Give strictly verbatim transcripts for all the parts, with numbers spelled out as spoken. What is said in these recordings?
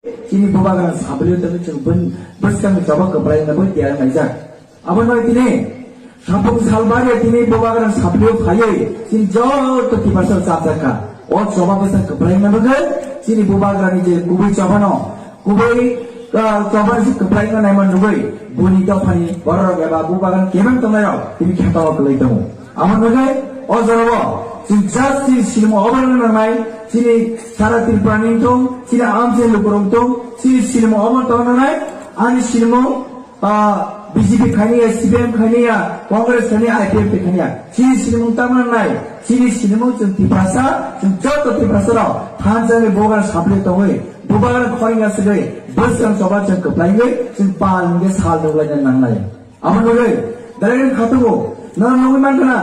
Chini bubagra sablio tangwi chwng bun bwskang choba kwplai na bui tiyar naijak. Abo noi tini, sapung salbari tini bubagra sablio phaiwi chini joto Tiprasa chapjak kha. O choba bwskang kwplai na bagwi chini bubagrani je kubui chobano, kubui, ah, choba si kwplai na naima nugwi buni dophani bororok eba bubagra kebeng tongnairok tini khetao kwlai tongo. Amo nugwi o jorao chwng just chini silimo oborok nangnai, chini sara Tripura ni tong, chini amchai lukurok tong, chini silimo obo tong nangnai, ani silimo, ah, B J P khaini ya, C P M khaini ya, Congress khaini ya, I P F T khaini ya. Chini silimo tamo nangnai, chini silimo chwng Tiprasa, chwng joto Tiprasa rok thansa ni bubagra sablio tongwi, bubagra khorang ya sigwi, bwskang choba chwng kwplaiwi, chwng pal hwnkhe sal nuglai nangnai. Abo nugwi, direct khatungo, nang nugwi mankha na,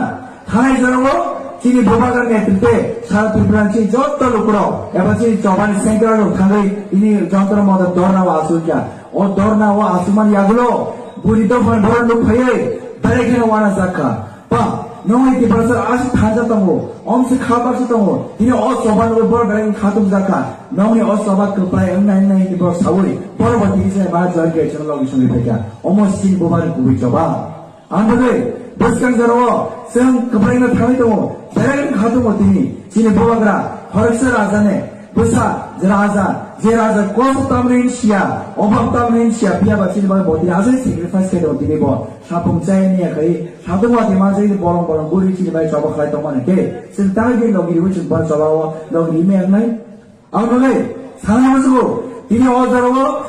thanai jorao, chini bubagra netrite, sara Tripura chini joto lukurok, eba chini chobani central rok thangwi, ini jontro motor dorna o asukya. O dorna o asukmani yagulo, buri dophani borok nuk phaiwi, direct kheno wana jakha. Pa, nongni Tiprasa aswk thansa tongo, omsi kha baksa tongo, tini o choba nugwi borok direct khatung jakha. Nongni o choba kwplai wngnai wngnai hwnwi borok saui, borok bo tini se ba join khe chwng logi songwi phaikha. Omo sin bubagra kubui choba. Ang bagwi bwskang jorao chwng kwplaino thangwi tongo, belai wngkha tongo tini chini bubagra, horoksa raja ne bwsa je raja, je raja kosto tamni hinsiya, obhab tamni hinsiya, phiya ba chini bagwi bo tini aswk sacrifice khe tongo tini bo. Sapung chaya niya khai, satung wati manjak bolong bolong guri chini bai choba khlai tongmani khe, chwng tangwi bini logi riwi chwng bar choba o logi rime wngnai. Ang nugwi sana musugo, tini o jorao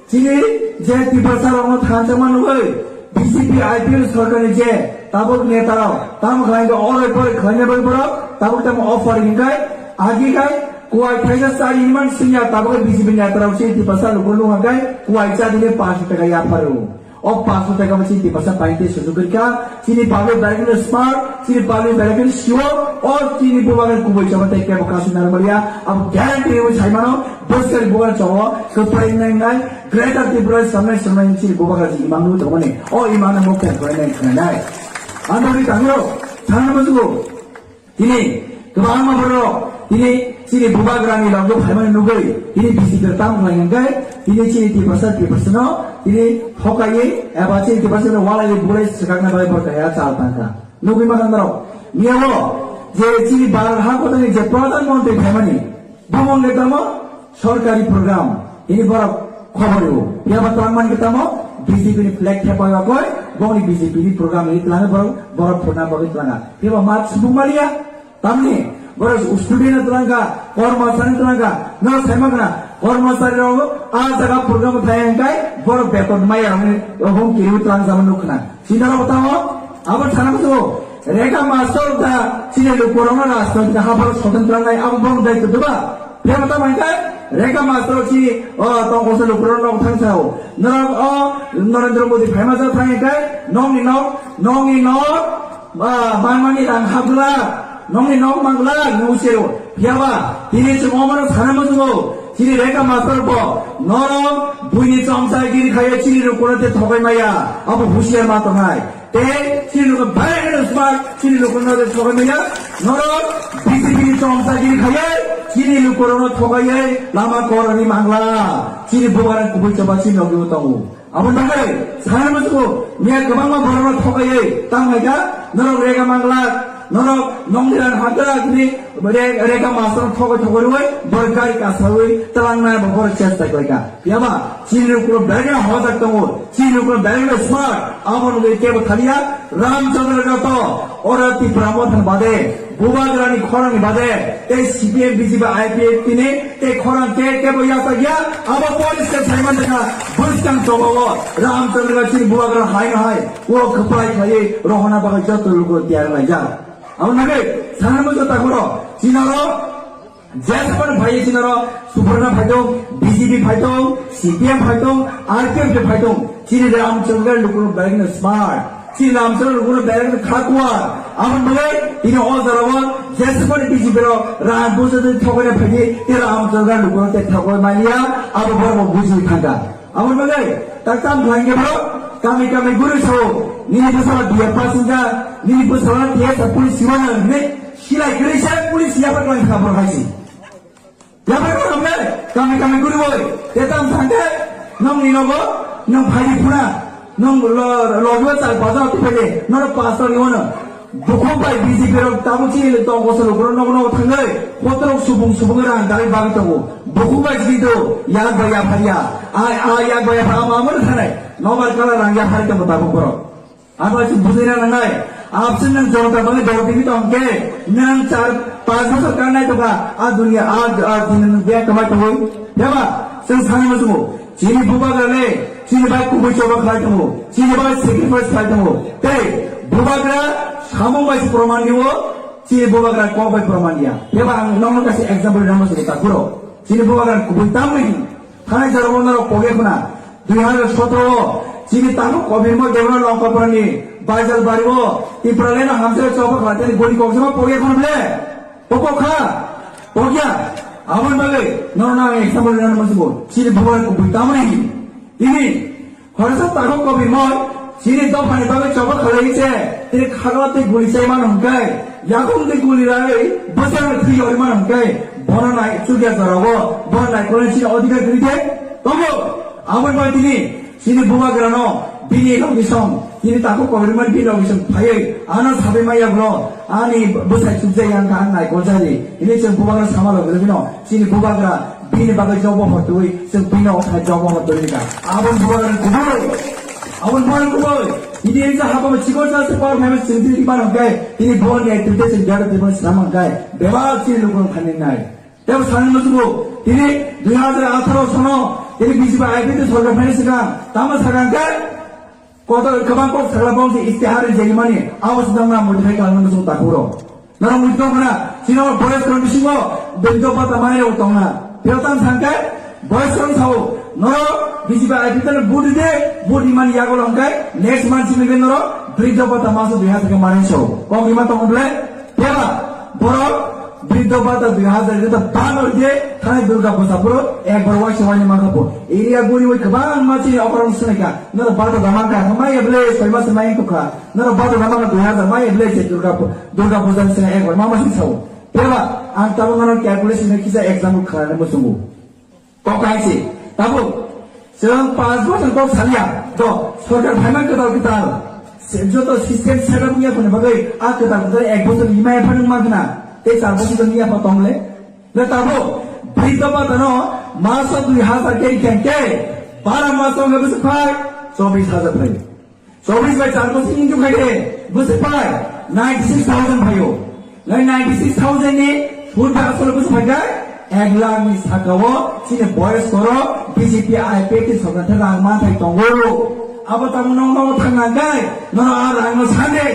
chini je Tiprasa rokno thansa man nugwi B J P I P F T sorkarni je tabuk neta rok tamo khlai khe oroi poroi khlaina bagwi borok tabuk tamo offer hinkai agi kai kuai thaisa chari hinman singya tabuk B J P neta rok chini Tiprasa lukurok nung hwnkhe kuai cha dine pash taka yapharu. O paso taka chini Tiprasa paite sujuk kha, chini public belai kheno smart, chini public belai kheno sio, o chini bubagra kubui choba tei kebo kasu narwkmaliya, abo guarantee rwi saimano, bwskang bubagra chobo, kwplai nai nai, Greater Tripura samnai samnai chini bubagra ji imang nwi tongmani, o imang no mokta kwplai nai khwnai nai. Ang nogwi tangiro, thangna musugo. Tini kwbangma borok tini chini bubagrani logo phaimani nugwi tini B J P rok tamo khlai hwnkhe tini chini Tiprasa Tiprasano tini thokaiwi eba chini Tiprasano walaiwi bulai swkakna bagwi borok kaya chal tangkha. Nugwi mankha norok miyao je chini Bharat ha kotani je Pradhan Mantri phaimani bumung le tamo sorkari program, ini borok khobor rw. Phiya ba twlang man khe tamo B J P ni flag thepai yakoi, bongni B J P ni program ni twlang borok, borok phurna bagwi twlanga. Phiya ba mat subung maliya, tamni borok student twlangkha, kormosari twlangkha, no saima khna, kormosari rok a jaga program thai hwnkhe borok beton maya rokni hum kiriwi twlang jama nuk khna. Sinaro tamo, abo thana musugo, Rekha Master da, chini lukurokno rajniti hapharo soton twlangnai, abo bong dai tutuba. Phema tamo hwnkhe, Rekha Master chini, o, tongkose lukurok nok thang sao. Norok o, Narendra Modi phaima jao thang hwnkhe, nongni nok, nongni nok, ba, manmani rang hapgla, nongni nok mangla, nung sero. Phiyaba, tini chwng omano sana musugo, chini Rekha Master bo, norok buini chomsa giri khaye chini lukurok te thokai maya, abo husiar ma tongnai. Tei chini luku belai kheno smart, chini luku no de thokai maya. Norok B J P ni chomsa giri khaiye, chini luku no thokai ye lama korani mangla. Chini bubagra kubui choba chini logi tongo. Abo bagwi sana musugo, miya kwbangma borok no thokai ye tang hai kha, norok Rekha mangla, norok nongni ran hakra ni Re-, Rekha Master thogwi thogwi rwui, borok gari kasaui, twlangnai bo borok chesta khlaikha. Phiyaba, chini rukro belai no hojak tongo, chini rukro belai no smart, abo nugwi kebo thaliya, Ramchandra Gato, ora Tipra Motha bade, Bubagrani khorang ni bade, tei C P M, B J P, I P F T ni, tei khorang ke kebo yasa gya, abo police ke saiman dekha, bwskang choba o, Ramchandra Gato chini Bubagra hai no hai, o kwplai khlaiwi, rohona bagwi joto rukro tiyar laijak. Abo nugwi, sana musugo takuro, chinaro, Jespan phai chinaro, Suprana phaitong, B J P phaitong, C P M phaitong, R P F phaitong, chini Ramchandra lukuno belai no smart, chini Ramchandra lukuno belai no khakwa, abo nugwi, tini o jorao, Jespan B J P ro, Ram Bujadi thokna phaidi, tini Ramchandra lukuno te thokoi mania, abo borok buji thangka. Abo bagwi tak tam khlai khe bro, kami kami guru sao, nini bwsala B A pass wngkha, nini bwsala T S R police siwana hwnwi silai kwrwi sa police yapha khlai kha bro hai se. Yaphai borok le kami kami guriwi. Te tam sangke nongni nogo nong phaidi phuna. Nong lo, logiwa char bajar tu phaidi. Noro pastor ni ono. Bukhuk bai B J P rok tabuk chini le tong bosor ukro nogo nogo thangwi. Kotorok subung subung rang dai bagwi tongo. Bukhuk bai chini do yak bai yaphai ya. A, a yak bai yaphai ama amor thanai. Nobar kala rang yaphai tongo tabuk borok. Abo se bujina nangnai. Absent nang jonta bangwi dor timi tong ke, nang char pas bosor kan nai toka, a dunia, a, a dunia nang dia kamai tongwi. Yaba, seng sani mo sumo. Chini bubagra le, chini bai kubui choba khlai tongo. Chini bai sacrifice khlai tongo. Tei, bubagra samung bai se proman diwo, chini bubagra kok bai proman dia. Yaba ang nong nong kasi example nang mo sumo takuro. Chini bubagra kubui tamni. Thani jora bo norok pogya khuna. Dui hajar sotro o chini takhuk kobirmo Debra Longkopra ni Baijal bari o Tipraland no hamjak choba khlai tani gori kok jama pogya khuna ble. Pokok kha. Pogya. Aboni bagwi norok no ang example rwna muchungo. Chini bubar kubui tamoni. Ini Horsa takhuk kobirmo chini dophani bagwi choba khalai se, tini khagla tei guli chai mano hwnkhe, yakung tei guli ragwi bwsarok thwi yori mano hwnkhe, bono nai chukya jorao, bono naikolni chini odhikar kwrwi khe tongo. Aboni bagwi tini chini bubagrano bini logisong, tini takhuk kobirmani bini logisong phaiwi ano sabai maya bwlo, ani bwsai chukjai yang kha, ang naikol jari. Ini chwng bubagra sama logi logino chini bubagra bini bagwi jobo hotwi, chwng bini othai jobo hotwi ka. Aboni bubagra kubui, aboni bubagra kubui. Ini ensa haba chikor sa se par phai chwng tini ban hwnkhe, ini bon ni activity chwng jara tibon sram hwnkhe, bebak chini lukung thani nai. Tebo sani musugo, tini dui hajar atharo sono, tini B J P I P F T sorkar phai sika, tama saka hwnkhe, Kotor kwbang kok sakla bong se istihar rijak mani, abo se nang na modi khai kalma song takuro. Nang modi tong khna, sino boyos kono bisingo bendo bata mai rok tong na. Pero tam sangke, boyos kono sao, noro B J P I P F T no budi de, budi mani yago longkai, next month simi ke noro bendo bata maso dui hajar ke mani so. Kok ima tong ble, Teba, borok briddo bata dui hajar rita ban oi je, thani Durga Puja puro ekbar waisa wani mangkha po. Area guri oi kwbangma chini operation swnai kha. Noro bata da mangkha, maya ble soi mas mai kha. Noro bata da mangkha dui hajar, maya ble je Durga Pu-, Durga Puja ni swnai ekbar mama sing sao. Teba, ang tabuk noro calculation ni kisa example kharani muchungo. Kok hai se, tabuk, chwng panch bosor kok salia, do, sorkar phaima kwtal kwtal, se, joto system set up wngya khoni bagwi, a kwtal kwtal ek bosor ni maya phanung ma khna, tei char bosor ni yapha tong le. Le tabuk, briddo bata no, maso dui hajar ke rikha ke, bara maso wngkha bwswk phai, chobis hajar phai. Chobis bai char bosor ni jukha de, bwswk phai, ninety six thousand phaio. Nai ninety six thousand ni food bai asole bwswk phai kha, ek lakh ni saka o chini boyos koro B J P I P F T sorkar thani rang manthai tongo. Abo tamo nong nogo thang nang kai, nono a rang no sande,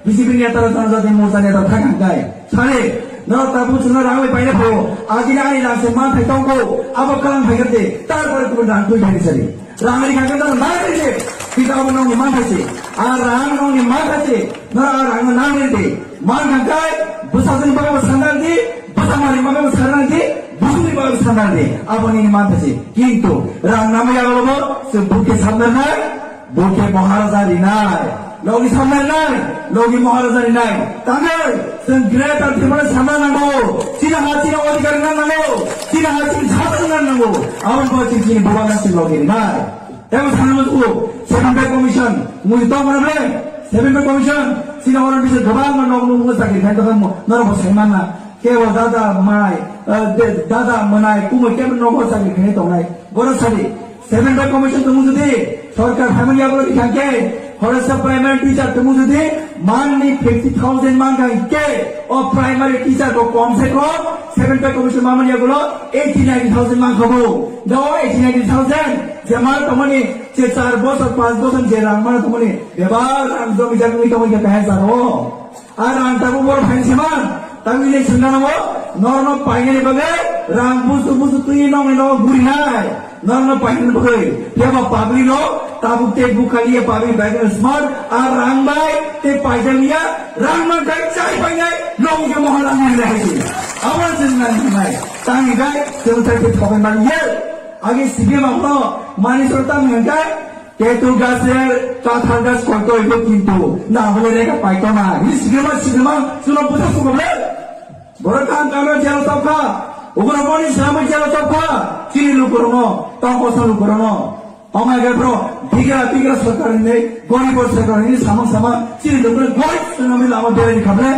B J P ni neta rok jana jati morcha neta thang nang kai. Sare, nono tabuk chwngno rang bai paina phaio, agini ani rang se manthai tongo, abo kalang phai kha de, tarpore kubun rang twi phai sari. Rang ri kha khe nang ri di. Kita abo nongni man thai se. A rang nongni man thai se. Nora a rang nang ri di. Man kha kai, bwsajwkni bagwi bo sanna di, bwsa mari bagwi bo sanna di, busuni bagwi bo sanna di. Abo nini man thai se. Kintu rang nama yago bo se bukhe sanna nai, bukhe Maharaja ri nai. Logi samnai nai, logi Maharaja ni nai. Tangai, chwng greater Tripura samna nango. Chini ha chini odhikar na nango. Chini ha chini sabha na nango. Aboni bo chini chini bubagra chini logi rinai. Tebo sana musugo, Seven Pay Commission, mui tong mana ble? Seven Pay Commission, chini orang bisa gabang ma nok nuk sakri khan tong mo, noro bo sai mana. Kebo dada mai, eh, de-, dada manai, kumo kebo nogo sakri khan tongnai. Boro sadi, Seven Pay Commission tumu jodi sorkar phaimani yago rikha khe, horesa primary teacher tumu jodi manni fifty thousand mankha khe, o primary teacher ko kom se kom Seven Pay Commission mamani yago eighty ninety thousand mankha bo. Da o eighty ninety thousand je man tongmani je char bosor, panch bosor je rang mana tongmani, bebak rang jomi jagwi tongwi khe kahai jaro. Ar ang tabuk boro phaini sima, tabuk ini sengkano norno painani bagwi rang busu busu twi nongni nogo gurinai. Norno painani bagwi, phiya ba public no tabuk tei bukaliya public bagwi smart, ar rang bai tei paijaliya, rang man kai chai painai, nong ke mohol ang nai hai si. Abo sengkano nai, tangi kai, sengkano tei thokai man ye. Agi C P M abono mani soro tang ngai kai, Tetul gaser kathal gas koito ibo kintu na hole rega paito na. Hini sigrema sigrema suno buta sugo ble. Borok kam kano jero tokha. Ugraboni swnamwi jela tokha chini lukurokno, tokosong lukurokno. Omo hai khe bro, bigra bigra sorkar hinwi, gorib sorkar hinwi samung sama chini lukurok gorib swnamwi lama berani khabre.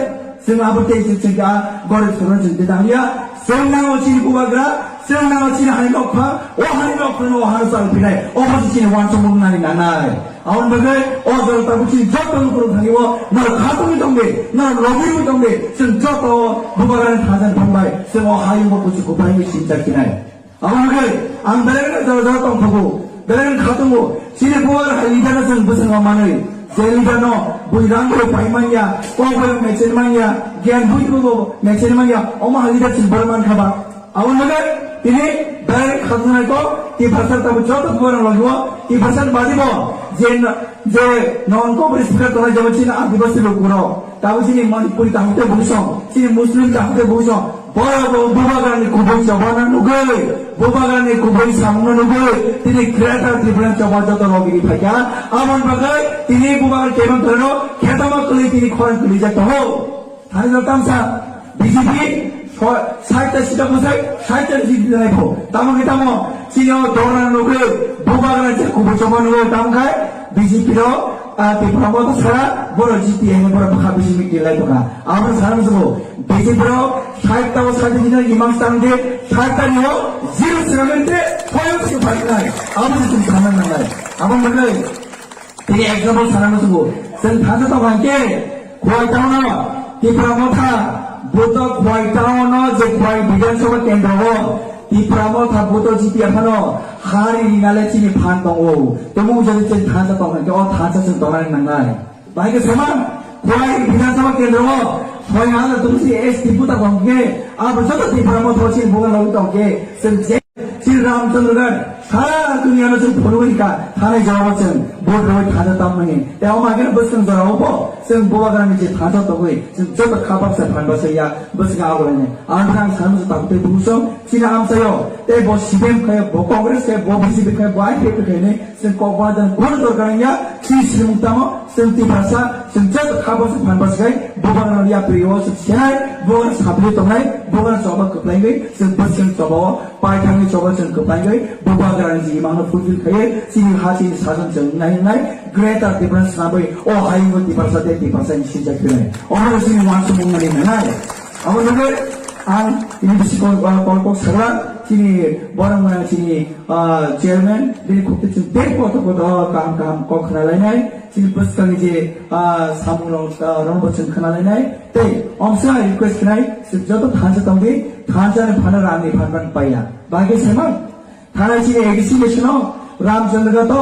Chwng abo tei chwng chwng kha gorib sorkar chwng tei tangya. Chwng nango chini bubagra, chwng nango chini hani nokha, o hani nokha no o hano chal phinai, obo se chini wansukmung nani nanai. Aboni bagwi o jora tabuk chini joto lukurok thani o norok khatungwi tongdi, norok lobirwi tongdi, chwng joto bubagrani thansa ni phan bai chwng o hayungo kuchuk kuphai wngwi sinchar khinai. Aboni bagwi ang belai no jora jora tongthogo, belai no khatungo, chini bubagra hai leader no chwng bwskango manwi, je leader no bui rang rwi pai manya, kok bai mecheni manya, giyan bui bo mecheni manya, omo hai leader chwng belai mankha ba. Aboni bagwi tini belai khatungnai kok, Tiprasa tabuk joto borok logo, Tiprasa ni badi bo je na-, je non kok speaker tongnai jabo chini Adibasi lukurok, tabuk chini Manipuri kaham tei buisong, chini Muslim kaham tei buisong, borok bo bubagrani kubui chobana nugwi, bubagrani kubui samungno nugwi, tini Greater Tripura choba joto logi phaikha. Aboni bagwi tini bubagra kebang torano khetama kwlwi tini khorang kwlijak tongo. Thani no tamsa B J P so-, sait ta sita bwsai, sait ta sita nai pho. Tamo khe tamo, chini o dorna nugwi, bubagra je kubui choma nugwi, tamo khai B J P ro, a, Tipra Motha sara, boro G T A ni boro bwkha bisi mi kilai bwkha. Abo sara musugo, B J P ro, sait ta o sait ta sita imang stang de, sait ta ni o, zero sira mente, phoyo se bhai nai. Abo se tum sana nangai. Abo nangai. Tini example sana musugo. Sen thana to bangke. Khwai town o. Tipra Motha. Buto Khwai town o je Khwai Bidhan Sabha kendro o. Tipra Motha buto G T A phano. Hari rinale chini phan tongo. Temo ujani chen thana to bangke. O thana chen tongnai nangnai. Bahai ke sama. Khwai Bidhan Sabha kendro o. Khwai hala tumsi S T buta bangke. Abo joto Tipra Motha chini bukan lalu tongke. Sen je Sri Ramchandra Ghat, sara duniya no chwng phunugwi kha, thanai jora o chwng vote rwui thajak tamnai. Tei omo haikhe bwskang jora o bo chwng bubagrani je thajak tongwi chwng joto kha baksa phan baksa ya bwskang abo lainai. Ang thang sanmasa tabuk tei buso chini amchaio tei bo C P M khaio, bo Congress khaio, bo B J P khaio, bo I P F T khaio hinwi chwng kok bajan kunu dorkar wngya, chini swrwngmung tamo chwng Tiprasa, chwng joto kha baksa phan baksa khai bubagrano yapri o chwng senai, bubagrano sapri tongnai, bubagrano choba kwplaigwi chwng bwskang choba o Paithakni choba chwng kwplaigwi bubagrani je imangno fulfill khaiwi chini ha chini sajon chwng nai nai Greater Tipraland swnamwi o hayungo Tiprasa tei Tiprasani sinchak khlai. Omo chini uansukmung mani nanai. Abo nugwi ang ini bisi kol, ah, kol kok sagra chini borok maya chini, ah, chairman bini khukti chwng tei koto koto kaham kaham kok khna lainai chini bwskangni je, ah, samung rok, ah, rokbo chwng khna lainai. Tei omsa request khnai, chwng joto thansa tongdi, thansa ni phano rang ni phan phan paiya. Bagwi sema, thanai chini A D C election o Ramchandra to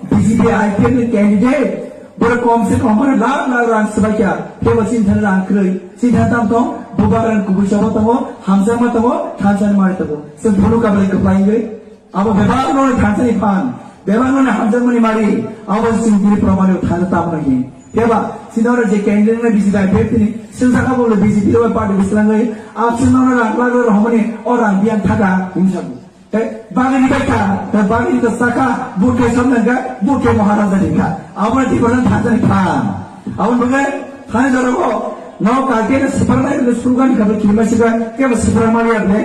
B J P I P F ni candidate, boro kom se kom boro lakh lakh rang swbai kya, kebo chini thani rang kwrwi, chini thani tam tong, bubagrani kubui choba tongo, hamjakma tongo, thansa ni mari tongo. Chwng phuru kablai kwplai wngwi. Abo bebak no thansa ni phan, bebak no hamjakmani mari, abo chwng tini proman o thansa tamo no hin. Keba, chini oro je candidate no B J P I P F ni, sengsa kha bo B J P ro party bislangwi, absent no rang lagwi rohormani, o rang biyang thaka, hinwi sabu. Tei bagwi ni bai kha, tei bagwi ni saka, bute samnang kha, bute Maharaja ni kha. Abo ni thansa ni phan. Abo ni bagwi, thani jora o, no kake na sipar nai, no slogan kha, kima sika, keba sipar mali able.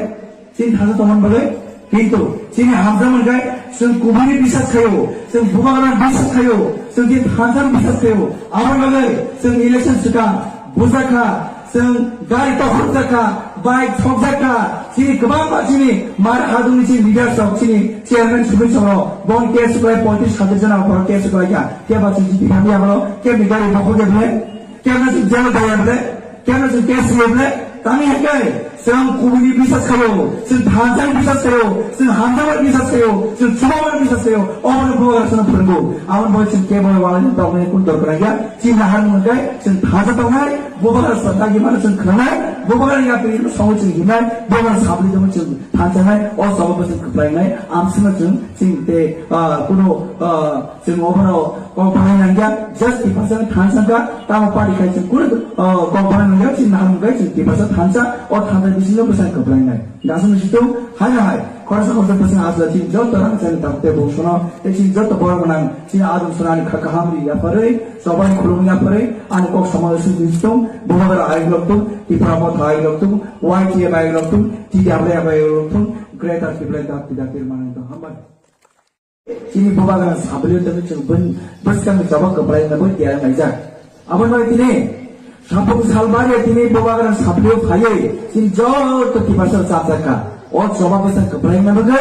Chini thansa tongmani bagwi, kintu chini hamjakmani khe chwng kubuni bisas khaio, chwng bubagrani bisas khaio, chwng chini thansani bisas khaio. Aboni bagwi chwng election swkang bujakha, chwng gari tokhokjakha, bike sokjakha, chini kwbangma chini mar hadungni chini leaders rok, chini chairman sumui songrok, bon case kwlai poitris hajar jona borok case kwlaikha. Keba chwng chini hamya bono, kebni gari bokhok ya bwle? Kemno chwng jela daya ble, kemno chwng case riya ble, tani hai kai, chwng kubuni bisas khayo, chwng thansa ni bisas khayo, chwng hamjakmani bisas khayo, chwng chubamani bisas khayo, obono bubagra chwngno phwrwngo. Aboni bagwi chwng kebo walai ni tongmani kun dorkar ya, chini nahar mung kai, chwng thansa tongnai, bubagra sa dagi mano chwng khwnanai, bubagra yapri no songo chwng hinai, bubagra sabli tongmo chwng thansa nai, o sababo chwng kwplai nai, amswkno chwng, chwng tei, ah, kuno, ah, Chwng obono kok bahaina hwnkhe just Tiprasa ni thansa wngkha, tamo party khai chwng kunu, oh, kok bahaina hwnkhe chini nahar hwnkhe chwng Tiprasa thansa, o thansa bisingo bwsang kwplainai. Dasu ni situng hai hai. Khoroksa khoroksa bwswng asla chini joto rangchakni takhuk tei bongsono tei chini joto borok gwnang chini adong sonani kha kaham ri yapharwi, chobani khulumung yapharwi, ani kok samano swijui sitong, Bubagra ayuk loktung, Tipra Motha ayuk loktung, Y T F ayuk loktung, T W F ayuk loktung, Greater Tipraland Dapti Daptir manwi tong. Hambai. Chini Bubagra sablio tongwi chwng bwskangni choba kwplaina bo tiyar laijak. Aboni bagwi tini Sapung salbari tini Bubagra saplio phaiwi chini joto Tiprasa chapjak kha. O choba bwsa kwplaina bagwi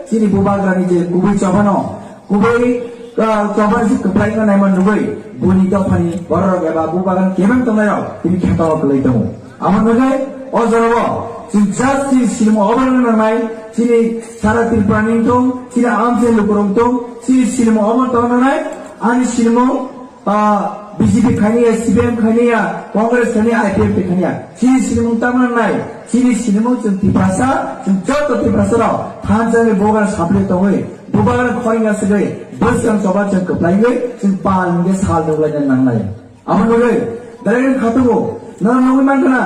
chini Bubagrani je kubui chobano, kubui, ah, choba se kwplaina naima nugwi buni dophani bororok eba Bubagra kebeng tongnairok tini khetao kwlwi tongo. Aboni bagwi o jorao chini just chini silimo oborno nangnai, chini sara Tripura ni tong, chini amchai lukurok tong, chini silimo oborno tong nangnai, ani silimo Ah, B J P khainiya, C P M khainiya, Congress khainiya, I P F T khainiya. Chini sinimung tamo nai, chini sinimung chwng Tiprasa, chwng joto Tiprasa rok thansa ni Bubagra saplio tongwi, Bubagra khorang aswkwi, bwskang choba chwng kwplaiwi, chwng pal hwnkhe sal nuglaina nangnai. Amo nugwi, direct khatungo, nono nugwi mankha na,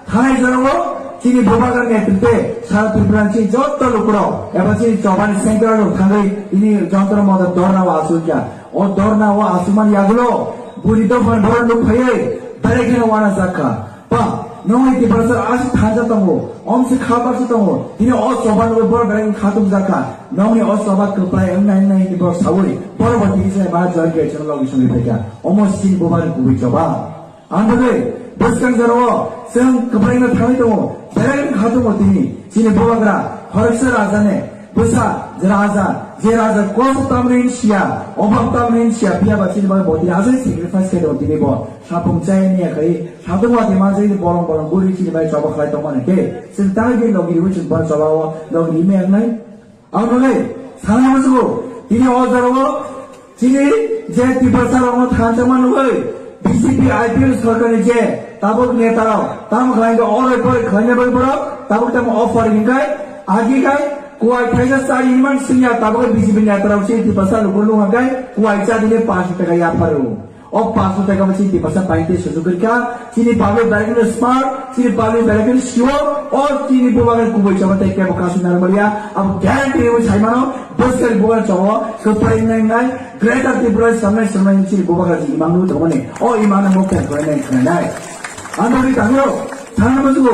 thanai jorao, chini Bubagra netrite, sara Tripura chini joto lukurok, eba chini chobani central rok thangwi, ini jontro motor dorna o asukya. O dorna o asumani yagulo buri dophani borok nuk phaiwi belai kheno wana jakha. Pa, nongni Tiprasa aswk thansa tongo, omse kha baksa tongo, tini o choba nugwi borok belai khatung jakha. Nongni o choba kwplai wngnai wngnai hwnwi borok saui borok bo tini sai ma join khe chwng logi songwi phaikha. Omo chini Bubagrani kubui choba. Ang bagwi bwskang jorao chwng kwplaino thangwi tongo, belai wngkha tongo tini chini Bubagra khoroksa rajani bwsa je raja, je raja kos tamni hinsiya, obhab tamni hinsiya, phiya ba chini bagwi bo tini aswk sacrifice khe tongo tini bo. Sapung chaya niya khai, satung wati manjai ni bolong bolong guri chini bai choba khlai tongmani khe, chwng tangwi bini logi riwi chwng bar choba o logi rimi wngnai. Ang nugwi sana musugo, tini o jorao chini je Tiprasa rokno thansa manwi B J P I P F T sorkarni je tabuk neta rok tamo khlainai oroi poroi khlainai bai borok tabuk tamo offer hinkai agi kai kuai thaisa chari hinman singya tabuk B J P neta rok chini Tiprasa lukurok nung hinkai kuai chadine paanch taka yapharu. O paanch taka bo chini Tiprasa paite sujuk kha, chini public belai kheno smart, chini public belai kheno siwo, o chini Bubagra kubui choba tei kebo kasu narwkmaliya, abo guarantee rwi saimano, bwskang Bubagra chobo, kwplai wngnai wngnai, Greater Tripura samnai samnai chini Bubagra ji imang nwi tongmani, o imang no mokhe kwplai nai khwnai nai. Ang nugwi tangro, thangna musugo,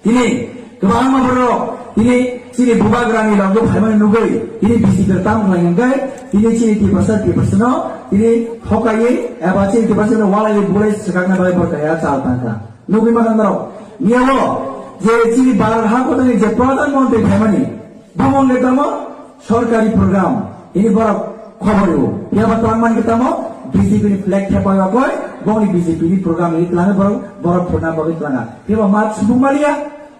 Tini kwbangma borok tini chini Bubagrani logo phaimani nugwi tini B J P rok tamo khlai hwnkhe tini chini Tiprasa Tiprasa no tini thokaiwi eba chini Tiprasa no walaiwi bulai swkakna bagwi borok kaya chal tangkha. Nugwi mankha norok miyao je chini Bharat ha kotani je Pradhan Mantri phaimani bumung le tamo Sorkari program, ini borok khobor rw. Phiya ba twlang man khe tamo B J P ni flag thepai rokoi, bongni B J P ni program ini twlang borok, borok phurna bagwi twlanga. Phiya ba mat subung maliya,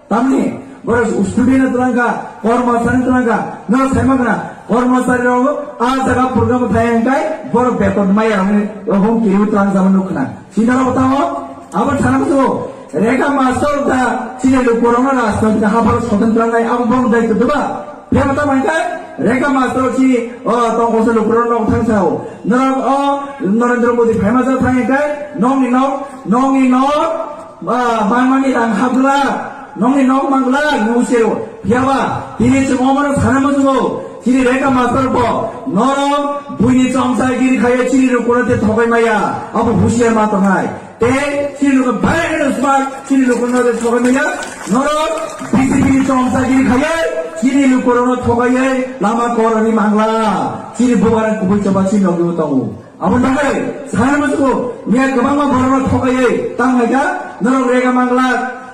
tamni borok student twlangkha, kormosari twlangkha, no saima khna, kormosari rok a jaga program thai hwnkhe borok beton maya rokni rohong kiriwi twlang jama nuk khna. Sinaro tamo, abo thana musugo, Rega Master da, chini lukurokno rajnoitik hapharo soton twlangnai, abo bong dai kutuba. Phiyaba tamo hwnkhe, Rega Master chini, o, tongkose lukurokno nok thang sao. Norok o, Narendra Modi phaima ja thang hwnkhe, nokni nok, nokni nok, ah, manmani rang hapgwlak, nokni nok manglak, nung sero. Phiyaba, tini chwng omono sana musugo, chini Rega Master bo, norok buini chomsagiri khaiya chini lukurokno te thokai maya, abo husiar ma tongnai. Tei chini luku belai kheno smart, chini luku no de sogai maya. Norok B J P ni chomsagiri khaiwi chini luku rokno thogaiwi lama korani mangla. Chini Bubagra kubui choba chini logi o tongo. Aboni bagwi sana musugo miya kwbangma borokno thogaiwi tang laika. Norok Rega mangla,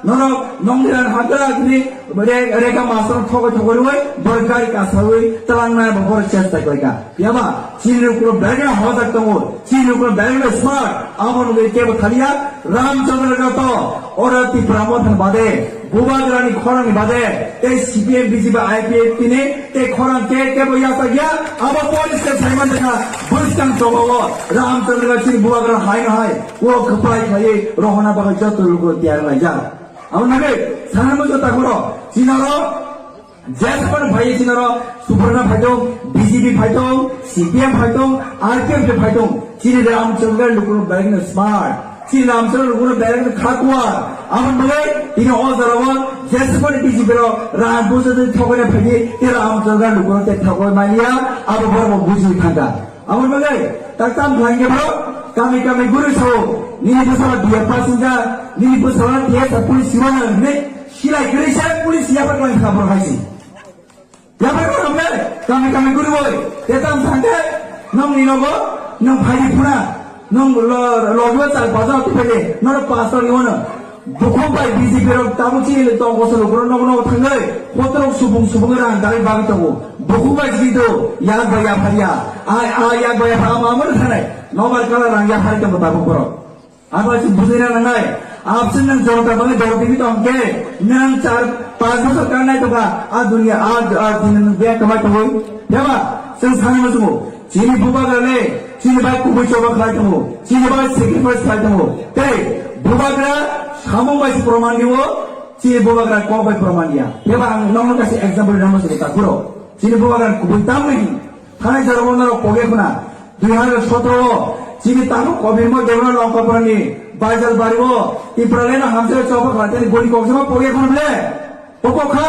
norok nongni ran hakra chini Re-, Rega Master thogoi thogoi rwi borok gari kasawi twlangnai bo borok chesta khlaika. Phiyaba, chini lukurok belai kheno hojak tongo, chini lukurok belai kheno smart, abo nugwi kebo thaliya, Ramchandra Gato, oro Tipra Motha ni bade, Bubagrani khorang ni bade, tei C P M, B J P, I P F T ni, tei khorang ke kebo yachak ya, abo police ke saiman dekha, bwskang chobao, Ramchandra Gato chini Bubagra hai no hai, o kwplai khlaiwi rohorna bagwi joto lukurok tiyar laijak. Abo nugwi, sana musugo takhoro, chinaro, Jesmani phai sinaro Suprana phaitong, B J P phaitong, C P M phaitong, R P F phaitong. Chini Ramchandra lukurok belai kheno smart. Chini Ramchandra lukurok belai kheno khakwa. Aboni bagwi tini o jorao Jesukoni B J P rok rang busa de thogoi na phaidi, tei rang amchol ga lugo te thogoi mania, abo borok bo buji thangka. Abo bagwi tak tam khlai khe bro, kami kami guru sao, nini bwsa B F pass wngkha, nini bwsa T S F police siwana hwnwi silai kwrwi se police yapar khlai kha bro haisi. Yapar khlai kha bro, kami kami guru oi, te tam thangkhe, nong ni nogo, nong phaidi phuna, nong lo, lo dua char baja tu phaidi, noro pastor ni ono. Bukhuk bai B J P rok tabuk chini le tong bosor ukhoro nogo nogo thangwi, kotorok subung subung rang dai bagwi tongo. Bukhuk bai chini do, yak bai yaphar ya. Ai, ai, yak bai yaphar amo amo thanai. Nobar kala rang yaphar tongo tabuk borok. Abo chini bujina nangnai. Absent nang jonta bangwi dol timi tong khe, nang char, panch bosor kanai toka, a dunia, a, a dunia nang biya kamai tongwi. Yaba, chwng sanai musumo. Chini bubagra le, chini bai kubui choba khlai tongo, chini bai sacrifice khlai tongo. Tei bubagra samung bai se proman diwo, chini bubagra kok bai proman diya. Teba ang nokno kaisa example rwna muchungo takhuro. Chini bubagra kubui tamni hin. Thanai jora bo norok poge khuna. Dui hazar sotro o chini takhuk Kobir Moy Debra Longkapurani Baijal bari o Tipraland no hamsai choba khlai tani gori kok jama poge khuna ble. Pokok kha,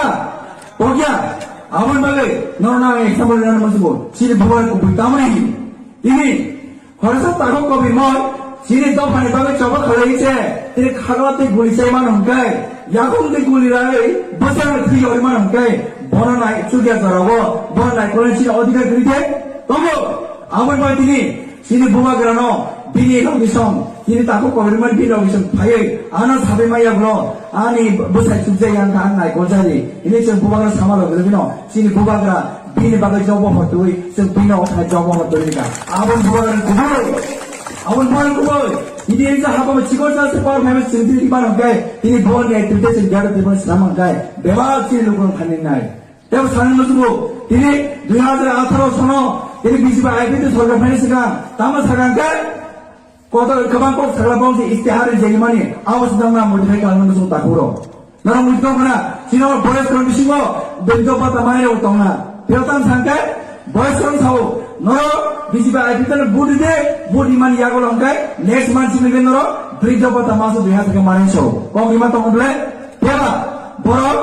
pokya, aboni bagwi norokno ang example rwna muchungo, chini bubagra kubui tamoni hin. Tini, khoroksa takhuk Kobir Moy, chini dophani bagwi choba khalai se, tini khagla tei guli chai mano hwnkhai, yakung tei guli ragwi bwsarok thwi yori mano hwnkhai, bono nai chukya jorao, bono naikolni chini odhikar kwrwi khe tongo. Aboni bagwi tini, Chini bubagrano bini logi song, chini takhuk Kobirmani bini logi song phaiwi, ano sabai maya bwlo, ani bwsai chukjai yang kha, ang naikol jari. Hini chwng bubagra sama logi logino, chini bubagra bini bagwi jobo hotwi, chwng bini othai jobo hotwi ka. Aboni bubagra kubui, aboni bubagra kubui. Hini engsa hapama chikor sa se power family chwng tini mano kai, tini bubagra activity chwng gado tibon sama kai. Bebak chini lukung thani nai. Tebo sanani muchungo, tini dui hazar atharo sono, tini B J P I P F T sorkar phaini swkang, tamo sakang khe, kotor kwbang kok sakla bong se istihar rijak mani, abo se nang na modify khlai muchungo takhuro. Nang muchungo khna, chini boyos korom bisingo, briddo bata mai rok tongna. Pero tam sangkhe, boyos korom sao, noro B J P I P F T no vote de, vote imani yago longkai, next month simi noro, briddo bata maso dui hazar ke mani sao. Kok ima tongo ble, Teba, borok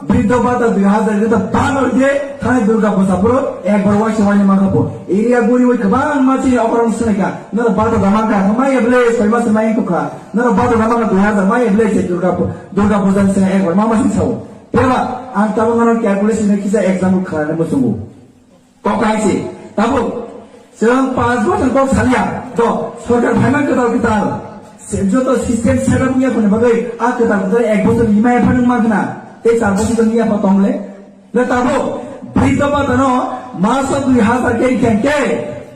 briddo bata dui hazar rita ban oi de, thani Durga Puja puro, ekbar waisa waini mangkha po. Area guri oi kwbangma chini okorong swnai ka. Noro bata da mangkha, maya ble, soi mas mai kukha. Noro bata da mangkha dui hazar, maya ble se Durga Pu-, Durga Puja ni swnai ekbar, mama sing sao. Teba, ang tabuk noro calculation ni kisa example kharani muchungo. Kok kaise, tabuk, chwng panch bosor kok salia, to, sorkar phaima kwtal kwtal, se, joto system set up wngya phone bagwi, a kwtal kwtal ek bosor ni maya phano makhna, tei char bosor ni yapha tongle. Le tabuk, briddo bata no, maso dui hazar ke khen ke,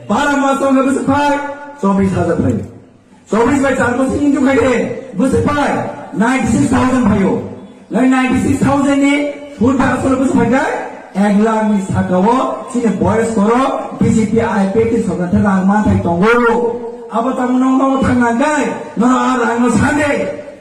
bara maso nge bwswk phai, chobis hazar phai. Chobis bai char bosor into khai de, bwswk phai ninety six thousand phaio. Lai ninety six thousand ni sud bai asole bwswk phai kha, ek lakh ni saka o chini boyos koro B J P I P F T sorkar the rang manthai tongo. Abo tamo nong nong thang nang kai, nono a rang no sande,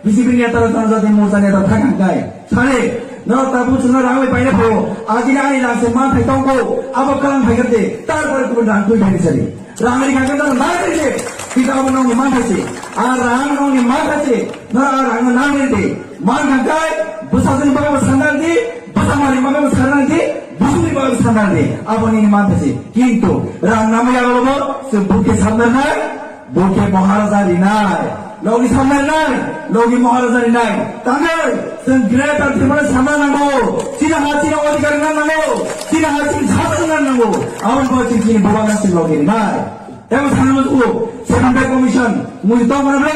B J P neta rok Janajati Morcha neta thang nang kai. Sare, nono tabuk chwngno rang bai paina phaio, ajini ani rang se manthai tongo, abo kalang phai kha de, tarpore kubun rang twi phai sari. Rang ri kha khe nang ri de. Kita abo nong ni manthai se. A rang nong ni manthai se. Nang a rang nang ri de. Man kha kai, bwsajwk ni bagwi bo sandal di, bwsa mari bagwi bo sandal di, busuk ni bagwi bo sandal di. Abo nini manthai se. Kintu rang namo yago bo se bukhe samnai nai, bukhe Maharaja ri nai. Logi samnai nai, logi Maharaja ri nai. Tangai, chwng Greater Tripura samna nango. Chini ha chini odhikar nang nango. Chini ha chini jhat nang nango. Aboni bo chini chini bubagra chini logi ri nai. Tebo sanani muchungo, Seven Pay Commission, mui tong mano ble,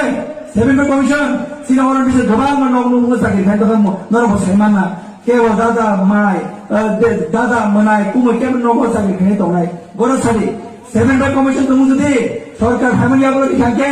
Seven Pay Commission, sini oro bisa kwbangma nok nukgo chakri khai tongkha mo, norok bo sai manna. Kebo dada mai, eh, de-, dada mwnai, kumui kebo nogo chakri khai tongnai. Boro sadi, Seven Pay Commission tongmung jodi, sorkar phaimani yagulo di thangkhe,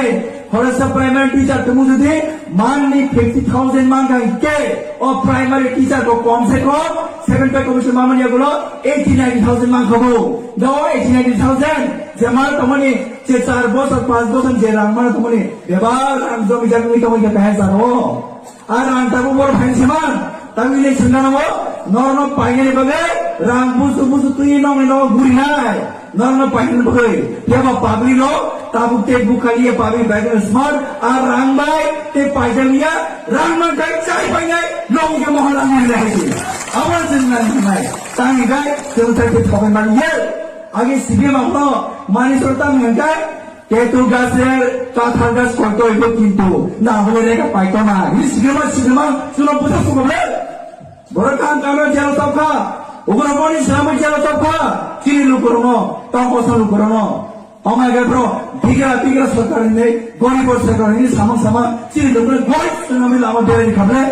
khoroksa primary teacher tongmung jodi, monthly fifty thousand mankha hingkhe, o primary teacher bo kom se kom, Seven Pay Commission mamani yagulo eighty ninety thousand mankha bo. Da o eighty ninety thousand, je mal tongmani, je char bosor, panch bosor je rang mano tongmani, bebak rang jomi jagwi tongwi khe kaham sano. A rang tabuk boro phaini se man, tabuk ile sengna nango, norokno painani bagwi, Rang busu busu twi nongni nogo gurinai. Norokno painani bagwi. Phiya ba public rok tabuk tei bukhaliya public bai kheno smart. Ar rang bai tei paijaliya. Rang man kai chai painai. Nong khe mohor rang man hai si. Abo chwng nang nai. Tang ni kai chwng tai tei thobai man ye. Agi C P M ang no mani sor tam nang kai. Ketu gaser kathar gas koito ibo kintu. Na hole rega paito na. Ini sigirma sigirma. Suno busa suko ble. Borok kam kamra jelo tokha, ugraboni slamwi jelo tokha, chini lukurokno, tongkosong lukurokno. Omai gai bro, bigra bigra sorkar hinwi, gorib sorkar hinwi samung sama, chini lukurok gorib swnamwi lama berani khamle,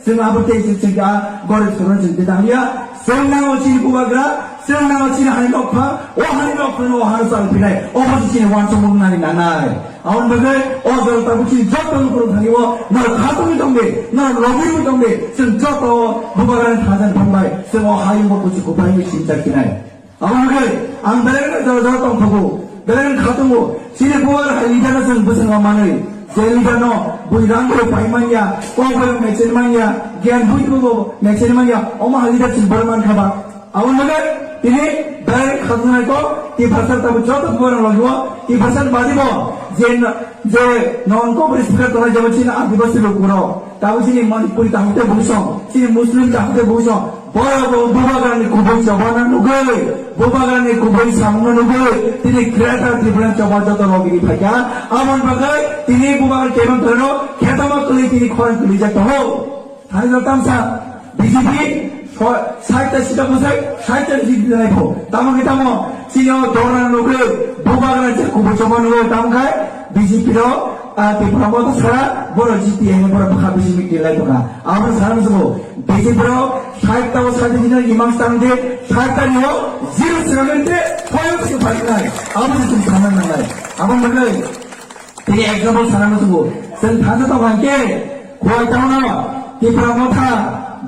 chwng abo tei chwng chwng a gorib sorkar chwng tei tangya, chwng nango chini bubagra, chwng nango chini hani nokha, o hani nokha no o hano chal phinai, obo se chini wansukmung nani nanai. Aboni bagwi o jora tabuk chini joto lukurok thani o norok khatungwi tongdi, norok lobirwi tongdi, chwng joto bubagrani thansa ni phang bai chwng o hayung bo kuchuk kuphai wngwi sinchar khinai. Aboni bagwi ang belai no jora jora tongthogo, belai no khatungo, chini bubagra hai leader no chwng bwswng ma manwi, je leader no bui rang bai pai manya, kok bai mechel manya, gyan bui bo mechel manya, omo hai leader chwng borok mankha ba. Aboni bagwi tini belai khatungnai kok, Tiprasa tabuk joto borok logio, Tiprasa badi bo, je, je non kok speaker tongnai jabo chini Adibasi lukurok, tabuk chini Manipuri tahute busong, chini Muslim tahute busong, borok bo bubagrani kubui chobana nugwi, bubagrani kubui samungno nugwi, tini Greater Tripura choba joto logini phaikha, aboni bagwi tini bubagra kebang torno khetama kwlwi tini khorang kwlwijak tongo. Thani no tamsa B J P so-, sait ta sita bwsai, sait ta sita nai pho. Tamo khe tamo, chini o dona nugwi, bubagra je kubui choma nugwi, tamo khai B J P ro, ah, Tipra Motha sara, boro G T A ni boro bwkha bisi meeting lai tongkha. Abo sana musugo, B J P ro, sait ta o sait ta sita imang stang de, sait ta ni o, zero sira mente, koyo se pai nai. Abo se tum sana nangnai. Abo nangnai. Tini example sana musugo. Chwng thansa tong hwnkhe, Khowai town o, Tipra Motha,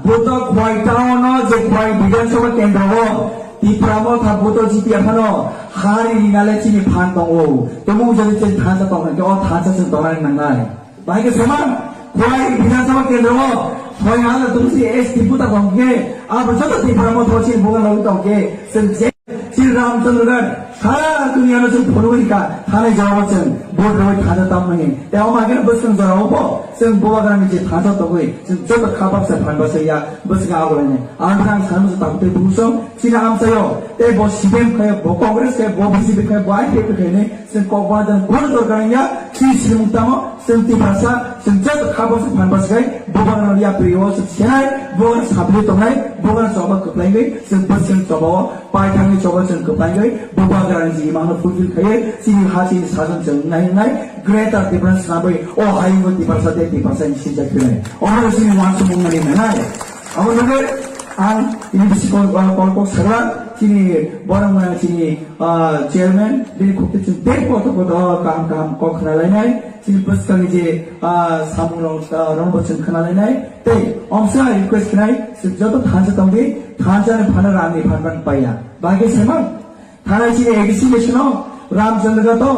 buto Khowai town o je Khowai Bidhan Sabha kendro o, Tipra Motha buto G T A phano, hari rinale chini phan tongo. Tongmung jodi chwng thansa tong hwnkhe, o thansa chwng tongnani nangnai. Bahai khe sema, Khowai Bidhan Sabha kendro o, soi hajar tungsi S T buta tong khe, abo joto Tipra Motha o chini bugan logwi tong khe, chwng je Chini Ramchandra Ghat, sara duniya no chwng phunugwi kha, thanai jora o chwng vote rwui thansa tamnani. Tei omo haikhe bwskang jora o bo chwng bubagrani je thansa tongwi chwng joto kha baksa phan basa ya bwskang agulainai. Ang bwkha ang sana muchung tabuk tei buchung chini amchaio tei bo C P M khaio, bo Congress khaio, bo B J P khaio, bo I P F khaio hinwi chwng kok badan kono dorkar wngya. Chini sinimung tamo chwng Tiprasa, chwng joto kha baksa phan basa khai bubagrano yapri o chwng senai, bubagrano sapli tongnai, bubagrano choba kwplaigwi chwng bwskang choba o Paithakni choba chwng kwplaiwi bubagrani je imangno fulfill khaiwi chini ha chini sason chwng nai nai Greater Tipraland swnamwi o hayungo Tiprasa tei Tiprasani sinjak phinai. Omo chini uansukmung nani nanai. Abo nugwi ang ini bisi kol, ah, kol kok sagra chini borok maya chini, ah, chairman bini khukti chwng tei kotor kotor kaham kaham kok khna lainai chini bwskangni je, ah, samung rok, ah, rok bo chwng khna lainai. Tei omsa request khnai, chwng joto thansa tongdi, thansa ni phano rang ni phan ban paiya. Bagwi sema, thanai chini A D C election o Ramchandra Ghat to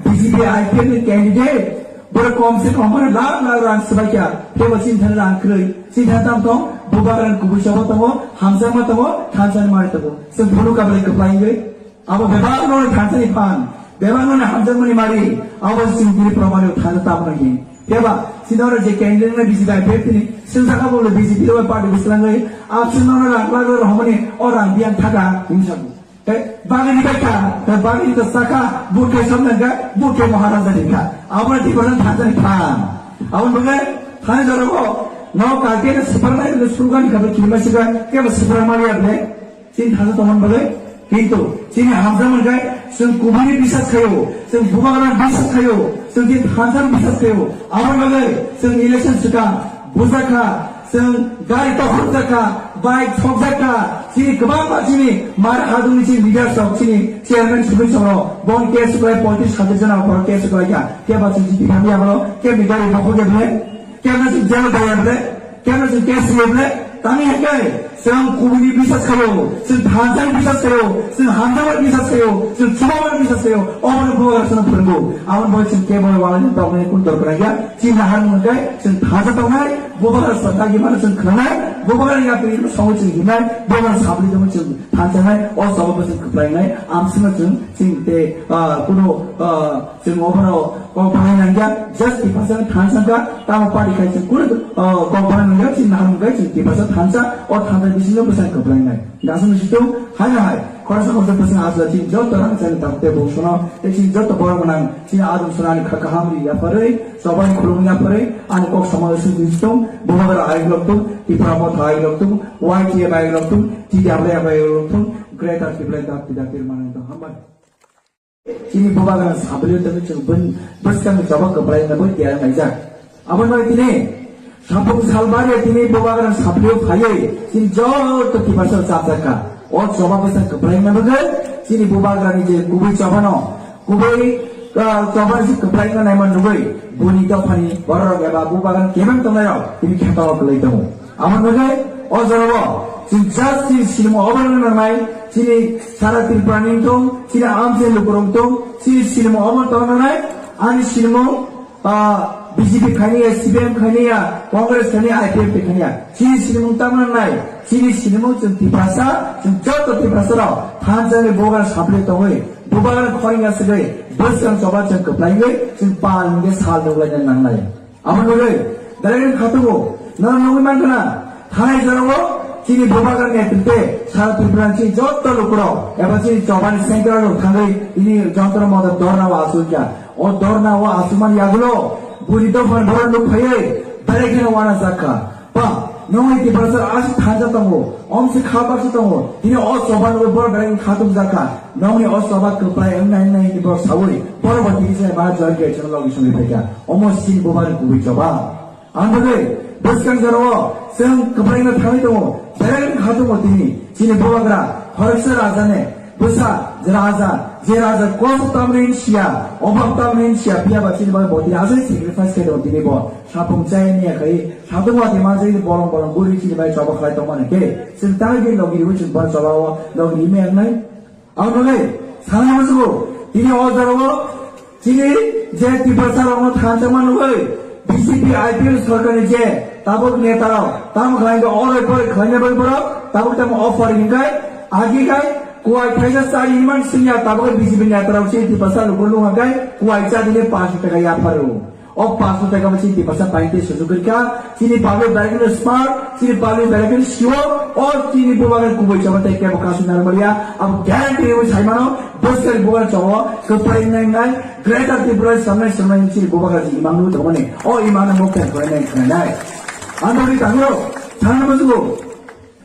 B J P I P F ni candidate, boro kom se kom boro lakh lakh rang swbaikha, phebo chini thani rang kwrwi, chini thani tam tong, bubagrani kubui choba tongo, hamjakma tongo, thansa ni mari tongo. Chwng phunuk kablai kwplai wngwi. Abo bebak no thansa ni phan, bebak no hamjakmani mari, abo chwng tini proman o thansa tamo nang hin. Phiya ba, chini oro je candidate no B J P I P F ni, chwng saka bo le B J P ro party bislangwi, absent no rang lagwi rohormani, o rang biyang thaka, hinwi sago. Tei bagwi ni bai kha, tei bagwi ni to saka, butke som nang kha, butke Maharaja ni kha. Abo ni thansa ni phan. Abo ni bagwi, thani jora bo, no kalke na sipar nai, no slogan kha, kima sika, kema sipar mari able. Chini thansa tongmani bagwi, kintu chini hamjakmani khai chwng kubuini bisas khaio, chwng bubagrani bisas khaio, chwng chini thansani bisas khaio. Aboni bagwi chwng election swkang bujakha, chwng gari tokhorjakha, bike sokjakha, chini kwbangma chini mar hadungni chini leaders rok, chini chairman sugwi songrok, bon case suklai poitris hajar jona borok case suklaikha, keba chwng chini hamya borok, kebni gari bokhok ya bwlai, kebna chwng jail daya bwlai, kebna chwng case ya bwlai, tangwi hai khe Chwng kubuni bisas khaio, chwng thansa ni bisas khaio, chwng hamjakma bisas khaio, chwng chubamani bisas khaio, obono Bubagra chwngno phwrwngo. Aboni bagwi chwng kebo walani tongmani kun dorkar ya. Chini naharmung hwnkhe chwng thansa tongnai, Bubagra sa dagi mano chwng khwnanai, Bubagra yapri no songo chwng himnai, Bubagra sabri tongmo chwng thansanai, o choba bo chwng kwplainai, amsino chwng chini tei, ah, kuno, ah, Chwng obono kok phanai nangya, just Tiprasa thansa kha, tamo party khai chwng kunu, oh, kok phanai nangya, chini naharmung khai chwng Tiprasa thansa, o thansa bisingo bwsai kwplainai. Gasano situng, hai hai, khoroksa khoroksa bwsai asla chini joto rang chani tamo tei bo sono, tei chini joto borok gwnang, chini adum sonani kha kaham ri yapharwi, chobani khulum yapharwi, ani kok samalo swi situng, Bubagra ayuk loktung, Tipra Motha ayuk loktung, Y T F ayuk loktung, T W F ayuk loktung, Greater Tipraland Dakti Dakti Manantong. Hambai. Chini Bubagra sablio tongwi chwng bwskangni choba kwplaino bo tiarwng laijak. Aboni bagwi tini Sampung Salbario tini Bubagra sablio phaiwi chini joto Tiprasa chapjak kha. O choba bwsa kwplaina bagwi chini Bubagrani je kubui chobano, kubui, ah, chobani se kwplaina naima nugwi buni dophani bororok eba Bubagrani kebeng tongnairok tini khetao kwlai tongo. Amo nugwi o jorao chini just chini sinimo oborno nangnai, chini sara Tripura ni wngthung, chini amchai lukurok wngthung, chini sinimo oborno tong nangnai, ani sinimo, ah, B J P khainiya, C P M khainiya, Congress khainiya, I P F T khainiya, chini sinimo tang nangnai, chini sinimo chwng Tiprasa, chwng joto Tiprasa rok thansa ni Bubagra sablio tongwi, Bubagra khorang ya swgwi, bwskang choba chwng kwplaiwi, chwng pal hwnkhe sal nuglaina nangnai. Amo nugwi, belai khatungo, nang nugwi mankha na, thanai jorao, chini Bubagra netrite, sara Tripura chini joto lukurok, eba chini chobani central rok thangwi, ini jontro motor dorna o asukya. O dorna o asukmani yagulo, buri dophani borok nuk phaiwi, belai kheno wana jakha. Ba, nongni Tiprasa aswk thansa tongo, omsi kha baksa tongo, tini o choba nugwi borok belai khatung jakha. Nongni o choba kwplai wngnai wngnai hinwi borok saui, borok bo tini se ma join khe chwng logi songwi phaikha. Omo sin Bubagrani kubui choba. Ang bagwi bwskang jorao chwng kwplaino thangwi tongo, belai khatungo tini chini Bubagra khoroksa raja ne bwsa je raja, je raja kosto tamni hinsiya, obhab tamni hinsiya, phiya ba chini bagwi bo tini aswk sacrifice khe tongo tini bo. Sapung chaya niya khai, satung wati manjai ni bolong bolong guri chini bai choba khlai tongmani khe, chwng tangwi khe logi riwi chwng bar choba o logi rimi ang nai. Ang nai, sana musugo, tini o jora o, chini je Tiprasa rok no thansa man nugwi, B J P I P F T sorkar ni je tabuk neta rok, tamo khlai khe oroi poroi khlai na bai borok, tabuk tamo offer hinkai, agi kai, kuai khaisa sari iman sinya tabuk B J P neta rok chini Tiprasa lukur lung kai, kuai cha dine panch taka ya pharu. O paso taka bo chini Tiprasa paite sujuk kha, chini public belai kheno smart, chini public belai kheno siwo, o chini Bubagra kubui choba tei kebo kasu nang maliya, abo guarantee rwi sai mano, bwskang Bubagra chobo, kwplai nai nai, Greater Tripura samnai samnai chini Bubagra ji imang nwi tongmani, o imang no mokta kwplai nai kwplai nai. Ang bagwi tangro, thangna musugo.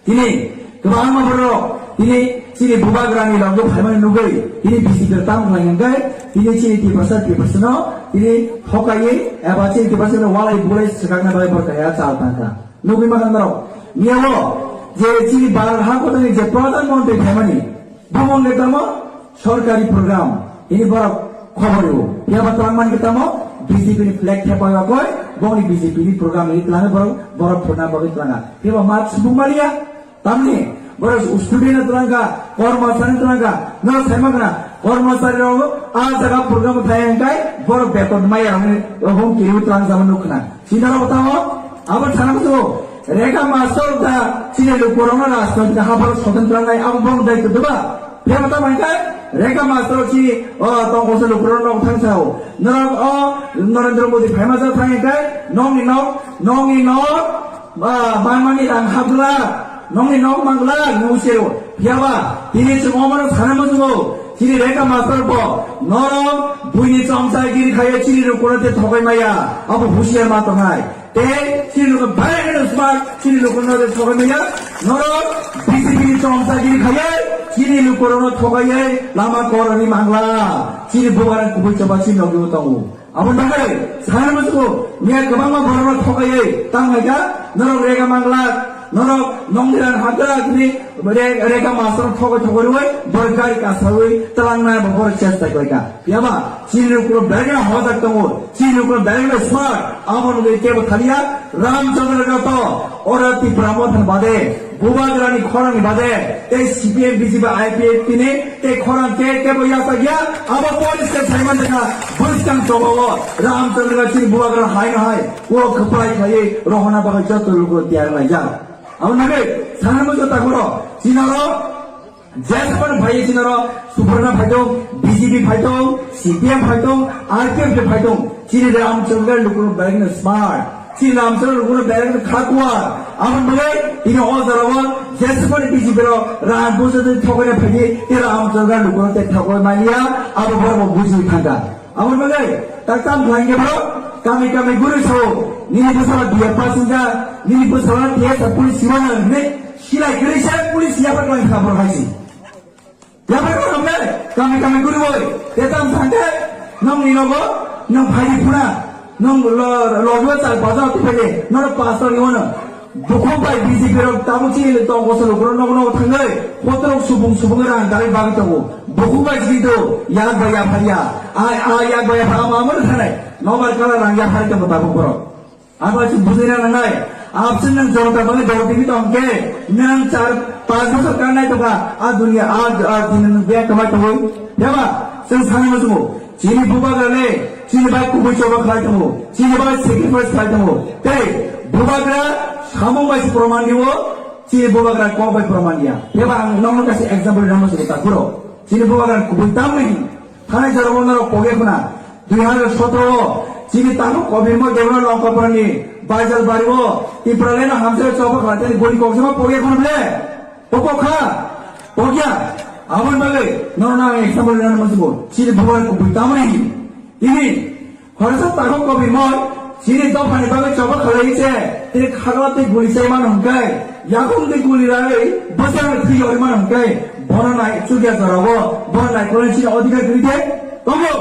Tini kwbangma borok tini chini Bubagrani logo phaimani nugwi tini B J P rok tamo khlai hwnkhe tini chini Tiprasa Tiprasano tini thokaiwi eba chini Tiprasano walai bulai swkakna bagwi borok kaya chal tangkha. Nugwi mankha norok miyao je chini Bharat ha kotani je Pradhan Mantri phaimani bumung le tamo sorkari program, ini borok khobor rw. Phiya ba twlang man khe tamo B J P ni flag thepai bagwi, bongni B J P ni program ni twlang borok, borok phurna bagwi twlanga. Phiya ba mat subung maliya, tamni borok student twlangkha, kormosari twlangkha, no sai mankha, kormosari rok a jaga program thai hwnkhe borok beton maya rok hum kiri twlang jama nukna. Sinaro tamo, abo sana musugo, Rega Master da, chini lukurokno rajnoitik hapharo soton twlangnai, abo bong dai kutuba. Phema tamo hwnkhe, Rega Master chini, o, tongkose lukurokno thang sao. Norok o, Narendra Modi phaima jao thang hwnkhe, nongni nok, nongni nok, ba, manmani rang hapgla, nongni nok mangla, nung seo. Phiyaba, tini chwng omono sana musugo, chini Rega Master bo, norok, buini chomsa giri khaye chini lukurok te thokai maya, abo husiar ma tongnai. Tei chini luku belai kheno smart, chini luku no de sogai maya, norok B J P ni chomsa giri khaiye, chini luku no thogai ye, lama korani mangla, chini bubagra kubui choba chini logi o tongo. Abo bagwi, sana musugo, miya kwbangma borok no thogai ye, tang hai kha, norok Rega mangla, norok nongni ran hakra, chini Re-, Rega Master thogwi thogwi rwi, borok gari kasawi, twlang nai bo borok chesta khlai kha. Phiyaba, chini lukurok belai kheno hojak tongo, chini lukurok belai kheno smart, abo nugwi kebo thaliya, Ramchandra Gato, ora Tipra Motha ni bade, Bubagrani khorangni bade tei C P M, B J P, I P F T ni tei khorang ke kebo yachak ya, abo police ke saiman tongkha, bwskang chobago Ramchandra chini Bubagra haino hai o kwplai khlaiwi rohorna bagwi joto luku tiyar laijak. Abo nagwi sanani muchung takhoro chinaro Jesphano phai chinaro Suparna phaitong, B J P phaitong, C P M phaitong, R P F phaitong. Chini Ramchandra lukuno belai no smart. Chini Ramchandra lukuno belai no khakwa. Aboni bagwi tini o jorao Jesphano B J P rok rang bujo de thokna phaidi, tei Ramchandra lukuno tei thokna manya, abo borok buji thangkha. Aboni bagwi tak tam khlai khe bro, kami kami guri sao, nini bwsala B A pass wngkha, nini bwsala T S R police siwana hwnwi silai kwrwi se police yapha khlai kha bro hai se. Yapha khlai kha bro, kami kami guri boi, te tam thangkhe, nong ni nogo, nong phaidi phuna, nong lo, lo, lo, char bajar tu phaidi, noro pastor ni wano. Bukhuk bai B J P rok tabuk chini tong koso lukurok nogo nogo thangwi, kotorok subung subung rang dalai bagwi tongo. Bukhuk bai chini do, yak bai yaphar ya. A, a, yak bai yaphar ama amano thanai. Nobar kala rang yaphar tongo tabuk borok. Abo chini bujina nangnai. Absent nang jonta bangwi dol timi tong khe, nang char pas bosor kanai tongkha. A dunia, a, a dunia nang bek kamai tongwi. Yaba, chwng sanai muchungo. Chini bubagra le, chini bai kubui choba khlai tongo, chini bai sacrifice khlai tongo. Tei bubagra samung bai se proman diwo, chini bubagra kok bai proman diya. Teba ang nokno kaisa example rwna muchungo takhuro. Chini bubagra kubui tamni thanai jorao norok poge khuna. Dui hazar sotro o chini takhuk Kobir Moy Debra Longkopra ni Baijal Bari o Tipraland no hamjak choba khlai tei gori kok jama poge khuna ble. Pokok kha, pokya, aboni bagwi norokno ang example rwna muchungo, chini bubagra kubui tamoni. Tini, khoroksa takhuk Kobir Moy, chini dophani bagwi choba khlai se, tini khagla tei guli chai mano hwnkhe, yakhung tei guli ragwi bwsarok thwi yori mano hwnkhe, bono nai chukya jorao, bono naikolni chini odhikar kwrwi de tongo.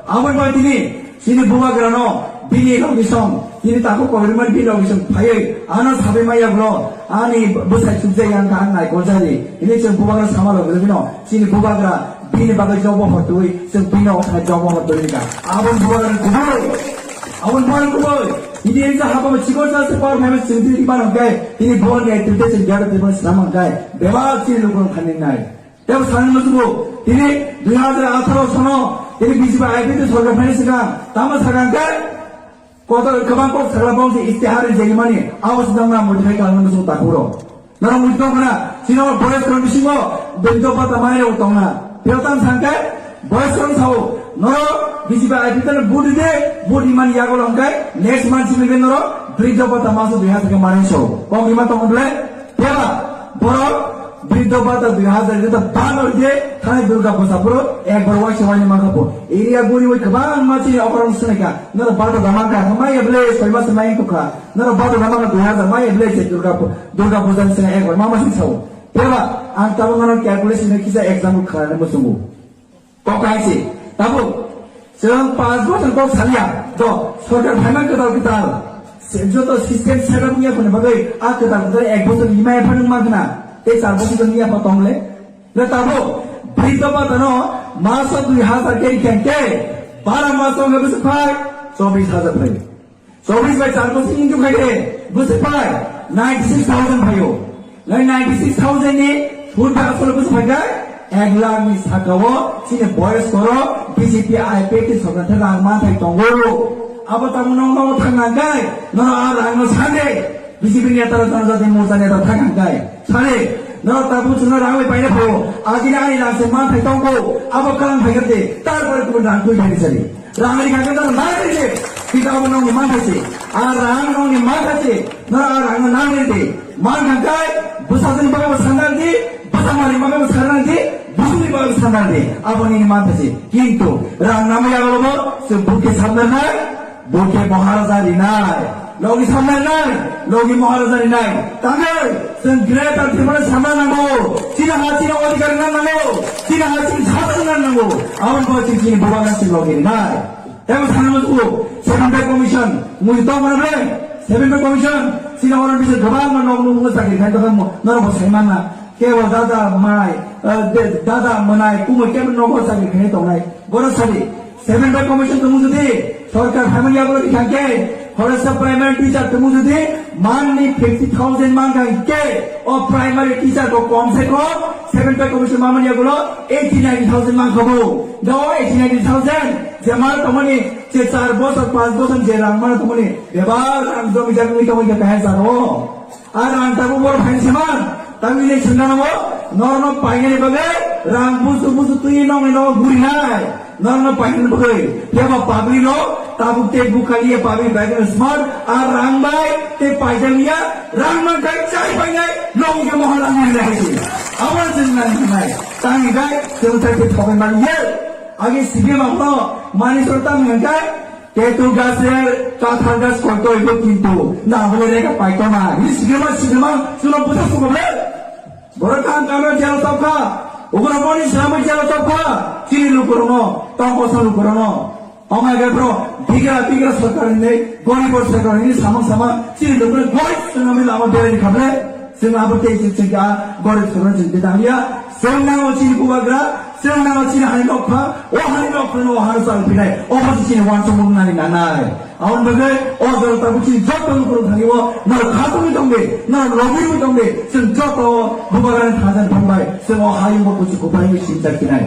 Aboni bagwi tini, Chini bubagrano bini logisong, chini takhuk Kobirmani bini logisong phaiwi ano sabai maya bwlo ani bwsai chukjak yang kha ang naikoljakdi. Hini chwng bubagra sama logilogino chini bubagra bini bagwi job offer twi chwng bini offer job offer twi ka. Aboni bubagra kubui, aboni bubagra kubui. Ini ini sa haba chikor sa se power family chwng twi ban hwnkhe ini bubagra activity chwng jara twi ban swnam hwnkhe bebak chini lukurok thani nai. Tebo sanani muchungo, tini dui hazar atharo sono, tini B J P I P F T sorkar phaini swkang, tamo sakang khe, kotor kwbang kok sakla bongsi istihar rijagimani, abo se nokna modify khlaiwi muchungo takhuro. Norok muchung tongkha na, chini o boyos korom bisingo, briddo bhata mai rok tongna. Tebo tam sakang khe, boyos korom sao, norok B J P I P F T no vote ride, vote rimani yago hwnkhe, next month simi khe norok, briddo bhata maso dui hazar khe manwi sao. Kok rima tongo bole? Teba, borok, briddo bhata dui hazar rita bano je, thani Durga Puja puro, ekbar waisa waini mangkha po. Area guri wai kwbangma chini okorong swnai kha. Noro bhata da mangkha, maya ble, soi mas mai kha. Noro bhata da mangkha dui hazar, maya ble je Durga Pu-, Durga Puja ni swnai ekbar mama sing sao. Teba, ang tabuk noro calculation ni kisa example khlai muchungo. Kok hai se, tabuk, chwng panch bochor kok salia, do, sorkar phaima kwtal kwtal, se, joto system set up wngya phone bagwi, a kwtal kwtal ek bochor ni maya phano mang khna, tei char bochor ni yapha tong le. Le tabuk, briddo bhata no, maso dui hazar khe rikha khe, bara maso wngkha bwswk phai, chobbish hazar phai. Chobbish bai char bochor into khai de, bwswk phai ninety six thousand phaio. Nai ninety six thousand ni sud bai asol bwswk phai kha ek lakh ni sakao chini boyos koro B J P I P F T sorkar thani rang manthai tongo. Abo tamo nong nogo thang nang kai, nono a rang no sande. B J P neta rok, Janajati Morcha neta thang nang kai. Sare, nono tabuk chwngno rang bai paina phaio. Agini ani rang se manthai tongo. Abo kalang phai kha de, tarpore kubun rang twi phai sari. Rang ri kha khe nang ri de, kita abo nongni manthai se. A rang nongni manthai se. Noro a rang no nang ri de. Man kha kai, bwsajwkni bagwi bo sanna di, bwsa mari bagwi bo sanna di, busuni bagwi bo sanna di. Abo nini manthai se. Kintu rang nangma yago bo se bukhe samna nai, bukhe Maharaja ri nai. Logi samna nai, logi Maharaja ri nai. Tangwi, chwng Greater Tripura samna nango. Chini ha chini odhikar na nango. Chini ha chini sasana nango. Aboni bagwi chini bubagra chini logi ri nai. Tebo sana muchungo, Seven Pay Commission, mui tong mana ble? Seven Pay Commission, sini orang bisa gabang mana nong nong sakri khai tong mo, noro bo sai mana. Kebo dada mai, eh, de, dada manai, kumo kebo nogo sakri khai tong nai. Boro sari, Seven Pay Commission tong jodi, sorkar hamani agro di khangke, Khoroksa primary teacher tumu jodi manni fifty thousand mankha hingke, o primary teacher ko kom se kom seven pay commission mamani yagulo eighty ninety thousand mankha bo. Da o eighty ninety thousand je mar tomoni, je char bosor, panch bosor je rang mar tomoni, bebak rang jomi jagwi tomoni kahai jaro. Ar ang tabuk boro phaini sima, tabuk ini sengkana mo, norno painani bagwi rang busu busu twi nongni nogo gurinai, norno painani bagwi, phiya ba public no tabuk tei bukali ya public bai no smart, ar rang bai tei paijak ya, rang man kai chai painai, nong ke mohon ang gurinai hai si. Abo sengkana nai, tang ni gai, sengkana tei thokai man ye, agi sibi ma no, mani sor tang ngai kai, Ketu gas er kathar gas koito ibo kintu na hole rega paito na. Ini sigirma sigirma suno buta suko ble. Borok kam kama jalo topka. Ugra boni selama jalo topka. Chini lukurono, tongkosa lukurono. Ong age bro, bigra bigra sorkar ini, gorib sorkar ini sama sama chini lukurono goi tsunami lama beri khable. Chwng abo tei chwng chwng kha gorib sorkar chwng tei tangya. Chwng nango chini bubagra, chwng nango chini hani nokha, o hani nokha no o hani chal pinai, o bo chini wansukmung nani nanai. Aboni bagwi o jora tabuk chini joto lukurok thani o norok khatungwi tongdi, norok lobirwi tongdi, chwng joto bubagrani thansa ni thangbai, chwng o hayung bo kuchuk kuphai wngwi sinchak pinai.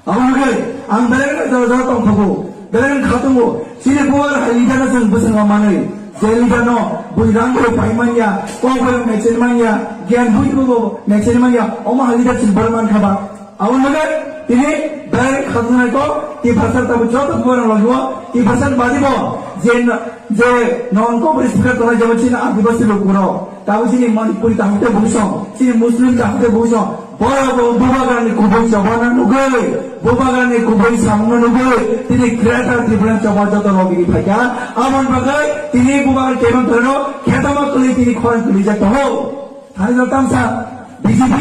Aboni bagwi ang belai no jora jora tongthogo, belai no khatungo, chini bubagra hai leader no chwng bwskango manwi, je leader no bui rang bo pai manya, kok bo mechel manya, gyan bui bo mechel manya, omo hai leader chwng bar mankha ba. Aboni bagwi tini belai khatungnai kok, Tiprasa tabuk joto bubagra logi o, Tiprasa badi bo, je na-, je non kok bo speaker tongnai jabo chini Adibasi lukurok, tabuk chini Manipuri tahute bujong, chini Muslim tahute bujong, Borok bo bubagrani kubui chobana nugwi, bubagrani kubui samungno nugwi, tini Greater Tripura choba joto logi phaikha. Aboni bagwi tini bubagra kebang torno khetama kwlwi tini khorang kwlwijak tongo. Thani no tamsa B J P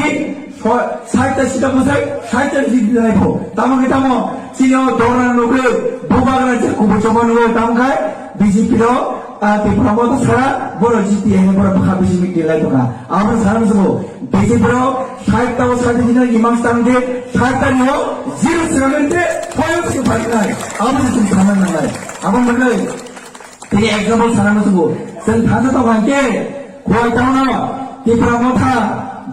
so-, sait ta sita bwsai, sait ta sita nai pho. Tamo khe tamo chini o dorna nugwi, bubagra je kubui choba nugwi, tamo khai B J P ro, ah, Tripura Motha sara, boro G T A he boro bwkha bisi meeting lai tongkha. Abo sana musugo. B J P rok sait ta o sait ta jina imang stang de, sait ta ni o zero seven de, point se pai nai. Abo se chwng sana nangnai. Abo manai. Tini example sana musugo. Chwng thangsa tong hangke, Khowai town o, Tipra Motha,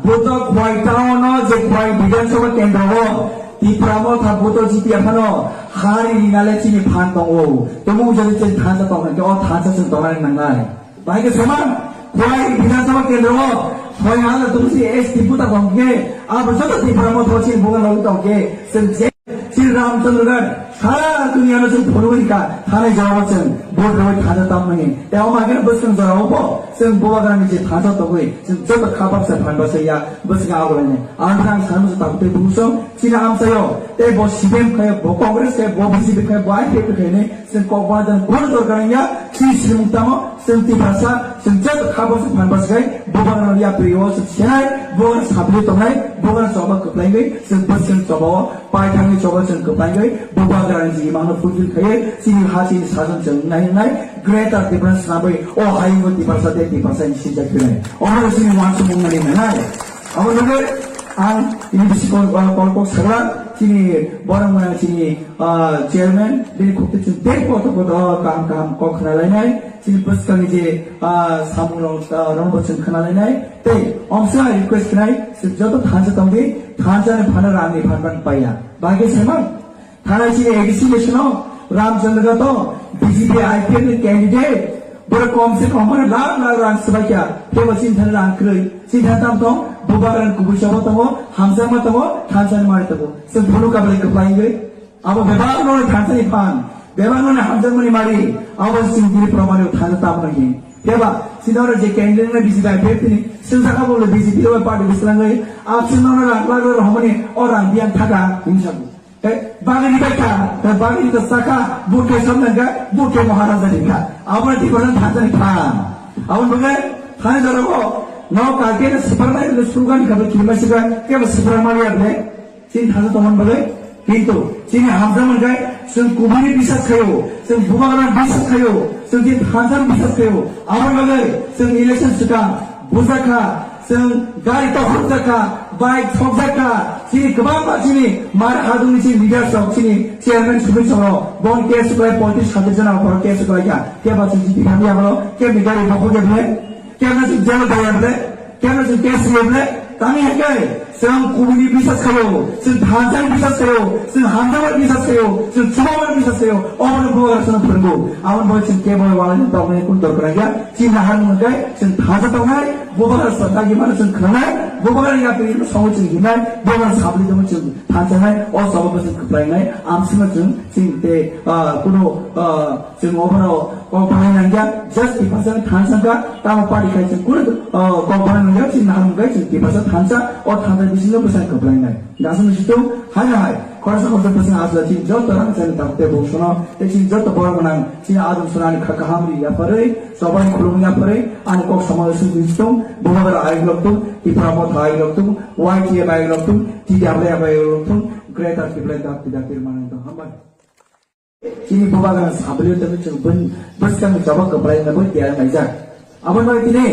buto Khowai town o, je Khowai Bidhan Sabha kendro o, Tipra Motha buto G T A phano, hari rinale chini phan tongo. Tamo jodi chwng thangsa tong hangke, o thangsa chwng tongnani nangnai. Bahai khe sema, Khowai Bidhan Sabha kendro o, Khowai hala tungsi S T buta tongkhe, abo joto Tipra Motha chini bugan logi tongkhe, chwng je, chini Ramchandra Ghat, sara duniya no chwng phunugwi kha, thanai jawab chwng, vote rwbai thangsa tamo nai. Tei omo haikhe bwskang jora o bo, chwng bubagrani je thangsa tongwi, chwng joto kha baksa phan baksa ya, bwskang abo lainai. Ang thang sana musu tabuk tei buso, chini amchaio, tei bo C P M khayo, bo Congress khayo, bo B J P khayo, bo I P F T khayo nai, Chwng kok bajan kono dorkar wngya, chini swrwngmung tamo, chwng Tiprasa, chwng joto kha bwswk phan bwswk khai, bubagrano yapri o chwng senai, bubagrano sapli tongnai, bubagrano choba kwplaigwi, chwng bwswk choba o, paithangni choba chwng kwplaigwi, bubagrani chini mangno fulfill khaiwi, chini ha chini sajon chwng nai nai, Greater Tiprasa swnamwi, o hayungo Tiprasa tei Tiprasa ni sinjak kwnai. Omo chini wansukmung nani nanai. Abo loge ang ini bisi kol, kol kok sakla, chini borok maya chini ah, chairman, bini khukti chwng tei kotor kotor kaham kaham kok khna lainai, chini bwskangni je, ah, samung rok, ah, rok bo chwng khna lainai. Tei omsa request khnai, chwng joto thansa tongdi, thansa ni phano rang ni phan ban paiya. Bagwi sema, thanai chini A D C election o, Ramchandra Ghat o, B J P I P F ni candidate, borok kom se kom mane lakh lakh rang swbai kha, tei bo chini thani rang kwrwi, chini thani tam tong, bubagrani kubui choba tongo, hamjakma tongo, thansa ni mari tongo. Chwng phunuk kablai kwplai wngwi, Abo bebak no thansa ni phan, bebak no hamjakmani mari, abo chini diri pramani thansa tamo hin. Keba, sida ora je candidate na B J P I P F ni, sing saka bole B J P ro party bislang gai, absent no na lang lang ro homani, o rang biang thaka, hin sabu. Eh, bagani beka, eh, bagani to saka, bukhe samnang ga, bukhe Maharaja ni ga. Abo ti koran thansa ni phan. Abo bole, thani doro go, no ka ke na sipar na, no sugan ka be kirma siga, keba sipar mari able. Chini thansa tongmani bagwi, kintu chini hamjakmani khe chwng kubuini bisas khaio, chwng bubagrani bisas khaio, chwng chini thansani bisas khaio. Aboni bagwi chwng election swkang bujakha, chwng gari tokhorjakha, Bai thokjak kha, chini kwbangma chini mar hadungni chini leaders rok, chini chairman sumit song rok, bon case kwlai poitrish hajar jona borok case kwlai kha, kebo chini chini kami yago, kebni gari bokol kebni, kebni chini jail daya ble, kebni chini case ble, tani hai kai, chwng kubuni bisas khayo, chwng thansa ni bisas khayo, chwng hamjak ni bisas khayo, chwng chubagra ni bisas khayo, obono bubagra chwng phwrwngo, aboni bagwi chwng kebo walai ni tokmani kun dorkar ya, chini naharmung kai, chwng thansa tongnai, bubagra sa dagi mano chwng khwnanai, bubagra yapri no songo chwng hinai, bubagra sabli tongmo chwng thansanai, o sababo chwng kwplainai, amsino chwng chini tei, ah, kuno, ah, chwng obono kok bahanai nangya, just Tiprasa thansa ka, tamo party khai chwng kuno, ah, kok bahanai nangya, chini naharmung kai chwng Tiprasa thansa, o thansa bisingo bwsang kwplainai. Dasano situng, hai hai, khoroksa khoroksa bwsang asla chini joto rang chani tamo tei bung sono, tei chini joto borok gwnang, chini adung sonani kha kaham ri yapharwi, Chobai khulumya pore, ani kok samung sung sung, bubagra ayuk lok tung, Tipra motha ayuk lok tung, Y T F ayuk lok tung, T W F ayuk lok tung, Greater Tipraland Dakti Dakti manai tong hambai. Chini bubagra sablio tong chwng bun, bwskang choba kwplai na bun tiar naijak. Aboni bagwi tini,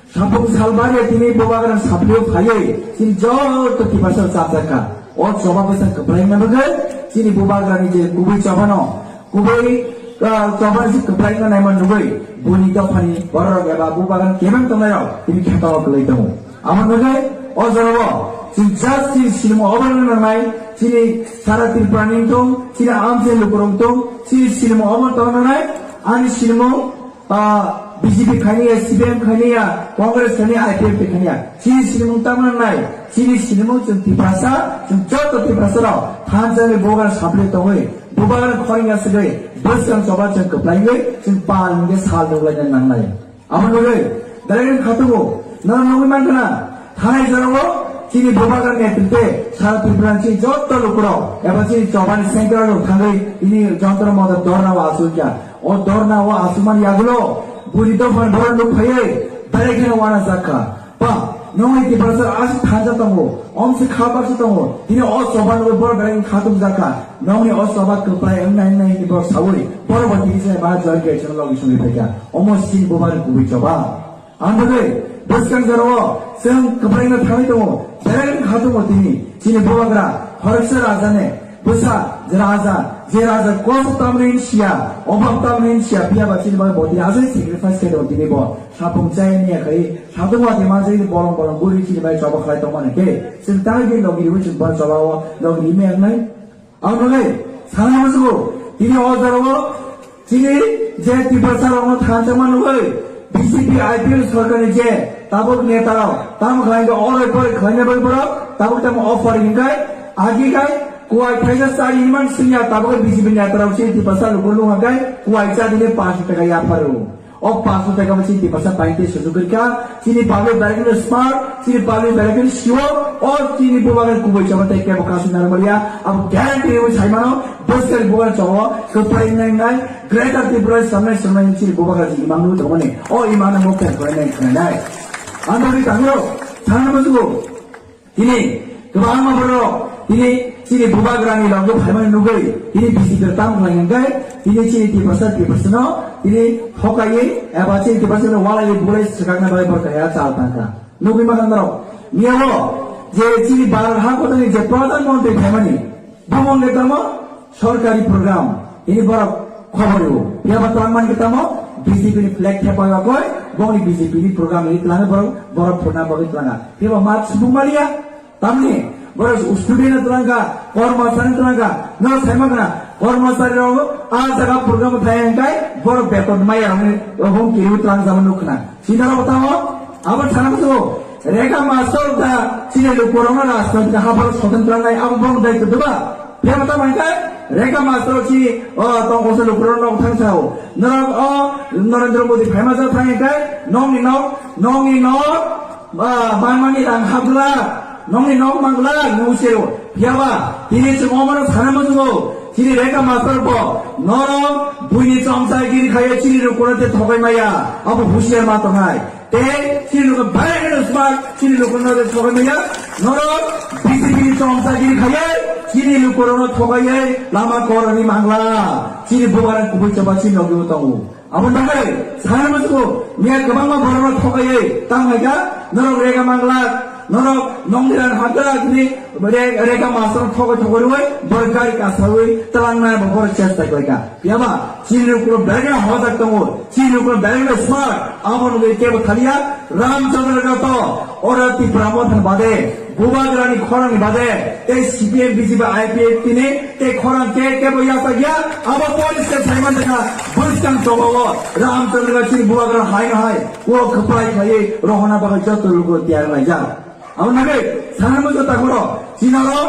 Sapung salbari tini bubagra sablio phaiwi, chini joto Tiprasa chapjak kha. O choba bwskang kwplai na bagwi, chini bubagrani je kubui chobano, Kubui, ah, choba si kwplai no naima nugwi, buni dophani bororok eba bubagan kebeng tongnairok tini khetao kwlai tongo. Amo nugwi o jorao chini just chini sinimo obo nangnai, chini sara Tripura ni tong, chini amchai lukurok tong, chini sinimo obo tong nangnai, ani sinimo, ah, B J P khainiya, C P M khainiya, Congress khainiya, I P F T khainiya. Chini sinimung tamo nangnai, chini sinimung chwng Tiprasa, chwng joto Tiprasa rok thansa ni bubagra sablio tongwi, bubagra khorang ya swgwi, bwskang choba chwng kwplaiwi, chwng pal hwnkhe sal nuklaina nangnai. Amo nugwi, belai khe khatungo, nono nugwi mankha na, thanai jorao chini bubagra netrite sara Tripura ni chini joto lukurok eba chini chobani central rok thangwi tini jontro motor dorna o achukya. O dorna o achukmani yagulo buni dophani borok nuk phaiwi belai kheno uanajak kha. Ba, nongni Tiprasa aswk thansa tongo, omswk kha baksa tongo, tini o choba nugwi borok belai khatung jak kha. Nongni o choba kwplai wngnai wngnai hwnwi borok saui, borok bo tini se ba jor khe chwng logi songwi phaikha. Omo chini bubagrani kubui choba. Ang bagwi bwskang jorao chwng kwplaino thangwi tongo, belai khatungo tini chini bubagra khoroksa rajane bwsa je raja, je raja kosto tamni hinsiya, obab tamni hinsiya, phiya ba chini bagwi bo tini aswk sacrifice khe tongo tini bo. Sapung chaya niya khai, satung wati manjak ni bolong bolong buri chini bai choba khlai tongmani khe, chwng tangwi bini logi riwi chwng bar choba o logi rimi wngnai. Ang nugwi sana musugo, tini o jorao chini je Tiprasa rokno thansa man nugwi B J P I P F T sorkarni je tabuk neta rok tamo khlai khe oroi poroi khlaina bagwi borok tabuk tamo offer hinkai agi kai kuai thaisa chari hinman singya tabuk B J P neta rok chini Tiprasa lukurok nung hakai kuai chadine panch taka yapharo. O panch taka bo chini Tiprasa paite sujuk kha, chini public belai kheno smart, chini public belai kheno siwo, o chini bubagra kubui choba tei kebo kasu narwkya, abo guarantee rwi saimano, bwskang bubagra chobo, kwplai nai nai, Greater Tripura samnai samnai chini bubagra ji imang nwi tongmani, o imang no mokta kwplai nai khwnai nai. Ang bagwi tangro, thangna musugo, Tini kwbangma borok tini chini bubagrani logo phaimani nugwi tini B J P rok tamo khlai hwnkhe tini chini Tiprasa Tiprasano tini thokaiwi eba chini Tiprasano walaiwi bulai swkakna bagwi borok kaya chal tangkha. Nugwi mankha norok miyao je chini Bharat ha kotorni je Pradhan Mantri phaimani bumung le tamo sorkari program ini borok khobor rw. Phiya ba twlang man khe tamo B J P ni flag thepai bagwi bongni B J P ni program ini twlang borok borok phurna bagwi twlanga. Phiya ba mat subung maliya tamni borok student twlangkha, kormosari twlangkha, no saima khna kormosari rok a jaga program thai hwnkhe borok beton maya rokni rohong kiriwi twlang jama nuk khna. Sinaro tamo abo thana musugo Rega Master da chini lukurokno rajnoitik hapharo soten twlangnai abo bong dai kutuba. Phiyaba tamo hwnkhe Rega Master chini o tongkose lukurokno nok thang sao. Norok o Narendra Modi phaima jak thang hwnkhe nokni nok, nokni nok, ah, manmani rang hapglak, nokni nok manglak nung sero. Phiyaba tini chwng omono sana musugo chini Rega Master bo norok buini chomchagiri khaiya chini lukurokno te thokai maya. Abo husiar ma tongnai. Tei chini luku belai kheno smart, chini luku no de thokai maya. Norok B J P ni chomchagiri khaiwi chini luku rokno thokaiwi lama korani mangla. Chini bubagra kubui choba chini logi o tongo. Aboni bagwi sana musugo miya kwbangma borokno thokaiwi tang hai kha norok Rega Mangla. Norok nongni ran hakra kini re-, reka masong thogoi thogoi rwi borok gari kasawi twlangnai bo borok chesta khlaika. Phiyaba chini rukro bergna hojak tongo, chini rukro bergna smart, abo nugwi kebo thaliya Ramchandra Gato, ora Tipra Motha bade, Bubagrani khorang bade, tei C P M, B J P, I P F T ni tei khorang ke kebo yasa gya, abo police ke saiman dekha, bwskang tobawo, Ramchandra Gato chini Bubagra hai no hai, o khapai khai, rohona bagwi joto lugo tiyar laijak. Abo nugwi, sana mujo takuro, chinaro,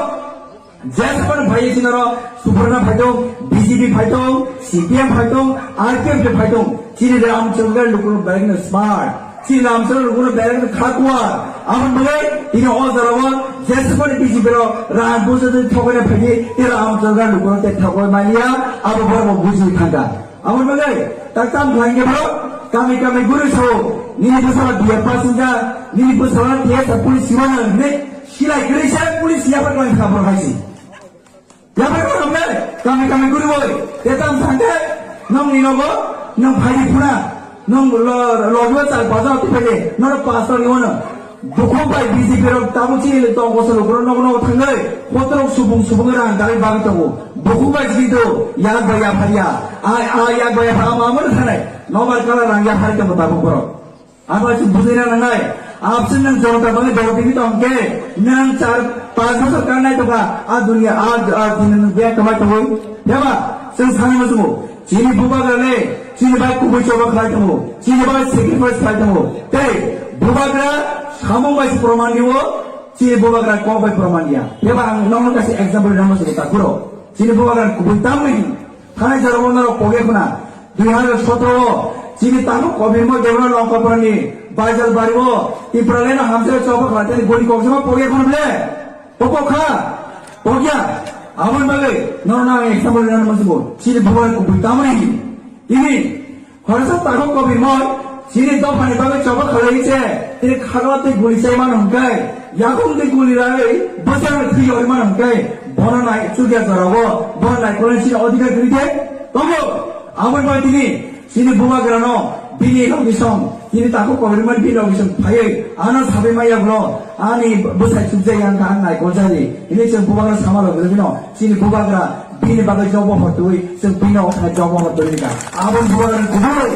Jeswan phai chinaro, Suprana phaitong, B J P phaitong, C P M phaitong, R P F phaitong, chini Ramchandra lukuno belai no smart, chini Ramchandra lukuno belai no khakwa, abo nugwi, tini o jorao, Jeswan B J P ro, Ram Bujadi thogoi na phaidi, tini Ramchandra lukuno te thogoi mania, abo borok buji thangka. Abo bagwi tak tam khlai khe bro, kami kami guri sao, nini bwsala B A pass wngkha, nini bwsala T S F police siwana hwnwi silai kwrwi se police yapar khlai kha bro hai se. Yapar khlai kha bro, kami kami guri boi, te tam thangkhe nongni nogo nong phaidi phuna, nong lo-, logibo chal baja tu phaidi, noro pastor iwano. Bukhuk bai B J P rok tabuk chini le tong bosor ukhoro nogo nogo thangwi, kotorok subung subung rang dalwi bagwi tongo. Bukhuk bai chini to yak bai yaphar ya. A, a yak bai yaphar amo amo thanai. Nobar kala rang yaphar tongo tabuk borok. Abo chwng bujina nangnai. Absent nang jonota bangwi dol tini tong khe, nang char panch bosor kanai tongkha. A dunia, a, a dunia nang biya kamai tongwi. Yaba, chwng sanai musumo. Chini bubagra le, chini bai kubui choba khlai tongo, chini bai sacrifice khlai tongo. Tei bubagra samung bai se proman diwo, chini bubagra kok bai proman diya. Teba ang nokno kaisa example rwna muchungo takuro. Chini bubagra kubui tamni hin. Thanai jora bo norok poge khuna. Dui hazar sotro o chini tamo kobirmo debra Longkaparni Baijal bari o Tipraland hamjak choba khlai tei gori kok jama poge khuna ble. Popo kha, pogya, aboni bagwi norokno ang example rwna muchungo, chini bubagra kubui tamoni hin. Tini khoroksa takhuk kobirmoi, chini dophani bagwi choba khlai se, tini khagla tei guli chai mano hwnkhe, yakung tei guli ragwi bwsarni thwi yori mano hwnkhe, bono nai chukya jorao, bono naikolni chini odhikar kwrwi khe tongo. Aboni bagwi tini Chini bubagrano bini logisong, chini takhuk kobirmani bini logisong phaiwi ano sabai maya bwlo ani bwsai chukjak yang kha ang naikol jari. Hini chwng bubagra sama logi logino chini bubagra bini bagwi jobo hortwi chwng bini othai jobo hortwi ka. Aboni bubagrani kubui,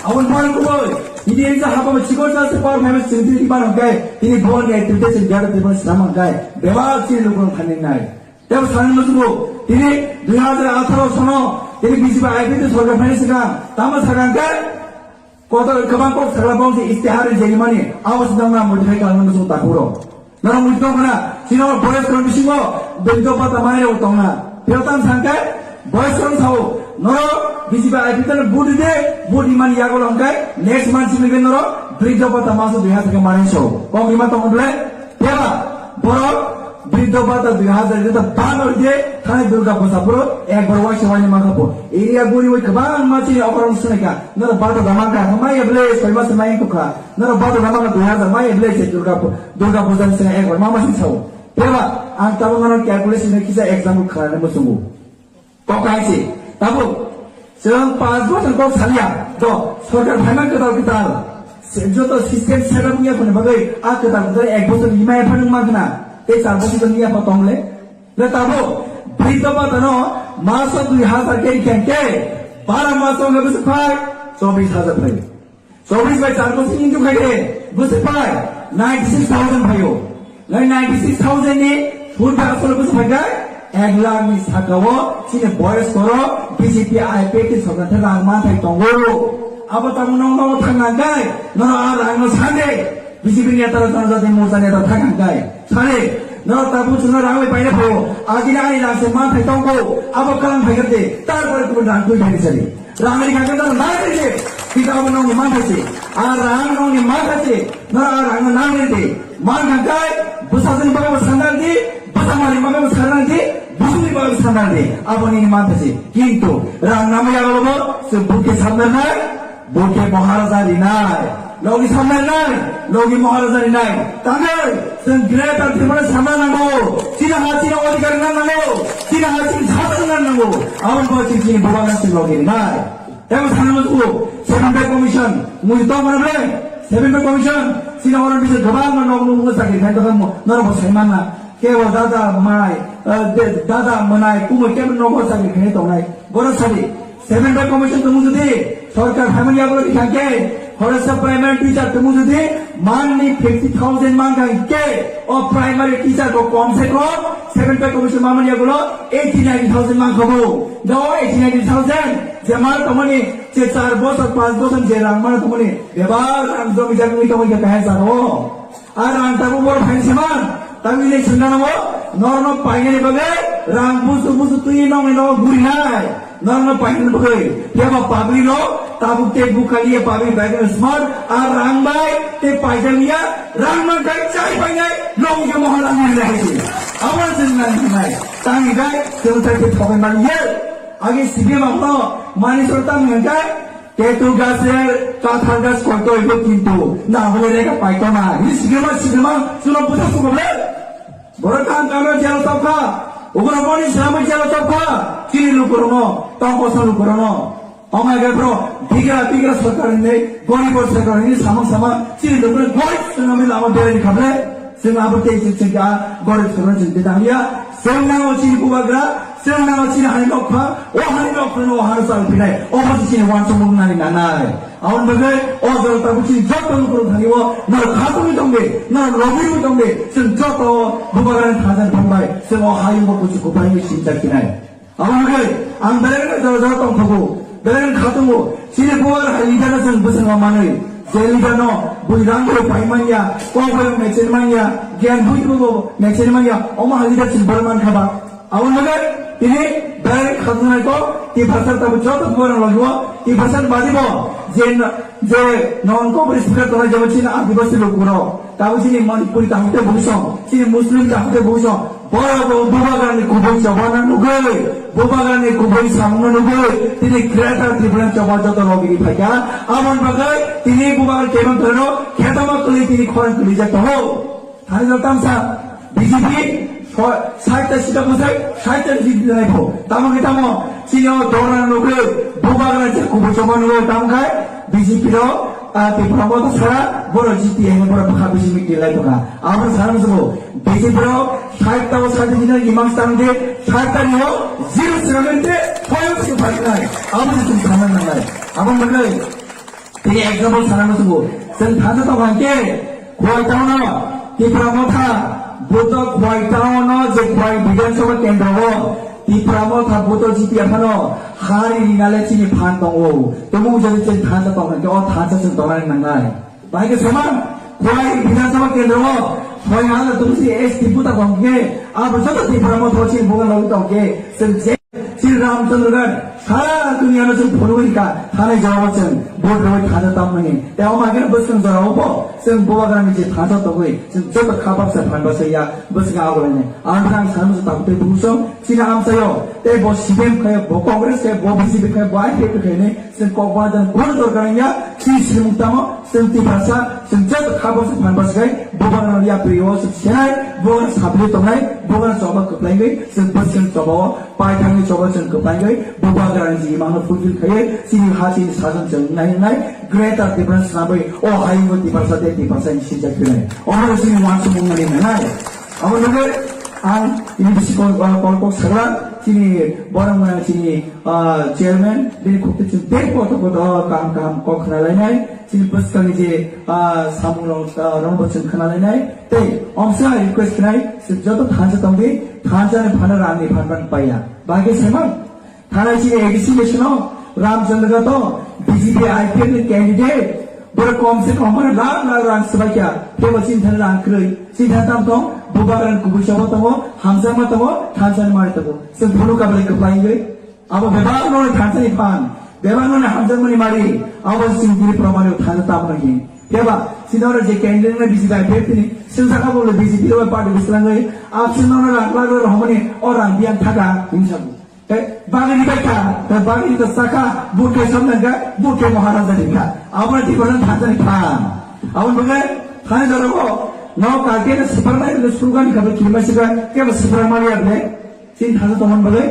aboni bubagrani kubui. Bini engsa hapama chikon sa se power family chwng tini mano kai, tini bubagrani activity chwng jara tini mano sinama kai. Bebak chini lukung thani nai. Tebo sanani muchungo, tini dui hazar atharo sono, tini B J P I P F T sorkar phaini swkang, tamo sakang khe, kotor kwbang kok sakla bong se istihar rijak mani, abo se nangna modify khlai muchungo takuro. Norok muchungo khna, chini boyos korom bisingo, briddo bhata manai rok tongna. Phiyok tam sangkhe, boyos korom sao, norok B J P I P F T no vote ride, vote rimani yago longkhe, next month simi norok briddo bhata maso dui hazar khe manai sao. Kok rima tongo ble? Phiya ba, borok briddo bhata dui hazar rita ban oi de, thani Durga Puja puro ekbar waisa waini mankha bo. Area guri oi kwbangma chini okorong swnai kha. Norok bhata da mankha, maya ble soi mas mai kha. Norok bhata da mankha dui hazar, maya ble se Durga Pu-, Durga Puja ni swnai ekbar ma ma sing sao. Phiya ba, ang tabuk norok calculation ni kisa example khlai muchungo. Kok hai se, tabuk, chwng panch bosor kok saliya, do, sorkar phaima kwtal kwtal, se, joto system set up wngya phone bagwi, a kwtal kwtal ek bosor ni maya phano wngma khna, tei char bosor ni yapha tong le. Le tabuk, briddo bhata no, maso dui hazar khe khe, bara maso wngkha bwswk phai, chobis hazar phai. Chobis bai char bosor into khai de, bwswk phai ninety six thousand phaio. Nai ninety six thousand ni sud bai asole bwswk phai khe, ek lakh ni saka o chini boyos koro B J P I P F T sorkar the rang manthai tongo. Abo tamo nong nong thang nang kai, nono a rang no sande, B J P neta rok, Janajati Morcha neta thang nang kai. Sare, nono tabuk chwngno rang bai paina phaio, agini ani rang se manthai tongo, abo kalang phai khe de, tar pore kubun rang twi phai sari. Rang ri kha khe nang ri de. Kita abo nongni manthai se. A rang nongni manthai se. Nang a rang nang ri de. Man kha kai, bwsajwkni bagwi bo sanna di, bwsamani bagwi bo sanna di, busuni bagwi bo sanna di. Abo nini manthai se. Kintu rang nangma yago bo se bukhe sanna nai, bukhe Maharaja ri nai. Logi samnai nai, logi Maharaja ni nai. Tangai, chwng greater Tripura samna nango. Chini ha chini odhikar na nango. Chini ha chini sasana nango. Aboni bo chini chini bubagra chini logi nai. Tebo sana musugo, seven pay commission. Mui to mana ble, seven pay commission. Chini oro bisa kwbangma nok nukgo chakri khai tongkha mo-, norok bo sai manna. Kebo dada mai, eh, de-, dada mwnai, kumui kebo nogo chakri khai tongnai. Boro sadi, seven pay commission tongmung jodi, sorkar phaimani yagulo di khangke, khoroksa primary teacher tongmung jodi, manni fifty thousand mankha hingke, o primary teacher bo kom se kom, seven pay commission mamani yagulo eighty ninety thousand mankha bo. Da o eighty ninety thousand, je mar tongmani, je char bosor, panch bosor je rang mar tongmani, bebak rang jomi jagwi tongmani kaya saro. Ar ang tabuk boro phaini sima, tabuk ini sengkano bo, norno painani bagwi rang busu busu twi nongni nogo gurinai, norno painani bagwi, phiya ba public rok tabuk tei bukhaliya public bai smart, ar rang bai tei paijak liya, rang man kai chai painai, nong je mohor ang gurinai hai se. Abo sengkano nai, tang kai, sengkano tei thokai man ye, agi sibi mangno, mani sor tang kai, Tetu gaser kathar gas koito ibo kintu na hole rega paito na. Ini sigirma sigirma suno puta suko ble. Borok kam kama jalo tokha. Ugra moni selama jalo tokha. Chini lukurono, tongkosa lukurono. Omai gai bro, bigra bigra sorkar hinwi, gorib sorkar hinwi samang samang chini lukurono goi sunami lama berani khable. Chwng abo tei chwng chwng kha gorib sorkar chwng tei tangya. Chwng nango chini bubagra, chwng nango chini hani nokha, o hani nokha no o hano chal phinai, o bo chini wansukmung nani nanai. Aboni bagwi o jora tabuk chini joto lukurok thani o norok khatungwi tongdi, norok lobirwi tongdi, chwng joto bubagrani thansa ni phan bai chwng o hayung bo kuchuk kuphai sinchak phinai. Aboni bagwi ang belai no jora jora tongthogo, belai no khatungo. Chini bubagra hai leader no chwng bwskango manwi, je leader no bui rang bai pai manya, kok bai mechel manya, gyan bui bo mechel manya, omo hai leader chwng bor mankha ba. Aboni bagwi tini belai khatungnai kok, Tiprasa tabuk joto bubagra logio, Tiprasa badi bo, je, je non kok speaker tongnai jabo chini adibasi lukurok, tabuk chini Manipuri tahute bujong, chini Muslim tahute bujong, Borok bo bubagrani kubui chobana nugwi, bubagrani kubui samungno nugwi, tini Greater Tipraland choba joto logiri phaikha. Aboni bagwi tini bubagra kebang kwrwino khetama kwlwi tini khorang kwlijak tongo. Thani no tamsa B J P so-, sait ta sita bwsai, sait ta sita nai pho. Tamo khe tamo, chini o dora nugwi, bubagra je kubui choba nugwi, tamo khai B J P rok, ah, Tipra Motha sara, borok G T A ni borok bwkha bisi meeting lai tongkha. Abo sana musugo, B J P rok sait ta o sait ta sita imang stang de, sait ta ni o zero seven de, point se five nai. Abo se chwng sana nangnai. Abo manai, tini example sana musugo, chwng thani tongkha hwnkhe, Khowai town o Tipra Motha, buto Khowai town o je Khowai Bidhan Sabha kendro o Tipra Motha buto G T A phano hari rinale chini phan tongo. Tongmung jani chini thansa tongkha hwnkhe o thansa chwng tongna nangnai. Bahai khe soman Khowai Bidhan Sabha kendro o soi hajar tongsi S T buta tongkhe abo joto Tipra Motha chini bugan logi tongkhe chwng je Shri Ramchandra Ghat, sara duniya no chwng phunugwi kha, thanai jora o chwng vote rwui thansa tamo mani. Tei omo haikhe bwskang jora o bo chwng bubagrani je thansa tongwi, chwng joto kha baksa phan baksa ya, bwskang agulai nai. Ang bwkha ang sana muchung tabuk tei buchung, chini amchaio, tei bo C P M khaio, bo Congress khaio, bo B J P khaio, bo I P F T khaio ni, chwng kok bajan kono dorkar ya, chini simung tamo, Chwng Tiprasa, chwng joto kha bwswk phan bwswk khai, bubagrano yapri o chwng senai, bubagrano sapri tongnai, bubagrano choba kwplaigwi, chwng bwswk choba o, paithangni choba chwng kwplaigwi, bubagrani jigimano fulfill khaiwi, chini ha chini sajon chwng nai nai, Greater Tipraland swnamwi, o hayungo Tiprasa tei Tiprasa ni sinjak phinai. Omo chini wansukmung nani nanai. Abo nugwi ang ini bisi kol, kol, kol kok sakla, chini borok maya chini, ah, chairman, bini khukti chwng tei kotor kotor kaham kaham kok khna lainai. Chini bwskangni je, ah, samung rok, ah, rok bo chwng khna lainai. Tei omsa request khnai, chwng joto thansa tongdi, thansa ni phano rang ni phan ban paiya. Bagwi semang, thanai chini A D C election o Ramchandra Ghat o B J P I P F ni candidate, borok kom se kom borok lakh lakh rang swbaikha, tebo chini thani rang kwrwi. Chini thani tam tong, bubagrani kubui choba tongo, hamjakma tongo, thansa ni mari tongo. Chwng phunuk kabalai kwplai wngwi. Abo bebak no thansa ni phan, bebak no hamjakmani mari, abo chini tini proman o thansa tamo no hin. Keba, chini oro je candidate na B J P I P F ni, sengsa kabo le B J P rok party bislangwi, absent no rang lagwi rohormani, o rang biyang thaka, hinwi sago. Tei bagwi ni baikha, tei bagwi ni saka, bukhe somnangkha, bukhe Maharaja ni kha. Abo ni tibor thansa ni phan. Abo ni bagwi, thani doro ko, no kake na sipar nai, no surugan kha, kirma sika, keba sipar maliya ble. Chini thansa tongmani bagwi,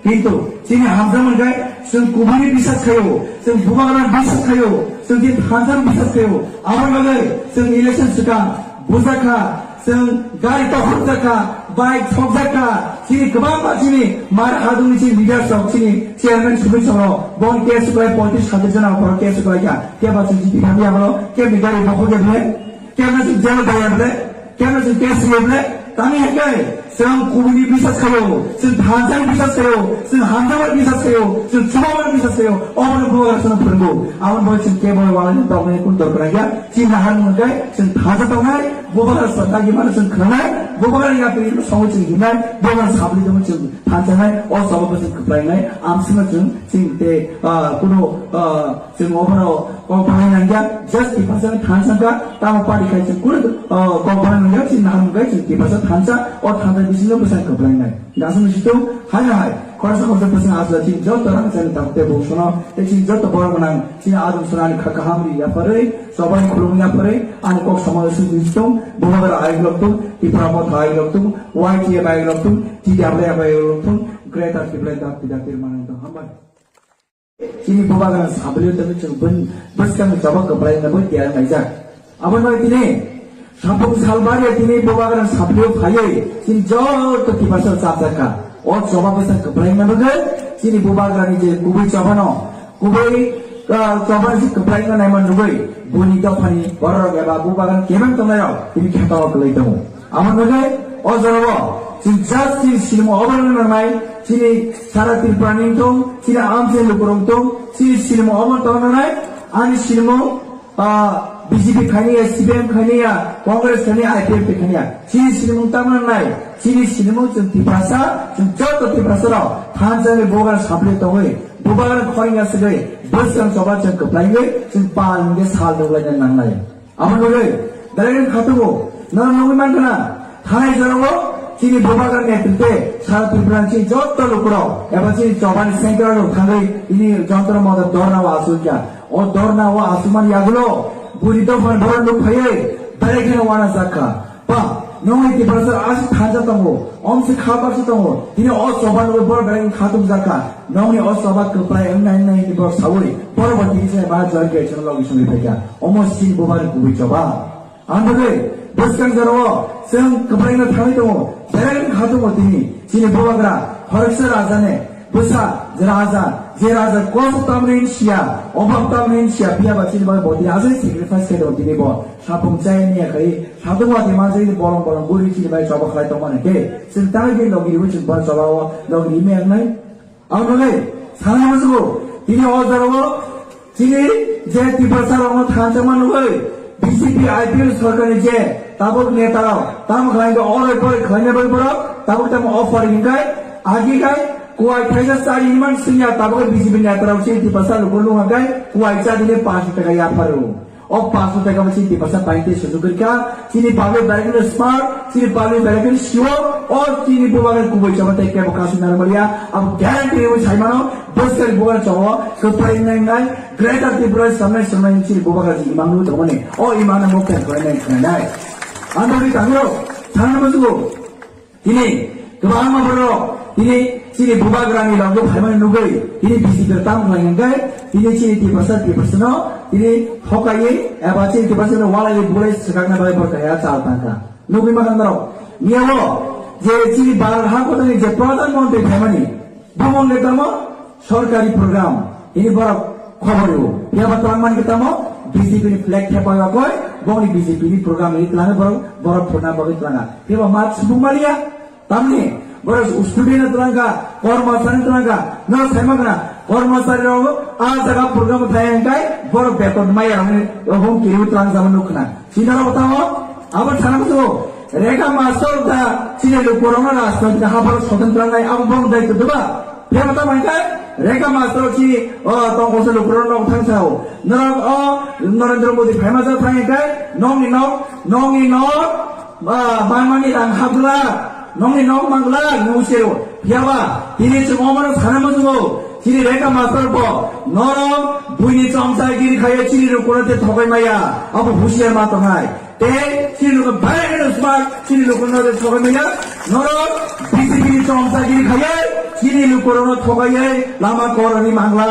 Kintu chini hamjakmani khe chwng kubuini bisas khaio, chwng bubagrani bisas khaio, chwng chini thansa bisas khaio. Aboni bagwi chwng election swkang bujakha, chwng gari tokhokjakha, bike sokjakha, chini kwbangma chini mar hadungni chini leaders rok, chini chairman Sukhdev Chakma, boni case kwlai poitris hajar jona borok case kwlaikha. Keba chwng chini hamya bono, kebni gari bokhokya bwle, kebna chwng jail daya bwle, kebna chwng case rwya bwle, tamo hai khe chwng kubuini bisas khaio, chwng thansa bisas khaio, chwng hamjakmani bisas khaio, chwng chubamani bisas khaio, obono bubagra chwngno phwrwngo. Aboni bagwi chwng kebo walani tongmani kun dorkar ya. Chini naharmung khe chwng thansa tongnai, bubagra sata gimano chwng khwnanai, bubagra yapri songwi chwng himnai, bubagra sabri dongwi chwng thansanai, o sababo chwng kwplainai, amsino chwng chini tei, ah, kuno, ah, chwng obono kok bhai nangya, just Tiprasa thansa ka, tamo party khai chwng kuno, ah, kok bhai nangya, chini naharmung khe chwng Tiprasa thansa, o thansa bisingo bwsai kwplainai. Gasano situ, hai hai, khoroksa khoroksa bwswng asla chini joto rang chani tamo tei bo sono, tei chini joto borok gwnang, chini adum sonani kha kaham ri yapharwi, chobai khulum yapharwi, ani kok samalo sujui tong, bubagra ayuk lok tong, Tipra Motha ayuk lok tong, Y T F ayuk lok tong, T W F ayuk lok tong, Greater Tipraland dakti dakti rwmani tong. Hambai. Chini bubagra sablio tongwi chwng bun-, bwskangni choba kwplaina bo tiyar laijak. Aboni bagwi tini Sampung Salbaria tini bubagra sablio phaiwi chini joto Tiprasa chapjakha. O choba bwsa kwplaina bagwi chini bubagrani je kubui chobano, kubui, ah, choba si kwplaina naima nugwi buni dophani bororok eba bubagra kebeng tongnairok tini khetao kwlwi tongo. Aboni bagwi o jorao chini just chini sinimo obo wngna nangnai, chini sara Tripura ni wngthung, chini amchaini lukurok wngthung, chini sinimo obo tongna nangnai, ani sinimo, ah, B J P khainiya, C P M khainiya, Congress khainiya, I P F T khainiya, chini sinimo tamo nangnai, chini sinimo chwng Tiprasa, chwng joto Tiprasa rok thansa ni bubagra sablio tongwi, bubagra khorang ya swgwi, bwskang choba chwng kwplaiwi, chwng pal hwnkhe sal nuglaina nangnai. Aboni bagwi belai khe khatungo, nono nugwi mankha na, thanai jorao chini bubagra netrite sara Tripura ni chini joto lukurok eba chini chobani central rok thangwi tini jontro motor dorna o achukya. O dorna o achukmani yagulo buri dophani borok nuk phaiwi belai kheno uanajakha. Ba, nongni Tiprasa aswk thansa tongo, omsi kha baksa tongo, tini o choba nugwi borok belai khatungjak kha. Nongni o choba kwplai wngnai wngnai hinwi borok saui, borok bo tini se ba join khe chwng logi songwi phaikha. Omo chini bubagrani kubui choba. Ang bagwi bwskang jorao chwng kwplaino thangwi tongo, belai wng kha tongo tini chini bubagra khoroksa rajane bwsa je raja, je raja kosto tamni hinsiya, obab tamni hinsiya, phiya ba chini bagwi bo tini aswk sacrifice khe tongo tini bo. Sapung chaya niya khai, satung wati manjak ni bolong bolong guri chini bai choba khlai tongmani khe, chwng tangwi khe logi riwi chwng bar choba o logi rimi wngnai. Ang nugwi sana musugo, tini o jorao chini je Tiprasa rokno thansa man nugwi B J P I P F sorkar ni je tabuk neta rok tamo khlai khe oroi poroi khlaina bai borok tabuk tamo offer hinkai agi kai kuai thaisa chari hinman singya tabuk B J P neta rok chini Tiprasa lukur lung kai kuai cha dine panch taka yapharu. O paso teka bo chini Tiprasa paite sujuk kha, chini public belai kheno smart, chini public belai kheno siwo, o chini bubagra kubui choba tei kebo kasu narwkya, abo guarantee rwi saimano, bwskang bubagra chobo, kwplai nai nai, Greater Tripura samnai samnai chini bubagra ji imang nwi tongmani, o imang no mokhe kwlai nai khwnai nai. Ang bagwi tangro, thangna musugo, Tini kwbangma borok tini chini bubagrani logo phaimani nugwi tini B J P tam khlai hwnkhe tini chini Tiprasa Tiprasano tini thokaiwi eba chini Tiprasano walaiwi bulai swkakna bagwi borok kaya chal tangkha. Nugwi mankha norok miyao je chini Bharat hakotani je Pradhan Mantri phaimani bumung le tamo sorkari program ini borok khobor rwo. Phiya ba twlang man khe tamo B J P ni flag thepai bakoi bongni B J P ni program ini twlang borok borok phurna bagwi twlanga. Phiya ba mat subung maliya tamni borok student twlangkha, kormosari twlangkha. No sai ma khna kormosari rok a jaga program thai hwnkhe borok beton maya rok ni hum kiriwi twlang jama nuk khna. Sinaro tamo abo sana musugo Rega Master da chini lukurokno rajnoitik hapharo soton twlangnai abo bong daitw doba. Phiyaba tamo hwnkhe Rega Master chini o tongkosong lukurokno thang sao. Norok o Narendra Modi phaima jak thang hwnkhe nokni nok, nokni nok, ah, manmani rang hapgwlak, nokni nok manglak nung sero. Phiyaba tini chwng omono sana musugo chini Rega Master bo norok buini chomsa giri khaiya chini lukurok tei thokai maya abo husiar ma tongnai. Tei chini luku belai kheno smart, chini luku no de thogai maya, norok B J P ni chomchagiri khaiye, chini luku no thogai lama korani mangla,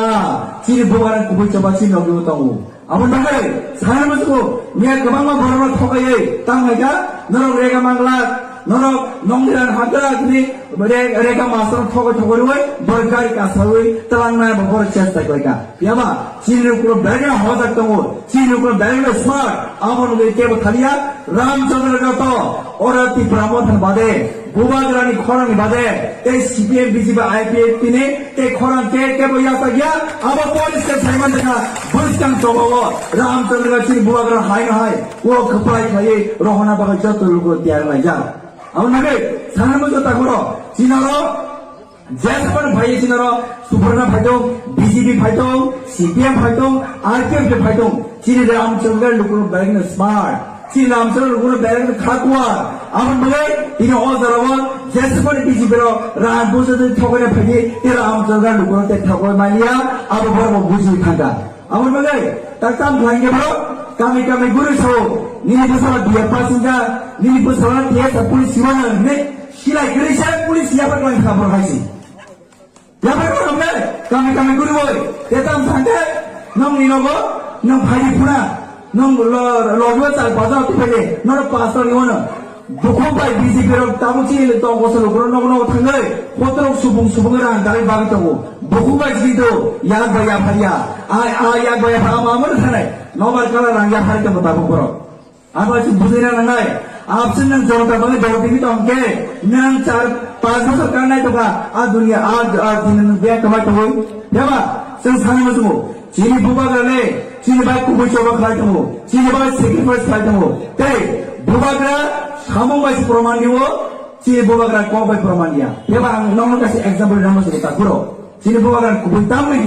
chini bubagra kubui choba chini logi tongo. Abo nangoi, sana musuko, miya kwbangma borokno thokaiwi tanglaikha, norok rega manglak, norok nongni ran hakrak ni re-, rega masrok thokai thokai rwui, borok gari kasaui tlangnai bo borok chesta khlaikha. Phiyaba, chini rukno belai no hojak tongo, chini rukno belai no smart, abo nugui kebo thaliya, Ramchandra Gato, ora Tipra Motha bade, Bubagrani khorangni bade, tei C P M B J P I P F T ni tei khorang ke kebo yachak ya, abo police ke saiman dekha, bwskang chobao, Ramchandra chini bubagra hai no hai, o kwplai khlaiwi rohorna bagwi joto lugo tiyar laijak. Abo nagwi, sana muchung takuro, chinaro, Jespan phai chinaro, Suprana phaitong, B J P phaitong, C P M phaitong, R P F phaitong, chini Ramchandra luku belai no smart. Chini Ramchandra luku belai no khakwa. Aboni bagwi tini o jorao jespan B J P ro ran bujo de thokna phaidi, tei Ramchandra luku te thokoi mania, abo borok buji thangka. Aboni bagwi tak tam khlai khe bro, kami kami guru sao, nini bwsala B A pass wngkha, nini bwsala T S R police siwana hwnwi silai kwrwi se police yapar khlai kha bro hai si. Yapar khlai kha bro, kami kami guru boi, te tam thangkhe, nong ni nogo, nong phaidi phuna, nong lo, lo, lo, char paja tu pele, noro pass ni wono. Bukhuk bai B J P rok tabuk chini le tong koso lukurok nogo nogo thangwi, kotorok subung subung rang dalai bagwi tongo. Bukhuk bai chini do, yak bai yapharia. Ai, ai, yak bai yapha ama amor thanai. Nobar kala rang yaphari tongo tabuk borok. Abo chini bujina nangnai. Absent nang jonta bangwi dol tini tong ke, nang char panch bosor kanai toka, a dunia, a, a dunia nang biya kamai tongoi. Yaba, seng sana musumo. Chini bubagra le, chini bai kubui choba khlai tongo, chini bai sacrifice khlai tongo. Tei bubagra samung bai se proman diwo, chini bubagra kok bai proman diya. Yaba ang nongno kaisa example rwna muchungo takuro. Chini bubagra kubui tamni,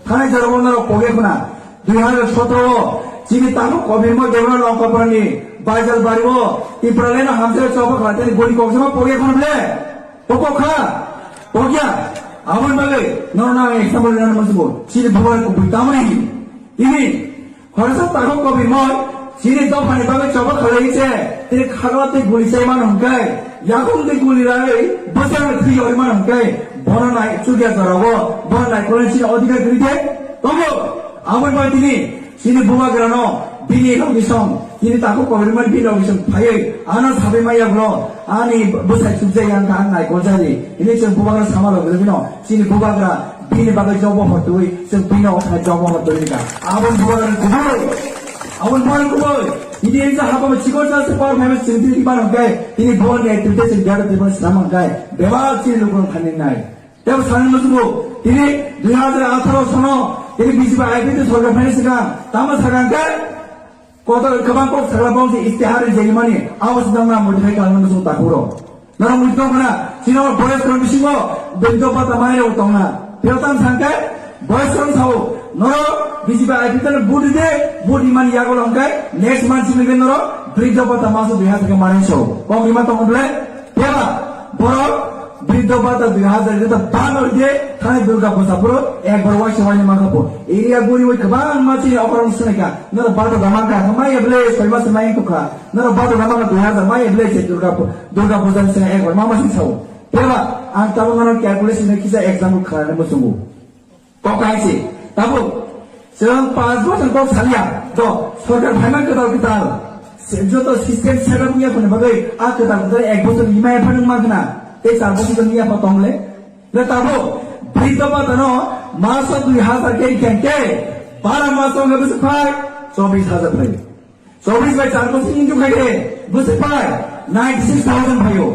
thanai jorao norok pogya khuna. Dui hazar sotro o, chini tamo kobirmo Debrana Longkapurani, Baijal bari o, Tipraland no hamjak choba khlai tani gori kok sama pogya khuna ble. Pokok kha, pokya. Aboni bagwi nono ang example rwna muchungo. Chini bubagra kubui tamoni. Tini, khoroksa takhuk kobirmoi, chini dophani bagwi choba khalai se, tini khagla tei guli chai mano hwnkhe, yakung tei guli rai, bwsakni thwi yori mano hwnkhe, bono nai chukya jorao, bono naikolni chini odhikar kwrwi de, tongo. Aboni bagwi tini, Chini bubagrano bini logisong, chini takhuk kobirmani bini logisong phaiwi ano sabai maya bwlo, ani bwsai chukjai yang kha ang naikol jari. Hini chwng bubagra sama logi logino, chini bubagra bini bagwi jobo hotwi, chwng bini okhai jobo hotwi kha. Aboni bubagra kubui, aboni bubagra kubui. Ini engsa haba chikon sa se power famous chwng tini bano kai, ini bubagra activity chwng jara tibon sama kai. Bebak chini lukun khani nai. Tebo sanani muchungo, tini dui hazar atharo sono, tini B J P I P T sorkar phaini swkang, tamo sakang khe, kotor kwbang kok sakla bong se istihar rijak mani, abo se nang na modify khlai mani muchungo takuro. Norok muchungo khna, chini o boyos rok bisingo, bendo bata mai rok tongna. Phiyok tang sang khe, boyos rok sao, norok B J P I P T no vote de, vote imani yago long khe, next month simi khe norok, bridge bata maso dui hazar khe mani sao. Kok ima tongo ble? Phiya ba, borok briddo bata dui hazar jeta ban oi de, thani Durga Puja puro ekbar waisa waini mankha bo. Area guri oi kwbangma chini okorong swnaikha. Norok bata da mankha, kha maya ble, soi mas mai wngkha. Norok bata da mankha dui hazar maya ble se Durga Pu-, Durga Puja ni swngha ekbar ma masing sao. Phiya ba, ang tabuk norok calculation kisa example khlaina muchungo. Kok hai se, tabuk, chwng panch bosor kok salia, do, sorkar phaima kwtal kwtal, se, joto system set up wngya phone bagwi, a kwtal kwtal ek bosor ni maya phano wngma khna, tei char bosor ni yapha tong le. Le tabuk, briddo bata no, maso dui hazar ke khen ke, bara maso wngkha bwswk phai, chobis hazar phai. Chobis bai char bosor ni jukhaide, bwswk pai ninety six thousand phaio.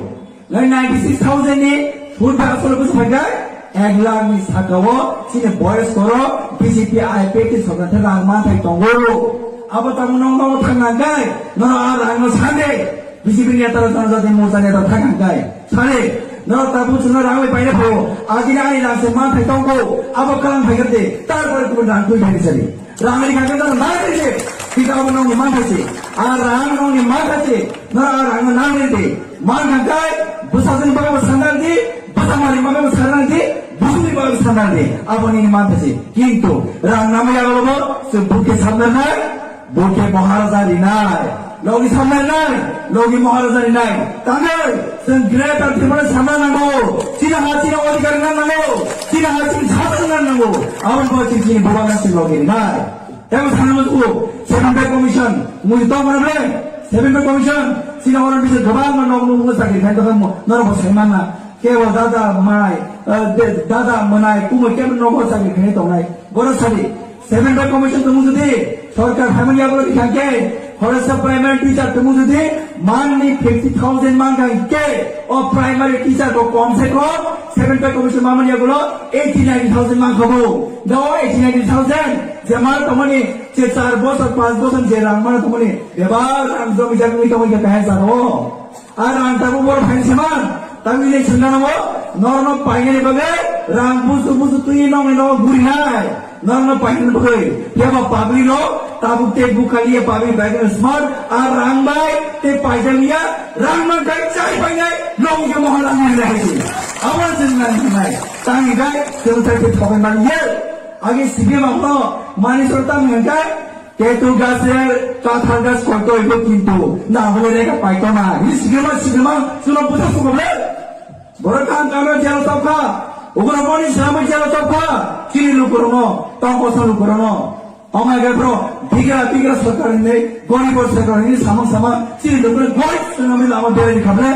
Nai ninety six thousand ni sud bai asolo bwswk phaikai? Ek lakh ni sakao chini boyos koro B J P I P F T sorkar thani rang manthai tongo. Abo tamo nong nogo thang nangkai, nono a rang no sande. B J P neta rok, Janajati Morcha neta thang nangkai. Sande, nono tabuk chwngno rang bai paina phaio. Ajini ani rang se manthai tongo. Abo kalang phaikhade, tarpore kubun rang twi phai sadi. Rang ni kaka dara nang ri de. Kita abo nong ni man thai se. A rang nong ni man thai se. Nora a rang nang ri de. Man kang kai. Bwsa jani baga bwsa nang di. Bwsa mari baga bwsa nang di. Busu ni baga bwsa nang di. Abo ni man thai se. Kintu rang nama ya galo bo. Se buke sabna nai. Buke bohara jari nai. Logi samnai nai, logi Maharaja ni nai. Tangwi, chwng Greater Tripura samna nango. Chini ha chini odhikar na nango. Chini ha chini chadar na nango. Aboni bo chini chini bubagra chini logi nai. Tebo sana mo tu, Seven Pay Commission, mui to mana ble? Seven Pay Commission, chini orang bisa gabang ma nok nuk sakri khan to mo, noro bo sai mana. Kebo dada mai, eh, de-, dada manai, kumo kebo nogo sakri khan to nai. Boro sadi, Seven Pay Commission tumu jodi sorkar phaimani yagulo dikhangkhe, khoroksa primary teacher tumu jodi manni fifty thousand mankha hinkhe, o primary teacher bo kom se kom Seven Pay Commission mamani yagulo eighty ninety thousand mankha bo. Da o eighty ninety thousand je mar tongmani, je char bosor, panch bosor je rang mar tongmani, bebak rang jomi jagwi tongwi khe kahai jagao. Ar ang tabuk boro phaini sema, tabuk ini sengganao, norno painani bagwi, rang busu busu twi nongni nogo gurinai, norno painani bagwi, phiya ba public no, tabuk tei bukaliya public bai smart, ar rang bai, tei paijaliya, rang man kai chai painai, nong je mohon rang ni hai si. Awan senggan nai, tangi gai, tei utai tei thokai man ye, agi sibi ma no, mani soro tang ngai kai, Ketu gaser kathar gas koito ibo kintu na hole rega paito na. Ini sigirma sigirma suno buta sugoble. Borok kam kamra jela topkha. Ugra boni srama jela topkha. Chini lukurono, tongkosa lukurono. Ongma ge bro, bigra bigra sorkar ni, gorib sorkar ni samang samang chini lukurono gorib swnamwi lama berai khable.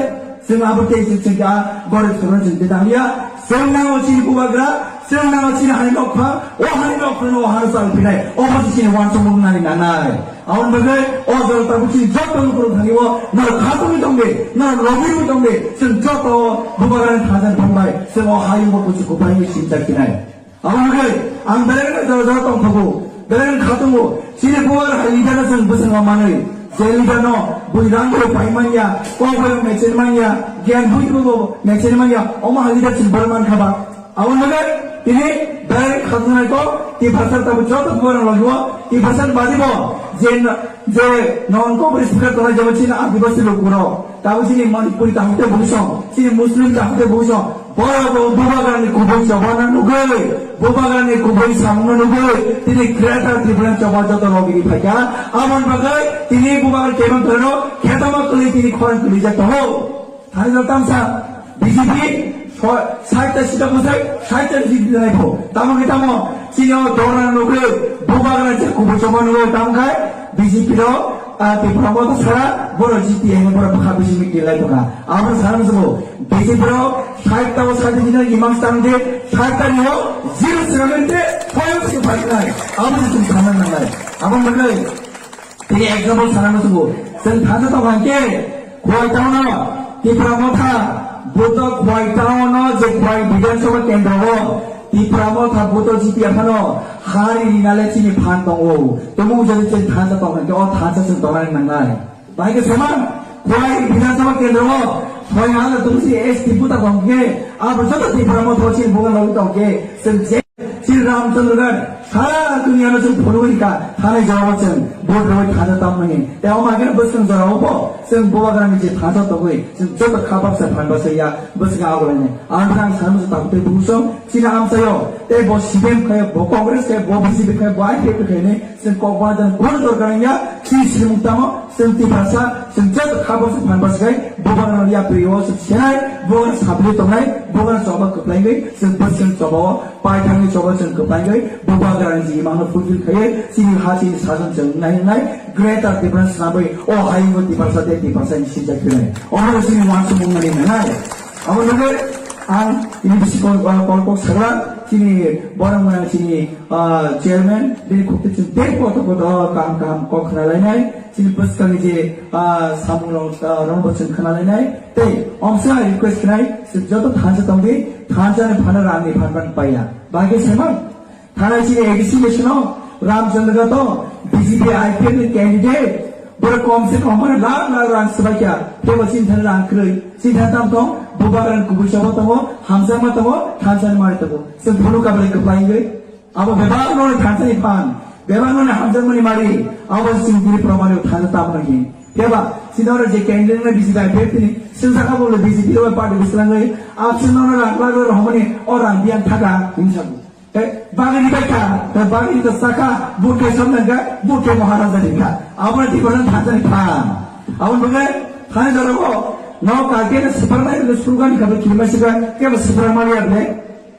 Chwng abo tei chwng chwng kha gorib swnamwi chwng tei tangya. Chwng nango chini bubagra, chwng nango chini hani nokha, o hani nokha no o hani chal pinai, o bo chini wansukmung nani nanai. Aboni bagwi o jora tabuk chini joto lukurok thani o, naro khatungwi tongdi, naro lobirwi tongdi, chwng joto bubagrani thajan tongbai, chwng o hayung bo kuchuk kuphai sinchak pinai. Aboni bagwi ang belai no jora jora tongthogo, belai no khatungo, chini bubagra hai leader no chwng bwswng manwi, je leader no bui rang bai pai manya, kok bai mechel manya, gyan bui bo mechel manya, omo hai leader chwng bwrwi mankha ba. Aboni bagwi tini belai khatungnai kok Tiprasa tabuk joto borok logio Tiprasa badi bo je n-, je non kok bwrwi speaker tongnai jabo chini Adibasi lukurok tabuk chini Manipuri tahuk tei Bhusong, chini Muslim tahuk tei Bhusong, borok bo bubagrani kubui chobana nugwi, bubagrani kubui samungno nugwi tini Greater Tripura choba joto logini phaikha. Aboni bagwi tini bubagra kebang kwrwino khetama kwlwi tini khorang kwlijak tongo. Thani jora tamsa B J P so-, sait ta sita bwsai, sait ta sita nai pho. Tamo khe tamo, chini o dora nugwi, bubagra je kubui choma nugwi, tamo khai B J P ro, a, Tipra Motha sara, boro G T A ni boro bwkha bisi meeting lai tongkha. Abo sana musugo, B J P ro sait ta o sait ta sita imang stang de, sait ta ni o zero seven de, point se pai nai. Abo se chwng sana nangnai. Abo manai. Tini example sana musugo. Chwng thansa tong hangke, Khowai town o, Tipra Motha, buto Khowai town o je Khowai Bidhan Sabha kendro o, Tipra Motha buto G T A phano, hari rinale chini phan tong o. Tumung jodi chwng thansa tong hangke, o thansa chwng tongnani nangnai. Bahai khe sema, Khowai Bidhan Sabha kendro o, Khowai hala tumsi S T buta tong ke, abo joto Tipra Motha chini bugan lagi tong ke, chwng je Sri Ramchandra Ghat, sara duniya no chwng phunugwi kha, thani jawab chwng, vote rwi thaja tam nani. Tei omo agena bwskang jora obo, chwng bubagrani je thaja togwi, chwng joto kha baksa phan baksa ya, bwskang agulani. Ang thang sana musu tabuk tei bukhuksong, chini amchaio, tei bo C P M khayo, bo Congress khayo, bo B J P khayo, bo I P F T khayo ni, chwng kok bajan, bono dorkar ya, chini simung tamo, chwng Tiprasa, chwng joto kha baksa phan baksa khai, bubagrani yapri o, chwng senai, bubagrani sapli tongnai, bubagrani choba kwplai wi, chwng bwskang choba o, Paithakni choba chwng kwplai wi bubagrani je imangno fulfill khaiwi chini ha chini sason chwng nai nai Greater Tripura swnamwi o hayungo Tiprasa tei Tiprasa ni sinchak khwnai. Omo chini wansukmung nani nangnai. Abo nugwi ang ini bisi kol, ah, kol kok sagra chini borok mwnang chini, ah, chairman bini khukti chwng tei koto koto kaham kaham kok khna lainai. Chini bwskangni je, ah, samung rok, ah, rok bo chwng khna lainai. Tei omsa request khnai, chwng joto thansa tongdi, thansa ni phano rang ni phan phan paiya. Bagwi semang. Thanai chini A D C election o Ramchandra Ghat o B J P I P F ni candidate. Borok kom se kom borok lakh lakh rang swbaikha. Phebo chini thani rang kwrwi. Chini thani tam tong, bubagrani kubui choba tongo, hamjakma tongo, thansa ni mari tongo. Chwng phunuk kablai kwplai wngwi. Abo bebak noni thansa ni phan, bebak noni hamjakmani mari, abo chwng tini proman o thansa tamo nang hin. Phiya ba, chini oro je candidate na B J P I P F ni, chwng saka bo le B J P o party bislangwi, absent no rang lagwi rohormani, o rang biyan thaka, hin sabu. Bagwi ni bai kha, bagwi ni saka, bukhe somnang kha, bukhe Maharaja ni kha. Abo ni Tiprasa thansa ni phan. Abo ni bagwi thani jora o, no kalke na sipar nai, no slogan kha, kiri ma sika, kebo sipar ma ya ble.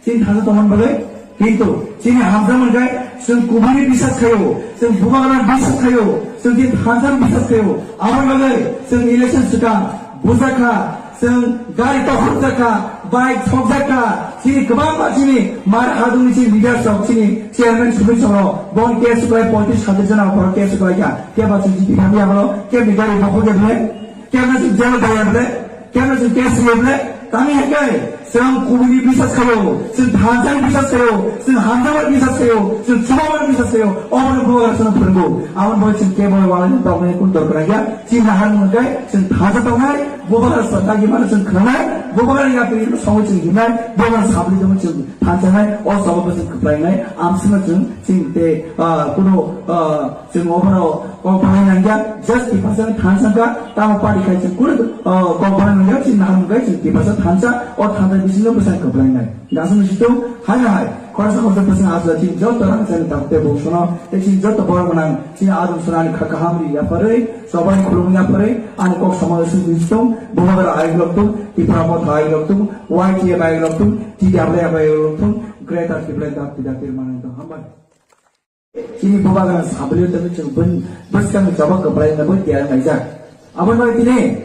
Chini thansa tongmani bagwi, kintu chini hamjakmani khe chwng kubuni bisas khaio, chwng bubagrani bisas khaio, chwng chini thansani bisas khaio. Aboni bagwi chwng election swkang bujakha, chwng gari tokhorjakha, bike sokjakha, chini kwbangma chini mar hadungni chini leaders rok, chini chairman sumui chwngno bon case kwlai poitris hajar jona borok case kwlaikha. Keba chwng chini hamya bono kebni gari bokhok ya bwlai? Kebna chwng jela daya bwlai? Kebna chwng case ya bwlai? Tamo hai khe chwng kubuni bisas khaio, chwng thansani bisas khaio, chwng hamjakmani bisas khaio, chwng chubamani bisas khaio. Obono bubagra chwngno phwrwngo. Aboni bagwi chwng kebo walai tongmani kun dorkar ya. Chini nahar mung khe chwng thansa tongnai, bubagra sa dagi mano chwng khwnanai, bubagra yapri no songo chwng hinai, bubagra sabri tongmo chwng thansanai, o sababo chwng kwplainai, amsino chwng chini te, ah, kuno, ah, Chwng obono kok bwlai nangya, just Tiprasa ni thansa kha, tamo party khai chwng kunu, oh, kok bwlai nangya, chini nahar mung khe chwng Tiprasa thansa, o thansa bisingo bwsai kok bwlai nai. Gasung situng, hai na hai, khoroksa khoroksa bwswng asla chini joto rang chani tabuk tei buksono, tei chini joto borok gwnang, chini adum sonani kha kaham ri yapharwi, chobani khulumung yapharwi, ani kok samani sung situng, bubagra ayuk loktung, Tipra Motha ayuk loktung, Y T F ayuk loktung, T W F ayuk loktung, Greater Tipraland Dapti Dapti Manang tong hambai. Chini bubagra sablio tongwi chwng bun-, bwskangni choba kwplaino bo tiyar laijak. Aboni bagwi tini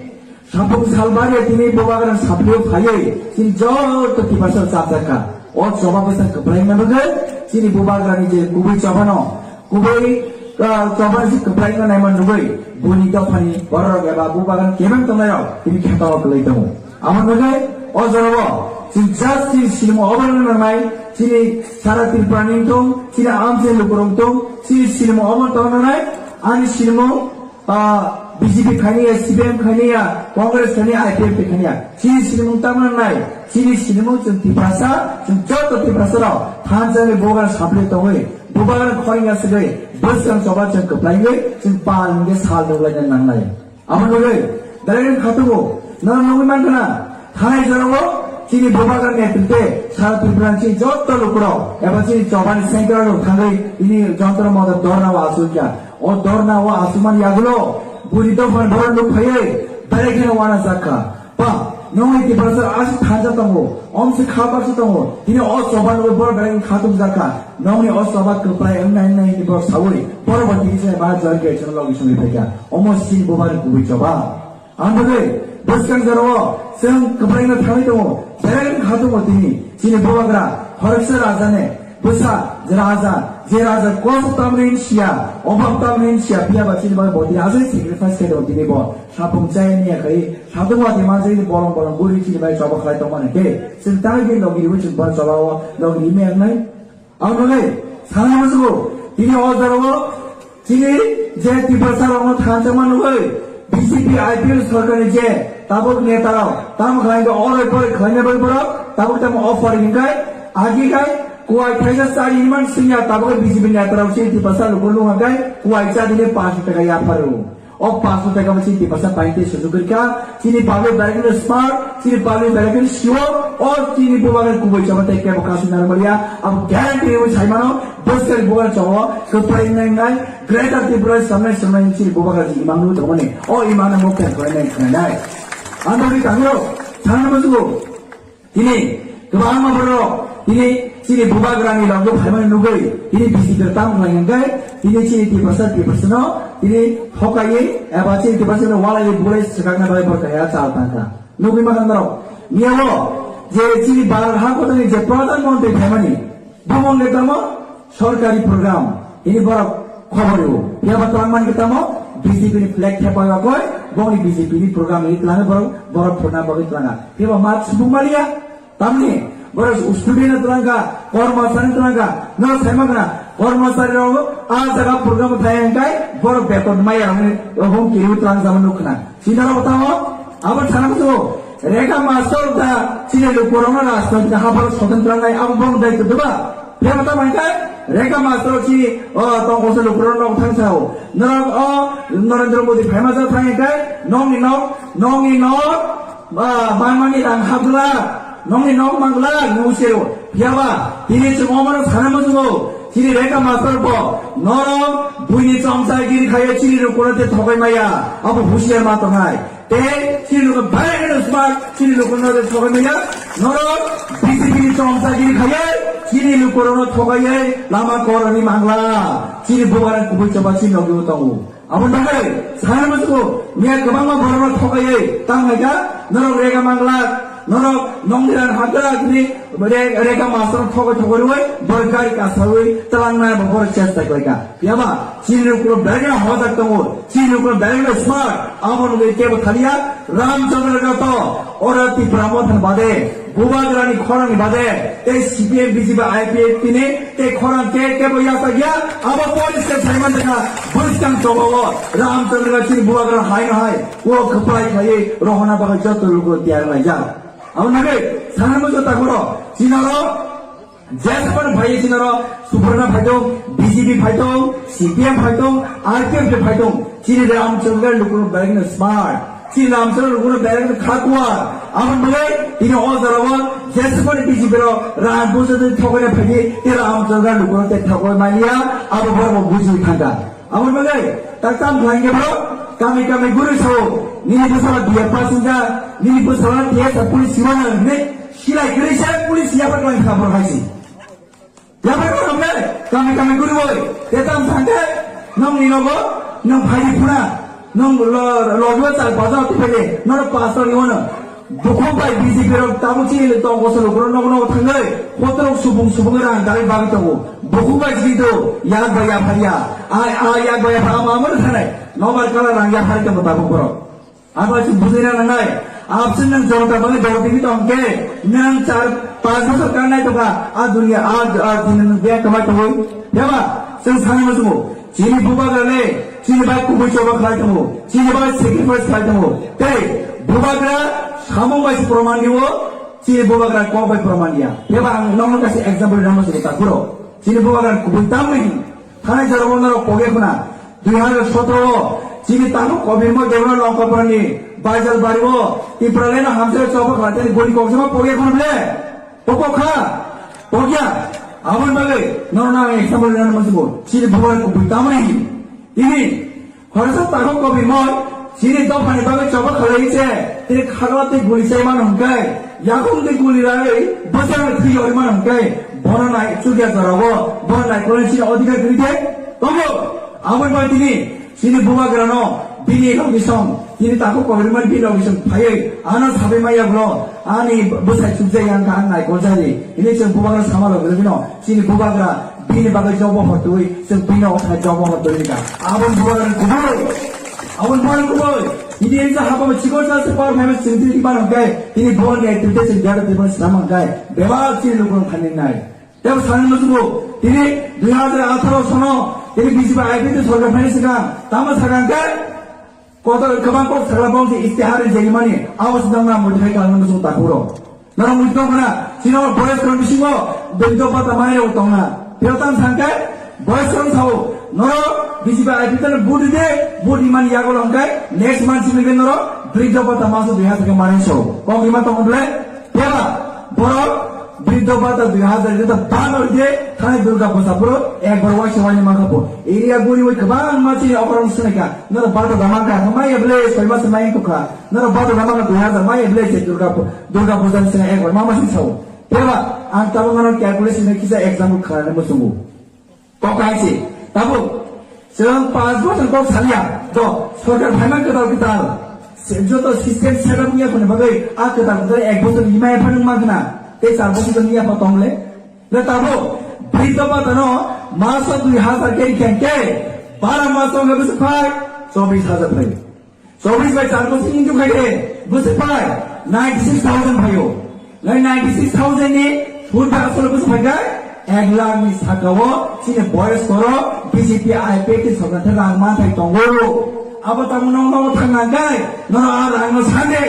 sampung salbari tini bubagra sablio phaiwi chini joto Tiprasa chapjak kha. O choba bwskang kwplaino bagwi chini bubagrani je kubui chobano, kubui, ah, chobani se kwplaino naima nugwi buini dophani bororok eba bubagrani kebeng tongnairok tini khetao kwlwi tongo. Amo bagwi o jorao chwng just chini sinimo obo wngna nangnai, chini sara Tripura ni wngtong, chini amchai lukurok wngtong, chini sinimo obo tongna nangnai, ani sinimo, ah, B J P khaini ya, C P M khaini ya, Congress khaini ya, I P F T khaini ya, chini sinimo tamo nangnai, chini sinimo chwng Tiprasa, chwng joto Tiprasa rok thansa ni bubagra sablio tongwi, bubagra khorang ya swgwi, bwskang choba chwng kwplaiwi, chwng pal hwnkhe sal nuklaina nangnai. Aboni bagwi direct khatungo, norok nugwi mankha na, thanai jorao chini bubagra netrite sara Tripura ni chini joto lukurok eba chini chobani center rok thangwi tini jontro motor dorna o achukya. O dorna o achukmani yagulo buri dophani borok nuk phaiwi direct kheno wana jakha. Ba, nongni Tiprasa aswk thansa tongo, omsi kha baksa tongo, tini o choba nugwi borok direct khatung jakha. Nongni o choba kwplai wngnai wngnai hwnwi borok saui, borok bo tini se ba join khe chwng logi songwi phaikha. Omo chini bubagrani kubui choba. Ang bagwi bwskang jorao chwng kwplaino thangwi tongo, belai wng kha tongo tini chini bubagra, khoroksa raja ne bwsa, je raja, je raja kosto tamni hinsiya, obhab tamni hinsiya, phiya ba chini bagwi bo tini aswk sacrifice khe tongo tini bo. Sapung chaya miya khai, satung wati manjak ni bolong bolong guri chini bai choba khlai tongmani khe, chwng tai khe logi riwi chwng bar choba o logi ri miya wngnai. Ang nunai, sana musugo, tini o jorao, chini je Tiprasa rokno thansa man nugwi, B J P I P F T sorkar ni je tabuk neta rok, tam khlai khe oroi poroi khlaina bai borok, tabuk tamo offer hinkai, agi kai, kuai thaisa chari hinman singya, tabuk B J P neta rok chini Tiprasa luku lungha kai, kuai cha dine panch taka yapharu. O panch taka bo chini Tiprasa paite sujuk rikha, chini public belai kheno smart, chini public belai kheno sio, o chini bubagrani kubui choba tei kebo kasu narwkya, abo guarantee rwi saimano, bwskang bubagrani choba kwplai wngnai wngnai, Greater Tripura samnai samnai chini bubagra ji imang nwi tongmani, o imang no mukta kwlainai khwlainai. Ang bagwi tangwiro, sana musugo. Tini kwbangma borok tini chini bubagrani logo phaimani nugwi tini B J P tam khlai hwnkhe tini chini Tiprasa Tiprasano tini thokaiwi eba chini Tiprasano walaiwi bulai swkakna bagwi borok kaya chal tangkha. Nugwi mankha norok, miyao je chini Bharat ha kotani je Pradhan Mantri phaimani, bumung le tamo sorkari program, ini borok khobor rwo. Phiya ba twlang man khe tamo B J P ni flag thepa ya koi, bongni B J P ni program ini twlang borok, borok phurna bagwi twlanga. Phiya ba mat subung maliya, tamni borok student twlangkha, kormosari twlangkha, no saima khna, kormosari rok a jaga program thai hwnkhe borok beton maya rokni rohong kiriwi twlang jama nuk khna. Sinaro tamo, abo sana musugo, Rekha Master da, chini lukurokno rajnoitik haparo soton twlangnai, abo bong dai kutuba. Phema tamo hwnkhe, Rekha Master chini, o, tong koso lukurok nok thang sao. Norok o, Narendra Modi phaima jak thang hwnkhe, nokni nok, nokni nok, ba, manmani rang hapgla, nokni nok mangla, nung seo. Phiya ba, tini chwng omono sana muchungo, chini Rekha Master bo, norok buini chongchagiri khaye chini lukurok te thokai maya, abo husiar ma tongnai. Tei chini lukurok belai kheno smart, chini lukurok no thokai maya, norok B J P ni chongchagiri khaye chini lukurok no thokai ye lama korani mangla, chini bubagra kubui choba chini logi tongo. Abo bagwi sana muchungo, miya kwbangma borokno thokaiwi tanglaikha, norok Rekha Mangla, norok nongni ran hamjak ni re-, Rekha Master thokoi thokoi rwui borok gari kasawi twlangnai bo borok chesta khlaikha. Phiya ba chini lukurok belai kheno hojak tongo, chini lukurok belai kheno smart, abo nugwi kebo thaliya, Ramchandra Gato, oro Tipra Motha ni bade, Bubagrani khorangni bade, tei C P M, B J P, I P F T ni tei khorang ke kebo yachak ya, abo police ke saiman dekha, bwskang choba o, Ramchandra chini Bubagra hai no hai, o kwplai khlaiwi rohorna bagwi joto lukurok tiyar laijak. Abo nugwi, sana muchungo takhoro, chinaro, Jeswani phai chinaro Suparna phaitong, B J P phaitong, C P M phaitong, R P F phaitong. Chini Ramchandra lukurok belai kheno smart. Chini Ramchandra lukurok belai kheno khakuar. Abo bagwi tini o jorao Jeswani B J P rok ram bujo de thokoi phai di, tei Ramchandra lukurok te thokoi manya, abo borok bo buji thangkha. Aboni bagwi tak tam khlai khe bro, kami kami guri sao, nini bwsala B A pass wngkha, nini bwsala T S F police siwana hwnwi silai kwrwi se police yapha khlai kha bro hai se. Yapha khlai kha bro, kami kami guri boi, te tam sangkhe, nong ni nogo, nong phai di phuna, nong lo, lo dua char baja tu phai, noro pastor ni wono. Bukhuk bai B J P rok tabuk chini le tong koso lukurok nogo nogo thangwi, kotorok subung subung rang dalwi bagwi tongo. Bukhuk bai chini do, yak bai yapharya. A, a yak bai yaphar ama amano thanai. Nobar kala rang yaphari tongo tabuk borok. Abo chwng bujina nangnai. Absent nang jonta bangwi dol tini tong khe, nang char, panch bosor kanai tongkha, a dunia, a, a dunia nang bek kamai tongwi. Yaba, chwng sanai muchungo. Chini bubagra le, chini bai kubui choba khlai tongo, chini bai sacrifice khlai tongo. Tei bubagra samung bai se proman dio, chini bubagra kok bai proman dia. Phiya ba ang nokno kaisa example rwna muchungo takhuro. Chini bubagra kubui tamni thanai jorao norok poge khuna. Dui hazar sotro o chini takhuk Kobir Moy Debra Longkapurani Baijal Bari o Tipraland no hamjak choba khlai tei gori kok jama poge khuna ble. Pokok kha, pokya. Aboni bagwi norokno ang example rwna muchungo. Chini bubagra kubui tamni. Tini, khoroksa takhuk Kobir Moy, chini dophani bagwi choba khalai se, tini khagla tei guli chai mano hwnkhe, yakung tei guli rai, bwsakni thwi yori mano hwnkhe, bono nai chukya jorao, bono naikolni chini odhikar kwrwi de, tongo. Aboni bagwi tini, Chini bubagrano bini logisong, chini takhuk Kobirmani bini logisong phaiwi ano sabai maya bwlo, ani bwsai chukjai yang kha, ang naikol jari. Ini chwng bubagra sama logi logino, chini bubagra bini bagwi jobo hotwi, chwng bini othai jobo hotwi ka. Aboni bubagra kubui, aboni bubagra kubui. Ini ini sa haba chikor sa se power famous chwng tini ban hwnkhe, ini bubagra activity chwng jara tini ban swnam hwnkhe, bebak chini lukurok thani nai. Tebo sanani muchungo, tini dui hazar atharo sono, tini B J P I P F T sorkar phaini swkang, tamo sakang khe, kotor kwbang kok sakla bong se istihar rijak mani, abo se nang na modified khlai muchungo takhuro. Norok muchung tong khna, chini boyos rok bisingo, briddo bata mai rok tong na. Tebo tamo sakang khe, boyos rok sao, norok B J P I P F T no vote ride, vote rimani yago hwnkhe, next month simi khe norok, briddo bata maso dui hazar khe manwi sao. Kok rima tong ble, Phiya ba, borok briddo bata dui hazar jeta ban oi je, thani Durga Puja phuru ekbar waisa waini mankha bo. Area guri oi kwbangma chini okorok swnaikha. Norok bata da mankha, maya ble soi masa mai tongkha. Norok bata da mankha dui hazar, maya ble se Durga Pu-, Durga Puja ni swngkha ekbar ma masa sao. Phiya ba, ang tabuk norok calculation kisa example khlai muchungo. Kok hai se, tabuk, chwng panch bosor kok salia, do, sorkar phaima kwtal kwtal, se, joto system set up wngya phone bagwi, a kwtal kwtal ek bosor ni maya phano wngma khna, tei char bosor ni yapha tong le. Le tabuk, briddo bata no, maso dui hazar khe rikha khe, bara maso wngkha bwswk phai, chobis hazar phai. Chobis bai char bosor ni jukha khe, bwswk phai, ninety six thousand phaio. Nai ninety six thousand ni food bai asole bwswk phai khe, ek lakh ni saka o chini boyos koro B J P I P F T sorkar thani rang manthai tongo. Abo tamo nong nogo thang nang khe, nono a rang no sande,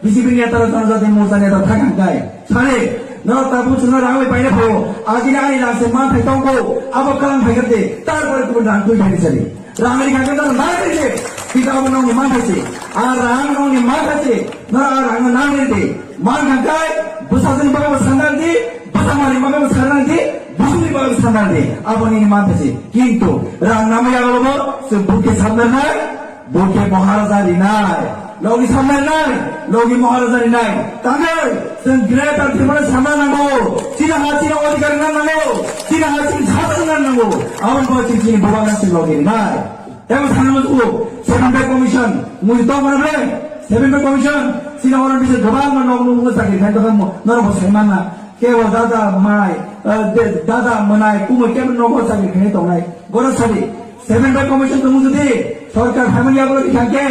B J P neta rok, Janajati Morcha neta thang nang khe. Sare, nono tabuk chwngno rang bai paina phaio, agini ani rang se manthai tongo, abo kalang phai khe de, tarpore kubun rang twi phai sari. Rang ri kha khe nang nang ri de. Kita abo nongni man kha se. A rang nongni man kha se. Nang a rang nang ri de. Man kha kai, bwsajwk ni bagwi bo sandar di, bwsa Samani bagwi sanna di, bujuli bagwi sanna di, aboni manthasi. Kintu rang nama yagalobo se bukhe sanna nai, bukhe Maharaja rinai. Logi samnai nai, logi Maharaja ni nai. Tangwi, chwng Greater Tripura samna nango. Chini ha chini odhikar na nango. Chini ha chini sasana nango. Aboni bagwi chini bubagra chini logi nai. Tebo sana musugo, Seven Pay Commission, mui tong mana bre? Seven Pay Commission, chini orang bisa gabang mana nong nong sakri khan tong mo, noro bo sai mana. Kebo dada mai, eh, de-, dada manai, kumo kebo nogo chakri khainai tongnai. Boro sadi, Seven Pay Commission tongmung jodi, sorkar phaimani yagulo di thangkhe,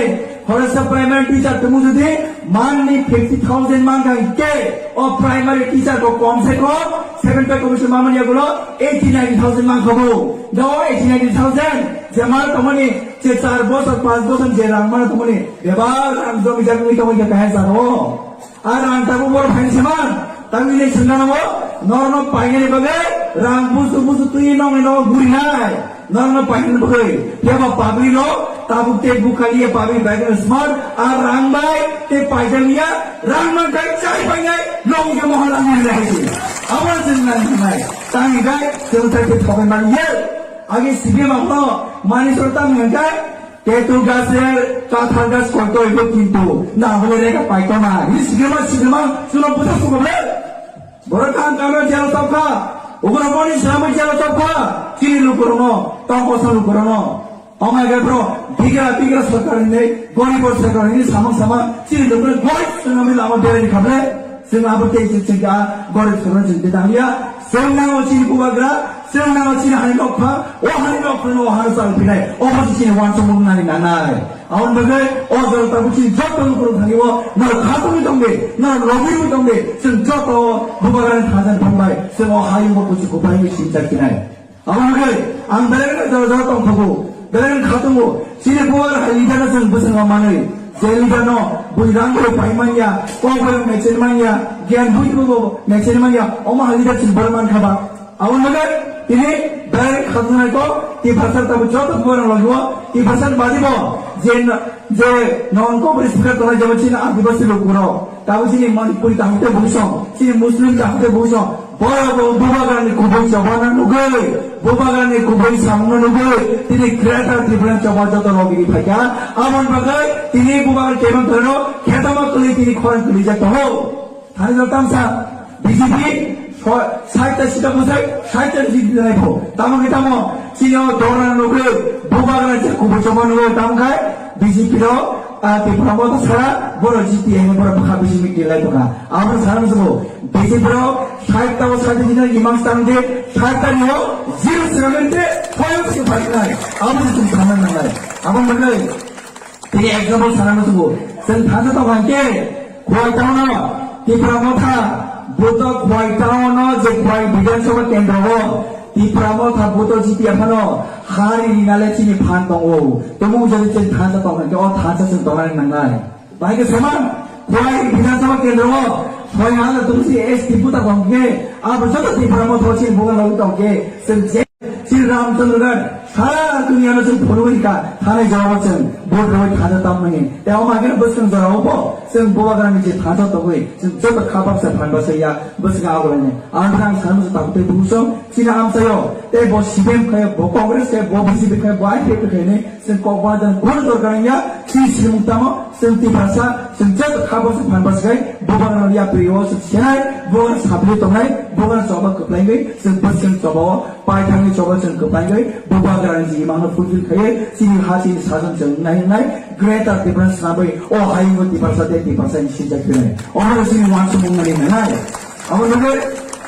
khoroksa primary teacher tongmung jodi, manni fifty thousand mankha hwnkhe, o primary teacher bo kom se kom, Seven Pay Commission mamani yagulo eighty ninety thousand mankha bo. Da o eighty ninety thousand, je mal tongmani, je char bosor, panch bosor, je rang mana tongmani, bebak rang jomi jagwi tongmani khe kahai jagao. Ar ang tabuk boro phaini se man, tabuk ini sengna nango, norno painani bagwi rang busu busu twi nongni nogo gurinai, norno painani bagwi. Phiya ba public rok tabuk tei bukhaliya public bai kheno smart, ar rang bai tei paijaliya, rang man bai chai painai, nong khe mohor ang nai hai se. Abo sengna nangnai, tangni bai chwng tai tei thogwi man ye. Agi C P M ang no mani soro tang hwnkhe, Tetu gaser kathar gas koito ibo kintu na hole rega paito na. Ini sigirma sigirma suno puja sugoble. Borok kang kang jelo topkha. Ugraboni sramo jelo topkha. Chini lukurono, tongkosa lukurono. Ongaiga bro, bigra bigra sorkar hinwi, gorib sorkar hinwi samang samang chini lukurok gorib swnamwi lama berani khable. Chwng abo tei se chwng kha gorib swnamwi chwng tei tangya. Chwng nango chini bubagra, chwng nango chini hani nokha, o hani nokha no o hani chal phinai, o bo chini wansukmung nani nanai. Aboni bagwi o jora tabuk chini joto lukurok thani o, norok khatungwi tongdi, norok lobirwi tongdi, chwng joto bubagrani thansa ni phan bai, chwng o hayung bo kuchuk kuphai wi sinchak phinai. Aboni bagwi ang belai no jora jora tongthogo, belai no khatungo, chini bubagra hai leader no chwng bwskango manwi, je leader no bui rang bo pai manya, kok bai mechel manya, gyan bui bo mechel manya, omo hai leader chwng bar mankha ba. Aboni bagwi tini belai khatungnai kok, Tiprasa tabuk joto bubagra logio, Tiprasa badi bo, je, je non kok bri speaker tongnai jabo chini adibasi lukurok, tabuk chini Manipuri kaham tei buisong, chini Muslim kaham tei buisong, Borok bo bubagrani kubui chobana nugwi, bubagrani kubui samungno nugwi, tini Greater Tripura choba joto logi di phaikha. Aboni bagwi tini bubagra kebang kwrwino khetama kwlwi tini khorang kwlwijak tongo. Thani jora tamsa B J P so-, sait ta sita bwsai, sait ta sita nai pho. Tamo khe tamo, chini o dora nugwi, bubagra je kubui choba nugwi, tamo khai B J P rok, ah, Tipra Motha sara, borok G T A ni borok bwkha bisi meeting lai tongkha. Aboni sana musugo, B J P rok sait ta o sait ta jina imang stang de, sait ta ni o zero seven de, point se pai nai. Abo se chwng sana nangnai. Abo manai. Tini example sana musugo. Chwng thansa tong hangke, Khowai town o, Tipra Motha, buto Khowai town o je Khowai Bidhan Sabha kendro o, Tipra Motha buto G T A phano, hari rinale chini phan tongo. Tamo jodi chwng thansa tong hangke, o thansa chwng tongna nangnai. Bahai khe sema, Khowai Bidhan Sabha kendro o, soi hajar tungsi S T buta kong khe, abo joto Tipra Motha chini bugan logi tong khe, chwng je, chini Ramchandra Ghat, sara duniya no chwng phunugwi kha, thani jawab chwng, vote rwi thaja tam mani. Te o ma khe bwskang jora o bo, chwng bubagrani je thaja tongwi, chwng joto kha baksa phan baksa ya, bwskang ago lainai. Ang thang sanu sa tabuk tei buso, chini amchaio, te bo C P M khayo, bo Congress khayo, bo B J P khayo, bo I P F khayo ne, Chwng kok bajan kunu dorkar wngya, chini simung tamo, chwng Tiprasa, chwng joto kha bwswk phan bwswk khai, bubagrano yapri o chwng senai, bubagrano sapri tongnai, bubagrano choba kwplaigwi, chwng bwswk choba o, paithakni choba chwng kwplaigwi, bubagrani jigimano fulfill khaiwi, chini ha chini sajon chwng nai nai, Greater Tiprasa swnamwi, o hayungo Tiprasa tei Tiprasa ni sinjak phinai. Omo chini wansukmung nani nanai. Abo nugwi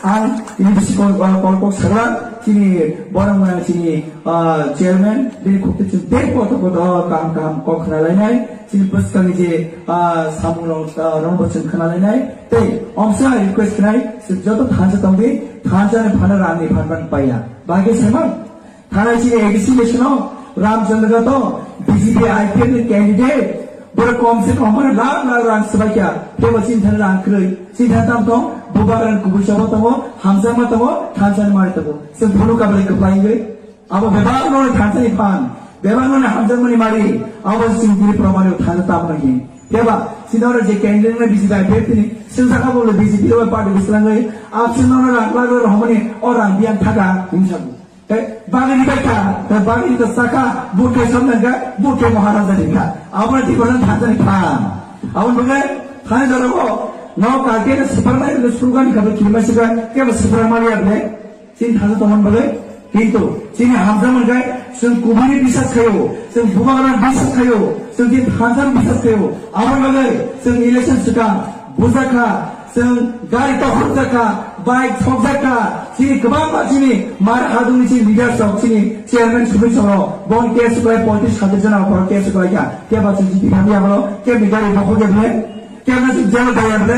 ang ini bisi kol, kol kok sakla, chini borok mwnang chini Ah, chairman, bini khukti chwng tei kotor kotor kaham kaham kok khna lainai, chini bwskangni je, ah, samung rok, ah, rok bo chwng khna lainai. Tei omsa request khnai, chwng joto thansa tongdi, thansa ni phano rang ni phan ban paiya. Bagwi sema, thanai chini A D C election o, Ramchandra to, B J P I P F ni candidate, Borok kom se kom borok lakh lakh rang swbai kha, tei bo chini thani rang kwrwi. Chini thani tamo tong, bubagrani kubui choba tongo, hamjakma tongo, thansa ni mari tongo. Chwng phunuk kablai kwplai wngwi. Abo bebak no thansa ni phan, bebak no hamjakmani mari, abo chini tini proman o thansa tamo no hin. Tei ba, Sinore je candidate na B J P I P F ni, sing saka bolo B J P o party bislangwi, absent no rang lagwi rohmani, o rang biang thaka, hinsa. Tei bagini bai kha, tei bagini to saka, bukhe samnang kha, bukhe Maharaja ni kha. Aboni tigosan thajani kha. Aboni bagwi, thani jora ko, no kake na sipar nai, no sulgani kha, kirma sika, kebo sipar mali able. Chini thansa tongmani bagwi, kintu chini hamjakmani khe chwng kubuni bisas khaio, chwng bubagrani bisas khaio, chwng chini thansani bisas khaio. Aboni bagwi chwng election swkang bujakha, chwng gari tokhorjakha, bike sokjakha, chini kwbangma chini mar hadungni chini leaders rok, chini chairman sumui songrok, bon case kwlai poitrish hajar jona okoro case kwlaikha. Keba chwng chini hamya bono, kebni gari bokhok ya bwle? Kemna chwng jel daya ble,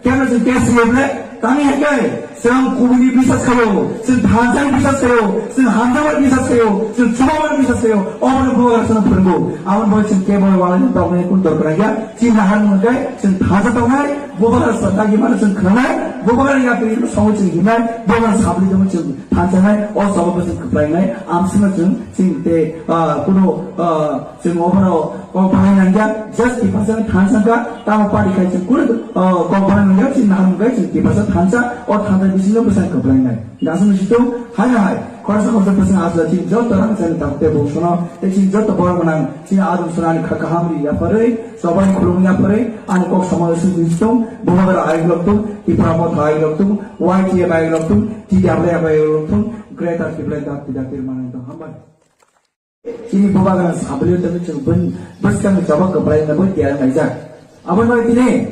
kemna chwng case riya ble, tangwi hai khe, chwng kubuni bisas khaio, chwng thanjani bisas khaio, chwng hamjakmani bisas khaio, chwng chubamani bisas khaio, obono bubagra chwngno phwrwngo. Aboni bagwi chwng kebo walai tongmani kun dorkar ya, chini nahar mwnkhai, chwng thansa tongnai, bubagra chwng dagi mano chwng khwnanai, bubagra yapri no songo chwng hinai, bubagra sabri tongmo chwng thansanai, o sababo chwng kwplainai, amsino chwng, chwng te, ah, kuno, ah, Chwng obono kok bangwi nangya, just Tiprasa ni thansa kha, tamo party khai chwng kunu, oh, kok bangwi nangya, chini nahar mungkha chwng Tiprasa thansa, o thansa bisingo bwsang kwplainai. Dasano situng, hai hai, khoroksa khoroksa bwsang asla chini joto rangchakni takhuk tei bongsono, tei chini joto borok gwnang, chini adum sonani kha kaham ri yapharwi, chobani khulumung yapharwi, ani kok samung sung situng, Bubagra ayuk loktung, Tipra Motha ayuk loktung, Y T F ayuk loktung, T W F ayuk loktung, Greater Tipraland Dakti Dakti rwmani tong hambai. Chini bubagrani sablio tongwi chwng bun-, bwskangni choba kwplaino bo tiyar laijak. Aboni bagwi tini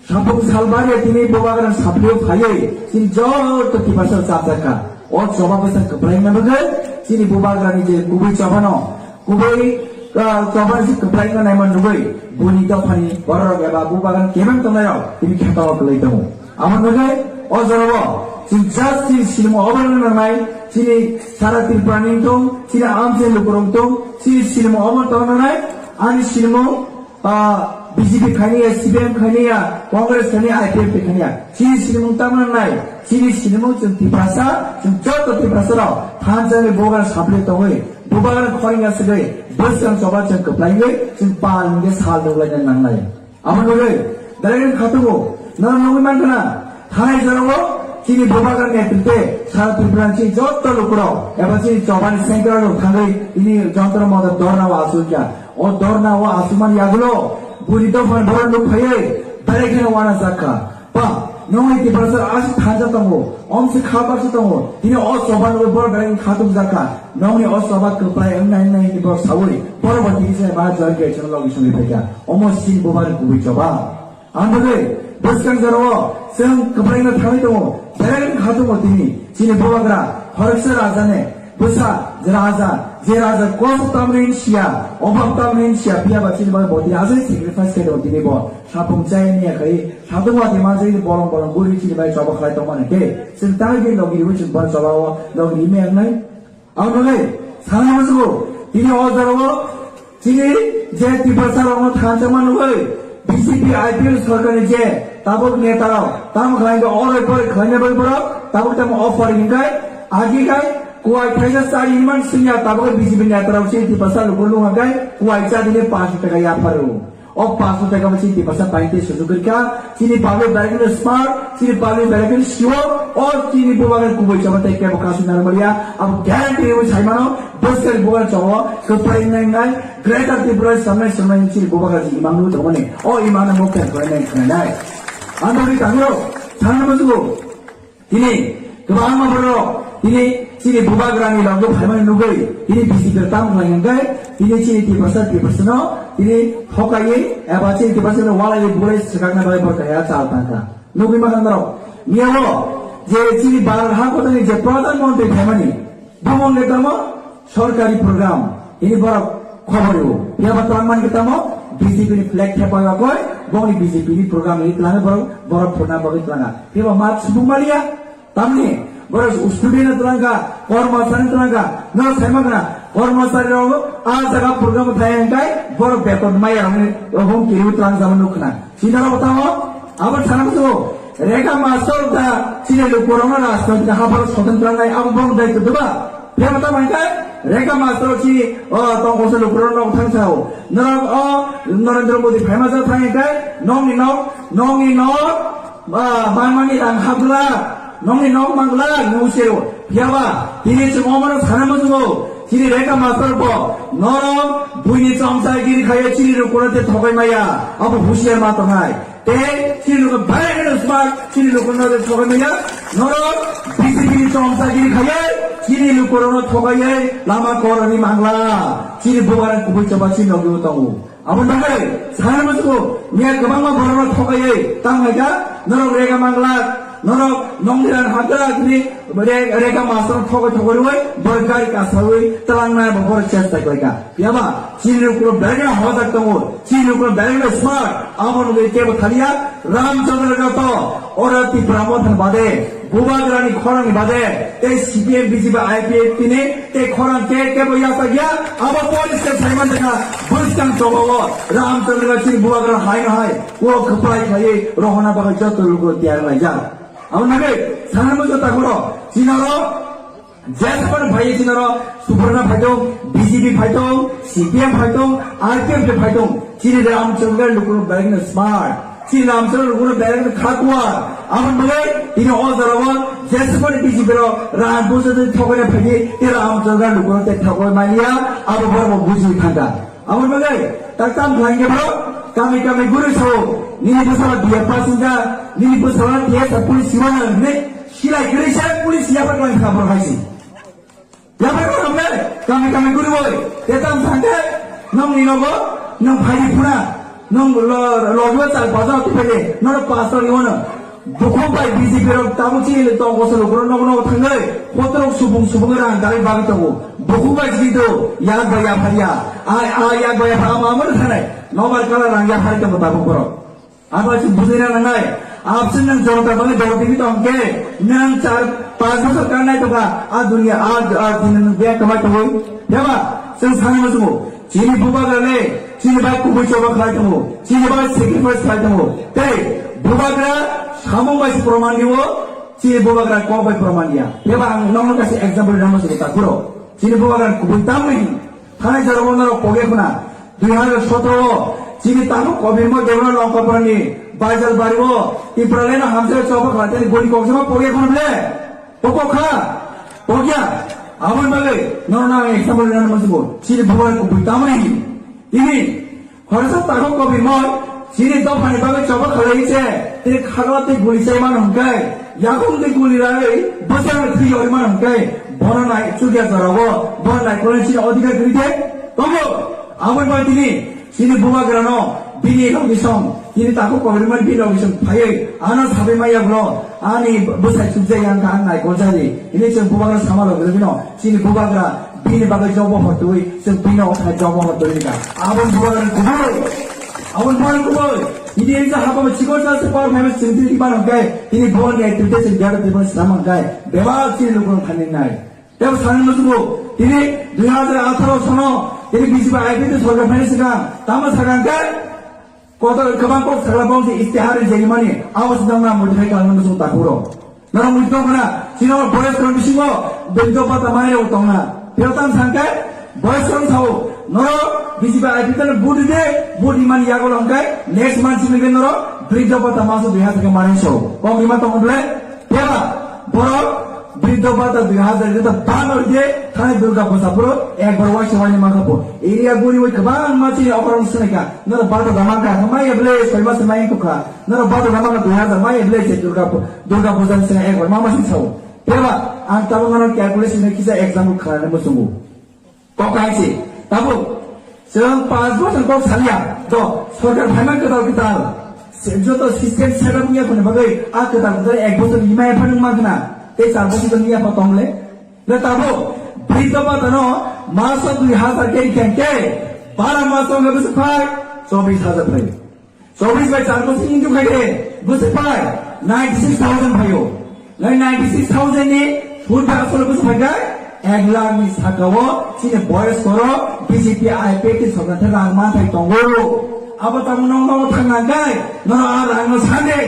Sampung Salbario tini bubagrani sablio phaiwi chini joto Tiprasa chapjak kha. O choba bwskang kwplaina bagwi chini bubagrani je kubui chobano, kubui, ah, choba se kwplaina naima nugwi buni dophani bororok eba bubagrani kebeng tongnairok tini khetao kwlwi tongo. Amo bagwi o jorao chini just chini silimo oborogno nangnai, chini sara Tripura ni tong, chini amchai lukurok tong, chini silimo obo tong nangnai, ani silimo, ah, B J P khaini ya, C P M khaini ya, Congress khaini ya, I P F T khaini ya, chini silimo tang nangnai, chini silimo chwng Tiprasa, chwng joto Tiprasa rok thansa ni bubagra sablio tongwi, bubagra khorang ya swgwi, bwskang choba chwng kwplaiwi, chwng pal hwnkhe sal rwlaina nangnai. Amo nugwi, direct khatungo, nono nugwi mankha na, thanai jorao, chini bubagra netrite, sara Tripura ni chini joto lukurok, eba chini chobani central rok thangwi, ini jontro motor dorna o asukya. O dorna o asukmani yagulo, buri dophani borok nuk phaiwi, direct kheno wana jakha. Pa, nongni Tiprasa aswk thansa tongo, omsi kha baksa tongo, tini o choba nugwi borok direct khatung jakha. Nongni o choba kwplai wngnai wngnai hwnwi borok saui, borok bo tini se ba joy ke chwng logi songwi phaikha. Omo sin bubagrani kubui choba. Ang bagwi bwskang jorao chwng kwplaino thangwi tongo, belai wngkha tongo tini chini bubagra khoroksa rajane bwsa je raja, je raja kosto tamni hinsiya, obhab tamni hinsiya, phiya ba chini bagwi bo tini aswk sacrifice khe tongo tini bo. Sapung chai miya khai, satung wati manjai bolong bolong guri chini bai choba khlai tongmani khe, chwng tangwi bini logi riwi chwng bar choba o logi ri miya wngnai. Ang nugwi sana musugo, tini o jorao chini je Tiprasa rokno thansa manugwi B J P I P F T sorkarni je tabuk neta rok tamo khlai khe oroi poroi khlaina bagwi borok tabuk tamo offer hinkai agi kai kuai thaisa chari hinman singya tabuk B J P neta rok chini Tiprasa lukurok nung hakai kuai chadini pash taka yapharo. O pash taka bo chini Tiprasa paite sujuk kha, chini public belai kheno smart, chini public belai kheno siwo, o chini bubagra kubui choba tei kebo kasu narwkya, abo guarantee rwi saimano, bwskang bubagra chobo, kwplai wngnai wngnai, Greater Tripura samnai samnai chini bubagra chini imang nwi tongmani, o imang no mokhe kwlainai khwlainai. Ang nugwi tangro, thangna musugo. Tini kwbangma borok tini chini bubagrani logo phaimani nugwi tini B J P tamo khlai hwnkhe tini chini Tiprasa Tiprasano tini thokaiwi eba chini Tiprasano walaiwi bulai swkakna bagwi borok kaya chal tangkha. Nugwi mankha norok miyao je chini Bharat ha kotani je Pradhan Mantri phaimani bumung le tamo sorkari program, ini borok khobor rwo. Phiya ba twlang man khe tamo B J P ni flag thepai yakoi, bongni B J P ni program ini twlangwi borok, borok phurna bagwi twlanga. Phiya ba mat subung maliya, tamni borok student twlangkha, kormosari twlangkha, no saima khna, kormosari rok a jaga program thai hwnkhe borok beton maya rokni hum kiriwi twlang jama nuk khna. Sinalo tamo, abo sana musugo, rega mastor da, chini lukurokno rajnoitik hapharo soton twlangnai, abo bong dai kutuba. Phiya ba tamo hwnkhe, Rega master chini, o, tongkol se lukurok nok thang sao. Norok o Narendra Modi phaima ja thang khe nokni nok, nokni nok, ba, bangmani rang hapla, nokni nok mangla, nung sero. Phiyaba, tini chwng omoro sana muchungo, chini Rega master bo, norok buini chomsa giri khaye chini lukurok te thokai maya, abo husiar ma tongnai. Tei chini luku belai kheno smart, chini luku no de thokai maya. Norok B J P ni chomsa giri khaiye, chini luku no thokai ye, lama korani mangla. Chini bubagra kubui choba chini logi tongo. Abo nagai, sana musuko, miya kwbangma borok no thokai ye, tang hai ka, norok Rega mangla, norok nongni ran hakra kini, Re-, Rega master thogoi thogoi rwoi, borok gari kasawi, talang nai bo borok chesta koi ka. Phiyaba, chini lukurok belai no hojak tongo, chini lukurok belai no smart, abo nugwi kebo thaliya, Ramchandra Gato, ora Tipra Motha ni bade, Bubagrani khorang ni bade, tei C P M, B J P, I P F T ni, tei khorang ke kebo yasak ya, abo police ke saiman dekha, bwskang chobawo, Ramchandra Gato chini Bubagra hai no hai, o khapai khaiwi, rohona bagwi joto lukurok tiyar laijak. Abo nugwi, sana musuko takuro, chinaro, Jeswan phai chinaro Suparna phaitong, B J P phaitong, C P M phaitong, R P F phaitong, chini Ramchandra lukurok belai no smart, chini Ramchandra lukurok belai no khakwa, abo nugwi tini o jora o jeswan B J P ro ran busa de thogoi phai di, tini Ramchandra lukurok te thogoi mania, abo borok bo buji thangka. Abo bagwi tak tam khlai khe bro, kami kami guri sao, nini bwsala B A pass wngkha, nini bwsala T S F police siwana hwnwi silai kwrwi se police yapha khlai kha bro hai se. Yapha khlai kha bro, kami kami guri boi, te tam thangkhe, nongni nogo, nong phaidi phuna, nong lo, lo, lo, chal bajar tu phaidi, nono pastor ni wano. Bukhuk bai B J P rok tabuk chini le tong bosor rok nogo nogo thangwi, hotrok subung subung rang dalai bagwi tongo. Bukhuk bai chini to, yak bai yapharya. Ai, ai, yak bai yaphar ama amor thanai. Nobar kala rang yaphari tongo tabuk borok. Abo chini bujina nangnai. Absent nang jonta bangwi dol timi tong khe, nang char, panch bosor kanai tongkha. A dunia, a, a dunia nang biya kamai tongwi. Yaba, chwng sanai musumo. Chini bubagra le, chini bai kubui choba khlai tongo, chini bai sacrifice khlai tongo. Tei bubagra samung bai se proman diwo, chini bubagra kok bai proman diya. Eba ang nokno kaisa example rwna muchungo takuro. Chini bubagra kubui tamni thanai jora bo norok pogya khuna. Dui hazar sotro o chini tabuk Kobirmo Debra Longkapurani Baijal bari o Tipraland no hamjak choba khlai tei gori koksima pogya khuna ble. Pokok kha, pokya, aboni bagwi nono ang example rwna muchungo, chini bubagra kubui tamni, tini, khoroksa takhuk Kobirmoi, chini dophani bagwi choba khlai se, tini khagla tei guli chai mano hwnkhe, yakung tei guli ragwi bwsarni thwi yori mano hwnkhe, bono nai chukya jorao, bono naikolni chini odhikar kwrwi de, tongo, aboni bagwi tini, Chini bubagrano bini logisong, chini takhuk Kobirmani bini logisong phaiwi ano sabai maya bwlo, ani bwsai chukjak yang kha, ang naikoljakdi. Hini chwng bubagra sama logi logino chini bubagra bini bagwi jobo hortwi, chwng bini othai jobo hortwi ka. Aboni bubagrani kubui, aboni bubagrani kubui. Hini engsa hapama chikon sa se power family chwng tini mano kai, hini bubagrani activity chwng biaga tibon sama kai. Bebak chini lukurok thani nai. Tebo sanani musugo, tini dui hazar atharo sono, tini B J P I P F T sorkar phaini swkang, tamo sakang khe, kotor kwbang kok sakla bongsi istihar rijagimani, abo se nangna modiphai khlangna musugo takuro. Norok muitu tongkhna, chini boyos korom bisingo, briddo bata manai rok tongna. Phiyok tam sangkhe, boyos korom sao, norok B J P I P F T no vote ride, vote rimani yago longkhe, next month simi khe norok briddo bata maso dui hazar khe manai sao. Kok rima tongo bwle? Phiya ba, borok briddo bata dui hazar rita ban oi de, thani Durga Puja puro ekbar waisa waini mankha bo. Area guri oi kwbangma chini okorong swnai kha. Norok bata da mankha, maya bwle soi mas mai kha. Norok bata da mankha dui hazar maya bwle se Durga Pu-, Durga Puja ni swnai ekbar ma ma sing sao. Phiya ba, ang tabuk norok calculation ni kisa example khlai muchungo. Kok kaise, tabuk, chwng panch bosor kok saliya, do, sorkar phaima kwtal kwtal, se-, joto system set up wngya phone bagwi, a kwtal kwtal ek bosor ni maya phanang ma khna, tei char bosor ni yapha tongle. Le tabuk, briddo bata no, maso dui hazar khe khe, bara maso wngkha bwswk phai, chobis hazar phai. Chobis bai char bosor into khai de, bwswk phai ninety six thousand phaio. Nai ninety six thousand ni sud bai asole bwswk phai khe ek lakh ni saka o chini boyos koro B J P I P F T sorkar the rang manthai tongo. Abo tamo no no thang nang kai, no a rang no sande,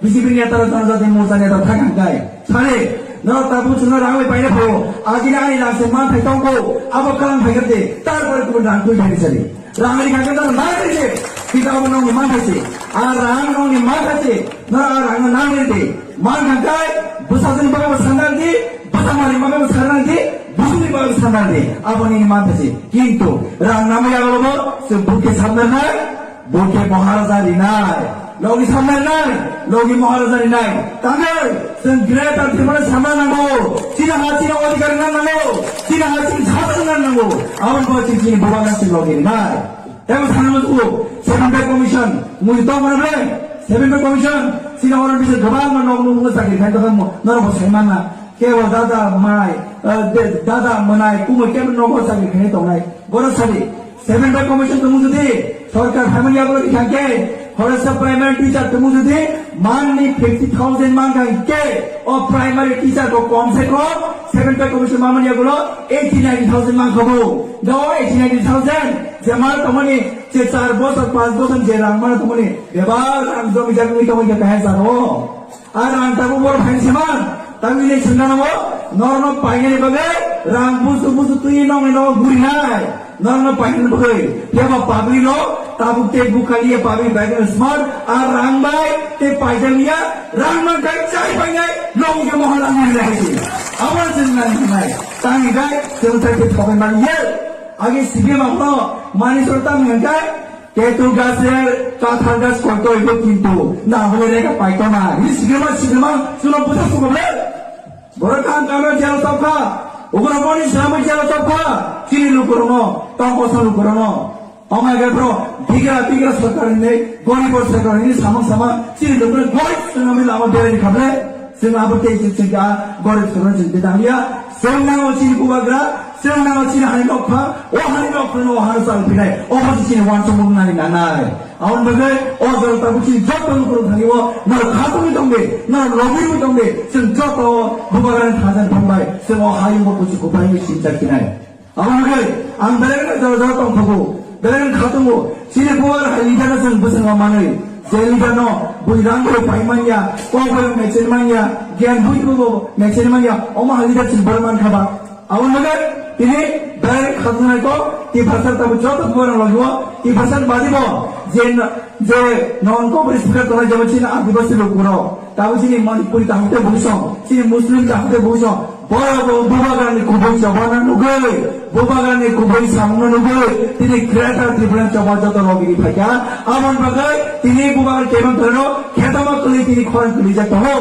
B J P neta rok janajati morcha neta thang nang kai. Sare, Norok tabuk chwngno rang bai paina phaio. Agini ani rang se man phai tongkho. Abo kalang phai khe de. Tarpore kubun rang twi phai sadi. Rang ani kha khe norok man phai se. Kita abo nokni man phai se. A rang nokni man phai se. Norok a rang no nang de. Man kha kai. Bwsajwkni bagwi bo sanna di. Bwsa mari bagwi bo sanna di. Busuni bagwi bo sanna di. Abo nini man phai se. Kintu rang namya abo bo se bukhe samna nai. Bo khe Maharaja rinai, logi samnai nai, logi Maharaja rinai. Tangwi, chwng Greater Tripura samna nango, chini ha chini odhikar wngna nango, chini ha chini sasana wngna nango. Aboni bagwi chini, chini bubagra chini logi rinai. Tebo sana musugo, Seven Pay Commission, muji tong mana ble? Seven Pay Commission, chini oro bisa kwbangma nok nukgo chakri khai tongkha, norok bo sai manna. Kebo dada mai, eh, de-, dada mwnai, kumui kebo nogo chakri khainai tongnai. Boro sadi, Seven Pay Commission tongmung jodi, sorkar phaimani yagulo rikha khe, khoroksa primary teacher tongmung jodi, manni fifty thousand mankha khe, o primary teacher bo kom se kom, Seven Pay Commission mamani yagulo eighty ninety thousand mankha bo. Da o eighty ninety thousand, je man tongmani, je char bosor, panch bosor, je rang man tongmani, bebak rang jomi jagwi tongmani khe kaham sano. Ar ang tabuk boro phaini sima, tabuk ini sengkano bo, norokno painani bagwi rang busu busu twi nongni nogo gurinai. Norokno painani bagwi, phiya ba public no tabuk tei bukaliya public bai smart, ar rang bai tei paijaliya, rang man kai chai painai, nong je mohon ang ni hai si. Abo sengkano nai, tangi kai, sengkano thai ke thokai man ye. Agi sigi makno, mani sor tam ngai kai, Ketu gaser kathar gas koito ibo kintu na hole rega paito na. Ini sigrima sigrima suno buta sukoble. Borok kam kama jalo topha. Ugra boni selama jalo topha. Chini lukurono, tongkosa lukurono. Omai gai bro, bigra bigra sorkar ini, gorib sorkar ini sama sama chini lukurono gorib sunami lama beri khable. Sing abo tei sing sing ka gorib sorkar sing bidang ya. Sing nango chini bubagra, Chwng nang chini hani nokha, o hani nokha no o hano chal phinai, o hasi chini wansukmung nani nanai. Aboni bagwi o jora tabuk chini joto lukurok thani o norok khatungwi tongdi, norok lobirwi tongdi, chwng joto bubagrani thansa ni phan bai chwng o hayung bo kuchuk kuphai wi sinchak phinai. Aboni bagwi ang belai no jora jora tongthogo, belai no khatungo, chini bubagra hai leader no chwng bwswng ma manwi, je leader no bui rang bai pai manya, kok bai mechel manya, gyan bui bo mechel manya, omo hai leader chwng bwrwi mankha ba. Aboni bagwi tini belai khatunai kok, Tiprasa tabuk joto borok logio, Tiprasa badi bo, je, je non Congress speaker tongnai jabo chini Adibasi lukurok, tabuk chini Manipuri tahute busong, chini Muslim tahute busong, borok bo bubagrani kubui chobana nugwi, bubagrani kubui samungno nugwi, tini Greater Tripura choba joto logiri phaikha, aboni bagwi tini bubagra kebang torino khetama kwlwi tini khorang kwlijak tongo.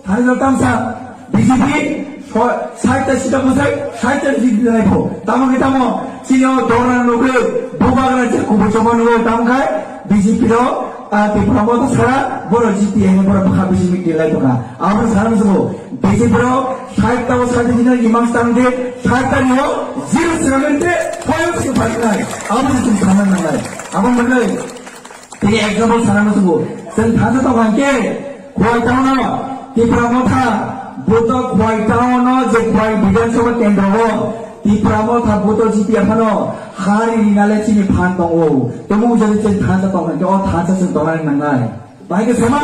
Thani no tamsa B J P so-, sait ta sita bwsai, sait ta sita nai pho. Tamo khe tamo, chini o dona nugwi, bubagra je kubui choma nugwi, tamo khai B J P ro, ah, Tipra Motha sara, boro G T A ni boro bwkha bisi meeting lai tongkha. Abo sana musugo, B J P ro, sait ta o sait ta sita imang stang de, sait ta ni o, zero seven de, point se pai nai. Abo se chwng sana nangnai. Abo manai. Tini example sana musugo. Chwng thani tong hwnkhe, Khowai town o Tipra Motha, buto Khowai town o je Khowai Bidhan Sabha kendro o, Tipra Motha buto G T A phano, hari rinale chini phan tongo. Tamo jodi chwng thansa tong hwnkhe, o thansa chwng tongnani nangnai. Bahai khe sama,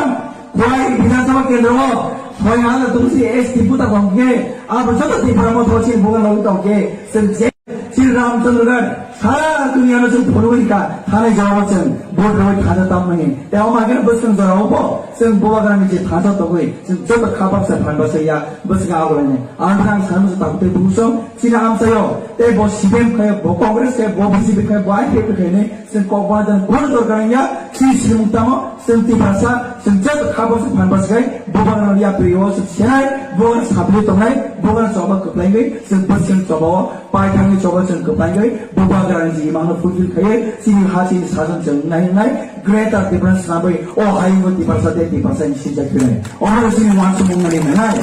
Khowai Bidhan Sabha kendro o, soi hajar tongsi S T buta tong khe, abo joto Tipra Motha chini bugan logi tong khe, chwng je Shri Ramchandra Ghat, sara duniya no chwng phunugwi ka, thani jawab chwng, vote rwi thansa tamo ni. Tei omo haikhe bwswng jora o bo, chwng bubagrani je thansa tongwi, chwng joto kha baksa phan baksa ya, bwswng ago lainai. Ang thang sana musu tabuk tei busong, chini amchaio, tei bo C P M khai, bo Congress khai, bo B J P khai, bo I P F T khai ni, chwng kok ba jan, kono dorkar ya, chini simung tamo, Chwng Tiprasa, chwng joto kha bwswk phan bwswk khai, bubagrano yapri o chwng senai, bubagrano sapri tongnai, bubagrano choba kwplaigwi, chwng bwswk choba o, paithangni choba chwng kwplaigwi, bubagrani je imangno fulfill khaiwi, chini ha chini sajon chwng nai nai, Greater Tipraland swnamwi, o hayungo Tiprasa tei Tiprasa ni sinjak phinai. Omo chini wansukmung nani nanai.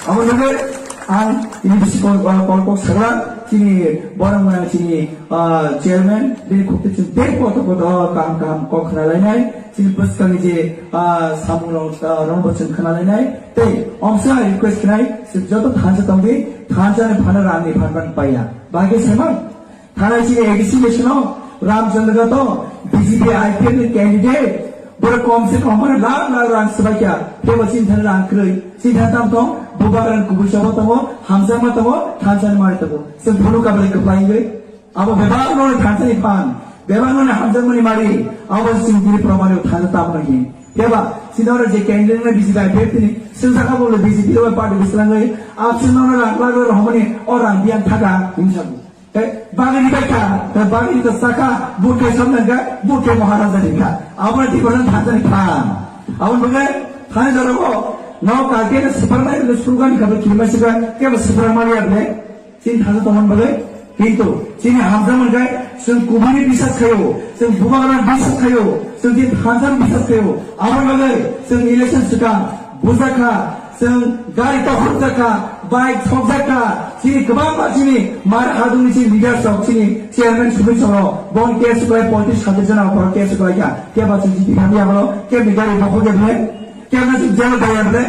Abo nugwi ang ini bisi kol, kol, kol kok sagra, chini borok mwnang chini, ah, chairman, bini khukti chwng tei kotor kotor kaham kaham kok khna lainai. Chini bwskangni je, ah, samung rok, ah, rok bo chwng khna lainai. Tei omsa request khnai, chwng joto thansa tongdi, thansa ni phano rang ni phan phan paiya. Bagwi sema, thanai chini A D C election o Ramchandra Ghat to B J P I P F ni candidate, borok kom se kom borok lakh lakh rang swbaikha, tebo chini thani rang kwrwi, chini thani tam tong, Bubagrani kubui choba tongo, hamjakma tongo, thansa ni mari tongo. Chwng phunuk kabai kwplai wngwi. Abo bebak no thansa ni phan, bebak no hamjakma ni mari, abo chwng tini proman o thansa tabukno hin. Phiya ba, chini oro je candidate na B J P I P F tini, chwng saka bo le B J P o party bislangwi, absent no rang lagwi rohormani, o rang biyang thaka, hinwi sago. Tei bagwi ni bai kha, tei bagwi ni to saka, butke somnang kha, butke Maharaja ni kha. Abo ni tikwasa thansa ni phan. Abo ni bagwi thani jora bo, no kalke na siparnai ni slogan ni kha, bo kirima sika, kebo sipar maliya ble. Chini thansa tongmani bagwi. Kintu, chini hamjakmani khe, chwng kubui ni bisas khaio, chwng bubagrani bisas khaio, chwng chini thansa ni bisas khaio. Aboni bagwi, chwng election swkang, bujakha, chwng gari tokhorjakha, bike sokjakha, chini kwbangma chini mar hadungni chini leaders rok, chini chairman sumui choro, bon case kwlai poitris hajar jona okoro case kwlai kha. Keba chwng chini hamya horo, kebni gari bokhok ya bile, kebna chwng jail daya bile,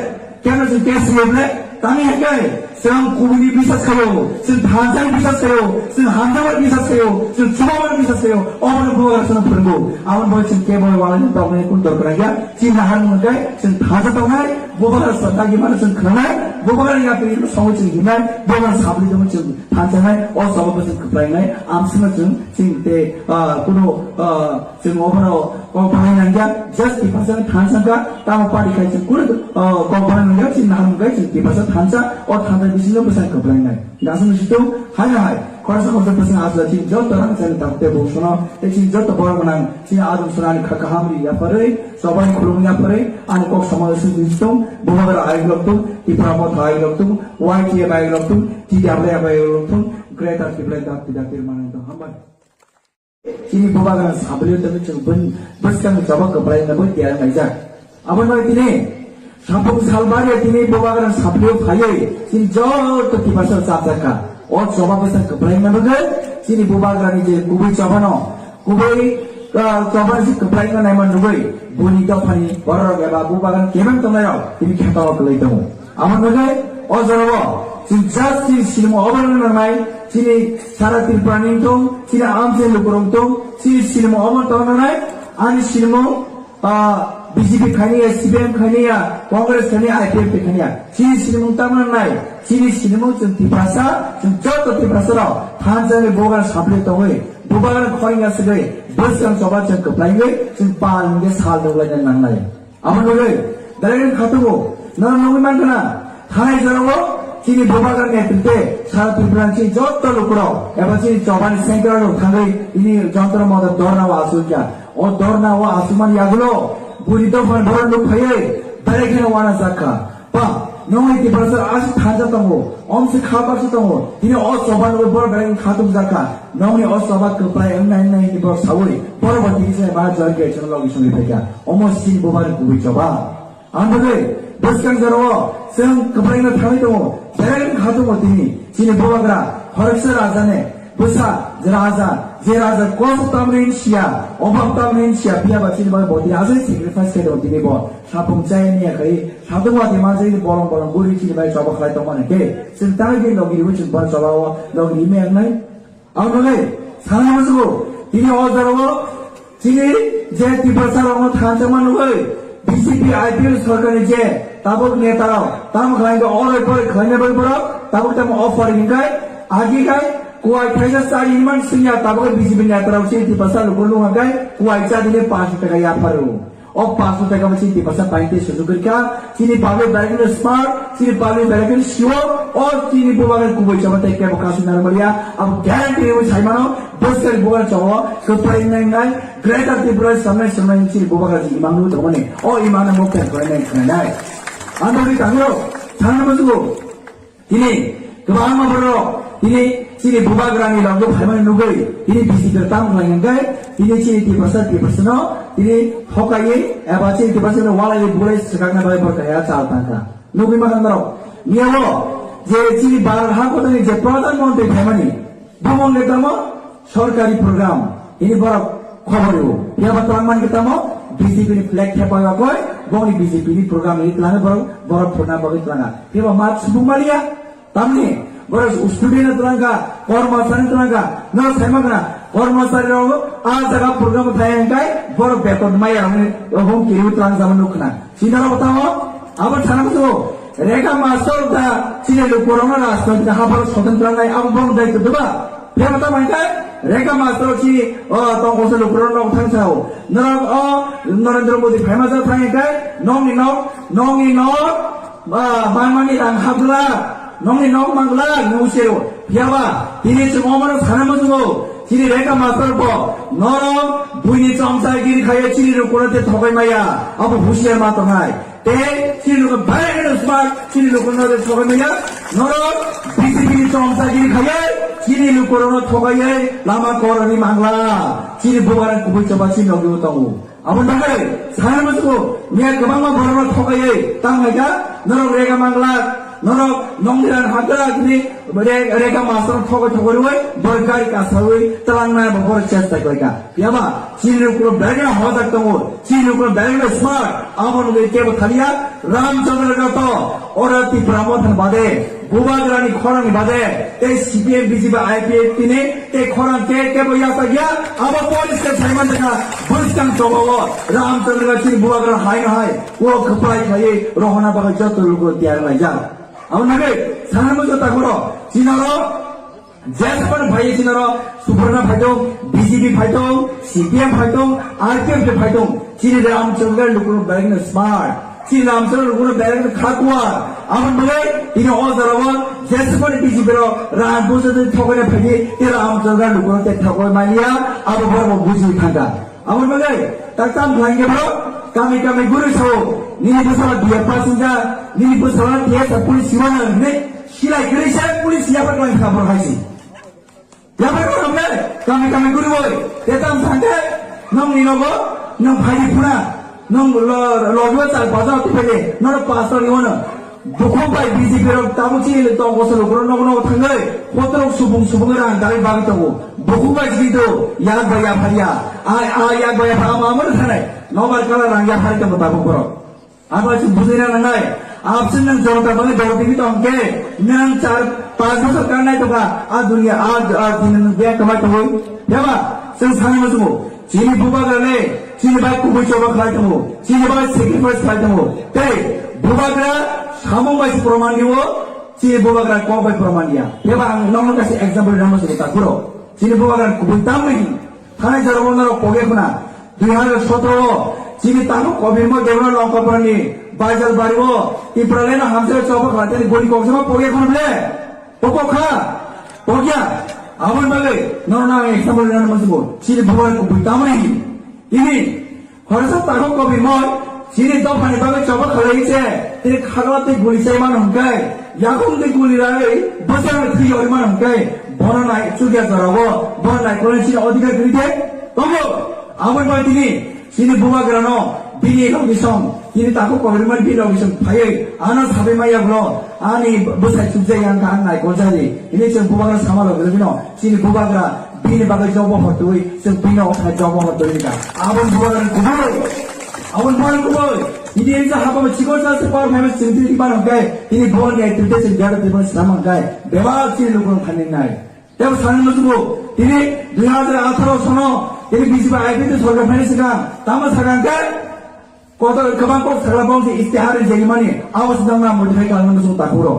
kebna chwng case ya bile, tangwi hai khe, chwng kubui ni bisas khaio, chwng thansa ni bisas khaio, chwng hamjakmani bisas khaio, chwng chubamani bisas khaio, obono bubagra chwngno phwrwngo. Aboni bagwi chwng kebo walani tongmani kun dorkar ya, chini naharmung khe, chwng thansa tongnai, bubagra sa dagi mano chwng khwnanai, bubagra yapri no songo chwng hinai, bubagra sabri tongmo chwng thansanai, o sababo chwng kwplainai, amsino chwng, chwng te, ah, kuno, ah, chwng obono kok bahanai nangya, just tipasa thansa ka, tamo party khai chwng kuno, ah, kok bahanai nangya, chwng naharmung khe chwng tipasa thansa, o thansa bisingo bwsai kwplainai. Gasano situ, hai hai, khoroksa khoroksa bwsai asla chwng joto rang chani tamo te bo sono, te chwng joto borok nang, chini adum sunani kha kaham ri yapharwi, Chobani khulumya phwrwi, ani kok samalo swi swi tong, Bubagra ayuk lok tong, Tipra Motha ayuk lok tong, Y T F ayuk lok tong, T W F ayuk lok tong, Greater Tipraland dakti dakti rwmani tong hambai. Chini Bubagra sablio tongwi chwng bwskang choba kwplai na bai tiyar naijak. Aboni bagwi tini, Sampung salbari tini Bubagra sablio phaiwi, chini joto Tiprasa chapjak kha. O choba bwskang kwplai na bagwi, chini Bubagrani je kubui chobano, Kubui, ah, chobani si kwplai no naima nugui, buni dophani bororok eba bubagan kebeng tongnairok tini kheto o kwlai tongo. Amo nugui, o jorabo, chini just chini sinimo obo no nangnai, chini sara Tripura ni tong, chini amchai lukurok tong, chini sinimo obo tong nangnai, ani sinimo, ah, B J P khaini ya, C P M khaini ya, Congress khaini ya, I P F T khaini ya. Chini sinimung tamo nangnai, chini sinimung chwng Tiprasa, chwng joto Tiprasa rok thansa ni bubagan sablio tongwi, bubagan khoring aswkwi, bwskang choba chwng kwplaiwi, chwng pal hwnkhe sal nuglaina nangnai. Amo nugwi, direct khatungo, nono nugwi mankha na, thanai jorao chini bubagan netrite sara Tripura ni chini joto lukurok eba chini chobani central rok thangwi ini jontro motor dorna o asukya. O dorna o asukmani yagulo buri dophani borok nuk phaiwi, direct kheno wana jakha. Ba, nongni Tiprasa aswk thansa tongo, omse kha baksa tongo, tini o choba nugwi borok belai wng khatung jakha, nongni o choba kwplai wngnai wngnai hinwi borok saui, borok bo tini se ma join khe chwng logi songwi phaikha. Omo chini bubagrani kubui choba. Ang bagwi bwskang jorao chwng kwplai no thangwi tongo, belai wng khatungo tini chini bubagra khoroksa raja ne bwsa je raja, je raja kosto tamni hinsiya, obhab tamni hinsiya, phiya ba chini bagwi bo tini aswk sacrifice khe tongo tini bo. Sapung chaya niya khai, satung wati manjai ni bolong bolong guri chini bai choba khlai tongmani khe, chwng tangwi bini logi riwi chwng bar choba o logi rimi wngnai. Ang nugui, sana musugo, tini o jorao, chini je Tiprasa rokno thansa man nugui, B J P I P F T sorkar ni je, tabuk neta rok, tamo khlai khe oroi poroi khlaina bai borok, tabuk tamo offer hinkai, agi kai, kuai thaisa chari hinman singya, tabuk B J P neta rok chini Tiprasa lukurok nung kai, kuai chari ni paanch taka yapharu. O paso taka bo chini Tiprasa paite sujuk kha, chini public belai no smart, chini public belai no siwo, o chini bubagra kubui choba tei kebo kasu nang maliya, abo guarantee rwi sai mano, bwskang bubagra chobo, kwplai nang nai, Greater Tripura samnai samnai chini bubagra ji imang nwi tongmani, o imang no mokta kwplai nai khwnai nai. Ang bagwi tangro, thangna musugo. Tini kwbangma borok tini chini bubagrani loge phaimani nugwi tini B J P tam khlai hwnkhe tini chini Tiprasa Tiprasano tini thokaiwi eba chini Tiprasano walaiwi bulai swkakna bagwi borok kaya chal tangkha. Nugwi mankha norok miyao je chini Bharat ha kotani je Pradhan Mantri phaimani bumung le tamo sorkari program, ini borok khobor rwo. Phiya ba twlang man khe tamo B J P ni flag thepai bakoi, bongni B J P ni program ini twlang borok, borok phurna bagwi twlanga. Phiya ba ma subung maliya, tamni borok student twlangkha, kormachari twlangkha, no sai mankha, kormachari rok a jaga program thai hwnkhe borok beton maya rokni hum kiriwi twlang jama nukna. Sinaro tamo, abo sana musugo, Rega Master da chini lukurokno rajnoitik hapharo soten trangnai abo bong dai kutuba. Phema ta mangkai Rega Master chini o tongkose lukurokno nok thang sao. Norok o Narendra Modi phaima ja thang kai nokni nok, nokni nok, ba, mangmani rang habla, nokni nok mangla nung sero. Phiyaba tini chwng omano sana muchungo chini Rega Master bo norok buini chomsa giri khaiya chini lukurok te thokai maya abo husiar ma tongnai. Tei chini lukurok belai kheno smart, chini lukurok no thokai maya. Norok B J P ni chomsa giri khaiya chini lukurok no thokai lama korani mangla. Chini bubagra kubui choba chini logi tongo. Abo bagwi sana muchungo miya kwbangma borokno thokaiwi tanglaikha, norok Rega Mangla, norok nongni ran hakra hini Re-, Rega Master thokoi thokoi rwui borok gari kasawi twlangnai bo borok chesta khlaikha. Phiyaba chini lukurok belai no hojak tongo, chini lukurok belai no smart, abo nugwi kebo thaliya Ramchandra Gato, oro Tipra Motha bade, Bubagrani khorangni bade, tei C P M, B J P, I P F T ni tei khorang khe kebo yachak ya, abo poriskar saiman dekha, bwskang chobao Ramchandra chini Bubagra hai no hai, o kwplai khaiwi rohorna bagwi joto lukurok tiyar laijak. Abo nagwi sana muchungo takhoro, chinaro Jeswant phai, chini oro Suparna phaitong, B J P phaitong, C P M phaitong, R P F phaitong. Chini Ramchandra lukurok belai no smart. Chini Ramchandra lukurok belai no khakwa. Aboni bagwi tini o jora o Jeswant B J P rok rang bujadi thokna phaidi, tei Ramchandra lukurok tei thokoi manya, abo borok bo buji thangkha. Aboni bagwi tak tam khlai khe bro, kami kami guru sao, nini bwsala B F pass wngjak, nini bwsala T S F police siwana hwnwi silai kwrwi se police yapha khlai kha bro hai se. Yapha khlai kha bro, kami kami guru boi, te tam sangkhe, nong ni nogo, nong phaidi phuna, nong lo, lo dua char baja tu pele, noro pastor ni wono. Bukhuk bai B J P rok tabuk chini tong kosol ukurok nogo nogo thangwi, kotorok subung subung rang dagwi bagwi tongo. Bukhuk bai chini do, yak bai yapharya. A, a yak bai yapharya, ama amo thanai. Nobar kala rang yaphari tongo tabuk borok. Abo chwng bujina nangnai. Absent nang jonota bangwi dol timi tong khe, nang char, panch bosor kanai tongkha. A dunia, a, a dini nang bek kamai tongwi. Yaba, chwng sanai muchungo. Chini bubagra le, chini bai kubui choba khlai tongo, chini bai sacrifice khlai tongo. Tei bubagra samung bai se proman dio, chini bubagra kok bai proman dia. Yaba ang nokno kaisa example rwna muchungo takhuro. Chini bubagra kubui tamni, thanai jora bo norok pogya khuna, dui hazar sotro o, chini takhuk Kobir Moy Debra Longkapurani, Baijal Bari o, Tipraland no hamjak choba khlai tani goli kok jama pogya khuna ble. Pokok kha, pokya. Aboni bagwi norokno ang example rwna muchungo. Chini bubagra kubui tamoni hini. Ini, khoroksa takhuk Kobir Moy, chini dophani bagwi choba khalai se, tini khagla tei guli chai mano hwnkhe, yakung tei guli ragwi bwsarok thwi yori mano hwnkhe, bono nai chukya jorao, bono naikolni chini odhikar kwrwi de tongo. Aboni bagwi tini, chini bubagrano bini logisong, chini takhuk Kobir Moy bini logisong phaiwi ano sabai maya bwlo ani bwsai chukjak yang kha ang naikol jari. Hini chwng bubagra sama logi logi no chini bubagra bini bagwi jobo hotwi chwng bini okhai jobo hotwi ka. Aboni bubagra kubui, aboni bubagra kubui. Ini engsa haba chikon sa se power meme chwng tini ban hwnkhe ini bon ni activity chwng jara tibon slam hwnkhe bebak chini lukung thani nai. Tebo sanani muchungo, tini dui hazar atharo sono, tini B J P I P F T sorkar phaini swkang, tamo sakang khe, kotor kwbang kok sakla bong se istihar rijak mani, abo se nang na modify khlai mani muchungo takhuro.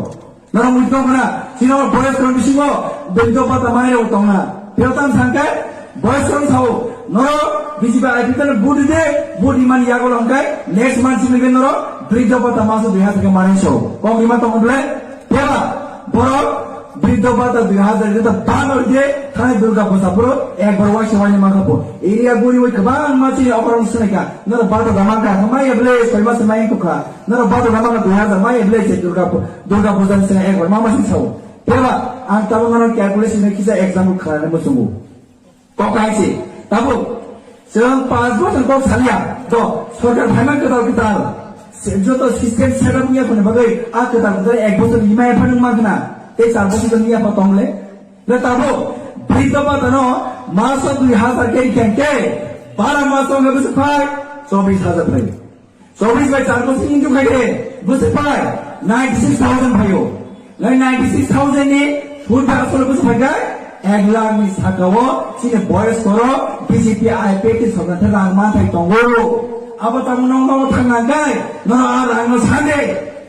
Norok muchungo khna, chini o boyos rok bisingo, briddo bhata manai rok tongna. Phiyok tang sangkhe, boyos rok sao, norok B J P I P F T no vote ride, vote rimani yago hwnkhe, next month simi norok briddo bhata maso dui hazar khe manai sao. Kok rima tongo ble? Phiya ba, borok briddo bhata dui hazar rita ban oi de, thani Durga Puja puro ekbar waisa waini mankha bo. Area guri oi kwbangma chini okorong swnaikha. Norok bhata da mankha, maya ble soi masa mai tongkha. Norok bhata da mankha dui hazar, maya ble se Durga Pu-, Durga Puja ni swnai ekbar mama sing sao. Phiya ba, ang tabuk norok calculation ni kisa example khlaina muchungo. Kok hai se, tabuk, chwng panch bosor kok saliya, to, sorkar phaima kwtal kwtal, se, joto system set up wngya phone bagwi, a kwtal kwtal ek bosor ni maya phano wngma khna, tei char bosor ni yapha tong le. Le tabuk, briddo bhata no, maso dui hazar khe khen khe, bara maso wngkha bwswk phai, chobis hazar phai. Chobis bai char bosor into khai de, bwswk phai ninety six thousand phaio. Lai ninety six thousand ni sud bai asol bwswk phai kha ek lakh ni saka o chini boyos koro B J P I P F T sorkar the rang manthai tongo. Abo tamo nong nong thang nang kai, nono a rang no sande.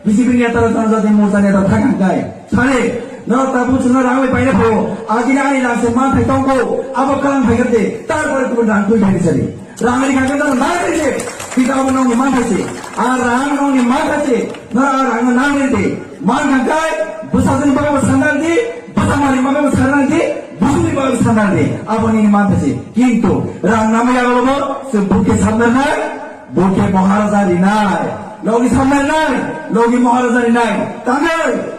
B J P ni neta rok, Janajati Morcha neta thang hang kai. Sari, norok tabuk chwngno rang bai paina phaio. Agini ani rang se man thai tongko, abo kalang phai khe de, tarpore kubun rang twi phai sari. Rang ri kha khe norok nang ri de, kita abo nongni man thai se. A rang nongni man thai se, norok a rang no nang ri de. Man kha kai, bwsajwkni bagwi bo sandan di, bwsa mari bagwi bo sandan di, busuni bagwi bo sandan di. Abo nini man thai se. Kintu, rang namya abo bo, se bukhe sandan nai, Bo khe Maharaja rinai, logi samnai nai, logi Maharaja rinai. Tangwi,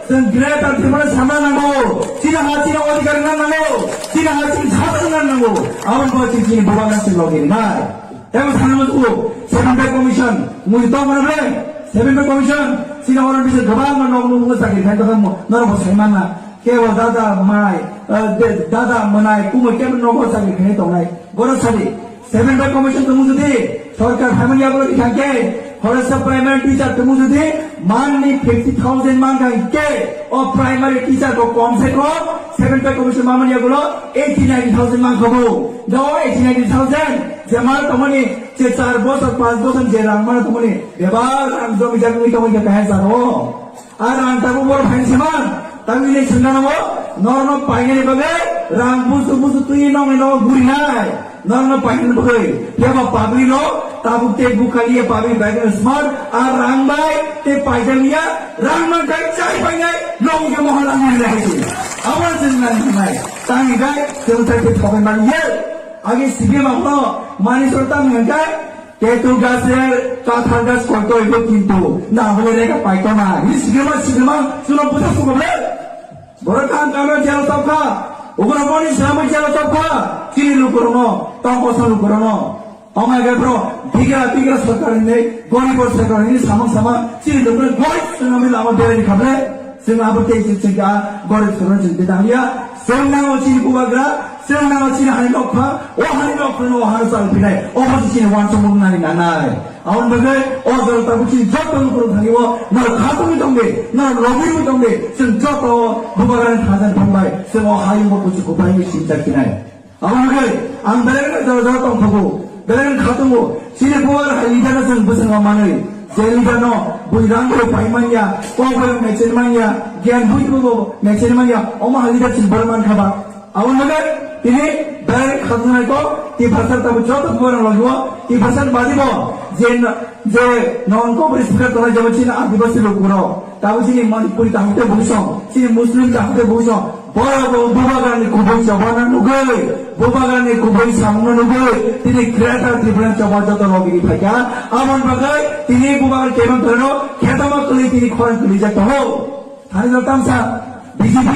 chwng Greater Tripura samna nango, chini ha chini odhikar wngna nango, chini ha chini sasa wngna nango. Aboni bagwi chini bubagra chini logi rinai. Tebo sana musugo, Seven Pay Commission, mui tong mana ble, Seven Pay Commission, chini orang bisa gabang mana nong nong sakit kan tong mo, noro bo sai mana. Kebo dada mai, eh, de-, dada manai, kumo kebo nogo sakit kene tongnai. Goro sadi, Seven Pay Commission tumu jodi sorkar phaimani yagulo di thangke, khoroksa primary teacher tumu jodi manni fifty thousand man kha ke, o primary teacher ko kom se kom Seven Pay Commission mamani yagulo eighty ninety thousand man khobo. Do eighty ninety thousand, je man tomoni, je char bosor, panch bosor, je rang mana tomoni, bebar rang jomi jagwi tomoni ke kahe saro. Ar ang tabuk boro phaini sima, tabuk ini sengkano bo, norno painani bagwi, rang busu busu twi nongni nogo gurinai, norno painani bagwi, yaba public no, tabuk te bukali ya public bai khe smart, ar rang bai, te paijak ya, rang man kai chai painai, nong ke mohon ang ni hai si. Awan sengkano nai, tangi gai, sengkano te thokai man ye, agi sibi makno, mani sor tang ngai, Ketu gasre kathar gas koito ibo kintu na hole rega paito na. Ini sigirma sigirma suno buta sugoble. Borok kan kamra jalo topka. Ugra boni sramai jalo topka. Chini lukurono, tongkosa lukurono. Omai gai bro, bigra bigra sorkar ini, gorib sorkar ini samang samang chini lukuroni goi sunami lama berai khable. Chwng abo tei chwng chwng kha, gorib sorkar chwng tei tangya. Chwng nango chini bubagra, chwng nango chini hani nokha, o hani nokha no o hano chal pinai, o hano chini wansukmung nani nanai. Aboni bagwi o jora tabuk chini joto lukurok thani o, no khatungwi tongdi, no lobirwi tongdi, chwng joto bubagrani thajan thangbai, chwng o hayung bo kuchuk kuphai sinchak pinai. Aboni bagwi ang belai no jora jora tongthogo, belai no khatungo. Chini bubagra hai leader no chwng bwswng ma manwi, je leader no bui rang rwi pai manya, kok bai mecheni manya, gyan bui bo mecheni manya, omo hai leader chwng bwrwi man kha ba. Aboni bagwi tini belai khatungnai kok, Tiprasa tabuk joto bubagra logi o, Tiprasa badi bo, je, je non kok bwrwi speaker tongnai jabo chini Adibasi lukurok, tabuk chini Manipuri kaham te bui song, chini Muslim kaham te bui song, Borok bo bubagrani kubui chobana nugwi, bubagrani kubui samungno nugwi, tini Greater Tripura choba joto logini phaikha. Aboni bagwi tini bubagra kebeng phano khetama kwlwi tini khorang kwlijak tongo. Thani jora tamsa B J P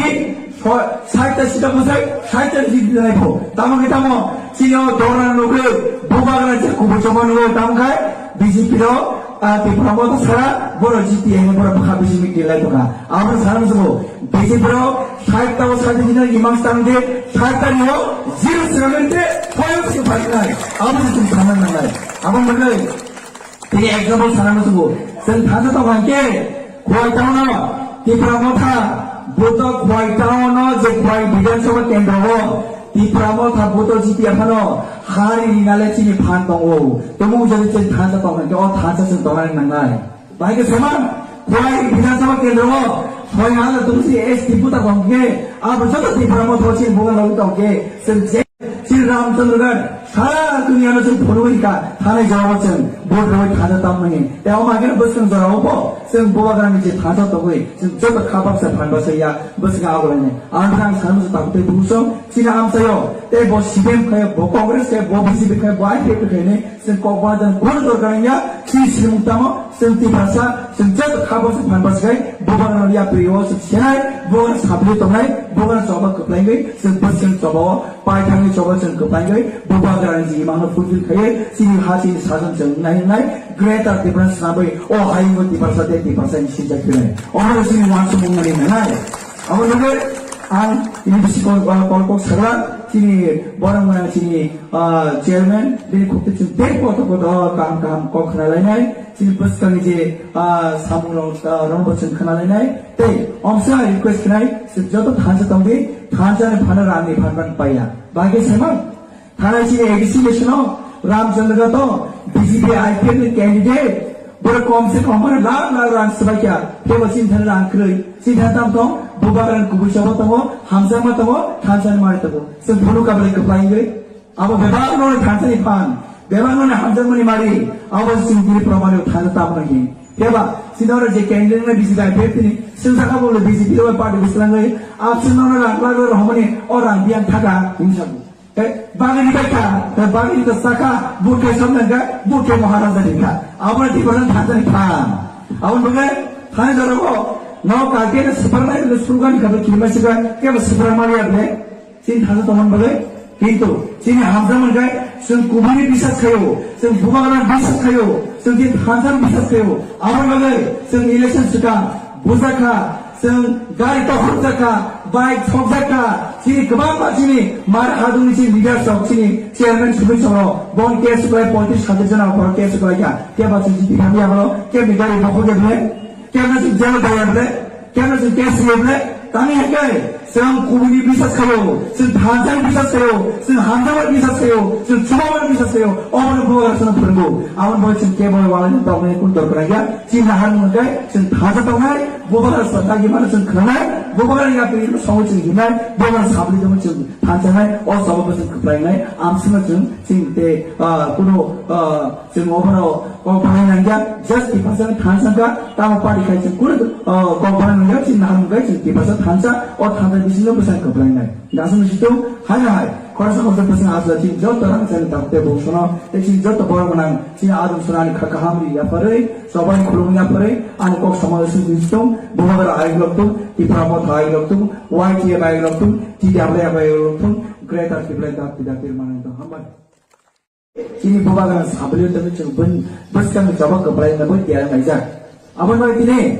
so-, sait ta sita bwsai, sait ta sita nai pho. Tamo khe tamo chini o dora nugwi bubagra je kubui choba nugwi tamo khai B J P rok, ah, Tipra Motha sara borok G T A ni borok bwkha bisi meeting lai tongkha. Aboni sana musugo B J P rok sait ta o sait ta sita imang stang de sait ta ni o zero seven de point se pai nai. Aboni chwng sana nangnai. Aboni bagwi Tini example sana musugo, chwng thansa tong hwnkhe, Khowai town o, Tipra Motha, buto Khowai town o je Khowai Bidhan Sabha kendro o, Tipra Motha buto G T A phano, hari rinale chini phan tongo. Tumung jodi chwng thansa tong hwnkhe, o thansa chwng tongnani nangnai. Bahai khe sema, Khowai Bidhan Sabha kendro o, soi hala tumsi S T buta tong khe, abo joto Tipra Motha chini bugan logwi tong khe, chwng je Chini Ramchandra Ghat, sara duniya no chwng phunugwi kha, thanai jora o chwng vote rwui thansa tamo hwnwi. Tei omo haikhe bwskang jora o bo chwng bubagrani je thansa tongwi, chwng joto kha baksa phan baksa ya, bwskang agulainai. Ang thang sana muchung tabuk tei buchung, chini amchaio, tei bo C P M khai, bo Congress khai, bo B J P khai, bo I P F T khai hwnwi, chwng kok bajan bono dorkar wngya, chini swngmung tamo, chwng Tiprasa, chwng joto kha baksa phan baksa khai, bubagrano yapri o chwng senai, bubagrano sapri tongnai, bubagrano choba kwplaigwi, chwng bwskang choba o, Paithakni choba chwng kwplaigwi, bubagrani jigimano fulfill khaiwi, chini ha chini sajon chwng nai nai, Greater Tipraland swnamwi, o hayungo Tiprasa tei Tiprasa ni sinjak phinai. Omo chini uansukmung nani nangnai. Abo nugwi ang ini bisi kol, kol, kol kok sagra, chini borok mwnang chini, ah, chairman, bini khukti chwng tei kotor kotor kaham kaham kok khna lainai, chini bwskangni je, ah, samung rok, ah, rok bo chwng khna lainai. Tei omsa request khnai, chwng joto thansa tongdi, thansa ni phano rang ni phan phan paiya. Bagwi sema, Thanai chini A D C election o Ramchandra Ghat o B J P I P F ni candidate Borok kom se kom borok lakh lakh rang swbaikha, phebo chini thani rang kwrwi. Chini thani tamo tong, bubagrani kubui choba tongo, hamjakma tongo, thansa ni mari tongo. Chwng phunuk kabalai kwplai wngwi. Abo bebak no thansa ni phan, bebak no hamjakma ni mari, abo chwng tini proman o thansa tamo nang hin. Pheba, chini oro je candidate na B J P I P F ni, chwng saka bo le B J P o party bislangwi, absent no rang lakh lakh rang homani, o rang biang thaka, hinsa bo. Tei bagwi ni bai kha, tei bagwi ni saka, bo khe som nang kha, bo khe Maharaja ni kha. Abo ni tiprasa thansa ni phan. Abo ni bagwi, thani jora bo, no kake na swprangnai, no swprangnai kha, bo kirima sikha, kebo swprang mali ya ble. Chini thansa tongmani bagwi, kintu chini hamjakmani khe chwng kubuni bisas khaio, chwng bubagrani bisas khaio, chwng chini thansani bisas khaio. Aboni bagwi chwng election swkang bujakha, chwng gari tokhorjakha, bike sokjakha, chini kwbangma chini mar hadungni chini leaders rok, chini chairman sudui chwng rok, bon case kwlai poitris hajar jona borok case kwlaikha, kebo chwng chini thani abono kebni gari bokhok ya ble. Kemna chwng jelo daya ble, kemna chwng case riya ble, tani hai kai, chwng kubuni bisas khaio, chwng thansa ni bisas khaio, chwng hamjakma ni bisas khaio, chwng chubamani bisas khaio, obono bubagra chwng phwrwngo, aboni bagwi chwng kebo walai ni tongmani kun dorkar ya, chini nahar mung kai, chwng thansa tongnai, bubagra sa dagi mano chwng khwnanai, bubagra ni yapri no songo chwng hinai, bubagra sabli tongmo chwng thansa nai, o sababo chwng kwplai nai, amsima chwng, chwng te, ah, kuno, ah, Chwng obono kok bwlai nangya, just Tiprasa ni thansa kha, tamo party khai chwng kunu, oh, kok bwlai nangya, chini nahar mung kai chwng Tiprasa thansa, o thansa bisingo bwsang kwplai nai. Gasung situng, hai hai, khoroksa khoroksa bwsang asla chini joto rang chani tamo tei bung sono, tei chini joto borok gwnang, chini adum sono ani kha kaham ri yapharwi, chobani khulumung yapharwi, ani kok samalo sung situng, bubagra ai lok tung, Tipra Motha ai lok tung, Y T F ai lok tung, T W F ai lok tung, Greater Tipraland Dakti Dakti manang tong hambai. Chini bubagra sablio tongwi chwng bun-, bwskangni choba kwplai wngna bai tiyar laijak. Aboni bagwi tini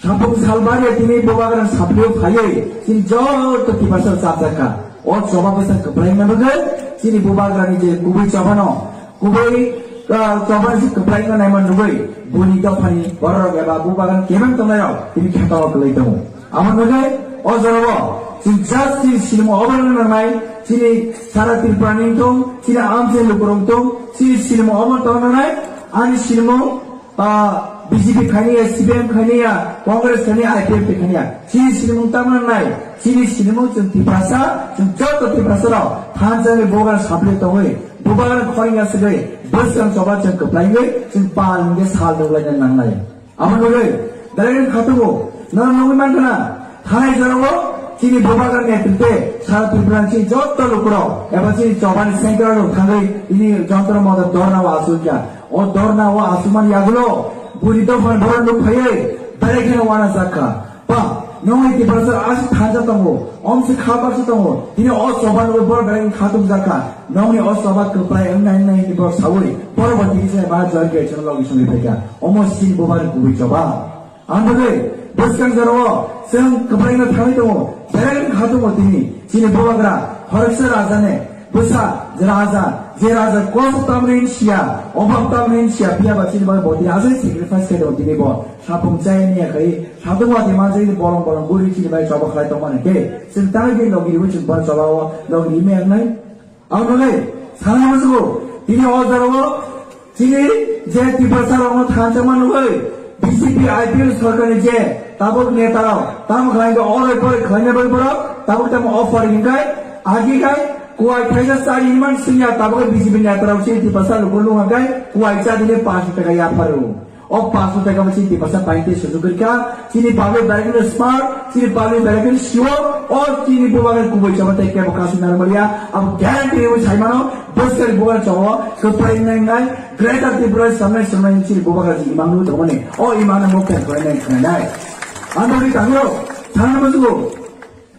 Sampung Salbario tini bubagra sablio phaiwi chini joto Tiprasa chapjak kha. O choba bwskang kwplai wngna bagwi chini bubagrani je kubui chobano, kubui, ah, chobani se kwplai wngna naima nugwi buini dophani bororok eba bubagrani kebeng tongnairok tini khetao kwlai tongo. Amo nugwi o jorao chini just chini sinimo obo wngna nangnai, chini sara Tripura ni wngtong, chini amchai lukurok wngtong, chini sinimo obo tong nangnai, ani sinimo, ah, B J P khaini ya, C P M khaini ya, Congress khaini ya, I P F T khaini ya, chini sinimo tamo nangnai, chini sinimo chwng Tiprasa, chwng joto Tiprasa rok thansa ni bubagra sablio tongwi, bubagra khorang ya swgwi, bwskang choba chwng kwplaiwi, chwng pal hwnkhe sal nuklaina nangnai. Amo nugwi, belai khatungo, nono nugwi mankha na, thanai jorao, chini bubagra netrite, sara Tripura chini joto lukurok, eba chini chobani central rok thangwi, ini jontro motor dorna o asukya. O dorna o asukmani yagulo, buri dophani borok nuk phaiwi, belai kheno wana jakha. Ba, nongni Tiprasa aswk thansa tongo, omsi kha baksa tongo, tini o choba nugwi borok belai khatung jakha. Nongni o choba kwplai wngnai wngnai hwnwi borok saui, borok bo tini se ba joy khe chwng logi songwi phaikha. Omo sini bubagrani kubui choba. Ang bagwi bwskang jorao chwng kwplai wngna thangwi tongo, belai wngkha tongo tini chini bubagra khoroksa raja ne bwsa je raja, je raja kos tamni siya, obab tamni siya, phiya ba chini bagwi bo tini aswk sacrifice khe tongo tini bo. Sapung chaya niya khai, satung wati manjak ni bolong bolong guri chini bai choba khlai tongmani khe, chwng tangwi khe logi riwi chwng bar choba o logi rime wngnai. Ang nugwi, sana musugo, tini o jorao, chini je Tiprasa rokno thansa man nugwi, B J P I P F T sorkar ni je tabuk neta rok, tamo khlai khe oroi poroi khlaina bagwi borok, tabuk tamo offer hinkai, agi kai, kuai thaisa chari hinman singya, tabuk B J P neta rok chini Tiprasa luku lungha kai, kuai cha dine panch taka yapharu. O paso teka chini Tiprasa paite sujuk rika, chini public belai kheno smart, chini public belai kheno sio, o chini bubagra kubui chaba tei kebo kasu narmaliya, abo guarantee rwi saimano, bwskang bubagra chao, kwplai nai nai, Greater Tripura samnai samnai chini bubagra ji imang nwi tongmani, o imang no mokta kwplai nai khwnai nai. Ano ri tangyo, thana musugo.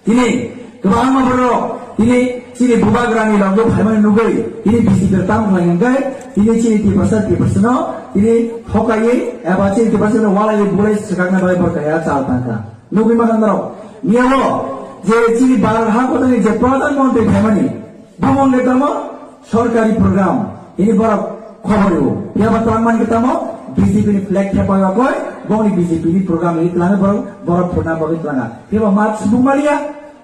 Tini kwbangma borok tini chini bubagrani logo phaimani nugwi tini B J P rok tamo khlai hwnkhe tini chini Tiprasa Tiprasano tini thokaiwi eba chini Tiprasano walaiwi bulai swkakna bagwi borok kaya chal tangkha. Nugwi mankha norok miyao je chini Bharat ha kotani je Pradhan Mantri phaimani bumung le tamo sorkari program, ini borok khobor rw. Phiya ba twlang man khe tamo B J P ni flag thepa ya koi, bongni B J P ni program ni twlang borok, borok phurna bagwi twlanga. Phiya ba mat subung maliya,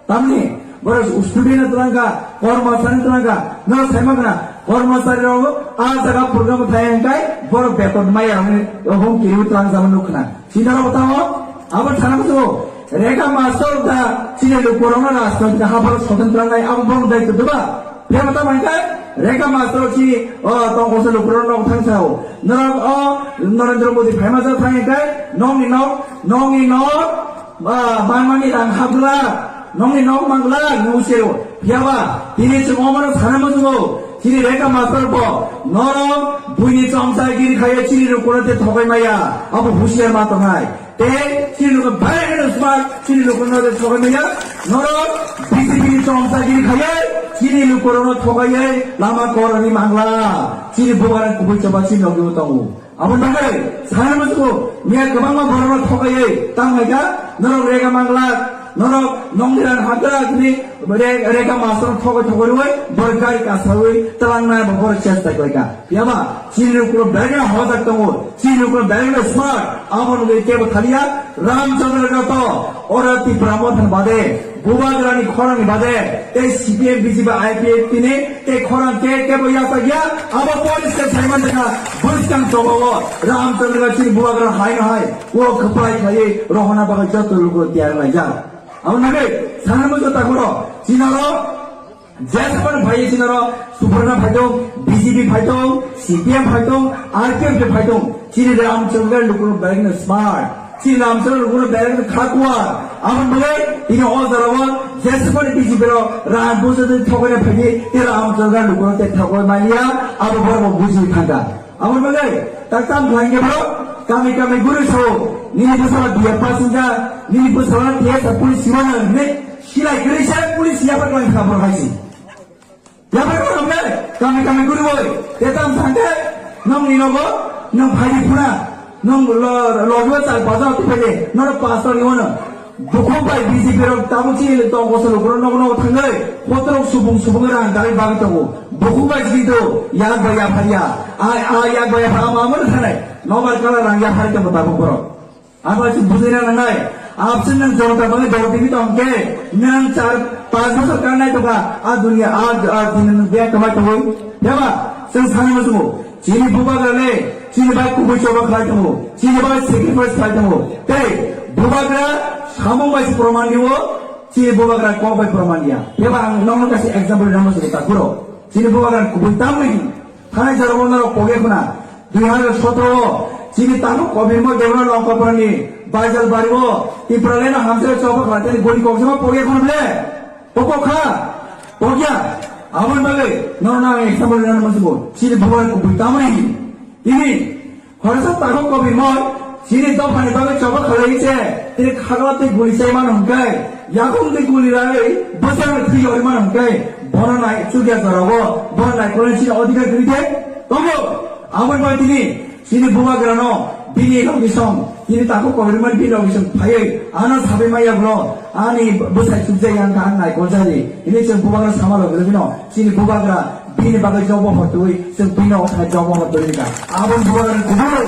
tamni Borok student twlangkha, kormosari twlangkha, no saima khna, kormosari rok a jaga program thai hwnkhe borok beton maya hwnwi hum kiriwi twlang jama nuk khna. Sinaro tamo, abo thana musugo, Rekha master da chini lukurokno rajnoitik hapharo soten twlangnai abo borok dai kutuba. Phiyaba tamo hwnkhe Rekha master chini o tongkose lukurok nok thang sao. Norok o Narendra Modi phaima jak thang hwnkhe nokni nok, nokni nok, ba, manmani rang hapglak, nokni nok manglak, nung sero. Phiyaba, tini chwng omono sana muchungo, chini Rekha master bo, norok buini chomsa giri khaye chini rukuna te thokai maya, abo husiar ma tongnai. Te chini rukuna bhai heno smart, chini rukuna te thokai maya, norok B J P ni chomsa giri khaye, chini lukurokno thokai ye, lama korani mangla, chini bubagra kubui choba chini logi tongo. Aboni bagwi sana muchungo, miya kwbangma borokno thokaiwi tang laikha, norok Rekha manglak, norok nongni rang hapglak hwnwi Re-, Rekha master thokoi thokoi rwui borok gari kasawi twlangnai bo borok chesta khlaikha. Phiyaba chini rukno belai kheno hojak tongo, chini rukno belai kheno smart, abo nugwi kebo thaliya, Ramchandra Gato, ora Tipra Motha ni bade, Bubagrani khorang ni bade, tei C P M, B J P, I P F T ni tei khorang ke kebo yasa gya, abo police ke saiman dekha, bwskang chogo o, Ramchandra chini Bubagra hai no hai, o khapai khai, rohona bagwi joto lugo tiyar lai jak. Abo nagwi, sana muchungo takuro, chinaro, Jespan phai chinaro, Suparna phaitong, B J P phaitong, C P M phaitong, R P F phaitong, chini Ramchandra lukurok belai no smart. Chini Ramchandra lukurok belai no khakwa. Aboni bagwi tini o jorao Jespan B J P rok ram busa de thokoi phai di, te Ramchandra lukurok te thokoi mania, abo borok buji thangka. Aboni bagwi tak tam khlai khe bro, kami kami guru sao, nini bwsala B A pass wngkha, nini bwsala T S R police siwana hwnwi silai kwrwi se police yapar khlai kha bro hai se. Yapar khlai kha kami kami guru boi, te tam sangkhe, nong ni nogo, nong phai di phuna, nong lo, lo, lo, char bajar tu phai de, noro pastor ni wano. Bukhuk bai B J P rok tabuk chini tong kosol ukhoro nogo nogo thangwi, kotorok subung subung rang dalwi bagwi tongo. Bukhuk bai chini to yak bai yaphar ya. A, a yak bai yaphar ama amano thanai. Nobar kala rang yaphar tongo tabuk borok. Abo chini bujina nangnai. Absent nang jonta bangwi dol timi tong khe, nang char panch bosor kanai tongkha. A dunia, a, a dunia nang biya kamai tongwi. Yaba, chwng sanai muchungo. Chini bubagra le, chini bai kubui choba khlai tongo, chini bai sacrifice khlai tongo. Tei bubagra samung bai se proman dio, chini bubagra kok bai proman dia. Phiya ba ang nokno kaisa example rwna muchungo takuro. Chini bubagra kubui tamni thanai jora bo norok poge khuna. Dui hazar sotro o chini takhuk Kobir mo Debra Longkopra ni Baijal bari o Tipraland no hamsai choba khlai tei gori kok jama poge khuna ble. Pokok kha, pokya. Aboni bagwi norokno ang example rwna muchungo. Chini bubagra kubui tamni. Tini khoroksa takhuk Kobir moi chini dophani bagwi choba khalai se, tini khagla tei guli chai mano hwnkhe, yakung tei guli rai bwsakni thwi yori mano hwnkhe, bono nai chukya jorao, bono naikolni chini odhikar kwrwi de tongo. Aboni bagwi tini chini bubagrano bini logisong, tini takhuk Kobirmani bini logisong phaiwi ano sabai maya bwlo, ani bwsai chukjak yang kha, ang naikol jari. Ini chwng bubagra sama logi logino chini bubagra bini bagwi jobo hotwi, chwng bini othai jobo hotwi ka. Aboni bubagra kubui,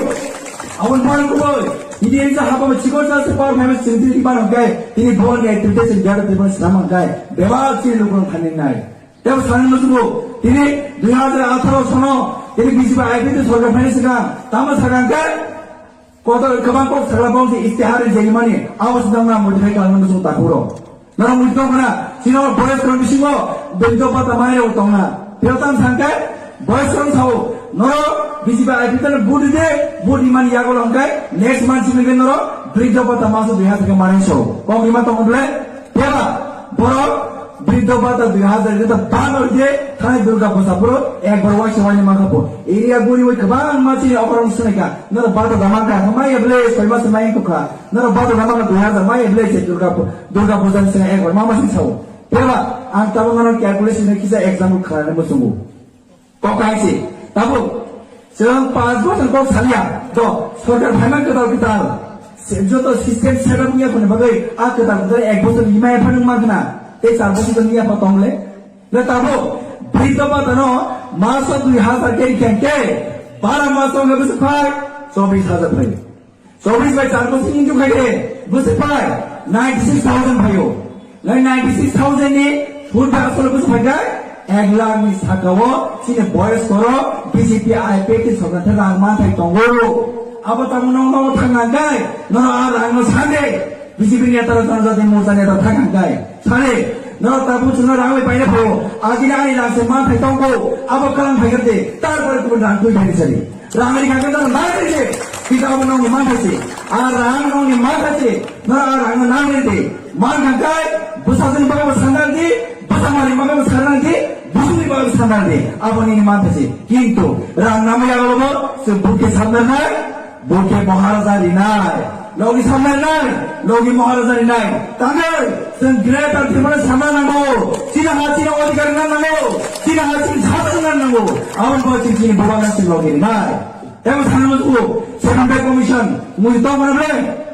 aboni bubagra kubui. Ini ini sa haba chikor sa se power famous chwng tini ban hwnkhe, tini bon ni activity chwng jara tini ban swnam hwnkhe, bebak chini lukurok thani nai. Tebo sanani muchungo, tini dui hazar atharo sono, tini B J P I P T sorkar phaini swkang, tamo sakang khe, kotor kwbang kok sakla bong se istihar rijak mani, abo se nang na modified khlai mani muchungo takhuro. Norok muchung tong khna, chini o boyos rok bisingo briddo bhata mai rok tong na. Phiyok tang thang khe, boyos rok sao, norok B J P I P T no vote ride, vote rimani yago long khe, next month simi khe norok briddo bhata maso dui hazar khe manai sao. Kok rima tong ble, Phiya ba, borok briddo bhata dui hazar rita ban oi je, thani Durga Puja phuru ekbar waisa waini mankha bo. Area guri oi kwbangma chini okorok swnaikha. Norok bhata da mankha, maya ble soi mas mai tongkha. Norok bhata da mankha dui hazar maya ble se Durga Pu-, Durga Puja ni swngha ekbar ma masi sao. Phiya ba, ang tabuk norok calculation kisa example khlaina muchungo. Kok kaisa, tabuk, chwng panch bosor kok salia, do, sorkar phaima kwtal kwtal, se-, joto system set up wngya phone bagwi, a kwtal kwtal ek bosor ni maya phano wngma khna, tei char bosor ni yapha tongle. Le tabuk, briddo bhata no, maso dui hazar khe rikhen khe, bara maso wngya bwswk phai, chobis hazar phai. Chobis bai char bosor ni jukha khe, bwswk phai, ninety six thousand phaio. Lai ninety six thousand ni food bai asole busu phaikai, ek lakh ni sakao chini boyos koro B J P I P F T sorkar thani rang manthai tongo. Abo tamo nong nong thang nangkai, nono a rang no sande, B J P neta rok, Janajati Morcha neta thang nangkai, sande, nono tabuk chwngno rang bai paina phaio, agini ani rang se manthai tongo, abo kalang phaikha de, tarpore kubun rang twi phaini sadi. Rang ri kha khe nang nang ri de. Kita abo nong ni man kha se. A rang nong ni man kha se. Nang a rang nang ri de. Man kha kai, bwsajwk ni bagwi bo sandar di, bwsa mari bagwi bo sandar di, busu ni bagwi bo sandar di. Abo nini man kha se. Kintu rang nang ya lo bo, se bukhe sandar nai, bukhe Maharaja ri nai. Logi samnai nai, logi Maharaja ni nai. Tangwi, chwng Greater Tripura samna nango. Chini ha chini odhikar na nango. Chini ha chini sasana nango. Aboni bagwi chini chini bubagra chini logi ri nai. Tebo sana musugo, Seven Pay Commission, mui tong mana ble?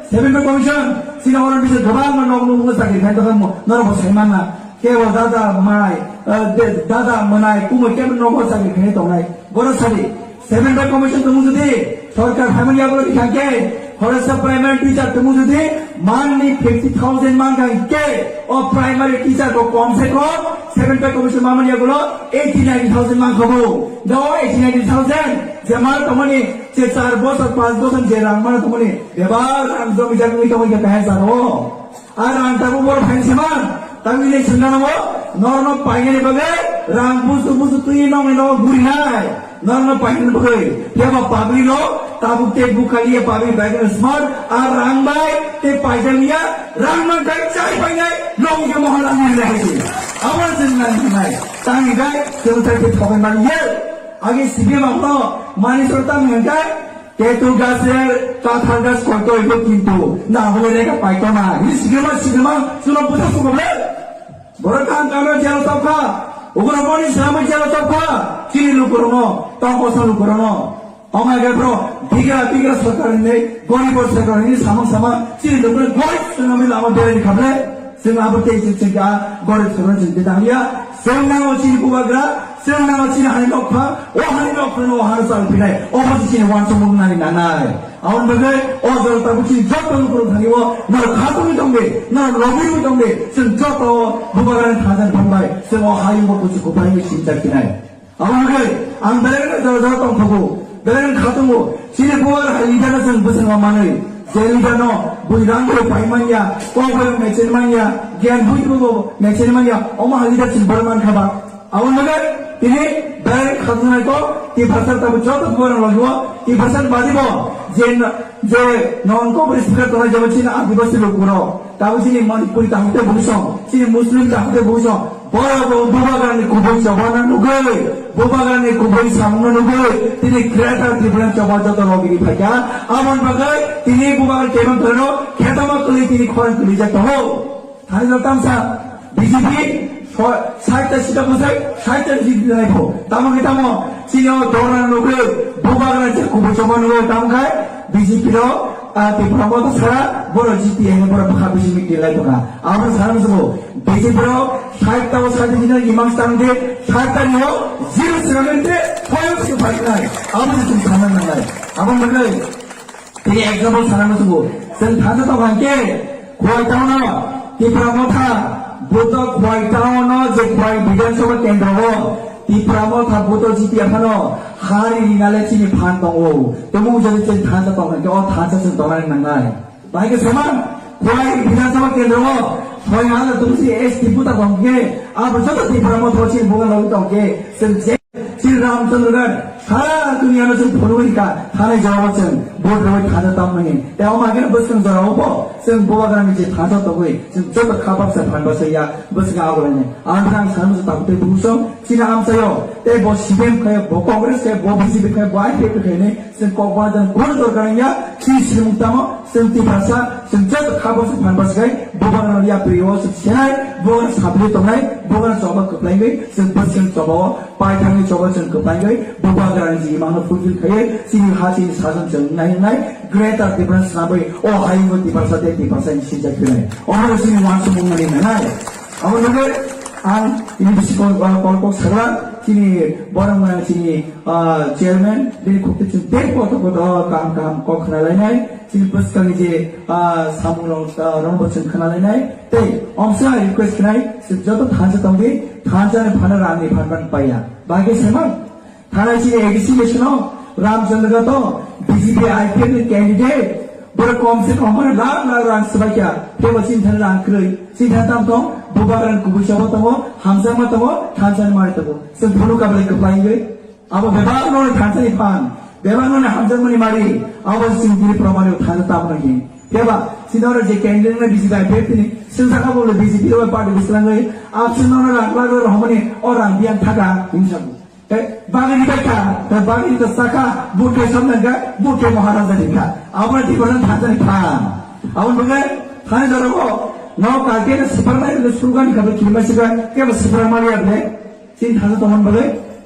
Seven Pay Commission, chini oro bisa gabang ma nok nuk sakri khai tokha mo, norok bo sai mana. Kebo dada mai, eh, de-, dada manai, kumui kebo nogo sakri khai tongnai. Boro sadi, Seven Pay Commission tongmung jodi sorkar phaimani yagulo thangkhe, khoroksa primary teacher tongmung jodi manni fifty thousand mankha hinkhe, o primary teacher ko kom se kom Seven Pay Commission mamani yagulo eighty ninety thousand mankha bo. Da o eighty ninety thousand je mar tongmani, je char bosor, panch bosor je rang mar tongmani, bebak rang jomi jagwi tongwi khe kahai saro. Ar ang tabuk boro phainai se man, tabuk ini sengkha nango, norno painani bagwi rang busu busu twi nongni nogo gurinai, norno painani bagwi. Phiya ba public rok tabuk tei bukhaliya, public bai kheno smart, ar rang bai tei paijak liya, rang man bai chai painai, nong khe mohor ang gurinai hai se. Abo chwng nang nai, tangni bai chwng tai khe thogwi man ye. Age C P M abono mani sor tang hwnkhe, Tetul gaser kathal gas koito ibo kintu na hole rega paito na. Ini sigirma sigirma suno buta suko ble. Borok kam kama jalo topka. Ugra boni selama jalo topka. Chini lukurono, tongkosa lukurono. Omai gai bro, bigra bigra sorkar ni, gorib sorkar ni samang samang. Chini lukurono gorib tsunami lama beri khable. Chwng abo tei chwng chwng kha gorib sorkar chwng tei tangya. Chwng nango chini bubagra, chwng nango chini hani nokha, o hani nokha no o hani chal pinai, obo se chini wansukmung nani nanai. Aboni bagwi o jora tabuk chini joto lukurok thani o norok khatungwi tongdi, norok lobirwi tongdi, chwng joto bubagrani thansa ni phan bai chwng o hayung bo kuchuk kuphai wngwi sinchak pinai. Aboni bagwi ang belai no jora jora tongthogo, belai no khatungo, chini bubagra hai leader no chwng bwskango manwi, je leader no bui rang bo pai manya, kok bai mechel manya, giyan bui bo mechel manya, omo hai leader chwng bar mankha ba. Aboni bagwi tini belai khatungnai kok, Tiprasa tabuk joto bubagra logi o, Tiprasa badi bo, je na-, je non kok speaker tongnai jabo chini Adibasi lukurok, tabuk chini Manipuri kaham te bui song, chini Muslim kaham te bui song, Borok bo bubagrani kubui chobana nugwi, bubagrani kubui samungno nugwi, tini Greater Tripura choba joto logi ri phaikha. Aboni bagwi tini bubagra kebang torino khetama kwlwi tini khorang kwlwijak tongo. Thani no tamsa B J P so-, sait ta sita bwsai, sait ta sita nai pho. Tamo khe tamo, chini o dorna nugwi, bubagra je kubui choba nugwi, tamo khai B J P rok, ah, Tipra Motha sara, borok G T A ni borok bwkha bisi meeting lai tongkha. Abo sana musugo, B J P rok, sait ta o sait ta sita imang stang de, sait ta ni o, zero seven de, point se five nai. Abo se chwng sana nangnai. Abo bagwi, tini example sana musugo. Chwng thangsa tong hangke, Khowai town o, Tipra Motha, buto Khowai town o, je Khowai Bidhan Sabha kendro o, Tipra Motha buto G T A phano, hari rinale chini phan tongo. Temo jodi chwng thansa tong hangke, o thansa chwng tongnani nangnai. Bahai khe saman, Khowai Bidhan Sabha kendro o, soi hajar tungsi S T buta tong khe, abo joto Tipra Motha chini bugan logi tong khe, chwng je Sri Ramchandra Ghat, sara duniya no chwng phunugwi kha, thanai jawab chwng, vote rwui thansa tamo mani. Tei omo haikhe bwskang jora o bo, chwng bubagrani je thansa tongwi, chwng joto kha baksa phan baksa ya, bwskang agulainai. Ang thang sanmasa tabuk tei buso, chini amchaio, tei bo C P M khaio, bo Congress khaio, bo B J P khaio, bo I P F T khaio hinwi, chwng kok bajan kunu dorkar wngya, chini swrwngmung tamo, chwng Tiprasa, chwng joto kha baksa phan baksa khai, bubagrano yapri o chwng senai, bubagrano sapli tongnai, bubagrano choba kwplaigwi, chwng bwskang choba o, paithakni choba chwng kwplaigwi, bubagrani je imangno fulfill khaiwi, chini ha chini sajon chwng nai wngnai, Greater Tiprasa swnamwi, o hayungo Tiprasa tei Tiprasa ni sinjak kwnai. Omo chini wansukmung nani nanai. Abo nugwi ang ini bisi kol, kol kok sakla, chini borok maya chini, ah, chairman, bini khukti chwng tei kotor kotor kaham kaham kok khna lainai. Chini bwskangni je, ah, samung rok, ah, rokbo chwng khna lainai. Tei omsa request khnai, chwng joto thansa tongdi, thansa ni phano rang ni phan phan paiya. Bagwi sema, thanai chini A D C election o Ramchandra to B J P I P F ni candidate, boro kom se kom lakh lakh rang swbaikha, kebo chini thani rang kwrwi, chini thani tam tong, bubagrani kubui choba tongo, hamjakma tongo, thansa ni mari tongo. Chwng phunuk kablai kwplai wngwi. Abo bebak noni thansa ni phan, bebak noni hamjakmani mari, abo chini tini proman o thansa tamo nang hin. Keba, chini oro je candidate na B J P I P F ni, singsa kabo le B J P o party bislangwi, absent noni rang lakh lakh rok hamani o rang biyan thaka hinsa. Tei bagwi ni bai kha, tei bagwi ni saka, butke samnang kha, butke Maharaja ni kha. Abo ni thansa ni phan. Abo nungwe, thani jora ko, no kake na sipar nai, suru gani kabo kirma sika, keba sipar mali able. Chini thansa tongmani bagwi,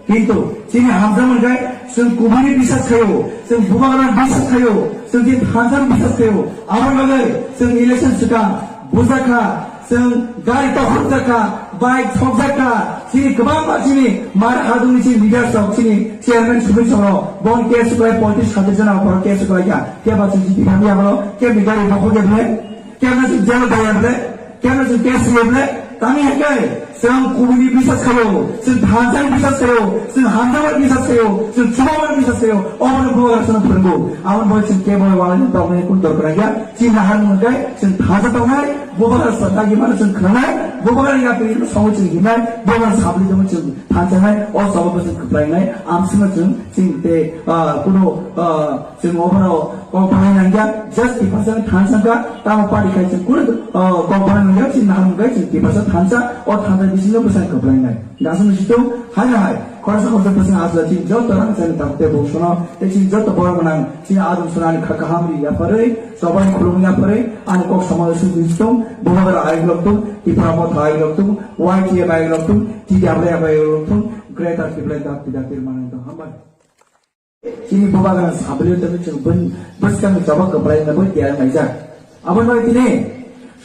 kintu chini hamjakmani khe chwng kubuini bisas khaio, chwng bubagrani bisas khaio, chwng chini thansani bisas khaio. Aboni bagwi chwng election swkang bujakha, chwng gari tokhokjakha, bike thokjakha, chini kwbangma chini mar hadungni chini leaders rok, chini chairman sumui songrok, bon case kwlai poitrish hajar jona borok case kwlaikha, keba chwng chini hamya bono, kebni gari bokhok ya bwlai? Kemna chwng jail daya ble, kemna chwng case riya ble, tami hai kai, chwng kubuni bisas khayo, chwng thansa ni bisas khayo, chwng hamjakmani bisas khayo, chwng chubamani bisas khayo, obono bubagra chwngno phwrwngo, aboni bagwi chwng kebo walai tongmani kun dorkar ya, chini nahar mung kai, chwng thansa tongnai, bubagra sa dagi mano chwng khwnanai, bubagra yapri no songo chwng hinai, bubagra sabli tongmo chwng thansa nai, o sababo chwng kwplai nai, amsino chwng, chwng te, ah, kuno, ah, Chwng obono kok bahan nangya, just Tiprasa ni thansa kha, tamo party khai chwng kunu, oh, kok bahan nangya, chini nahar mung kai chwng Tiprasa thansa, o thansa bisingo bwsang kwplai nai. Dasu ni situng, hai na hai, khoroksa khoroksa bwsang asla chini joto rang chani tamo te bung sono, te chini joto borok gwnang, chini adum sono ani kha kaham ri yapharwi, chobai khulum yapharwi, ani kok samalo sung situng, bubagra ayuk lok tung, Tipra motha ayuk lok tung, Y T F ayuk lok tung, T W F ayuk lok tung, Greater Tipraland Dapti Dapti manai tong hambai. Chini bubagrani sablio tini chwng bun-, bwskangni choba kwplai wngna bai tiyar naijak. Aboni bagwi tini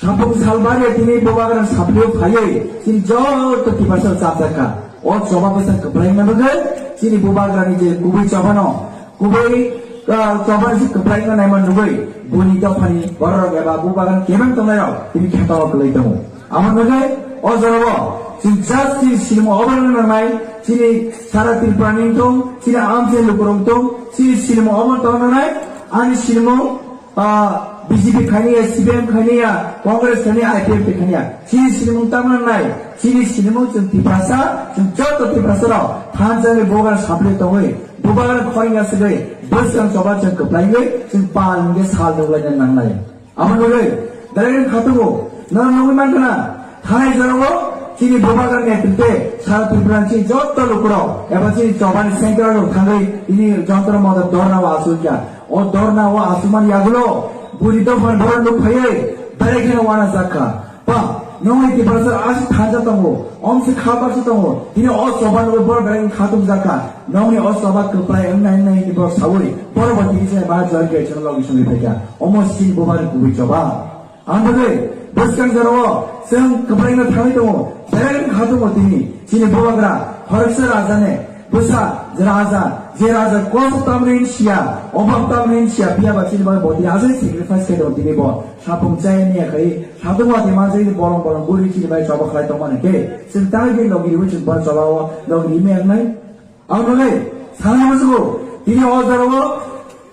Sapung Salbario tini bubagrani sablio phaiwi chini joto Tiprasa chapjak kha. O choba bwskang kwplai wngna bagwi chini bubagrani je kubui chobano, kubui, ah, chobani se kwplai wngna naima nugwi buni dophani bororok eba bubagrani kebeng tongnairok tini khetao kwlai tongo. Aboni bagwi o jorao chini just chini sinimo oborogno nangnai, chini sara Tripura ni tong, chini amchai lukurok tong, chini sinimo obo tong nangnai, ani sinimo, ah, B J P khaini ya, C P M khaini ya, Congress khaini ya, I P F T khaini ya, chini sinimo tang nangnai, chini sinimo chwng Tiprasa, chwng joto Tiprasa rok thansa ni bubagra sablio tongwi, bubagra khorang ya swgwi, bwskang choba chwng kwplaiwi, chwng pal hwnkhe sal nuklaina nangnai. Aboni bagwi belai khe khatungo, nono nugwi mankha na, thanai jorao chini bubagra netrite sara Tripura ni chini joto lukurok eba chini chobani central rok thangwi tini jontro motor dhorna o achukya. O dhorna o achukmani yagulo buri dophani borok nuk phaiwi belai kheno uanajak kha. Ba, nongni Tiprasa aswk thansa tongo, omsi kha baksa tongo, tini o choba nugwi borok belai khe khatungjak kha. Nongni o choba kwplai wngnai wngnai hwnwi borok saui, borok bo tini se ba jor ge chwng logi songwi phaikha. Omo chini bubagrani kubui choba. Ang bagwi bwskang jorao chwng kwplaino thangwi tongo, belai khatungo tini chini bubagra khoroksa rajane bwsa je raja, je raja kosto tamni hinsiya, obhab tamni hinsiya, phiya ba chini bagwi bo tini aswk sacrifice khai tongo tini bo. Sapung chaya niya khai, satung wati manjak ni bolong bolong buri chini bai choba khlai tongmani khe, chwng tangwi bini logi riwi chwng bai choba o logi rimi wngnai. Ang nugwi sana musugo, tini o jorao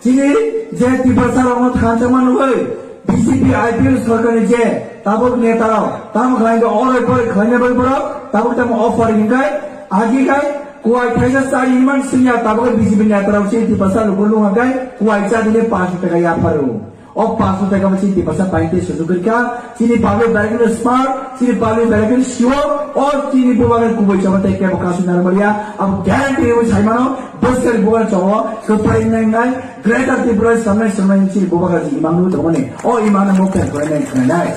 chini je Tiprasa rokno thansa man nugwi B J P I P F T sorkar ni je tabuk neta rok tamo khlai khe oroi poroi khlaina bai borok tabuk tamo offer hinkai agi kai kuai thaisa chari hinman singya tabuk B J P neta rok chini Tiprasa lukurok nung hakai kuai chari ne pash taka yapharo. O pash taka chini Tiprasa paite sujuk kha, chini public belai kheno smart, chini public belai kheno siwo, o chini bubagra kubui choba tei kebo kasu narwkya, abo guarantee rwi saimano, bwskang bubagra chobo, kwplai nai nai, Greater Tripura samnai samnai chini bubagra ji imang nwi tongmani, o imang no mokta kwplai nai nai.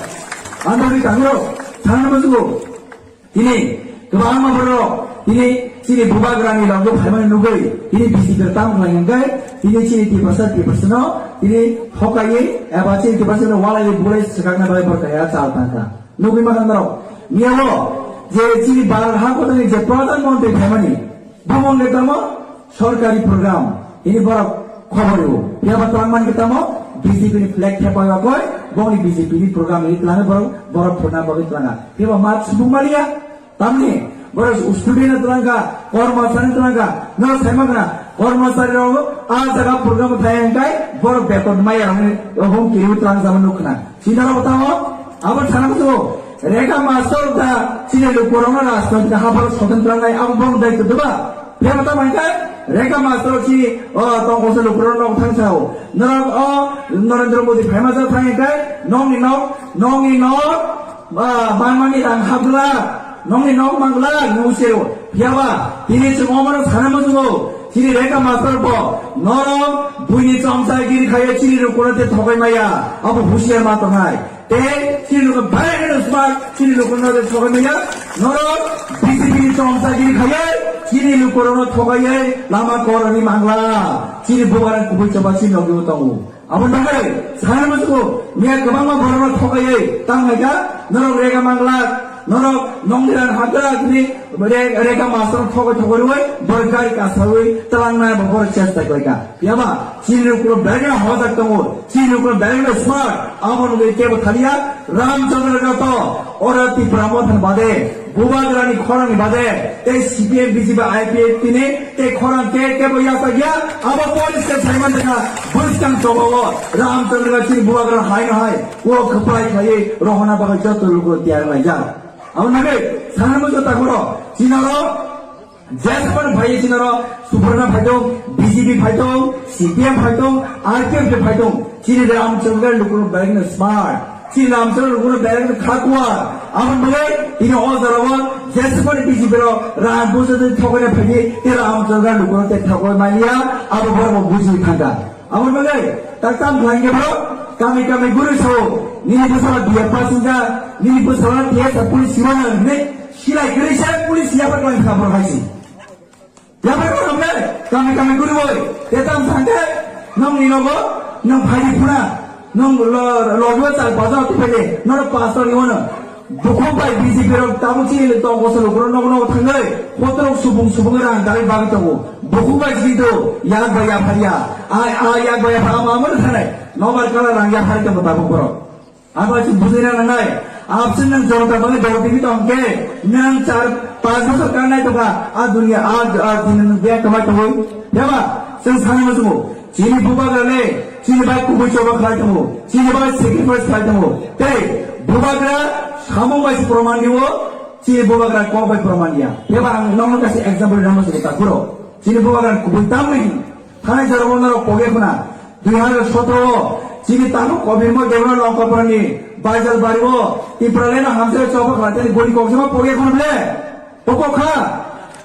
Ang nugwi tangro, thangna musugo. Tini kwbangma borok tini chini bubagrani logo phaimani nugwi tini B J P rok tamo khlai hwnkhe tini chini Tiprasa Tiprasano tini hokaiwi eba chini Tiprasano walaiwi bulai swkakna bagwi borok kaya chal tangkha. Nugwi mankha norok miyao je chini Bharat ha kotani je Pradhan Mantri phaimani Bumung khe tamo sorkari program, ini borok khobor rwo. Phiya ba twlang man khe tamo B J P ni flag thepa yakoi, bongni B J P ni program ni twlangwi borok, borok phurna bagwi twlanga. Phiya ba ma subung maliya? Tamni, borok student ni twlangkha, kormosari ni twlangkha, no saima khna, kormosari rok a jaga program thai hwnkhe, borok beton maya rokni hum kiriwi twlang jama nuk khna. Sinaro tamo, abo sana kutu, Rega master da, chini lukurokno rajnoitik hapharo soten twlangnai, abo bong dai kutu ba? Phiyaba tamo hwnkhe, Rega master chini, o, tongkose lukurokno nok thang sao. Norok o, Narendra Modi phaima jak thang hwnkhe, nokni nok, nokni nok, ba, manmani rang hapgwlak, nokni nok manglak, nung sero. Phiyaba, tini chwng omono sana muchungo, chini Rega master bo, norok buini chomchagiri khaiya chini lukurok te thogai maya, abo husiar ma tongnai. Tei chini lukurok belai kheno smart, chini lukurok no de thogai maya, norok B J P ni chomchagiri khaiya, chini lukurok no thogai lama korani mangla, chini bubagra kubui choba chini logi tongo. Abo bagwi sana muchungo miya kwbangma borokno thogaiwi tang hai kha, norok Rega manglak, norok nongni rang hapjak hwnwi Re-, Rega master thogwi thogwi rwui borok gari kasawi twlangnai bo borok chesta khlai kha. Phiyaba chini lukurok belai no hojak tongo, chini lukurok belai no smart, abo nugwi kebo thaliya Ramchandra Gato, oro Tipra Motha ni bade, Bubagrani khorang ni bade, tei C P M, B J P, I P F T ni tei khorang ke kebo yasa gya, abo police ke saiman dekha, bwskang chobawo, Ramchandra chini Bubagra hai no hai, o khapai khai, rohona bagwi joto lugo tiyar lai ja. Abo nage, sana mo jota koro, chinaro, Jesmani phai chini oro Suprana phaitong, B J P phaitong, C P M phaitong, R P F phaitong. Chini Ramchandra lukurok belai no smart. Chini Ramchandra lukurok belai no khakwa. Abo bagwi tini o jora o Jesmani B J P ro Ram Bujadi thokna phaidi, te Ramchandra lukurok te thokoi mania, abo borok buji thangka. Abo bagwi tak tam khlai khe bro, kami kami guru sao, nini bwsala B A pass wngkha, nini bwsala T S F police siwana hwnwi silai kwrwi se police yapar khlai kha bro hai si. Yapar ko hamle, kami kami guri boi. Te tam sangke, nong ni nogo, nong phaidi phuna, nong lo, lo dua chal baja tu phaidi, noro pastor ni wono. Bukhuk bai B J P rok tabuk chini le tong kosol ukro nogo nogo thangai, kotorok subung subung rang dari bagi tongo. Bukhuk bai chini to, yak bai yapharia, a, a, yak bai yapha ama amor thanai, nobar kala rang yaphari tongo tabuk borok. Abo chwng bujina nangnai. Absent nang jonota bangwi dol tini tong khe, nang char panch bosor kangnai tongkha. A dunia, a, a dunia nang biya kamai tongwi. Phiyaba, chwng sanai muchungo. Chini bubagra le, chini bai kubui choba khlai tongo. Chini bai sacrifice khlai tongo. Tei, bubagra samung bai se proman diwo, chini bubagra kok bai proman diya. Phiyaba ang nokno kaisa example rwna muchungo takhuro. Chini bubagra kubui tamni. Thanai jora bo norok poge khuna, dui hazar sotro o chini takhuk Kobirmo Debra Longkapurani Baijalbari o Tipraland no hamjak choba khlai tani gori koksima poge khuna ble? Pokok kha?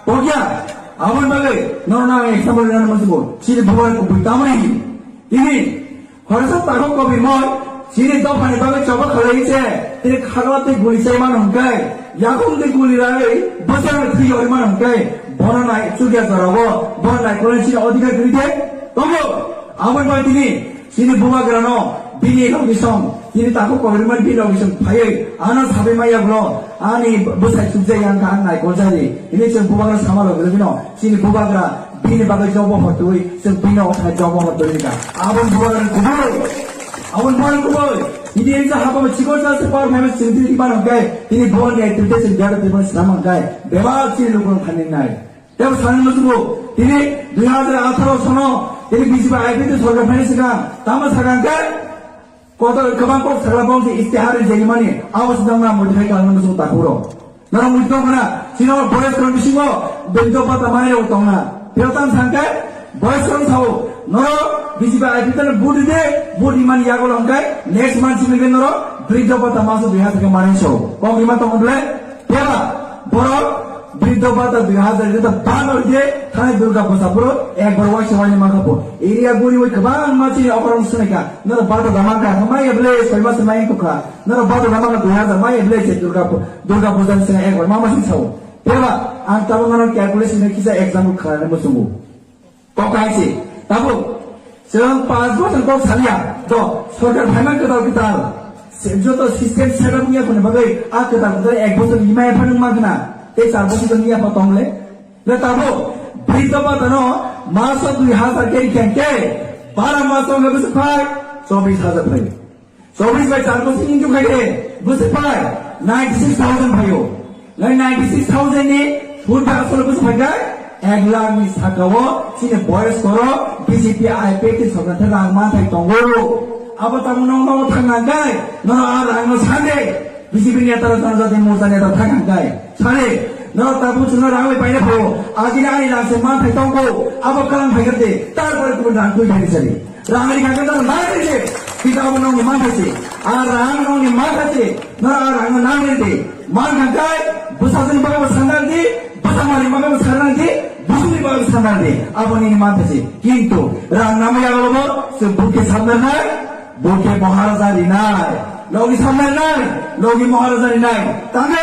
Pokya. Aboni bagwi norok no ang example rwna muchungo. Chini bubagra kubui tamni. Tini Horsa takhuk Kobirmo chini dophani bagwi choba khlai se, tini khagla tei guli chai mano hwnkhe, yakhung tei guli ragwi bwsakni thwi yori mano hwnkhe, bono nai chukya jorao, bono naikolni chini odhikar kwrwi de tongo. Aboni bagwi tini chini bubagrano bini logisong, tini takhuk Kobirmo bini logisong phaiwi ano sabai maya bwlo, ani bwsai chukjak yang kha, ang naikol jari. Hini chwng bubagra sama logi logino, chini bubagra bini bagwi jobo hotwi, chwng bini othai jobo hotwi ka. Aboni bubagra kubui, aboni bubagra kubui. Bini engsa haba chikor sa se power family chwng tini mano khe, tini bubagra activity chwng jara tini swnam khe, bebak chini lukurok thani nai. Tebo sani musugo, tini dui hazar atharo sono, tini B J P I P F T sorkar phani sika, tamo saka khe, Kotor kwbang kok sakla bong se istihar rijak mani, abo se nang na modify khlai nang muchung takhuk rok. Norok muchung tong khna, chini o boyos rok bisingo briddo bhata manai rok tong na. Phiyok tang sang khe, boyos rok sao, norok B J P I P F T no vote ride, vote rimani yago long khe, next month simi khe norok briddo bhata maso dui hazar khe manai sao. Kok rima tong ble, Phiyaba borok briddo bhata dui hazar rida bano ride thani Durga Puja phuru ekbar waisa waini mankha bo. Area guri oi kwbangma chini okorong swnaikha. Norok bhata da mankha, maya ble soi masa mai wngkha. Norok bhata da mankha dui hazar maya ble se Durga Pu-, Durga Puja ni swnai ekbar mama sing sao. Phiyaba ang tabuk norok calculation ni kisa example khlaina muchungo. Kok kaise, tabuk, chwng panch bosor kok salia, do, sorkar phaima kwtal kwtal, se-, joto system set up wngya phone bagwi, a kwtal kwtal ek bosor ni maya phanung ma khna, tei char bosor ni yapha tong le. Le tabuk, briddo bhata no, maso dui hazar khe khe, bara maso le bwswk phai, Chobis hajar phaio. Chobis bai char bosor into khaide, bwswk pai ninety six thousand phaio. Lai ninety six thousand ni sud bai asole bwswk phaikai? Ek lakh ni sakao chini boyos koro B J P I P F T sorkar thani rang manthai tongo. Abo tamo nong nong thang nangkai, nono a rang no sande. B J P ni neta rok Janajati Morcha neta thang nangkai. Sare, norok tabuk chwngno rang bai paina phaio. Agini ani rang se manthai tongo, abo kalang phai khe de, tarpore kubun rang twi phai sari. Rang ri kha khe norok nang ri de, kita abo nongni manthai se. A rang nongni manthai se, norok a rang nang ri de. Man kha kai, bwsajwkni bagwi bo sanna di, bwsa mari bagwi bo sanna di, busuni bagwi bo sanna di. Abo nini manthai se. Kintu rang nangma yago bo, se bukhe sabna nai. Bo khe Maharaja rinai, logi samnai nai, logi Maharaja rinai. Tangwi,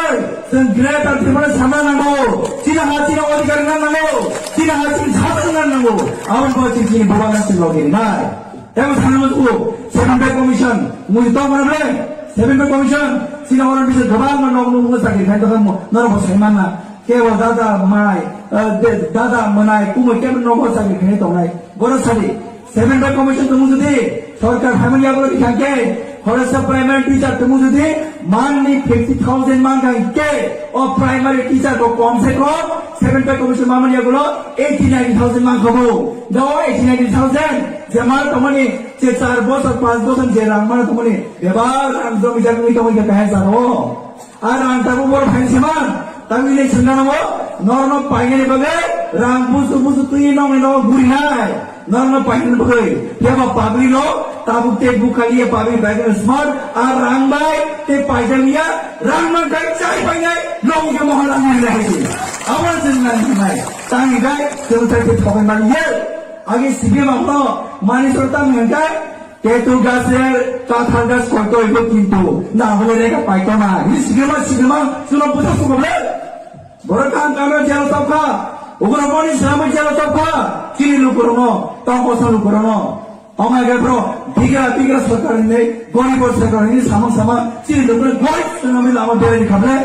chwng Greater Tripura samna nango, chini ha chini odhikar wngna nango, chini ha chini sasana wngna nango. Aboni bagwi chini, chini bubagra chini logi rinai. Tebo sana musugo, Seven Pay Commission, mui tong mana bre? Seven Pay Commission, chini oro bisa gabang ma nok nuk nuk sakri khai tokha mo, norok bo sai mana. Kebo dada mwnai, eh, de-, dada mwnai, kumui kebo nogo chakri khainai tongnai. Boro sadi, Seven Pay Commission tongmung jodi, sorkar phaimani yagulo rikha khe, khoroksa primary teacher tongmung jodi, manni fifty thousand mankha khe, o primary teacher bo kom se kom, Seven Pay Commission mamani yagulo eighty ninety thousand mankha bo. Da o eighty ninety thousand, je man tongmani, je char bosor, panch bosor je rang mana tongmani, bebak rang jomi jagwi tongwi khe kaham sano. Ar ang tabuk borok phaini sima, tabuk ini sengkano bo, norokno painani bagwi rang busu busu twi nongni nogo gurinai, norokno painani bagwi. Phiya ba public rok tabuk tei bukhaliya public bai kheno smart, ar rang bai tei paijak liya, rang man kai chai painai, nongni khe mohor rang gurinai hai se. Abo chwng nang nai, tang ni kai, chwng tai tei thokai man ye. Agi C P M rokno mani sor tang ni kai, Ketu gaser kathar gas koito ibo kintu na hole rega paito na. Ini sigirma sigirma suno buta sugoble. Borok kam kano jelo tokha. Ugro moni selama jelo tokha. Chini lukurono, tongkosa lukurono. Omai ge bro, bigra bigra sorkar ni, gorib sorkar ni samang sama, chini lukuro gorib sunami lama beri khable.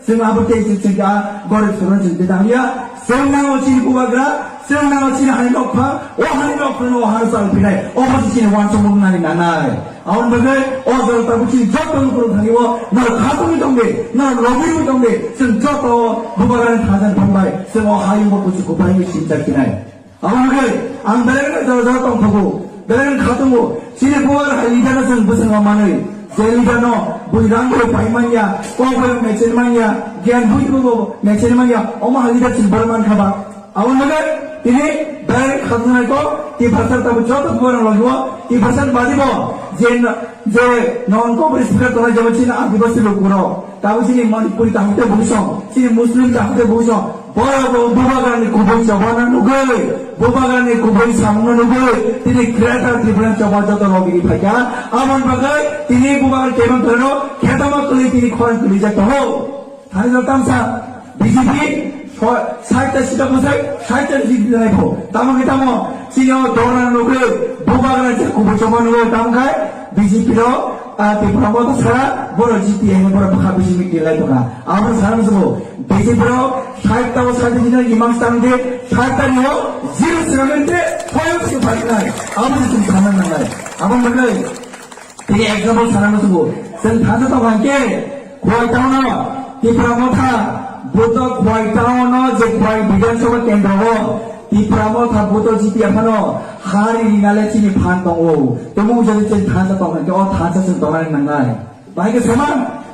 Chwng abo tei chwng chwng kha gorib sugra chwng tei tangya. Chwng nango chini bubagra, chwng nango chini hani nokha, o hani nokha no o hano chal phinai, o bo chini wansukmung nani nanai. Aboni bagwi o jora tabuk chini joto lukurok thani o norok khatungwi tongdi, norok lobirwi tongdi, chwng joto bubagrani thansa ni phan bai chwng o hayung bo kuchuk kuphai sinchak phinai. Aboni bagwi ang belai no jora jora tongthogo, belai no khatungo. Chini bubagra hai leader no chwng bwswng ma manwi, je leader no bui rang bai pai manya, kok bai mechel manya, gyan bui bo mechel manya, omo hai leader chwng bar man kha ba. Aboni bagwi tini belai khatungnai kok, Tiprasa tabuk joto bubagra logi o, Tiprasa badi bo, je, je non kok speaker tongnai jabo chini Adibasi lukurok, tabuk chini Manipuri tahute bujong, chini Muslim tahute bujong, Borok bo bubagrani kubui chobana nugwi, bubagrani kubui samungno nugwi, tini Greater Tripura choba joto logini phaikha. Aboni bagwi tini bubagra kebang kwrwino khetama kwlwi tini khorang kwlijak tongo. Thani no tamsa B J P so-, sait ta sita bwsai, sait ta sita nai pho. Tamo khe tamo, chini o dona nugwi, bubagra je kubui choba nugwi, tamo khai B J P rok, ah, Tipra Motha sara, borok G T A ni borok bwkha bisi meeting lai tongkha. Abo sana musugo, B J P rok sait ta o sait ta sita imang stang de, sait ta ni o zero seven de, point se bai nai. Abo se chwng sana nangnai. Abo manai, tini example sana musugo, chwng thana tong hangke, Khowai town o, Tipra Motha, buto Khowai town o, je Khowai Bidhan Sabha kendro o, Tipra Motha buto G T A phano hari rinale chini phan tongo. Tongmung jodi chini thansa tong khe, o thansa chwng tongna nangnai. Bahai khe sama,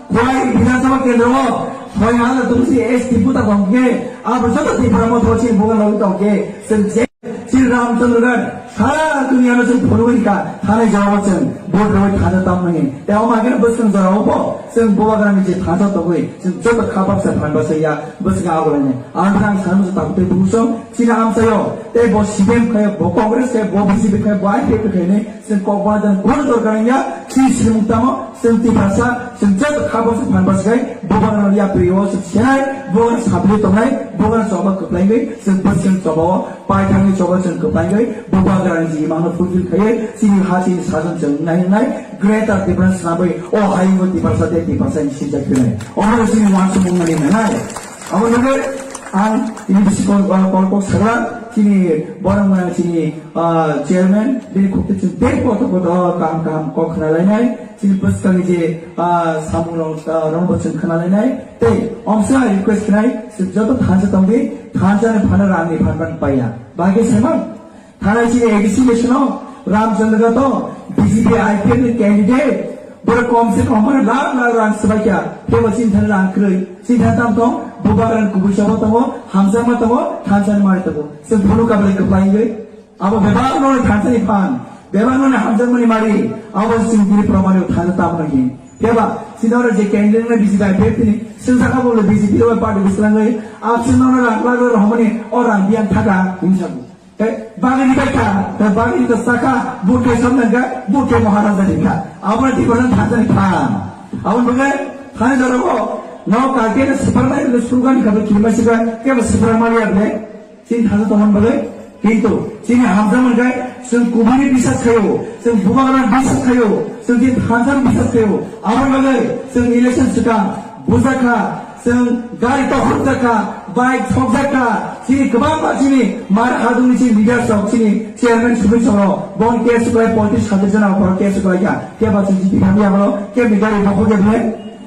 Khowai Bidhan Sabha kendro o, soi hajar tongsi S T buta tong khe, abo joto Tipra Motha chini bugan log tong khe, chwng je, chini Ramchandra Ghat, sara duniya no chwng phunugwi kha, thanai jora o chwng vote rwi thansa tong mani. Tei o ma khe bwskang jora o bo, chwng bubagrani je thansa tongwi, chwng joto kha baksa phan basa ya, bwskang abo lainai. Ang thang sana musu tabuk tei busong, chini amchaio, tei bo C P M khai, bo Congress khai, bo B J P khai, bo I P F T khai ni, chwng kok ba jan kono dorkar ya, chini sini mung tamo, chwng Tiprasa, chwng joto kha baksa phan basa khai, bubagrano ya priyo, chwng senai, bubagrano sapli tongnai, bubagrano choba kwplai wi, chwng bwskang choba o, pai thangni choba chwng kwplai wi, bubagrani jigimano fulfill khai, chini ha chini sajon chwng nai nai, Greater Tiprasa swnamwi, o hayungo Tiprasa tei Tiprasa ni sinjak khe nai. Omo chini wansukmung nani nai. Abo nugwi, Ang ini bisi kok, ah, kok, kok sagra, chini borok mwnang chini, ah, chairman, bini khukti chini bek kotor kotor kaham kaham kok khna lainai, chini bwskangni je, ah, samung rok, ah, rok bo chwng khna lainai. Tei omsa request khnai, chwng joto thansa tongdi, thansa ni phano rang ni phan phan paiya. Bagwi semang, Thanai chini A D C election o Ramchandra to B J P I P F ni candidate, borok kom se kom hwnwi lakh lakh rang swbaikha, teibo chini thani rang kwrwi, chini thani tamo tong, bubagrani kubui choba tongo, hamjakma tongo, thansani mari tongo. Chwng phunuk kabai kwplai wngwi, abo bebak noni thansani phan, bebak noni hamjakmani mari, abo chwng tini proman rw thansa tamo nang hin. Phiya ba, chini oro je candidate wngwi B J P I P F ni, chwng sakha bo le B J P rw party bwswlangwi, absent no lakh lakh rok hamani, o rang biyang thaka, hinwi sago. Tei bagwi ni bai kha, tei bagwi ni to saka, butke somnang kha, butke Maharaja ni kha. Abo ni tiprasa thajani phan. Abo ni bagwi thani doro bo, no kake na sipar nai ni slogan kha, kiri ma sipar, ke ba sipar ma ya ble. Chini thaja tongman bagwi. Kintu, chini hamjakmani khe, chwng kubui ni bisas khaio, chwng bubagra ni bisas khaio, chwng chini thaja ni bisas khaio. Abo ni bagwi, chwng election swkang, bujakha, Chwng gari tokhorjak kha, bike sokjak kha, chini kwbangma chini mar hadungni chini leaders rok, chini chairman sumui chwng rok, bon case kwlai poitris hajar jona borok case kwlai kha, keba chwng jiti khamya borok, kebni gari bokhok ya bwlai,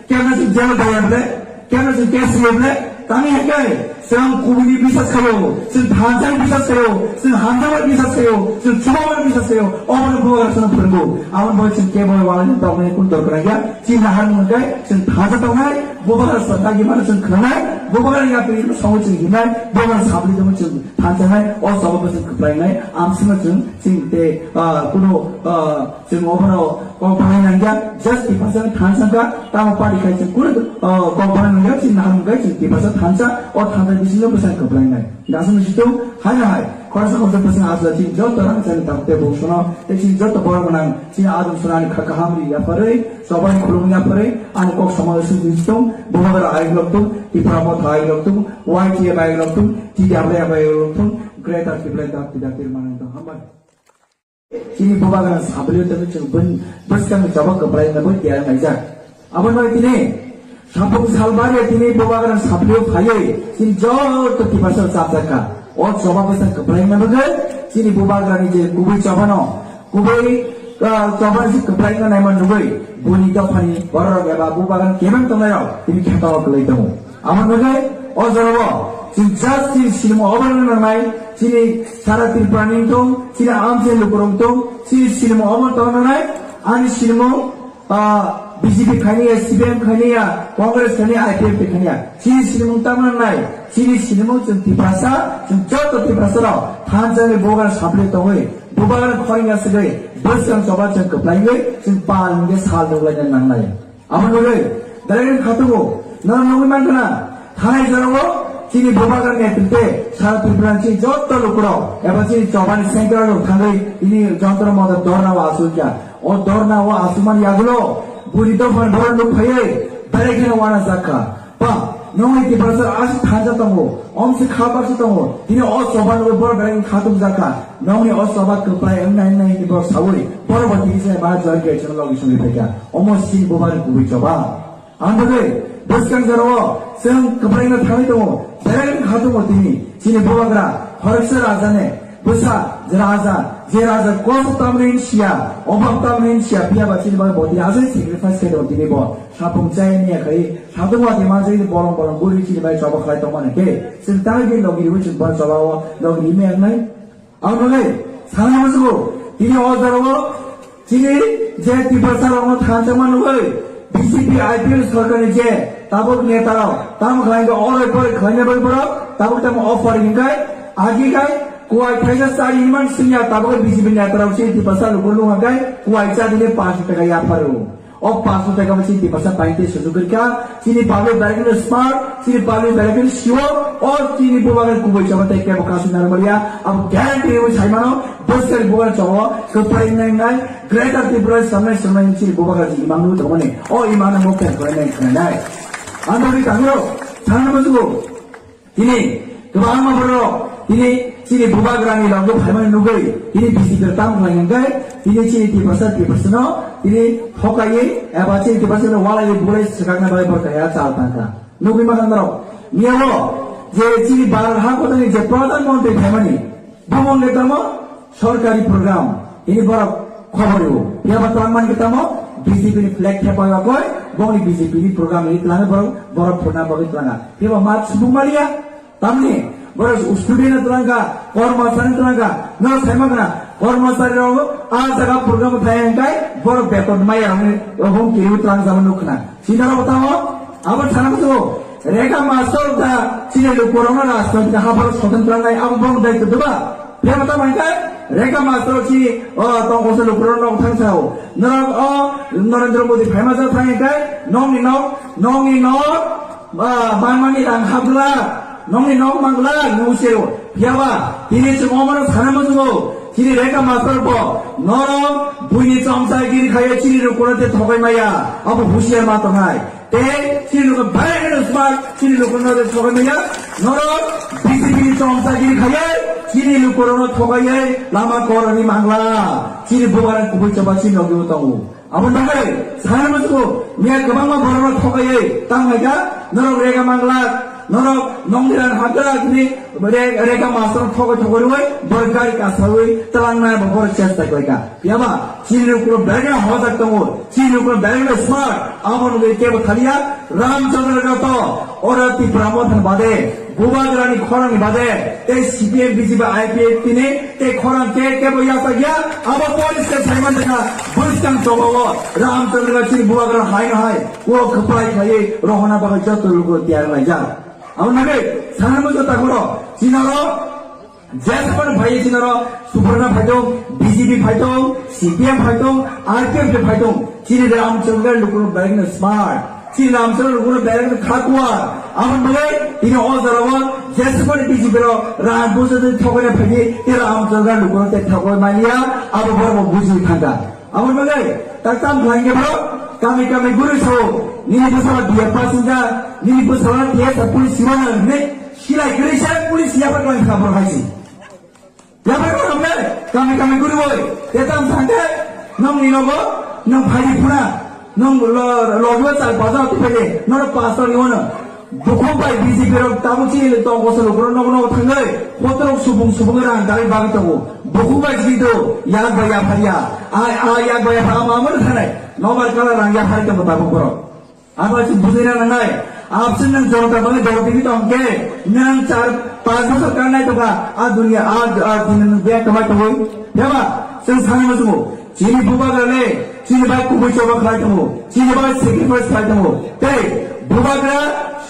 kebna chwng jail daya bwlai, kebna chwng case ya bwlai, tangwi hai khe chwng kubuni bisas khaio, chwng thansa ni bisas khaio, chwng hamjakma bisas khaio, chwng chubama bisas khaio, obono bubagra chwng phwrwngo, aboni bagwi chwng kebo walani tongmani kun dorkar ya, chini nahar mungkhe chwng thansa tongnai, Bubagra sa dagi mano chwng khwnanai, bubagra yapri no songo chwng hinai, bubagra sabri damo chwng thansanai, o sababo chwng kwplainai, amsino chwng chwng te, ah, kuno, ah, chwng obono kok bhanai nangya, just tipasa thansa ka, tamo party khai chwng kuno, ah, kok bhanai nangya, chwng naham kai chwng tipasa thansa, o thansa bisingo bwsai kwplainai. Gasano situng, hai hai, khoroksa khoroksa bwsai asla chwng joto rang chani tamo te bung sono, te chwng joto borok nang, chwng adum sonani kha kaham ri yaparwi, Chobani khulumya pore, ani kok sama usung usung, bubagra ayuk loktung, Tipra Motha ayuk loktung, Y T F ayuk loktung, T W F ayuk loktung, Greater Tipraland Dakti Dakti Rwmani tong hambai. Chini bubagra sablio tong chwng bun, bwskang choba kwplai na bun tiar naijak. Aboni bagwi tini, Sampung salbari tini bubagra sablio phaiwi, chini joto Tiprasa chapjak kha. O choba bwsa kwplai na bagwi, chini bubagrani je kubui chobano, Kubui, ah, choba si kwplai no naima nugwi, buni dophani bororok eba bubagan kebeng tongnai rok, tini kheto o kwlai tongo. Amo nugwi, o jorabo, chini just chini sinimo obo no nangnai, chini sara Tripura ni tong, chini amchai lukurok tong, chini sinimo obo tong nangnai, ani sinimo, ah, B J P khaini ya, C P M khaini ya, Congress khaini ya, I P F T khaini ya. Chini sinimung tamo nangnai, chini sinimung chwng Tiprasa, chwng joto Tiprasa rok, thansa ni bubagan sablio tongwi, Bubagra khorang ya sigwi, bwskang choba chwng kwplaiwi, chwng pal hwnkhe sal nukhlaina nangnai. Abo nugwi, direct khatungo, nono nugwi mankha na, thanai jorao, chini bubagra netrite, sara Tripura chini joto lukurok, eba chini chobani central rok thangwi, ini jontro motor dorna o asukya. O dorna o asukmani yagulo, buri dophani borok nuk phaiwi, direct kheno wana jakha. Ba, nongni Tiprasa aswk thansa tongo, omswk kha baksa tongo, tini o choba nugwi borok belai wng khatung jakha, nongni o choba kwplai wngnai wngnai hinwi borok saui, borok bo tini se ba joy khe chwng logi songwi phaikha, omo sin bubagrani kubui choba. Ang bagwi bwskang jorao chwng kwplai no thangwi tongo, belai wng khatungo tini, chini bubagra, khoroksa raja ne, Bwsa, je raja, je raja kosto tamni hinsiya, obab tamni hinsiya, phiya ba chini bai bo tini asai sacrifice khai tongo tini bo. Sapung chai niya khai, satung wa tini manjai ni bolong bolong guri chini bai choba khlai tongmani khe. Chwng tangwi khe logi riwi chwng bar choba o, logi rimi ang nai. Ang nai, sana musugo, tini o jora o, Chini je Tiprasa rokno thansa manwi B J P I P F sorkarni je tabuk netarok tamo khlainai oroi poroi khlainai bai borok tabuk tamo offer hinkai agi kai kuai thaisa chari hinman singya tabuk B J P netarok chini Tiprasa luku lungha kai kuai chadine paanch taka yapharo. O paanch taka chini Tiprasa paite sujuk rika. Chini public belai kheno smart, chini public belai kheno siwo, o chini bubagra kubui chaba tei kebo kasu narwkmaliya, abo guarantee rwi saimano, bwskang bubagra chobo, kwplai nai nai, Greater Tripura samnai samnai chini bubagra ji imang nwi tongmani, o imang no mokhe kwplai nai khwnai nai. Ang bagwi tangro, thangna musugo. Tini kwbangma borok tini chini bubagrani logo phaimani nugwi tini B J P rok tamo khlai hwnkhe tini chini Tiprasa Tiprasano tini thokaiwi eba chini Tiprasano walaiwi bulai swkakna bagwi borok kaya chal tangkha. Nugwi mankha norok miyao Je chini Bharat ha kotani je Pradhan Mantri phaimani, bo mung le tamo sorkari program, ini borok khobor rwo. Phiya ba twlang man khe tamo B J P ni flag thepai bakoi, bongni B J P ni program ini twlang borok, borok phurna bagwi twlanga. Phiya ba mat subung maliya, tamni borok student twlangka, kormachari twlangka, no saima kana, kormachari rok a jaga program thai hwnkhe borok beton maya hwnwi hum kiriwi twlang jama nuk khna. Sinaro tamo, abo sana kutu, rega master da, chini lukurokno rajnoitik habar soten twlangnai, abo bong dai kutu ba. Phema tamo hwnkhe, rega master chini, o, tong koso lukurokno thang sao. Norok o, Narendra Modi phaima ja thang hwnkhe, nongni nok, nongni nok, ba, mangmani rang habla, nongni nok mangla, nung sero. Phiya ba, tini chwng omano sana muchungo, chini rega master bo, norok, buini chomsa giri khaiya chini lukurok te thokai maya, abo husiar ma tongnai. Tei chini lukurok belai kheno smart, chini lukurok no de sogai maya, norok B J P ni chomsa giri khaiya, chini lukurok no thogai lama korani mangla, chini bubagra kubui choba chini logi tongo. Abo nogoi, sana musuko, miya kwbangma borok no thogai, tang hai ka, norok rega mangla, norok nongni ran hakra kini, Re-, rega master thogoi thogoi rwui, borok gari kasaui, twlangnai bo borok chesta khlaika. Phiya ba, chini lukurok belai no hojak tongo, chini lukurok belai no smart, abo nugui kebo thaliya, Ramchandra Gato, oro Tipra Motha ni bade, Bubagra ni khorang ni bade, tei C P M, B J P, I P F T ni, tei khorang ke kebo yachak ya, abo police ke saiman dekha, bwskang choba o, Ramchandra Gato chini Bubagra hai no hai, o kwplai khlaiwi, rohorna bagwi joto lukurok tiyar laijak. Abo nugui, sana musuko takuro, chinaro, Jespan phai chinaro, Suprana phaitong, B J P phaitong, C P M phaitong, R P F phaitong. Chini Ramchandra lukurok belai no smart. Chini Ramchandra lukurok belai no khakwa. Abo nugui, tini o jora o, Jespan B J P ro, Ram Bujadi thokna phaidi, tini Ramchandra lukurok te thokoi mania, abo borok buji thangka. Abo bagwi tak tam khlai khe bro, kami kami guri sao, nini bwsala B F pass wngkha, nini bwsala T S F police siwana hwnwi silai kwrwi se police yapha khlai kha bro hai se. Yapha khlai kha bro, kami kami guri boi, te tam thangkhe, nong ni nogo, nong phaidi phuna, nong lo, lo, lo, char paja tu phaidi, noro pastor ni wano. Bukhuk bai B J P rok tabuk chini tong koso lukurok nogo nogo thangwi, kotorok subung subung rang dalwi bagwi tongo. Bukhuk bai chini do, yak bai yaphariya. A, a yak bai yaphar ama amano thanai. Nobar kala rang yaphari tongo tabuk borok. Abo chini bujina nangnai. Absent nang jonta bangwi dol tini tong khe, nang char, panch bosor kangnai tongkha. A dunia, a, a dunia nang biya kamai tongwi. Yaba, chwng sanai musumo. Chini bubagra le, chini bai kubui choba khlai tongo, chini bai sacrifice khlai tongo. Tei bubagra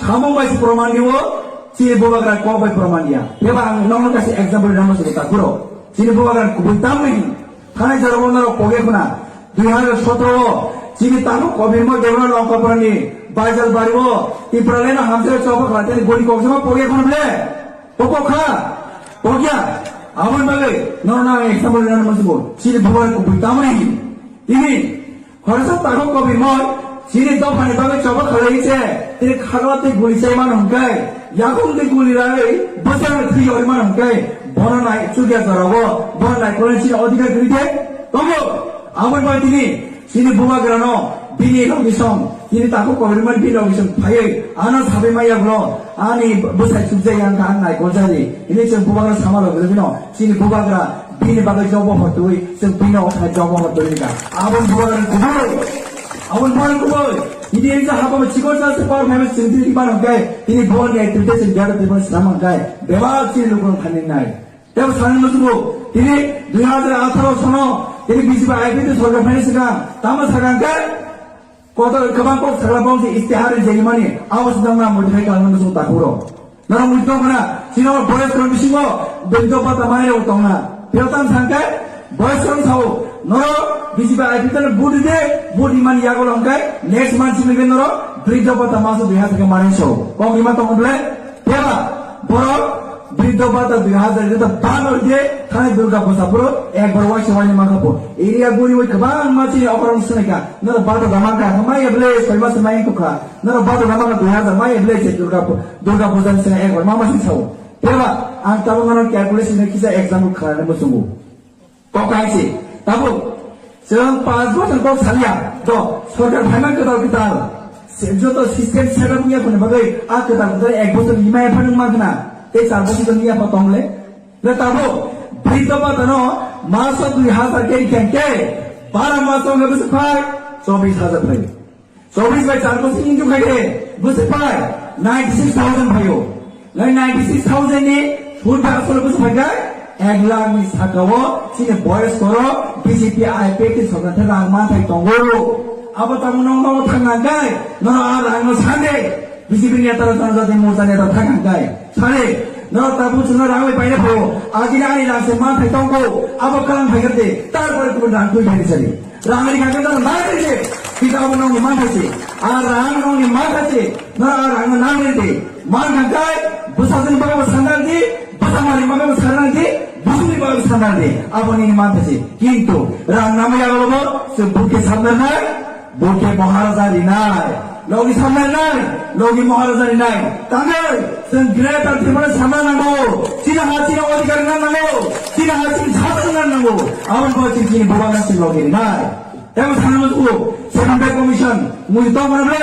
samung bai se proman diwo, chini bubagra kok bai proman diya. Tei ba ang nokno kaisa example rwna muchungo takuro. Chini bubagra kubui tamni thanai jora bo norok pogya khuna. Dui hazar sotro o chini tabuk Kobirmo Debra Longkapurani Baijal bari o Tipraland no hamjak choba khlai tei gori kok jama pogya khuna ble. Pokok kha, pokya, aboni bagwi norokno ang example rwna muchungo, chini bubagra kubui tamoni hini. Tini, khoroksa takhuk Kobirmo, chini dophani bagwi choba khlai se, tini khagla tei guli chai mano hwnkhe, yakung tei guli ragwi bwsakni thwi yori mano hwnkhe, bono nai chukya jorao, bono naikolni chini odhikar kwrwi de, tongo. Aboni bagwi tini, Chini bubagrano bini logisong, chini takhuk Kobirmani bini logisong phaiwi ano sabai maya bwlo, ani bwsai chukjai yang kha ang naikoljakdi. Hini chwng bubagra sama logirogino, chini bubagra bini bagwi job offer twi, chwng bini offer job offer twi kha. Aboni bubagra kubui, aboni bubagra kubui. Ini engsa haba chikon sa se power famous chwng tini mano khe, tini bubagra activity chwng jara tini mano swnam khe, bebak chini lukurok thani nai. Tebo sanani muchungo, tini dui hazar atharo sono, tini B J P I P F T sorkar phaini swkang, tamo sakang khe, kotor kwbang kok sakla bong se istihar rijak mani, abo se nokna modify khlai muchungo takuro. Norok muchung tong khna, chini o boyos rok bisingo, briddo bhata manai rok tongna. Phiyok tang sang khe, boyos rok sao, norok B J P I P F T no vote ride, vote rimani yago hwnkhe, next month simi khe norok, briddo bhata maso dui hazar khe manai sao. Kok rima tongo ble? Phiya ba, borok briddo bhata dui hazar rita ban oi de, thani Durga Puja phuru ekbar waisa waini mankha bo. Area guri oi kwbangma chini okorong swnai kha. Noro bhata da mankha, maya ble soi mas mai kha. Noro bhata da mankha dui hazar, maya ble se Durga Pu-, Durga Puja ni swnai ekbar mama sing sao. Phiya ba, ang tabuk noro calculation ni kisa example khlai muchungo. Kok kaise, tabuk, chwng panch bosor kok salia, do, sorkar phaima kwtal kwtal, Joto system set up wngya khoni bagwi a kwtal kwtal ek bochor ni maya phano wngma khna tei char bochor ni yapha tong le. Le tabo briddo bata no maso dui hazar ke khen ke bara maso wngkha bwswk phai chobis hazar phai. Chobis bai char bochor ni wngkha khe bwswk phai ninety six thousand phaio. Nai ninety six thousand ni sud bai asolo bwswk phai khe ek lakh ni saka o chini boyos koro B J P I P F T sorkar thai rang manthai tongo. Abo tamo no no thang nang kai, no no a rang no sande. B J P neta rok Janajati Morcha neta thang nang kai. Sare, no tabo chwngno rang bai paina phaio. Ajini ani rang se manthai tongo. Abo kalang phai khe tarpore kubun rang twi phai sari. Rang ni kaka no nang ri de. Kita abo nong ni manthai se. A rang nong ni manthai se. No a rang no nang ri de. Man kang kai, bwsa jani bagwi bo sandar di, bwsa mari bagwi bo sandar di, busuni bagwi bo sandar di. Abo nini manthai se. Kintu rang nangma yago bo se buke sandar nai, buke Maharaja rinai. Logi sandar nai, logi Maharaja rinai. Tangwi, se Greater Tripura sandar nango. Chini ha chini odhikar nang nango. Chini ha chini sasana nang nango. Abo bo chini chini bubagra se logi rinai. Tebo sana musugo, Seven Pay Commission, mui to mana ble,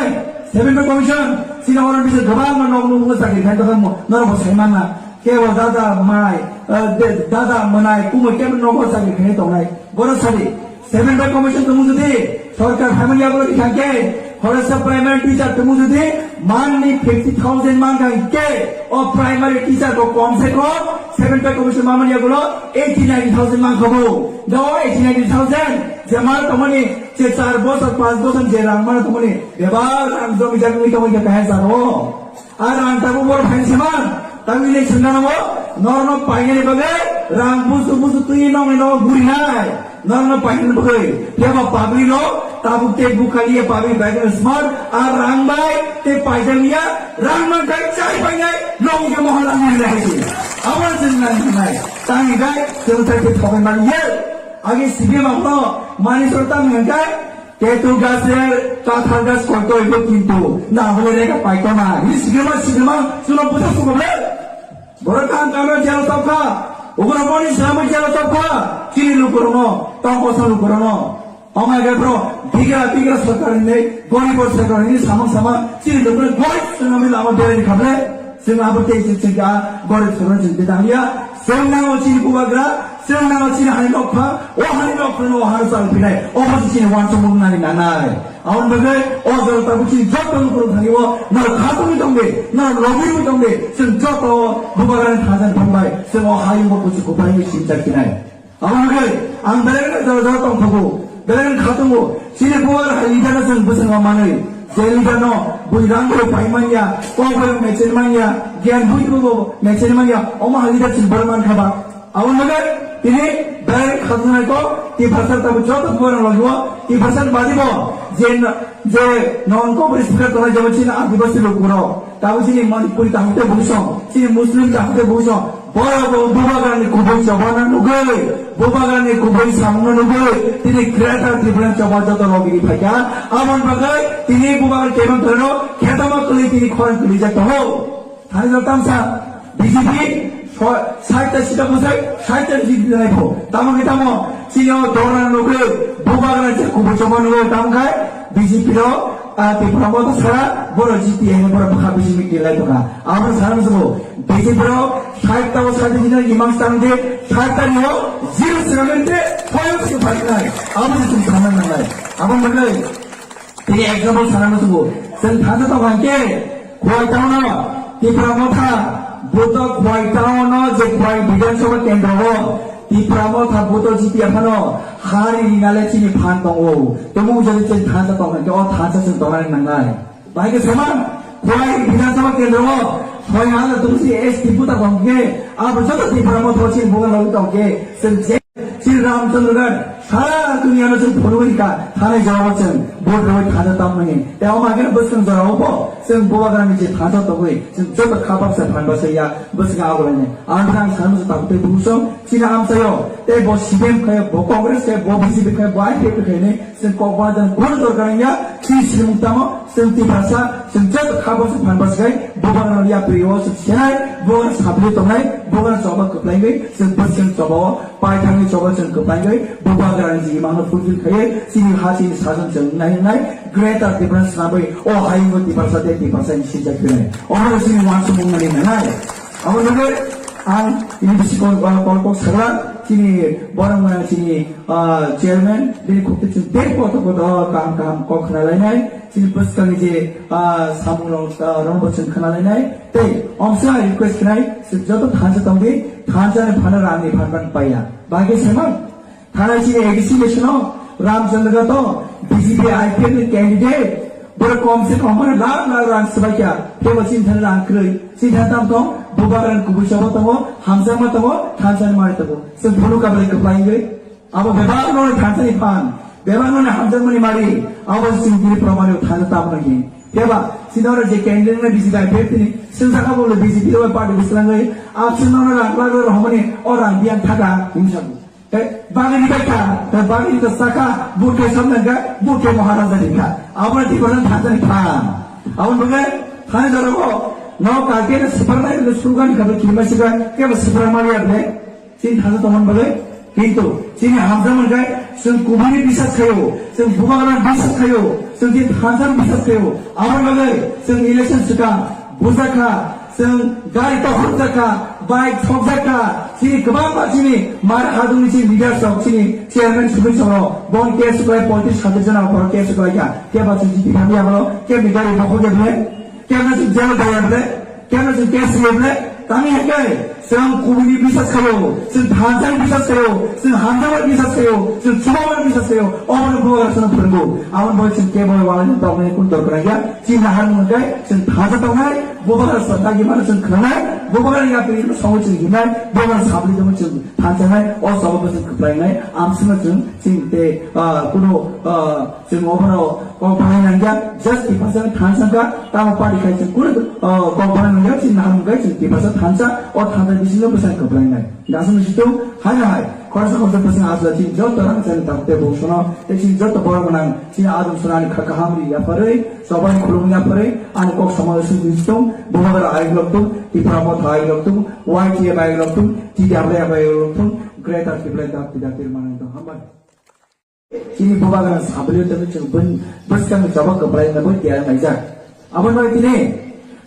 Seven Pay Commission, sina orang bisa gabang mana nong nong sakit kan to kan mo, noro bo sai mana, ke bo dada mai, eh, de-, dada manai, kumo ke nong bo sakit kan to nai, boro sari, Seven Pay Commission to musugo de, sorkar family abro di kan ke, khorasa primary teacher to musugo de, manni fifty thousand man kan ke, o primary teacher ko kom se kom, Seven Pay Commission mamani agulo, eighty ninety thousand man khabo, do eighty ninety thousand, Jemar tongmani, che char bosor, panch bosor je rang mano tongmani, bebak rang jomi jagwi tongmani khe kahai jagao. A rang tabuk boro phaini se man, tabuk ile sengna nango, norno painani bagwi, rang busu busu twi nongni nogo gurinai, norno painani bagwi, phiya ba public no, tabuk te bukhaliya public bai smart, a rang bai, te paijaliya, rang man kai chai painai, nong je mohon rang nai hai se. Abo se nang nai, tang gai, se utai te thokai man ye. Agi C P M ang no mani soro tang hingkhe, tetu gas re kathal gas koito ibo kintu na hole re ka paito na. Ini sigirma sigirma suno bujo sugo ble. Borok kam kamra jelo topkha. Ugra moni sama jelo topkha. Chini lukurono, tongkosa lukurono. Omai ge bro, bigra bigra sorkar ni, gorib sorkar ni samang sama, chini lukurono gorib sengami lama beri kable. Seng abo tei seng seng ka gorib sorkar seng tangya. Seng nango chini bubagra, Chwng nang chini hani nokha, o hani nokha no o hani chal pinai, o bo chini wansukmung nani nanai. Aboni bagwi o jora tabuk chini joto lukurok thani o, nang khatungwi tongdi, nang lobirwi tongdi, chwng joto bubagrani thansa ni phan bai, chwng o hayung bo kuchuk kuphai ni sinchar kinai. Aboni bagwi ang belai no jora jora tongthogo, belai no khatungo, chini bubagra hai leader no chwng bwswng ma manwi, je leader no bui rang bai pai manya, kok bai mechel manya, gyan bui bo mechel manya, omo hai leader chwng belai man kha ba. Aboni bagwi tini belai khatungnai kok Tiprasa tabuk joto borok logio Tiprasa badi bo je je non ko bri speaker tongnai jabo chini adibasi lukurok tabuk chini Manipuri tahuk tei buisong chini Muslim tahuk tei buisong borok bo bubagrani kubui chobana nugwi bubagrani kubui samungno nugwi tini Greater Tripura choba joto logini phaikha. Aboni bagwi tini bubagra kebang torno khetama kwlwi tini khorang kwlijak tongo. Thani jora tamsa B J P so-, sait ta sita bwsai, sait ta sita nai pho. Tamo khe tamo, chini o dora nugwi, bubagra je kubui choma nugwi, tamo khai B J P ro, a, Tipra Motha sara, boro G T A hino boro bwkha bisi miti lai tongkha. Abo sana musugo, B J P ro, sait ta o sait ta sita imang stang de, sait ta ni o, zero seven de, point sing phasinai. Abo je chwng sana nangnai. Abo manai. Tini example sana musugo, chwng thangsa tong hangke, Khowai town o, Tipra Motha, buto Khowai town o je Khowai Bidhan Sabha kendro o, Tipra Motha buto G T A phano, hari rinale chini phan tongo. Tamo jodi chwng thangsa tong hangke, o thangsa chwng tongnani nangnai. Bahai khe sama, Khowai Bidhan Sabha kendro o, soi hala tungsi S T buta tongke, abo joto Tipra Motha chini bugan logi tongke, chwng je Chini Ramchandra Ghat, sara duniya no chwng phunugwi ka, thani jawab chwng, vote rwi thani tam nani. Tei omo haikhe bwswng jora o bo, chwng bubagrani je thani togwi, chwng joto kha baksa phan baksa ya, bwswng agulani. Ang thang sanu se tabu Buso chini amchaio, tei bo C P M khaio, bo Congress khaio, bo B J P khaio, bo I P F T khaio hinwi chwng kok bajan bono dorkar wngya. Chini swrwngmung tamo, chwng Tiprasa, chwng joto kha bwswk phan bwswk khai, bubagrano yapri o chwng senai, bubagrano sapli tongnai, bubagrano choba kwplaigwi, chwng bwswk chobao, paithakni choba chwng kwplaigwi, bubagrani jigimano fulfill khaiwi, chini ha chini sajon chwng nai nai, Greater Tipraland swnamwi, o hayungo Tiprasa tei Tiprasa ni sinjak khainai. Omo chini uansukmung nani nanai. Abo nugwi ang ini bisi kok, ah, kok, kok sakla chini borok mwnang chini, ah, chairman bini khukti chwng tei koto koto kaham kaham kok khna lainai chini bwskangni je, ah, samung rok, ah, rok bo chwng khna lainai tei omsa request khnai chwng joto thansa tongdi thansa ni phano rang ni phan phan paiya bagwi semang. Thanai chini A D C election o Ramchandra to B J P I P F ni candidate, borok kom se kom borok lakh lakh rang swbaikha, phebo chini thani rang kwrwi, chini thani tam tong, bubagrani kubui choba tongo, hamjakma tongo, thansa ni mari tongo. Chwng phunuk kablai kwplai wngwi, abo bebak no thansa ni phan, bebak no hamjakma ni mari, abo chini diri promani thansa tam no hin. Pheba, chini oro je candidate na B J P I P F ni, chwng sakha bo le B J P o party bislangwi, absent no rang lakh lakh romani, o rang biyan thaka, hinwi sago. Tei bagwi ni bai kha, tei bagwi ni saka, bukhe samnang kha, bukhe Maharaja ni kha. Abo ni Tiprasa thani thani phan. Abo ni bagwi thani jora bo, no kalke na sipar nai, no slogan kha, kiri ma sika, ke ba sipar ma ya ble. Chini thani tongmani bagwi. Kintu, chini hamjakmani khe, chwng kubuni bisas khayo, chwng bubagrani bisas khayo, chwng chini thansa ni bisas khayo. Abo ni bagwi, chwng election swkang, bujakha, Chwng gari tokhorjak kha, bike sokjak kha, chini kwbangma chini mar hadungni chini leaders rok, chini chairman sumui chwng rok, bon case kwlai poitris hajar jona borok case kwlai kha, keba chwng chini thani abo, kebni gari bokhok ya ble, kebna chwng jail daya ble, kebna chwng case ya ble, tani hai khe chwng kubuni bisas khayo, chwng thansa ni bisas khayo, chwng hamjakma bisas khayo, chwng chubamani bisas khayo, obono bubagra chwng phwrwngo, aboni bagwi chwng kebo walai tongmani kun dorkar ya, chini naharmung khe chwng thansa tongnai, Bubagra sa dagi mano chwng khwnanai, bubagra yapri no songo chwng hinai, bubagra sabli tongmo chwng thansanai, o sababo chwng kwplainai, amsima chwng chwng tei, ah, kuno, ah, chwng obono kok bahanai nangya, just Tiprasa thansa ka, tamo party khai chwng kuno, ah, kok bahanai nangya, chwng naham kai chwng Tiprasa thansa, o thansa bisingo bwsai kwplainai. Gasung situng, hai hai, khoroksa khoroksa bwswng asla chini joto rang chani tabuk tei bung sono, tei chini joto borok gwnang, chini adum sonani kha kaham ri yapharwi, Chobani khulumya phwrwi ani kok samung sung sung, Bubagra ayuk lok tung, Tipra Motha ayuk lok tung, Y T F ayuk lok tung, T W F ayuk lok tung, Greater Tipraland Dakti Dakti manang tong hambai. Chini Bubagra sablio tong chwng bun bwskang choba kwplai na bun tiar naijak. Aboni bagwi tini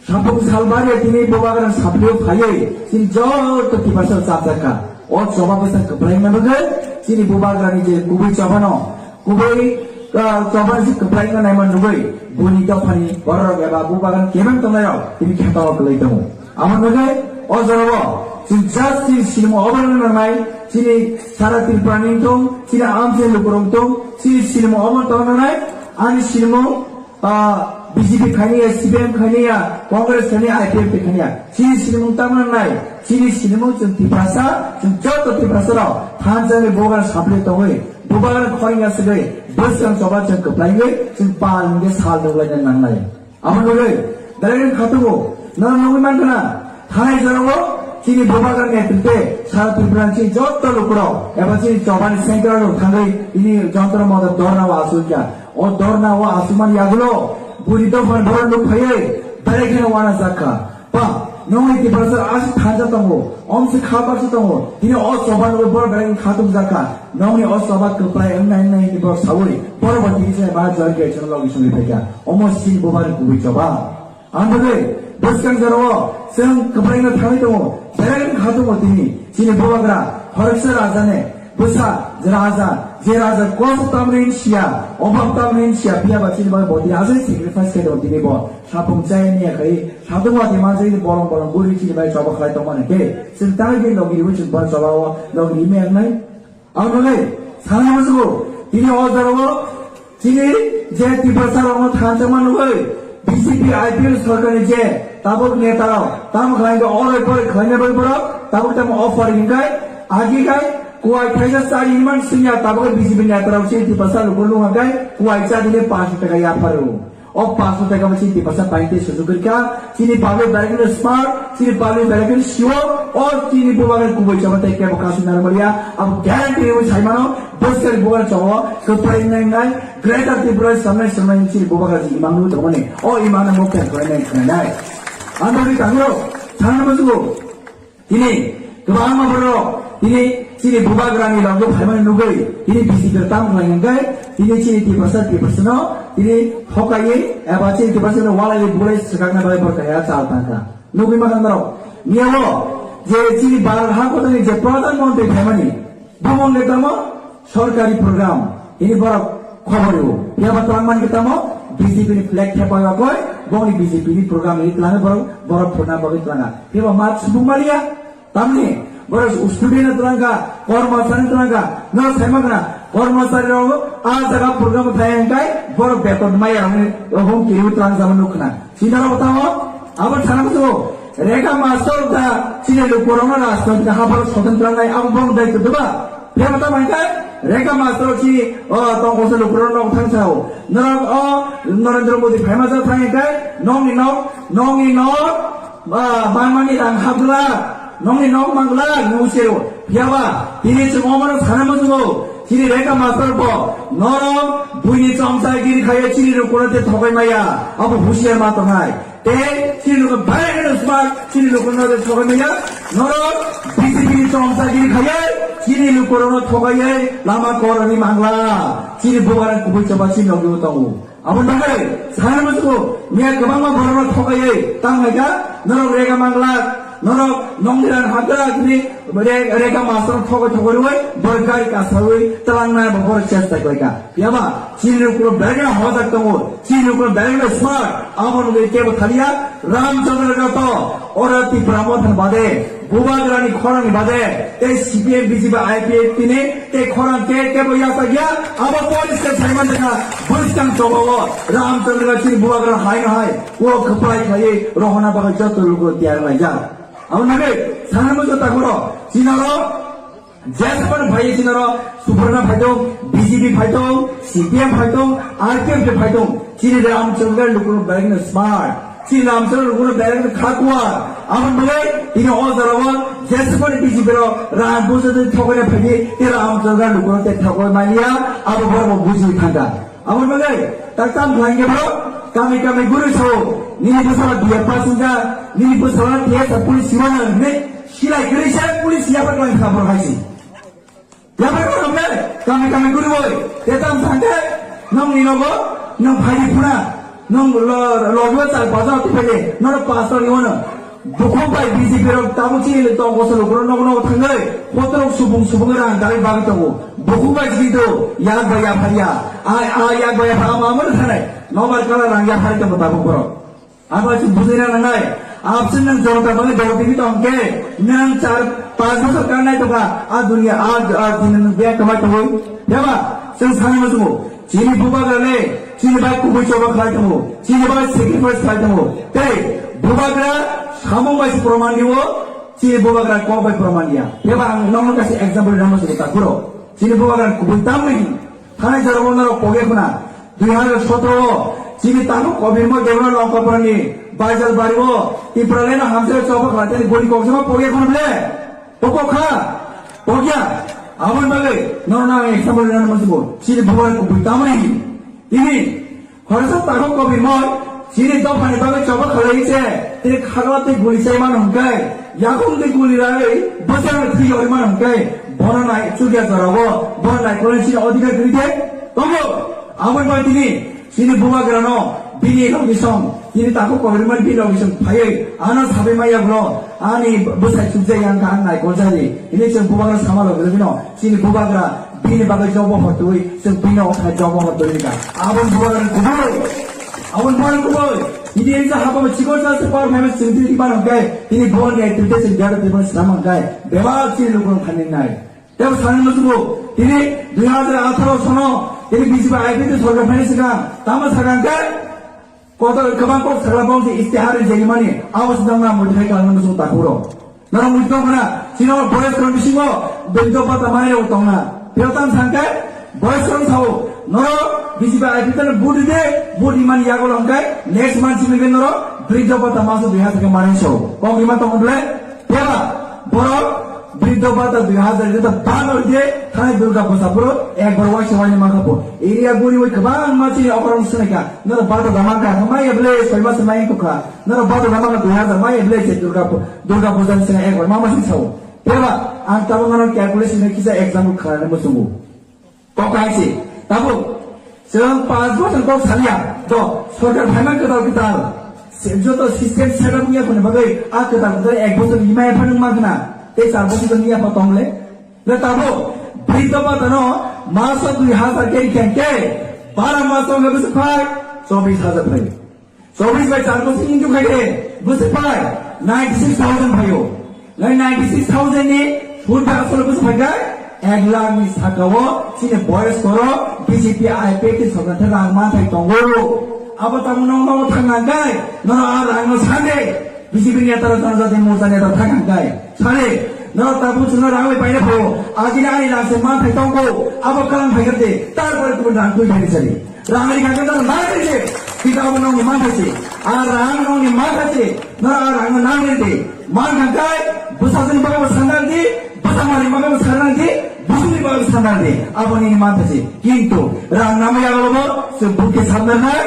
Sapung salbari tini Bubagra sablio phaiwi chini joto Tiprasa chapjak kha. O choba bwsa kwplai na bagwi chini Bubagrani je kubui chobano Kubui, ah, chobani se kwplai wngna naima nugwi, buni dophani bororok eba bubagan kebeng tongnairok tini kheto kwlwi tongo. Amo nugwi o jorao chwng just chini sinimo obo wngna nangnai, chini sara Tripura ni wngthung, chini amchai lukurok wngthung, chini sinimo obo tongna nangnai, ani sinimo, ah, B J P khaini ya, C P M khaini ya, Congress khaini ya, I P F T khaini ya. Chini sinimung tamo nangnai, chini sinimung chwng Tiprasa, chwng joto Tiprasa rok thansa ni bubagan saplai tongwi, bubagan khorang ya swgwi, bwskang choba chwng kwplaiwi, chwng pal hwnkhe sal nuklaina nangnai. Amo nugwi, belai khatungo, norok nugwi mankha na, thanai jorao chini bubagan netrite sara Tripura chini joto lukurok eba chini chobani central rok thangwi ini jontro motor dorna o asukya. O dorna o asukmani yagulo buri dophani borok nuk phaiwi belai kheno wana jakha. Ba, nongni Tiprasa aswk thansa tongo, omsi kha baksa tongo, tini o choba nugwi borok belai khatung jakha. Nongni o choba kwplai wngnai wngnai hwnwi borok saui, borok bo tini se ba jor ge chwng logi songwi phaikha. Omo sini bubani kubui choba. Ang bagwi bwskang jorao chwng kwplaino thangwi tongo, belai khatungo tini chini bubagra khoroksa rajane bwsa je raja, je raja koso tamni siya, obhab tamni siya, phiya ba chini bagwi bo tini aswk sacrifice khai tongo tini bo. Sapung chaya niya khai, satung wati manjai ni bolong bolong guri chini bai choba khlai tongmani khe, chwng tangwi khe logi riwi chwng bar choba o logi rimi ang nai. Ang nai, sana majugo, tini o jorao, chini je Tiprasa rokno thansa manugwi, B J P I P L sarkar ni je tabuk neta rok, tamo khlai khe oroi poroi khlaina bai borok, tabuk tamo offer hinkai, agi kai, kuai thaisa chari hinman sinya tabuk B J P neta rok chini Tiprasa lukur lung kai, kuai chadine panch taka yapharu. O pass no tei kabo chini Tiprasa paite sujuk kha, chini public belai kheno smart, chini public belai kheno sio, o chini bubagra kubui chama tei kebo kasu narmaliya, abo guarantee rwi saimano, bwskang bubagra chama, kwplai nai nai, Greater Tripura samnai samnai chini bubagra ji imang nwi tongmani, o imang no mokta kwplai nai khwnai nai. Ang bagwi tangro, sana musugo. Tini kwbangma borok tini chini bubagrani loge phaimani nugwi tini B J P rok tamo khlai hwnkhe tini chini Tiprasa Tiprasano tini thokaiwi eba chini Tiprasano walaiwi bulai swkakna bagwi borok kaya chal tangkha. Nugwi mankha norok miyao je chini Bharat hakotani je Pradhan Mantri phaimani bumung le tamo sorkari program, ini borok khobor rwo. Phiya ba twlang man khe tamo B J P ni flag thepa ya koi, bongni B J P ni program ini twlangwi borok, borok phurna bagwi twlanga. Phiya ba mat subung maliya, tamni borok student twlangkha, kormachari twlangkha, no saima khna, kormachari rok a jaga program thai hwnkhe borok beton maya hwnwi hum kiriwi twlang jama nuk khna. Sinaro tamo, abo sana kutu, Rega Master da, chini lukurokno rajnoitik hapharo soton twlangnai, abo bong dai kutuba. Phema tamo hwnkhe, Rega Master chini, o, tongkose lukurokno nok thang sao. Norok o, Narendra Modi phaima jak thang hwnkhe, nokni nok, nokni nok, ah, manmani rang hapglak, nokni nok manglak, nung sero. Phiyaba, tini chwng omano sana muchungo, chini Rega Master bo, norok, buini chomsa giri khaye chini lukurok te thokai maya, abo husiar ma tongnai. Tei chini luku belai kheno smart, chini luku no de thokai maya. Norok B J P ni chomsa giri khaiye, chini luku no thokai ye, lama kor ni mangla. Chini bubagra kubui choba chini logi tongo. Abo nagai, sana musuko, miya kwbangma borok no thokai ye, tang naika, norok Rega mangla, norok nongdiran hakra ni Re-, Rega Master thokai thokai roi, borok gari kasawi, talang na borok chesta koika. Yaba, chini rukro berga hojak tongo, chini rukro berga smart, abo nugwi kebo thaliya, Ramchandra Gato, ora Tipra Motha bade, Bubagrani khorang bade, tei C P M B J P I P F tini, tei khorang ke kebo yasa gya, abo police ke saiman dekha, buskang chobo, Ramchandra chini Bubagra hai no hai, o khapai khai, rohona bagai joto lugo tiar lai ja. Abo nugwi, sana mo jota koro, chini aro, Jespan phai chini aro Suparna phaitong, B J P phaitong, C P M phaitong, R P F phaitong, chini Ramchandra lukurok belai no smart, chini Ramchandra lukurok belai no khakwa, abo bagwi tini o jora o Jespan B J P rok rang bujo de thokre phaidi, tini Ramchandra lukurok te thokoi mania, abo borok buji thangka. Abo bagwi tak tam khlai khe bro, kami kami guru so, nini bwsala B A pass wngkha, nini bwsala T S F police siwana hwnwi silai kwrwi se police yapar khlai kha bro haisi. Yapar khlai kha kami kami guru boy, te tam sangkhe, nong ni nogo, nong phaidi phuna, nong lo, lo, lo, chal baja tu phaidi, nono pastor ni wono. Bukhuk bai B J P rok tabuk chini le tong koso lukurok nogo nogo thangwi, kotorok subung subung rang dalwi bagwi tongo. Bukhuk bai chini to yak bai yaphariya. A, a yak bai yaphar ama amano thanai. Nobar kala rang yaphari tongo tabuk borok. Abo chini bujina nangnai. Absent nang jonta bangwi dol tini tongke, nang char pas bosor kanai tongka. A dunia, a, a dunia nang biya kamai tongwi. Yaba, chwng sanai musumo. Chini bubagra le, chini bai kubui choba khlai tongo, chini bai sacrifice khlai tongo. Tei bubagra samung bai se proman diwo, chini bubagra kok bai proman diya. Teba ang nokno kaisa example rwna muchungo takhuro. Chini bubagra kubui tamni thanai jora bo norok poge khuna. Dui hazar sotro o chini takhuk kobirmo Debra Longkopra ni Baijal bari o Tipraland no hamjak choba khlai tei gori kok jama poge khuna ble. Pokok kha, pokya, aboni bagwi norokno ang example rwna muchungo, chini bubagra kubui tamni, tini, khoroksa takhuk kobirmoi, chini dophani bagwi choba khlai se, tini khagla tei guli chai mano hwnkhe, yakung tei guli rai, bwsang thwi yori mano hwnkhe, bono nai chukya jorao, bono naikolni chini odhikar kwrwi de, tongo, aboni bagwi tini, Chini bubagrano bini logisong, chini takhuk kobirmani bini logisong phaiwi ano sabai maya bwlo, ani bwsai chukjai yang kha ang naikol jari. Hini chwng bubagra sama logi logino chini bubagra bini bagwi jobo hotwi chwng bini okhai jobo hotwi ka. Aboni bubagra kubui, aboni bubagra kubui. Hini engsa hapama chikon sa se power famous chwng tini ban hwnkhe, hini bubagra activity chwng jara tibon swnam hwnkhe, bebak chini lukurok thani nai. Tebo sanani muchungo, tini dui hazar atharo sono, tini B J P I P F ni sorkar phaini swkang, tamo sakang khe, kotor kwbang kok sakla bong se istihar rijak mani, abo se nang nang muitu khai kalangni muchungo takhuro. Norok muitu tong khna, chini o forest rok bisingo, bento pata mai rok tong na. Pero tam sang khe, Boys rok sao, noro B J P I P F no vote ride, vote rimani yago hwnkhe next month simi khe noro bridge bata maso dui hazar khe manwi sao. Kok rima tongo ble? Phiya ba, borok bridge bata dui hazar khe ta ban ride, thani Durga Puja phuru ekbar waisa waini mankha bo. Area guri wi kwbangma chini okorong swnai kha. Noro bata da mankha, maya ble soi mas mai kha. Noro bata da mankha dui hazar, maya ble se Durga Pu-, Durga Puja ni swnai ekbar mama sing sao. Phiya ba, ang tabuk noro calculation kisa example khlai muchungo. Kok hai se, tabuk, chwng panch bochor kok salia, do, sorkar phaima kwtal kwtal, se joto system set up wngya phone bagwi, a kwtal kwtal ek bochor ni maya phano mang khna, tei char bochor ni yapha tong le. Le tabuk, bridge bata no, maso dui hazar khe rikha khe, bara maso wngkha bwswk phai, chobbish hazar phai. Chobbish bai char bochor into khai de, bwswk phai ninety six thousand phaio. Lai ninety six thousand ni sud bai asol bwswk phai khe ek lakh ni saka o chini boyos koro B J P I P F ni sorkar the rang ma thai tongo. Abo tamo no no thang nang kai, no a rang no sande. B J P ni neta rok janajati morcha neta thang nang kai. Sare, no tabu chuna rang bai paina phaio. Ajini ani rang se ma thai tongo. Abo kalang phai khe de, tar pore kubun rang twi phai sari. Rang ri kha khe nang nang ri se. Kita abo nong ni man thai se. A rang nong ni man thai se. Na a rang nang ri de. Man kha kai, bwsa jani bagwi bo sandar di, bwsa mani bagwi bo sandar di, busuni bagwi bo sandar di. Abo ni man thai se. Kintu rang nang ya lo bo, se buke sandar nai,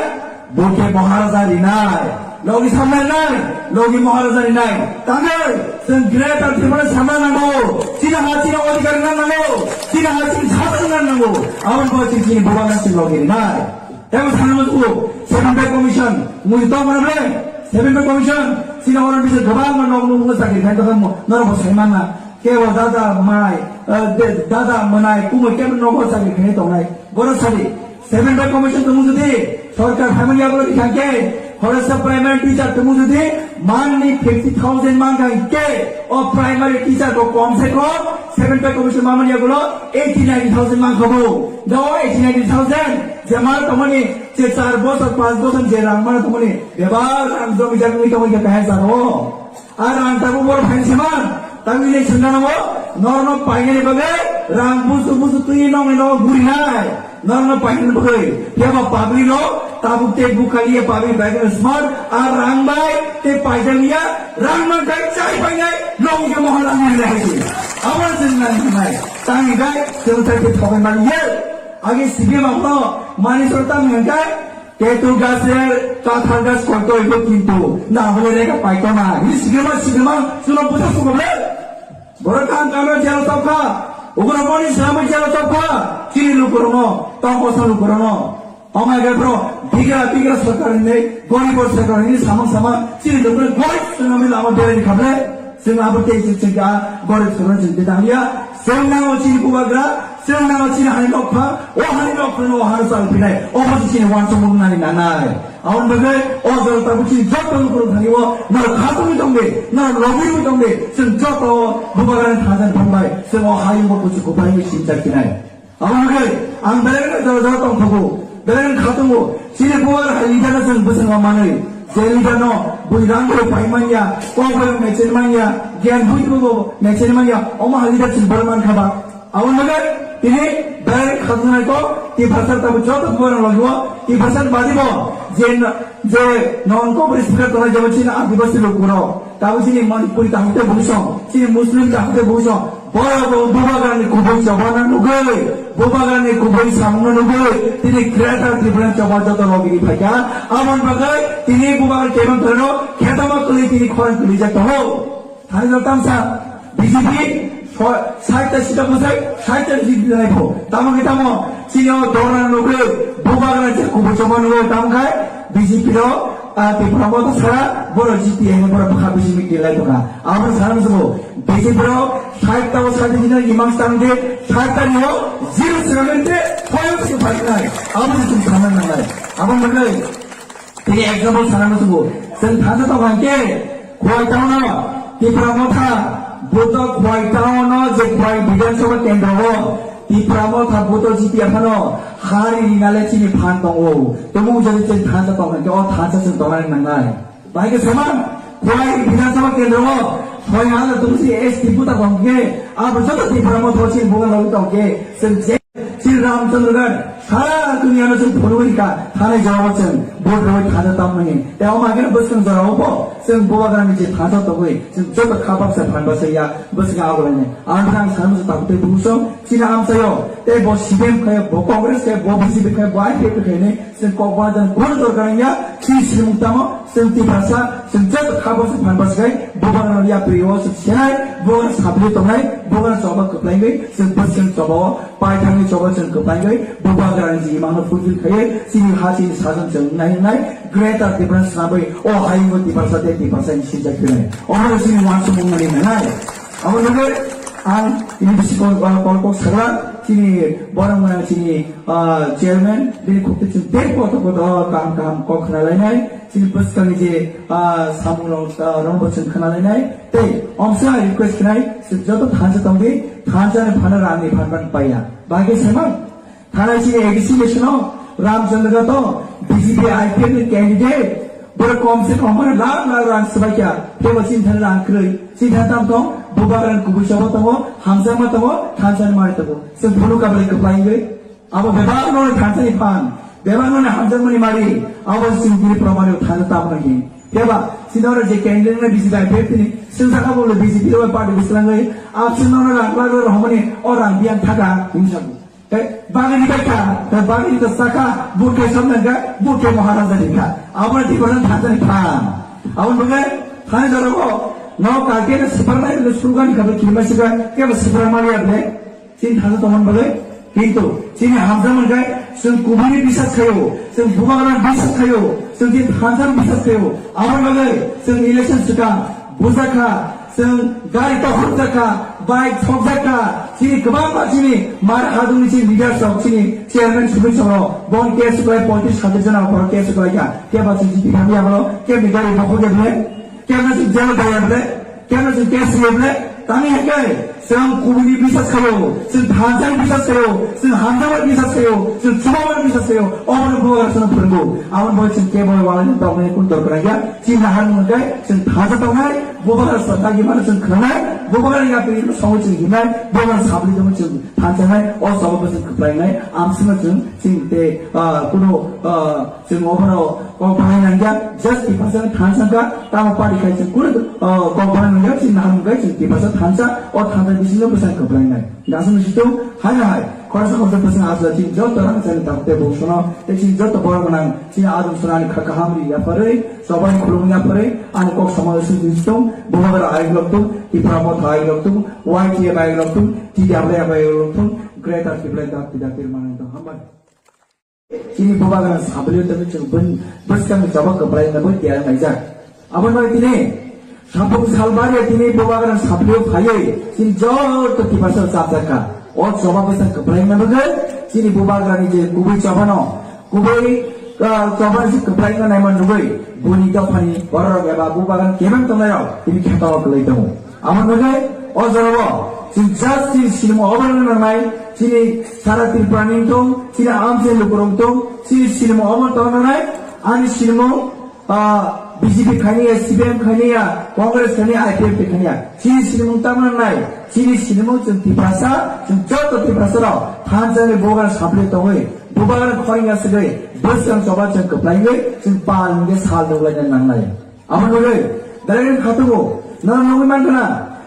buke Maharaja ri nai. Logi samnai nai, logi Maharaja ni nai. Tangwi, chwng Greater Tripura samna nango. Chini ha chini odhikar na nango. Chini ha chini sasana nango. Aboni pore chini chini bubagra chini logi ni nai. Tebo samna nango, Seven Pay Commission, mui to mana ble? Seven Pay Commission, chini orang bisa gabang ma nok nuk sakri khai to kan mo, norok bo sai mana. Kebo dada mai, eh, de-, dada manai, kumui kebo nogo chakri khainai tongnai. Boro sadi, Seven Pay Commission tongmung jodi, sorkar phaimani yagulo rikha khe, khoroksa primary teacher tongmung jodi, manni fifty thousand mankha khe, o primary teacher bo kom se kom, Seven Pay Commission mamani yagulo eighty ninety thousand mankha bo. Da o eighty ninety thousand, je mar tongmani, je char bosor, panch bosor, je rang mana tongmani, bebak rang jomi jagwi tongwi khe kahai jago. Ar ang tabuk boro phaini se man, tabuk ini sengkha nango, norno painani bagwi rang busu busu twi nongni nogo gurinai, norno painani bagwi. Phiya ba public rok tabuk tei bukhaliya public bai khe smart, ar rang bai tei paijaliya, rang man kai chai painai, nongni khe mohor rang gurinai hai se. Abo se nang nai, tangni kai, chwng tai khe thogai man ye. Age C P M rok no mani sor tang nang kai, Tetul gas le kathal gas koito ibo kintu na hole rega paito na. Ini sigirma sigirma suno puja suno le. Borok kam kama jalo topka. Ugraboni sama jalo topka. Chini lukurono, tongkosa lukurono. Tongai gai bro, bigra bigra sorkar ni, gorib sorkar ni samang samang. Chini lukurono gorib sunami lama beri kable. Chwng abo tei chwng chwng kha gorib soro chwng tei tang ya. Chwng nango chini bubagra, chwng nango chini hani nokha, o hani nokha no o hano chal phinai, obo se chini wansukmung nani nanai. Aboni bagwi o jora tabuk chini joto lukurok thani o norok khatungwi tongdi, norok lobirwi tongdi, chwng joto bubagrani thansa ni phan bai chwng o hayung bo kuchuk kuphai wi sinchar phinai. Aboni bagwi ang belai no jora jora tongthogo, belai no khatungo. Chini bubagra hai leader no chwng bwskango manwi, je leader no bui rang bo pai manya, kok bai mechel manya, giyan bui bo mechel manya, omo hai leader chwng bwrwi mankha ba. Aboni bagwi tini belai khatungnai kok, Tiprasa tabuk joto bubagra logi o, Tiprasa badi bo, je, je non kok speaker tongnai jabo chini Adibasi lukurok, tabuk chini Manipuri kaham tei buisong, chini Muslim kaham tei buisong, Borok bo bubagrani kubui chobana nugwi, bubagrani kubui samungno nugwi, tini Greater Tripura choba joto logi ri phaikha. Aboni bagwi tini bubagra kebang kheno khetama kwlwi tini khorang kwlijak tongo. Thani no tamsa B J P so-, sait ta sita bwsai, sait ta sita nai pho. Tamo khe tamo, chini o dora nugwi, bubagra je kubui choba nugwi, tamo khai B J P ro, a, Tipra Motha sara, boro G T A no boro bwkha bisi meeting lai tongkha. Abo sana musugo, B J P rok sait ta o sait ta jina imang stang de, sait ta ni o zero seven de, hoyo se pai nai. Abo se tum sana nang nai. Abo nang nai. Tini example sana musugo. Sen thana to bangke, Khowai town o, Tipra Motha, buto Khowai town o, je Khowai Bidhan Sabha Kendro o, Tipra Motha buto G T A phano, hari rinale chini phan tongo. Tamo jodi chen thansa tong bangke, o thansa sen tong nang nai. Bahai khe saman, Khowai Bidhan Sabha Kendro o, soi hajar tungsi S T buta tongkhe, abo joto Tipra Motha chini bugan logi tongkhe, chwng je, chini Ramchandra Ghat, sara duniya no chwng phunugwi kha, thanai jora o chwng vote rwui thansa tamo hini. Tei omo haikhe bwskang jora o bo chwng Bubagrani je thansa tongwi chwng joto khabak se phan basa ya bwskang ago lainai. Ang thang sanmung se tabuk tei bumsong chini amchaio tei bo C P M khaio, bo Congress khaio, bo B J P khaio, bo I P F khaio ne chwng kok bana jan kunu dorkar wngya, chini simung tamo chwng Tiprasa, chwng joto khabak se phan basa khai Bubagrani yapri o chwng senai, Bubagrani sapli tongnai, Bubagrani choba kwplaigwi chwng bwskang choba o. Paithakni choba chwng kwplaigwi Bubagrani je imangno fulfill khaiwi chini ha chini sajon chwng nai nai Greater Tipraland swnamwi o hayungo Tiprasa tei Tiprasani sinjak phinai. Omo chini uansukmung nani nanai. Abo nugwi ang ini bisi kol, ah, kol kok sakla chini borok mwnang chini, ah, chairman bini khukti chwng tei koto koto kaham kaham kok khna lainai. Chini bwskangni je, ah, samung rok, ah, rokbo chwng khna lainai. Tei omsa request khnai, chwng joto thansa tongdi, thansa ni phano rang ni phan phan paiya. Bagwi sema, thanai chini A D C election o Ramchandra to B J P I P F ni candidate, boro kom se kom lakh lakh rang swbaikha, tebo chini thani rang kwrwi, chini thani tam tong, Bubagrani kubui choba tongo, hamjakma tongo, thansa ni mari tongo. Chwng phunuk kabai kwplai wngwi. Abo bebak no thansa ni phan, bebak no hamjakmani mari, abo chwng bini proman o thansa tamo hin. Keba, chini oro je candidate na B J P I P F ni, chwng saka bolo B J P o party bislangwi, absent no rang lagwi rohormani, o rang biyan thaka, hinwi sago. Tei bagwi ni bai kha, tei bagwi ni saka, bukhe samnang kha, bukhe Maharaja ni kha. Abo ni Tiprasa thansa ni phan. Abo nugwi, thani jora o, no kake na sipar nai, no slogan kha, kima sika, keba sipar mali able. Chini thansa tongmani bagwi, kintu chini hamjakmani khe chwng kubuini bisas khaio, chwng Bubagrani bisas khaio, chwng chini thansani bisas khaio. Aboni bagwi chwng election swkang bujakha, chwng gari tokhokjakha, bike sokjakha, chini kwbangma chini mar hadungni chini leaders rok, chini chairman sumui soro, bon case kwlai poitris hajar jona borok case kwlaikha, keba chwng chini thani abono kebni gari bokhok ya bwle? Kemno chwng jela daya bwle, kemno chwng case rwya bwle, tangwi hai khe chwng kubuni bisas khaio, chwng thansa ni bisas khaio, chwng hamjakmani bisas khaio, chwng chubamani bisas khaio, obono Bubagra chwngno phwrwngo. Aboni bagwi chwng kebo walai tongmani kunu dorkar ya. Chini naharmung khe chwng thansa tongnai, Bubagra sa dagi mano chwng khwnanai, Bubagra yapri no songwi chwng hinai, Bubagra sabri tongwi chwng thansanai, o choba bo chwng kwplainai, amswkno chwng chini tei, ah, kunu, ah, Chwng obono kok bahai nangya, just Tiprasa ni thansa kha, tamo party khai chwng kunu, oh, kok bahai nangya, chini naham khai chwng Tiprasa thansa, o thansa bisingo bwsang kwplainai. Gasung situng, hai na hai, khoroksa khoroksa bwsang asla chini joto rang chani tabuk tei buksono, tei chini joto borok gwnang, chini adum sonani kha kaham ri yapharwi, chobai khulum yapharwi, ani kok samalo sing situng, Bubagra ayuk loktung, Tipra Motha ayuk loktung, Y T F ayuk loktung, T W F ayuk loktung, Greater Tipraland dakti dakti rwmani tong hambai. Chini Bubagrani sablio tongwi chwng bun-, bwskangni choba kwplaino bo tiyar laijak. Aboni bagwi tini Sampung Salbario tini Bubagrani sablio phaiwi chini joto Tiprasa chapjak kha. O choba bwskang kwplaina bagwi chini Bubagrani je kubui chobano, kubui, ah, chobani se kwplaina naima nugwi buni dophani bororok eba Bubagrani kebeng tongnairok tini khetao kwlai tongo. Aboni bagwi o jorao chwng just chini sinimo oborogno nangnai, chini sara Tripura ni wngtong, chini amchai lukurok wngtong, chini sinimo obo tong nangnai, ani sinimo, ah, B J P khaini ya, C P M khaini ya, Congress khaini ya, I P F T khaini ya. Chini sinimo tamo nangnai, chini sinimo chwng Tiprasa, chwng joto Tiprasa rok thansa ni Bubagra sablio tongwi, Bubagra khorang ya swgwi, bwskang choba chwng kwplaiwi, chwng pal hwnkhe sal nuklaina nangnai. Aboni bagwi belai khatungo, nono nugwi mankha na,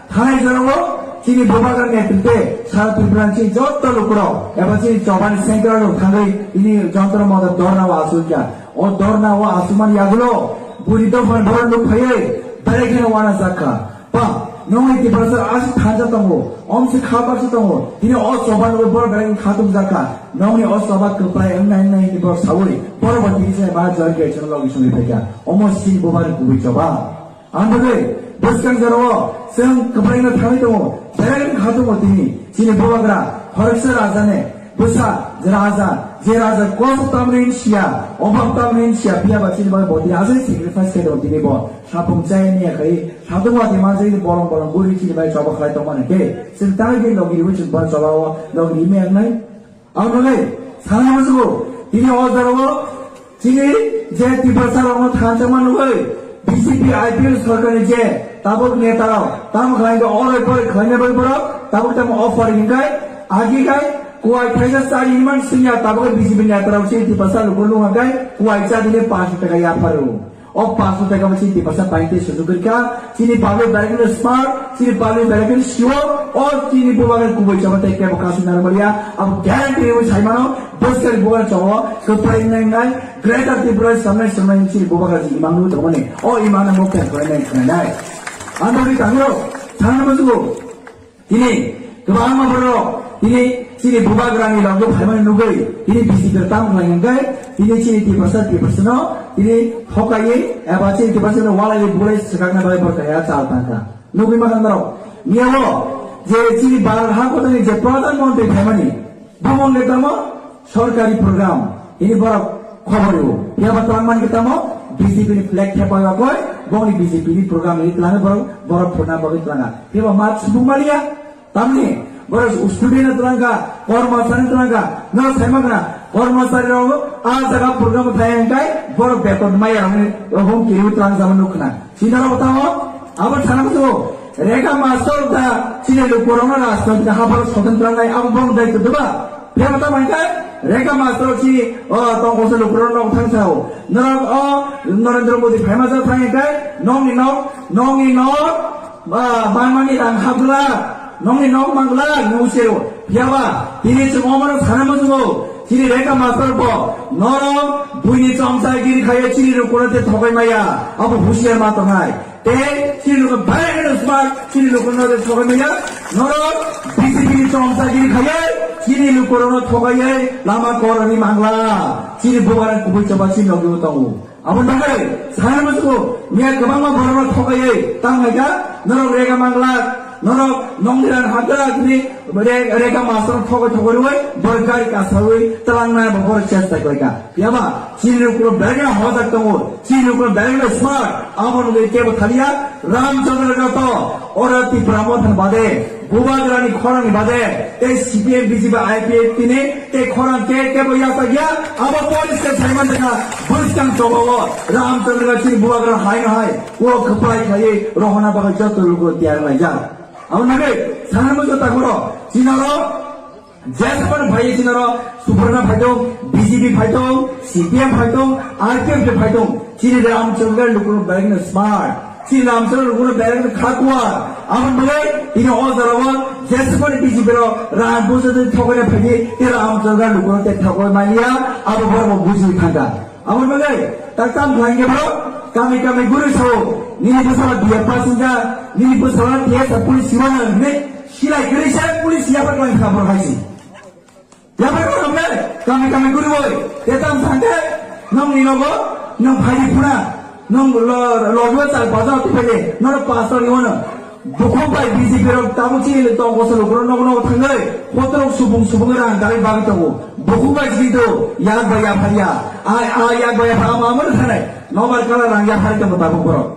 thanai jorao chini Bubagra netrite sara Tripura ni chini joto lukurok eba chini chobani central rok thangwi ini jontro motor dorna o achukya. O dorna o achukmani yagulo buri dophani borok nuk phaiwi belai kheno wana jakha. Ba, nongni Tiprasa aswk thansa tongo, omsi kha baksa tongo, tini o choba nugwi borok belai khatung jakha. Nongni o choba kwplai wngnai wngnai hwnwi borok saui, borok bo tini se ba jor khe chwng logi songwi phaikha. Omo chini Bubagrani kubui choba. Ang bagwi bwskang jorao chwng kwplaino thangwi tongo, belai khatungo tini chini Bubagra khoroksa raja ne bwsa je raja, je raja kosto tamni hinsiya, obab tamni hinsiya, phiya ba chini bagwi bo tini aswk sacrifice khe tongo tini bo. Sapung chaya niya khai, satung wati manjak bolong bolong buri chini bai choba khlai tongmani khe, chwng tangwi khe logi riwi chwng bar choba o logi rimi ang nai. Ang nai, sana musugo, tini o jorao, chini je Tiprasa rokno thansa manugwi, B J P I P F T sorkarni je tabuk neta rok, tamo khlai khe oroi poroi khlaina bai borok, tabuk tamo offer hinkai, agi kai, Kuai thaisa chari hinman singya tabuk B J P ni atarok chini Tiprasa luku nung hangkai kuai cha dine panch taka yapharo. O panch taka bo chini Tiprasa paite sujuk kha, chini public belai kheno smart, chini public belai kheno sio, o chini bubagra kubui chama tei kebo kasu narmaliya, abo guarantee rwi saimano, bwskang bubagra chao, kwplai nai nai, Greater Tripura samnai samnai chini bubagra ji imang nwi tongmani, o imang no mokta kwplai nai khwnai nai. Ang dogwi tangro, thangna musugo. Tini kwbangma borok tini chini bubagrani logo phaimani nugwi tini B J P rok tamo khlai hwnkhe tini chini Tiprasa Tiprasano tini thokaiwi eba chini Tiprasano walaiwi bulai swkakna bagwi borok kaya chal tangkha. Nugwi mano norok miyao je chini Bharat ha kotani je Pradhan Mantri phaimani bumung le tamo sorkari program ini borok khobor rw. Phiya ba twlang man khe tamo B J P ni flag thepai yakoi bongni B J P ni program ini twlangwi borok borok phurna bagwi twlanga. Phiya ba mat subung maliya. Tamni, borok student no twlangkha, kormosari no twlangkha, no saimakna, kormosari rok a jaga program thai hwnkhe borok beton maya rokni rohom kiriwi twlangjama nukkhna. Sinaro tamo, abo sana musugo, Rega Master da chini lukurokno rajnoitik hapharo soton twlangnai abo borok daitw diba? Phiyaba tamo hwnkhe Rega Master chini, o, tongkose lukurokno thangsa o. Norok o Narendra Modi phaima jak thang hwnkhe nokni nok, nokni nok, Ba, manmani rang hapgla, nokni nok mangla, nung sero. Phiya ba, tini chwng omono sana muchungo, chini Rega Master bo, norok buini chomsa giri khaiya chini rukuna te thokai maya, abo husiar ma tongnai. Te chini rukuna bhairokno smart, chini rukuna te thokai maya, norok B J P ni chomsa giri khaiya, chini rukuna no thokai lama korani mangla, chini bubagra kubui choba chini logi tongo. Abo bagwi sana musugo, miya kwbangma borokno thokaiwi tang hai kha, norok Rega Mangla, norok nongni rang hapjala tini Re-, Rega Master thokoi thokoi rwui, borok gari kasawi twlangnai bo borok chesta khlai kha. Phiya ba, chini rukno belai no hojak tongo, chini rukno belai no smart, abo nugwi kebo thaliya, Ramchandra Gato, ora Tipra Motha bade, Bubagrani khorangni bade, tei C P M, B J P, I P F T ni tei khorang ke kebo yachak ya, abo police ke saiman tengha, bwskang chobao, Ramchandra chini bubagra hai no hai, o kwplai khaiwi rohona bagwi joto luku tiyar laijak. Abo nagwi, sana muchung takuro, chinaro, Jeswan phai chinaro, Suprana phaitong, B J P phaitong, C P M phaitong, R P F phaitong, chini Ramchandra luku belai no smart. Chini Ramchandra rukuna bereng kha kuar. Aboni bagwi tini o jorao jesukmani B J P rok rang busa twi thokna phaidi, tei Ramchandra rukuna tei thokna manya, abo borok bo buji thangkha. Aboni bagwi tak tam khlai khe borok kami kami guri sao, nini bwsala B A pass wngkha, nini bwsala T S F police siwana hwnwi silai kwrwi se police yapha khlai kha borok hai se. Yapar ko ramle, kami kami guri woi. Tetam sangke, nong ni nogo, nong phai di phuna, nong lo, lo dua char baja tu pele, noro pastor ni wono. Bukhuk bai B J P rok tamu chi le tong koso lukro nogo nogo thangai, kotorok subung subung rang dari bagi tongo. Bukhuk bai chi to, yak bai ya phai ya. Ai, ai, yak bai ya phai ama amar thanai. Nobar kala rang ya phai tongo tabuk borok.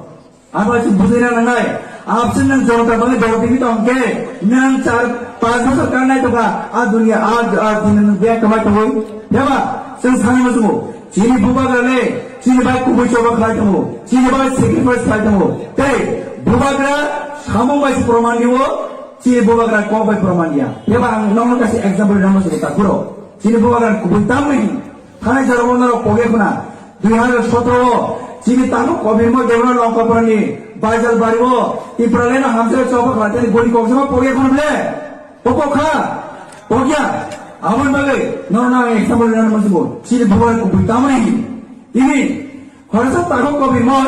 Abo se bujina nangnai. Absent nang jonta bangwi dol timi tong khe, nang char panch bosor kangnai tongkha, a dunia, a, a dunia nang bek kamai tongwi. Phiya ba, chwng sanai muchungo, chini bubagra le, chini bai kubui choba khlai tongo, chini bai sacrifice khlai tongo. Tei bubagra samung bai se proman diwo, chini bubagra kok bai proman diya. Phiya ba ang nokno kaisa example rwna muchungo takuro. Chini bubagra kubui tamni Thani jorao norok poge khuna, dui hajar sotro o, chini tabuk Kobirmo Debra Longkapurani Baijalbari o, Tipraland no hamjak choba khlaitani gori koksama poge khuna ble? Popo kha? Pogya? Aboni bagwi norokno ang example rwna muchungo, chini bubagra kubui tamani. Tini, khoroksa tabuk Kobirmo,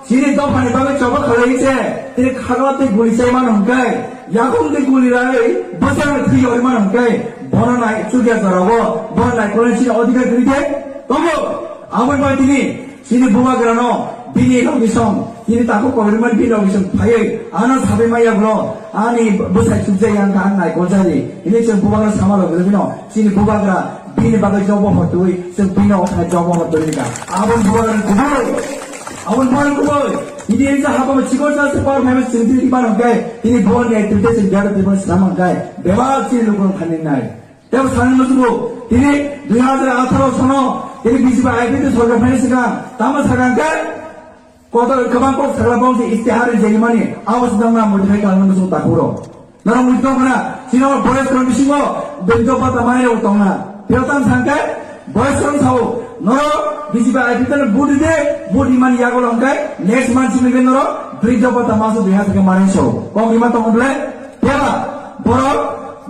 chini dophani bagwi choba khlai se, tini khagla tei guli chai mano hwnkhe, Yakung de guli rai, bwsang thwi oi mano hwnkhe, bono nai chukya jorao, bono nai kolai chini odhikar kwrwi de tongo. Aboni bai tini, chini bubagrano, bini logisong, tini takhuk kokrwmani bini logisong phaiwi, ano sabai maya bwlo, ani bwsai chukjak yang kha, ang nai koljak di. Hini chwng bubagra sama logi logino, chini bubagra, bini bagwi jobo hotwi, chwng bini othai jobo hotwi ka. Aboni bubagra kubui. Aboni bubagra kubui. Ini yang sah apa cikor sah separ memang sendiri di mana kai. Ini bukan ya itu dia sendiri di mana selama kai. Bebas sih lu kurang khanin nai. Tebo sana musugo. Ini dua hajar atharo sono. Ini B J P I P itu sorga fans ka. Tama sagang kai. Kotor kebang kok sagla bong si istihar jadi mani. Awas dong na mudhai kalang musugo takuro. Nara mudhai mana. Chini boyos rok bisingo briddo bhata manai rok tongna. Phiyok tam sangkhe boyos rok sao, norok B J P I P F ni vote ride, vote rimani yago hwnkhe next month simi norok briddo bhata maso dui hajar khe manai sao. Kok rima tongo bole? Phiyaba borok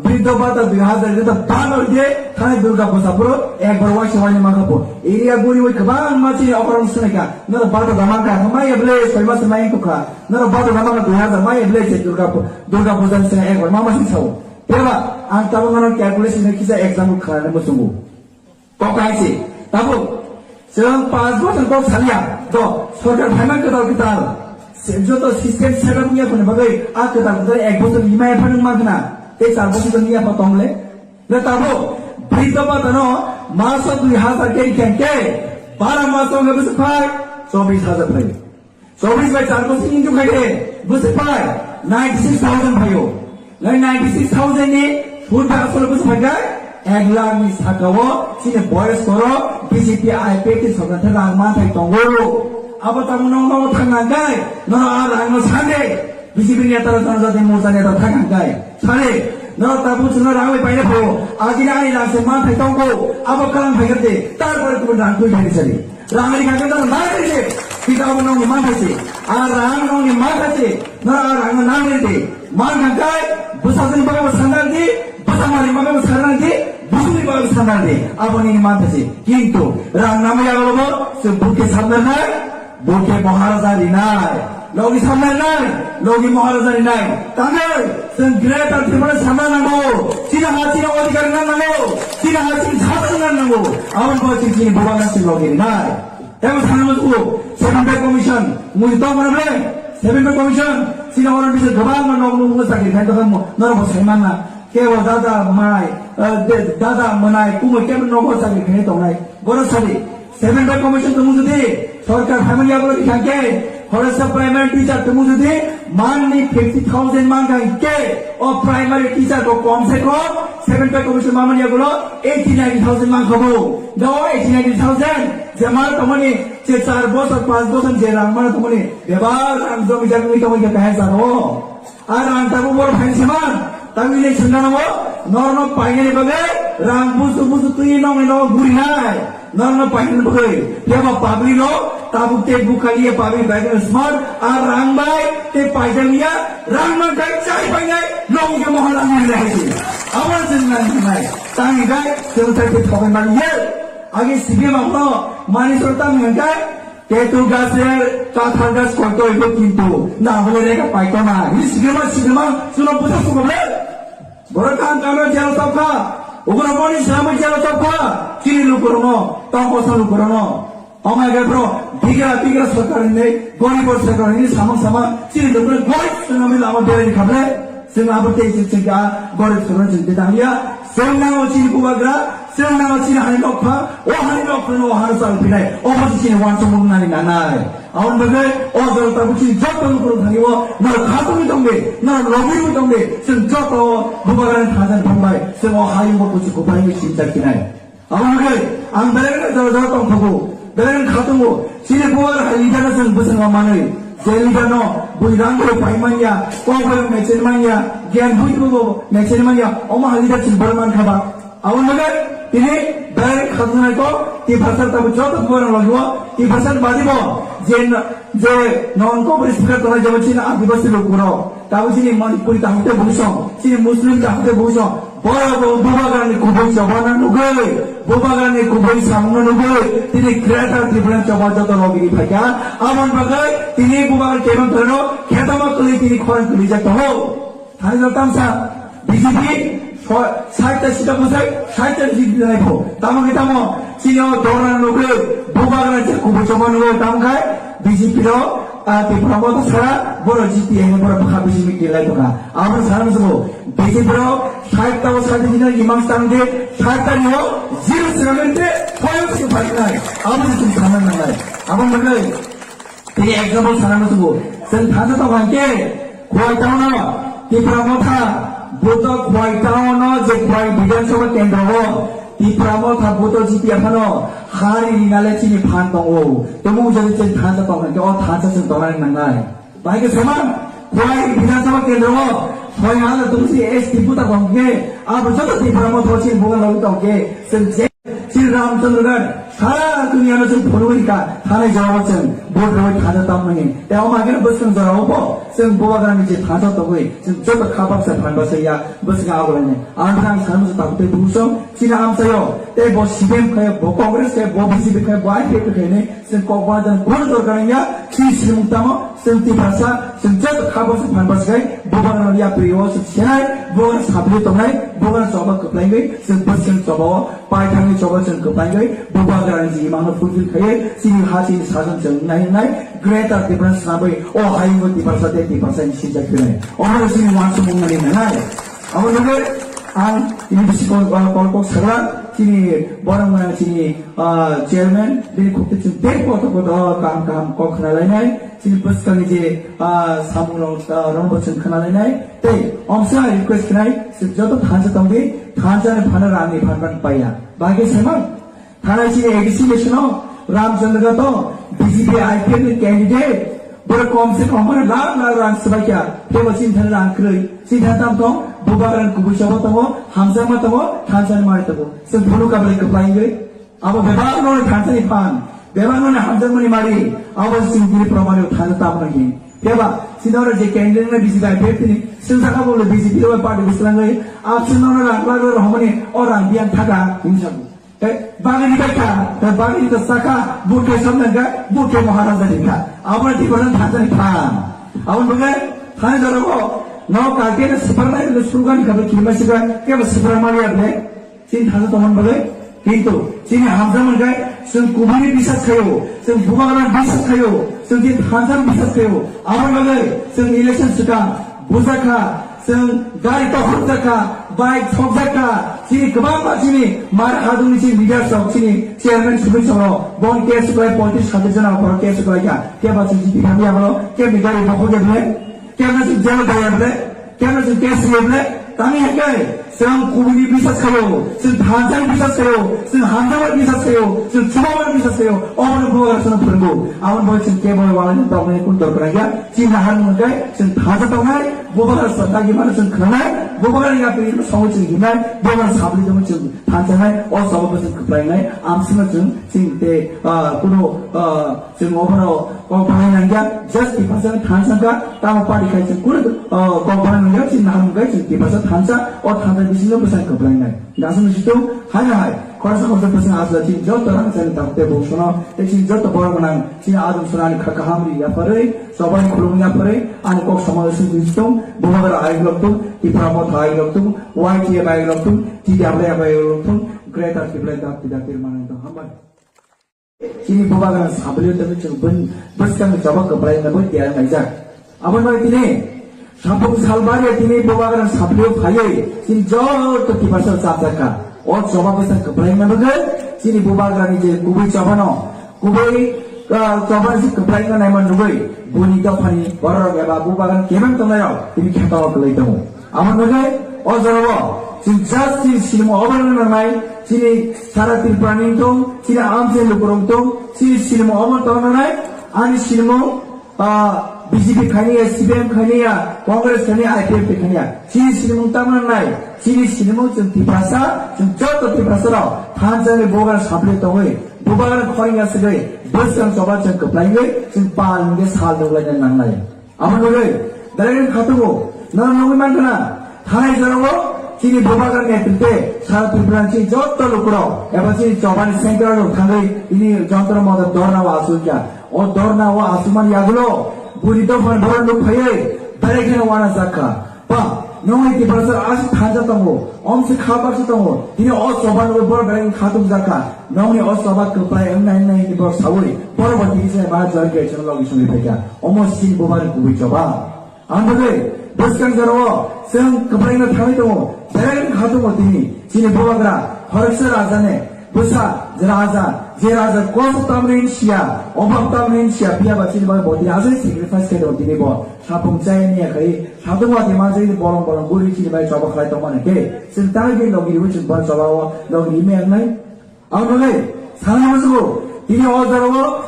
briddo bhata dui hajar ride ta ban ride thani Durga Puja phuru ekbar waisa waini mankha bo. Area guri oi kwbangma chini okorong swnaikha. Norok bhata da mankha, maya bole soi mas mai wngkha. Norok bhata da mankha dui hajar maya bole se Durga Pu-, Durga Puja ni sini ekbar ma masing sao. Phiyaba ang tabuk norok calculation ni kisa example khlaina muchungo. Kok kaise, tabuk chwng panch bosor kok saliya, do sorkar phaima kwtal kwtal, se-, joto system set up wngya phone bagwi a kwtal kwtal ek bosor ni maya phanang ma khna, tei char bosor ni yapha tongle. Le tabuk briddo bhata no maso dui hajar khe khe, bara maso wngkha bwswk phai, chobis hajar phai. Chobis bai char bosor into khai de, bwswk phai ninety six thousand phaio. Nai ninety six thousand ni sud bai asole bwswk phai khe ek lakh ni saka o chini boyos koro B J P I P F ni sorkar the rang manthai tongo. Abo tamo nong nong thang nang kai, no a rang no sande. B J P neta rok, Janajati Morcha neta thang nang kai. Sare, no tabuk chwngno rang bai paina phaio. Ajini ani rang se manthai tongo. Abo kalang phai khe de, tar pore kubun rang twi phai sari. Rang ri kha khe nang nang ri de. Kita abo nongni manthai se. A rang nongni manthai se. Nang a rang nang ri de. Man kha kai, bwsajwkni bagwi bo sanna di, bwsa mari bagwi bo sanna di, busuni bagwi bo sanna di. Abo nini manthai se. Kintu rang nangma yago bo se bukhe sanna nai, bukhe Maharaja rinai. Logi sanna nai, logi Maharaja rinai. Tangwi, chwng Greater Tripura sanna nango. Chini ha chini odhikar nang nango. Chini ha chini sasana nango. Aboni bagwi chini bubagra chini logi rinai. Tebo sana musugo, Seven Pay Commission, mui to mana bre, Seven Pay Commission, sini orang bisa gabang mana nong nong sakit kan to kan mo, noro bo sai mana, ke bo dada mai, eh, de-, dada manai, kumo ke nong bo sakit kan to nai, boro sari, Seven Pay Commission to musugo de, sorkar family abro di kan ke, khoroksa primary teacher to musugo de, manni fifty thousand man kan ke, o primary teacher ko kom se kom, Seven Pay Commission mamani agulo eighty ninety thousand man khobo, do eighty ninety thousand, Jemar tongmani, che char bosor, panch bosor je rang mano tongmani, bebak rang jomi jagwi tongmani khe kahai sano. A rang tabuk bor phain siman, tabuk ile sengna nango, norno painani bagwi, rang busu busu twi nongni no gurinai, norno painani bagwi, yaba public no, tabuk te bukali ya public bagwi smart, a rang bai, te paijani ya, rang man kai chai painai, nongni khe mohor ang gurinai hai si. Awan sengna nangnai, tangi gai, sengna tai te thogai man ye, agi sigi mangno, mani sor tam ngai kai, Tetu gaser kathar gas koito ibo kintu na hole rega paito na. Ini sigrima sigrima suno buta suko ble. Borok kam kamra jalo topkha. Ugra boni selama jalo topkha. Chini lukurono, tongkosa lukurono. Omai gai bro, bigra bigra sorkar hinwi, gorib sorkar hinwi samang samang chini lukurok gorib swnamwi lama berai kha ble. Chwng abo tei chwng chwng kha gorib sorkar chwng tei tangya. Chwng nango chini bubagra, chwng nango chini hani nokpha, o hani nokpha no o hano chal phinai, o bo chini wansukmung nani nanai. Aboni bagwi o jora tabuk chini joto lukurok thani o norok khatungwi tongdi, norok lobirwi tongdi, chwng joto bubagrani thansa ni phang bai chwng o hayung bo kuchuk kuphai wngwi sinchar khinai. Aboni bagwi ang belai no jora jora tongthogo, belai no khatungo, chini bubagra hai leader no chwng bwskango manwi, je leader no bui rang bo pai manya, kok bai mechel manya, gyan bui bo mechel manya, omo hai leader chwng belai mankha ba. Aboni bagwi tini belai khatungnai ko, Tiprasa tabuk joto bubagra logio, Tiprasa badi bo, je, je non ko speaker tongnai jabo chini Adibasi lukurok. Tabuk chini Manipuri tahute buisong, chini Muslim tahute buisong, borok bo bubagrani kubui chobana nugwi, bubagrani kubui samungno nugwi, tini Greater Tripura choba joto logiri phaikha. Aboni bagwi tini bubagra kebang kwrwino khetama kwlwi tini khorang kwlijak tongo. Thani no tamsa B J P so-, sait ta sita bwsai, sait ta sita nai pho. Tamo khe tamo, chini o dora nugwi, bubagra je kubui choba nugwi, tamo khai B J P ro, a, Tipra Motha sara, boro G T A ni boro bwkha bisi miki lai tongkha. Abo sana musugo, B J P ro, sait ta o sait ta sita imang stang de, sait ta ni o, zero sira mente, point sing phaiknai. Abo je chwng sana nangnai. Abo manai, tini example sana musugo, chwng thana tong hangke, Khowai town o Tipra Motha buto Khowai town o je Khowai Bidhan Sabha kendro o Tipra Motha buto G T A phano hari rinale chini phan tongo. Tamo jodi chini thansa tong hwnkhe o thansa chwng tongnani nangnai. Bahai khe soman Khowai Bidhan Sabha kendro o Thoi hala tungsi S T buta tongke, abo joto Tipra Motha chini bugan lagu tongke, chwng je, chini Ramchandra Ghat, sara duniya no chwng phunugwi ka, thani jawab chwng, vote rwi thaja tamnani. Te oma kena bwswng jora obo, chwng bubagrani je thaja tongwi, chwng joto khapak se phanba se ya, bwswng abo lainai. Ang thang sanmu se tabuk tei busong, chini amchayo, te bo C P M khayo, bo Congress khayo, bo B J P khayo, bo I P F T khayo ne, chwng kok ba jan kono dorkar ya, chini simung tamo, chwng Tiprasa, chwng joto kha bwswk phan bwswk khai, bubagrano yapri o chwng senai, bubagrano sapri tongnai, bubagrano choba kwplaigwi, chwng bwswk choba o, paithangni choba chwng kwplaigwi, bubagrani jigimano fulfill khaiwi, chini ha chini sajon chwng nai nai, greater Tiprasa swnamwi, o hayungo Tiprasa tei Tiprasa ni sinjak khwnai. Omo chini wansukmung nani nanai. Abo nugwi ang ini bisi kol, kol, kol kok sagra, chini borok mwnang chini, ah, chairman, bini khukti chwng tei kotor kotor kaham kaham kok khna lainai, chini bwskangni je, ah, samung rok, ah, rok bo chwng khna lainai. Tei omsa request khnai, chwng joto thansa tongdi, thansa ni phano rang ni phan phan paiya. Bagwi semang, Thanai chini A D C election o Ramchandra to B J P I P F ni candidate, borok kom se kom borok lakh lakh rang swbai kha, tebo chini thani rang kwrwi, chini thani tam tong, bubagrani kubui choba tongo, hamjakma tongo, thansa ni mari tongo, chwng phunuk kablai kwplai wngwi, abo bebak no thansa ni phan, bebak no hamjakma ni mari, abo chini tini proman o thansa tam no hin. Teba, chini oro je candidate na B J P I P F ni, chwng saka bo B J P ro party bwswlangwi, absent no rang lakh lakh rohormani, o rang biyang thaka, hinwi sago. Tei bagwi ni bai kha, tei bagwi ni to saka, bo khe samnang kha, bo khe Maharaja ni kha. Abo ni Tiprasa thansa ni phan. Abo ni bagwi thani jora bo, no ka khe na sipar nai, no suru gani kha, bo kirima sika, khe bo sipar mali ya ble. Chini thansa tongmani bagwi, kintu chini hamjakmani khe, chwng kubui ni bisas khaio, chwng bubagrani bisas khaio, chwng chini thansa ni bisas khaio. Abo ni bagwi, chwng election swkang, bujakha, chwng gari tokhokjakha, bike sokjakha, chini kwbangma chini mar hadungni chini leaders rok, chini chairman sugwi chwng rok, bon case kwlai poitris hajar jona borok case kwlai kha, keba chini chini hamya borok, kebni gari bokhok ya ble, kebna chini jail daya ble, kebna chini case ya ble, tangwi hai khe, chwng kubui ni bisas khaio, chwng thansa ni bisas khaio, chwng hamjakma ni bisas khaio, chwng chubama ni bisas khaio, obo no bubagra chwng phwrwngo, abo ni bagwi chwng kebo walai ni tongmani kun dorkar ya, chini naharmung khe, chwng thansa tongnai, Bubagra sa dagi mano chwng khwnanai, bubagra yapri no songo chwng hinai, bubagra sabri damo chwng thansanai, o sababo chwng kwplainai, amsino chwng chwng te, ah, kuno, ah, chwng obono kok bhanai nangya, just Tiprasa thansa ka, tamo party khai chwng kuno, ah, kok bhanai nangya, chwng naham kai chwng Tiprasa thansa, o thansa bisingo bwsai kwplainai. Gasano situ, hai hai, khorsa khorsa bwswng asla chini joto rang chani tamo te bung sono, te chini joto borok nang, chini adum sonani kha kaham ri yapharwi, Chobani khulumya pore, ani kok samalo sing sing tong, bubagra ayuk lok tong, Tipra Motha ayuk lok tong, Y T F ayuk lok tong, T W F ayuk lok tong, Greater Tipraland dakti dakti manai tong, hambai. Chini bubagra sablio tong, chwng bun, bwskang choba kwplai na bun tiya naijak. Aboni bagwi tini, Sampung salbari tini bubagra sablio phaiwi, chini joto Tiprasa chapjak kha. O choba bwsa kwplai na bagwi, chini bubagrani je kubui chobano, kubui, ah, choba si kwplai na naima nugwi, buni dophani bororok eba bubagrani kebeng tongnairok tini kheto kwlwi tongo. Amo nugwi o jorao chini just chini silimo obo nangnai, chini sara Tripura ni tong, chini amchai lukurok tong, chini silimo obo tong nangnai, ani silimo Ah, B J P khainiya, C P M khainiya, Congress khainiya, I P F T khainiya. Chini sinimung tamo nai, chini sinimung chwng Tiprasa, chwng joto Tiprasa rok thansa ni bubagra sampli tongwi, bubagra khorang ya sigwi, bwskang choba chwng kwplaiwi, chwng pal hwnkhe sal nuglaina nangnai. Amo nugwi, belai khatungo, nono nugwi mankha na, thanai jorao chini bubagra netrite sara Tripura ni chini joto lukurok, eba chini chobani central rok thangwi, ini jontro motor dorna o asukya. O dorna o asukmani yagulo buri dophani borok nuk phaiwi belai kheno uanajak kha. Ba, nongni Tiprasa aswk thansa tongo, omse kha baksa tongo, tini o choba nugwi borok belai khatukjak kha. Nongni o choba kwplai wngnai wngnai hwnwi borok saui, borok bo tini se ba jor ge chwng logi songwi phaikha. Omo sin bubagrani kubui choba. Ang bagwi bwskang jorao chwng kwplaino thangwi tongo, belai wngkha tongo tini chini bubagra khoroksa rajane bwsa je raja, je raja kos tamni hinsiya, obab tamni hinsiya, phiya ba chini bagwi bo tini aswk sacrifice khe tongo tini bo. Sapung chaya niya khai, satung wati manjai ni bolong bolong guri chini bai choba khlai tongmani khe, chwng tangwi bini logi riwi chwng bo choba o logi rimi wngnai. Ang nugwi sana musugo, tini o jorao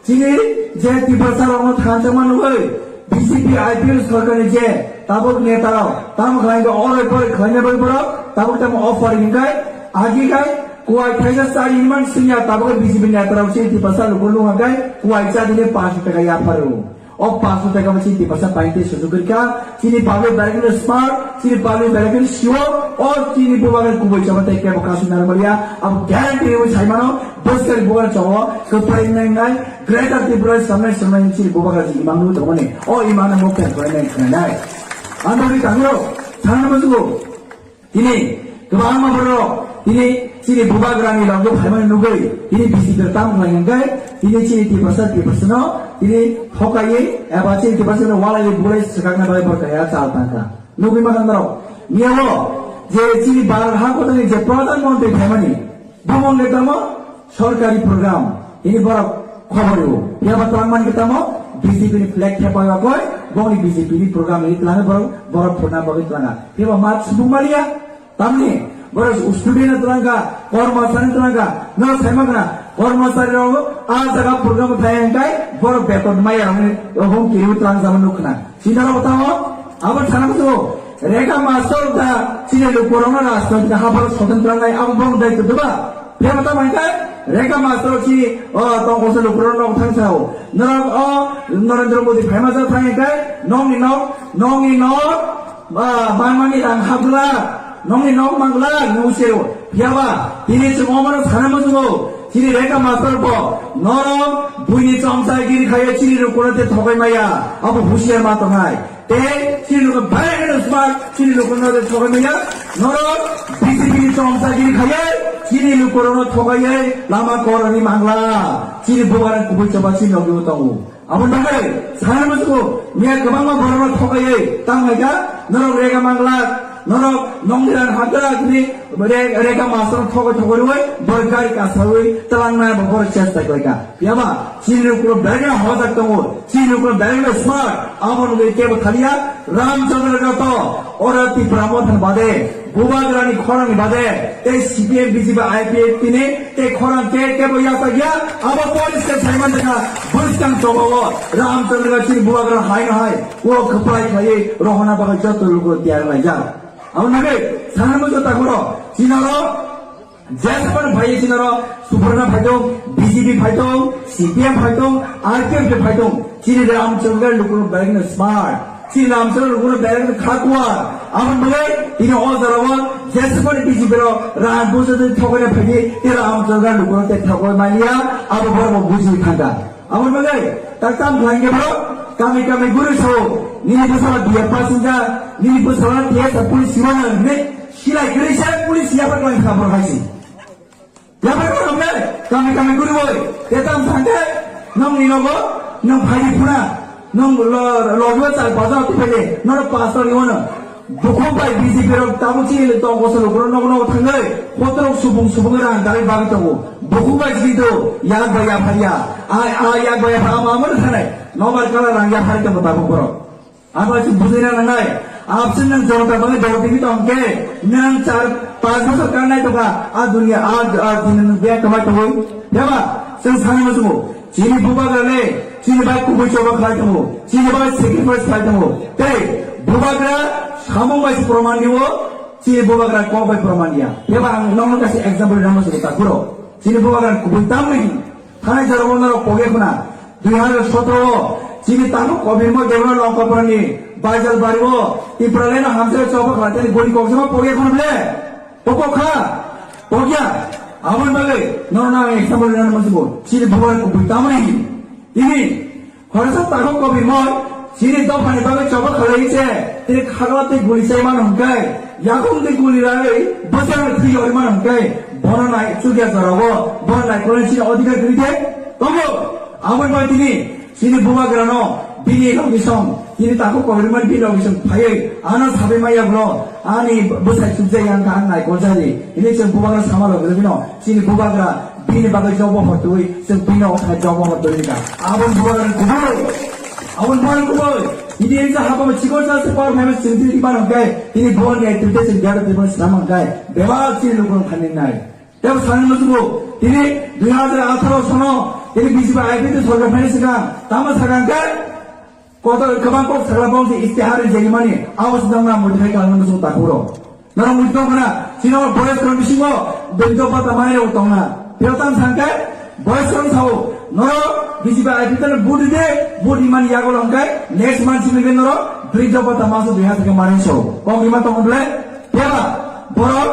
chini je Tiprasa rokno thansa manugwi B J P I P F T sorkarni je Tabuk netarok tamo khlainai, oroi poroi khlainai bai borok tabuk tamo offer hinkai agi kai kuai thaisa chari hinman singya tabuk B J P netarok chini Tiprasa luku lungha kai kuai chadine panch taka yapharo. O panch taka bo chini Tiprasa paite sujuk rika, chini public belai kheno smart, chini public belai kheno siwo, o chini bubagra kubui chama tei kebo kasu narwkya, abo guarantee rwi saimano, bwskang bubagra chongo kwplai nai nai, Greater Tripura samnai samnai chini bubagra ji imang nwi tongmani, o imang no mokhe kwplai nai nai. Ang nugwi tangro, thangna musugo. Tini kwbangma borok tini chini bubagrani loge phaimani nugwi tini B J P tam khlai hwnkhe tini chini Tiprasa Tiprasano tini thokaiwi eba chini Tiprasano walaiwi bulai swkakna bagwi borok kaya chal tangkha. Nugwi mankha norok miyao je chini Bharat ha kotorni je Pradhan Mantri phaimani, bo wngkhe tamo sorkari program, ini borok khobor rwo. Phiya ba twlang mankhe tamo B J P ni flag thepai bakoi, bongni B J P ni program ini twlangwi borok, borok phurna bagwi twlanga. Phiya ba ma subung maliya, tamni borok student twlangkha, kormosari twlangkha, no saimakna, kormosari rok a jaga program thai hwnkhe borok beton maya rokni hum kiriwi twlang jama nukna. Sinaro tamo, abo sana musugo, Rega Master da chini lukurokno rajnoitik hapharo soten twlangnai abo bong dai kutuba. Phema tamo hwnkhe, Rega Master chini, o, tongkose lukurokno thang sao. Norok o, Narendra Modi phaima ja thang hwnkhe, nongni nok, nongni nok, ah, manmani rang habla, nongni nok mangla, nung seo. Phiyaba, tini chwng omano sana musugo, chini Rega Master bo, norok buini chomsa giri khaiya chini lukurok te thokai maya, abo husiar ma tongnai. Tei chini lukurok belai kheno smart, chini lukurok no de thokai maya, norok B J P ni chomsa giri khaiya, chini lukurok no thokai lama korani mangla, chini bubagra kubui choba chini logi tongo. Abo bagwi sana musugo, miya kwbangma borokno thokaiwi tang laika, norok Rega mangla, norok nongni rang habla hwnwi Re-, Rega Master thokoi thokoi rwui borok gari kasaui twlangnai bo borok chesta khlaika. Phiyaba chini lukurok belai no hojak tongo, chini lukurok belai no smart, abo nugwi kebo thaliya, Ramchandra Gato, oro Tipra Motha ni bade, Bubagrani khorangni bade, tei C P M, B J P, I P F T ni tei khorang ke kebo yachak ya, abo police ke saiman dekha, bwskang chobao, Ramchandra chini bubagra hai no hai, o kwplai khlaiwi rohorna bagwi joto lukurok tiyar laijak. Abo nugwi sana musugo takuro, chinaro, Jespan phai chinaro, Suprana phaitong, B J P phaitong, C P M phaitong, R P F phaitong, chini Ramchandra lukurok belai no smart. Chini Ramchandra lukurok belai no khakwa. Abo bagwi tini o jorao jespan B J P rok rang bujo de thokna phaidi, tini Ramchandra lukurok te thokoi maliya, abo borok buji thangka. Abo bagwi tak tam khlainge bro, kami kami guru sao, nini bwsala biya pasinja, nini bwsala T S F police siwana hwnwi silai kwrwi se police yapar khlain kha bro haisi. Yapar khlain kami kami guru boi, te tam sangke, nong ni nogo, nong phaidi phuna, nong lo, lo, lo, chal baja tu pele, noro pastor iwana. Bukhuk bai B J P rok tabuk chini tong kosol ukurok nogo nogo thangwi, kotorok subung subung rang dalwi bagwi tongo. Bukhuk bai chini to yak bai yaphariya. A, a yak bai yaphar ama amano thanai. Nobar kala rang yaphari tongo tabuk borok. Abo chini bujaina nangnai. Absent nang jonota bagwi dol tigi tong khe, nang char panch bosor kanai tongkha. A dunia, a, a dunia nang bek kamai tongwi. Yaba, chwng sanai musugo. Chini bubagra le, chini bai kubui choba khlai tongo, chini bai sacrifice khlai tongo. Tei bubagra samung bai se proman diwo, chini bubagra kok bai proman diya. Eba ang nokno kaisa example rwna musugo takuro. Chini bubagra kubui tamni thanai jora bo norok pogya khuna. Dui hazar sotro o chini tamo kobirmo debra Longkapurani Baijal bari o Tipraland no hamsai choba khlai tani goli kok jama pogya khuna ble. Pokok kha, pokya, aboni bagwi norokno ang example rwna musugo, chini bubagra kubui tamoni hini. Tini khoroksa takhuk kobirmoi, chini dophani bagwi choba khlai se, tini khagla tei guli chai mano hwnkhe, yakung tei guli ragwi bwsarni thwi yori mano hwnkhe, bono nai chukya jorao, bono naikolni chini odhikar kwrwi de tongo. Aboni bagwi tini Chini bubagrano bini logisong, chini takhuk kobirmani bini logisong phaiwi ano sabai maya bwlo, ani bwsai chukjai ang kha, ang naikoljaidi. Hini chwng bubagra sama logi logino, chini bubagra bini bagwi jobo hotwi, chwng bini okhai jobo hotwi ka. Aboni bubagra kubui, aboni bubagra kubui. Ini engsa hapama chikon sa se power famous chwng tini mano kai, ini bubagra activity chwng gada tibon sinama kai. Bebak chini lukun khaning nai. Tebo sanani musugo, tini dui hazar atharo sono, tini B J P I P F T sorkar phaini swkang, tamo sakang khe, Kotor kwbang kok sakla bong se istihar rijak mani, abo se nang na modified kalangma song takuro. Norok mui tong khna, sino boyos kono bisingo briddo bata mai rok tong na. Pero tam sangkai, boyos kono sao, norok B J P I P F ni vote de, vote imani yago longkai, next month simi norok briddo bata maso dui hajar ke mani so. Kok ima tong ble, Teba, borok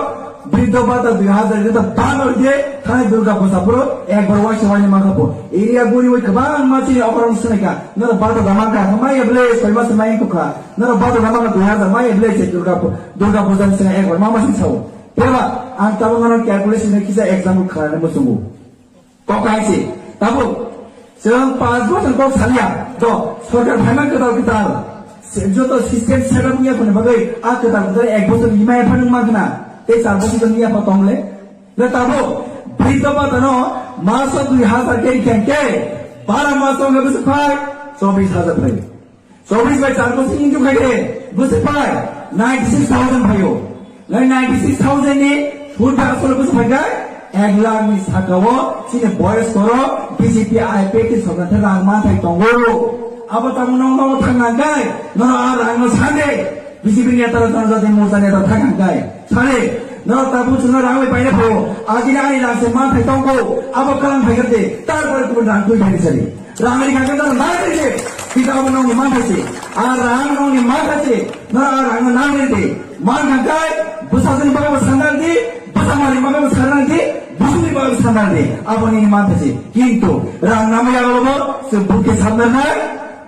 briddo bata dui hajar de ta ban oi de, thani Durga Puja puro ekbar waisa waini mangkha bo. Area guri oi kwbangma chini okorong swnai ka. Noro bata da mangkha, maya ble soi mas mai kukha. Noro bata da mangkha dui hajar, maya ble se Durga Pu-, Durga Puja ni swnai ekbar mama sing sao. Teba, ang tabuk noro calculation ni kisa example kharani musungo. Kok hai se, tabuk, chwng panch bochor kok salia, do, sorkar phaima kwtal kwtal, se, joto system set up wngya phone bagwi, a kwtal kwtal ek bochor imaya phano wngma khna, tei char bochor wngya pha tong le. Le tabuk, briddo bata no, maso dui hajar ke rikhen ke, bara maso wngya bwswk phai, chobbish hajar phai. Chobbish bai char bochor into khai de, bwswk phai ninety six thousand phaio. Lai ninety six thousand ni sud bai asol bwswk phai khai ek lakh ni saka o chini boyos koro B J P I P F T sorkar the rang manthai tongo. Abo tamo no no thang nang kai, no no a rang no sande. B J P neta rok Janajati Morcha neta thang nang kai. Sare, no tabu chuna rang bai paina pho. Agini ani rang se manthai tongo. Abo kalang phai kate, tar pore kubun rang tui phai sari. Rangni kaka dara nagri de. Kita abo nongni mantha se. A rang nongni mantha se. Nara a rang nagri de. Man kangkai, bwsajwkni bagwi bo sandar di, bwsamani bagwi bo sandar di, busuni bagwi bo sandar di. Abo nini mantha se. Kintu rang namya abo bo se buke sandar nai,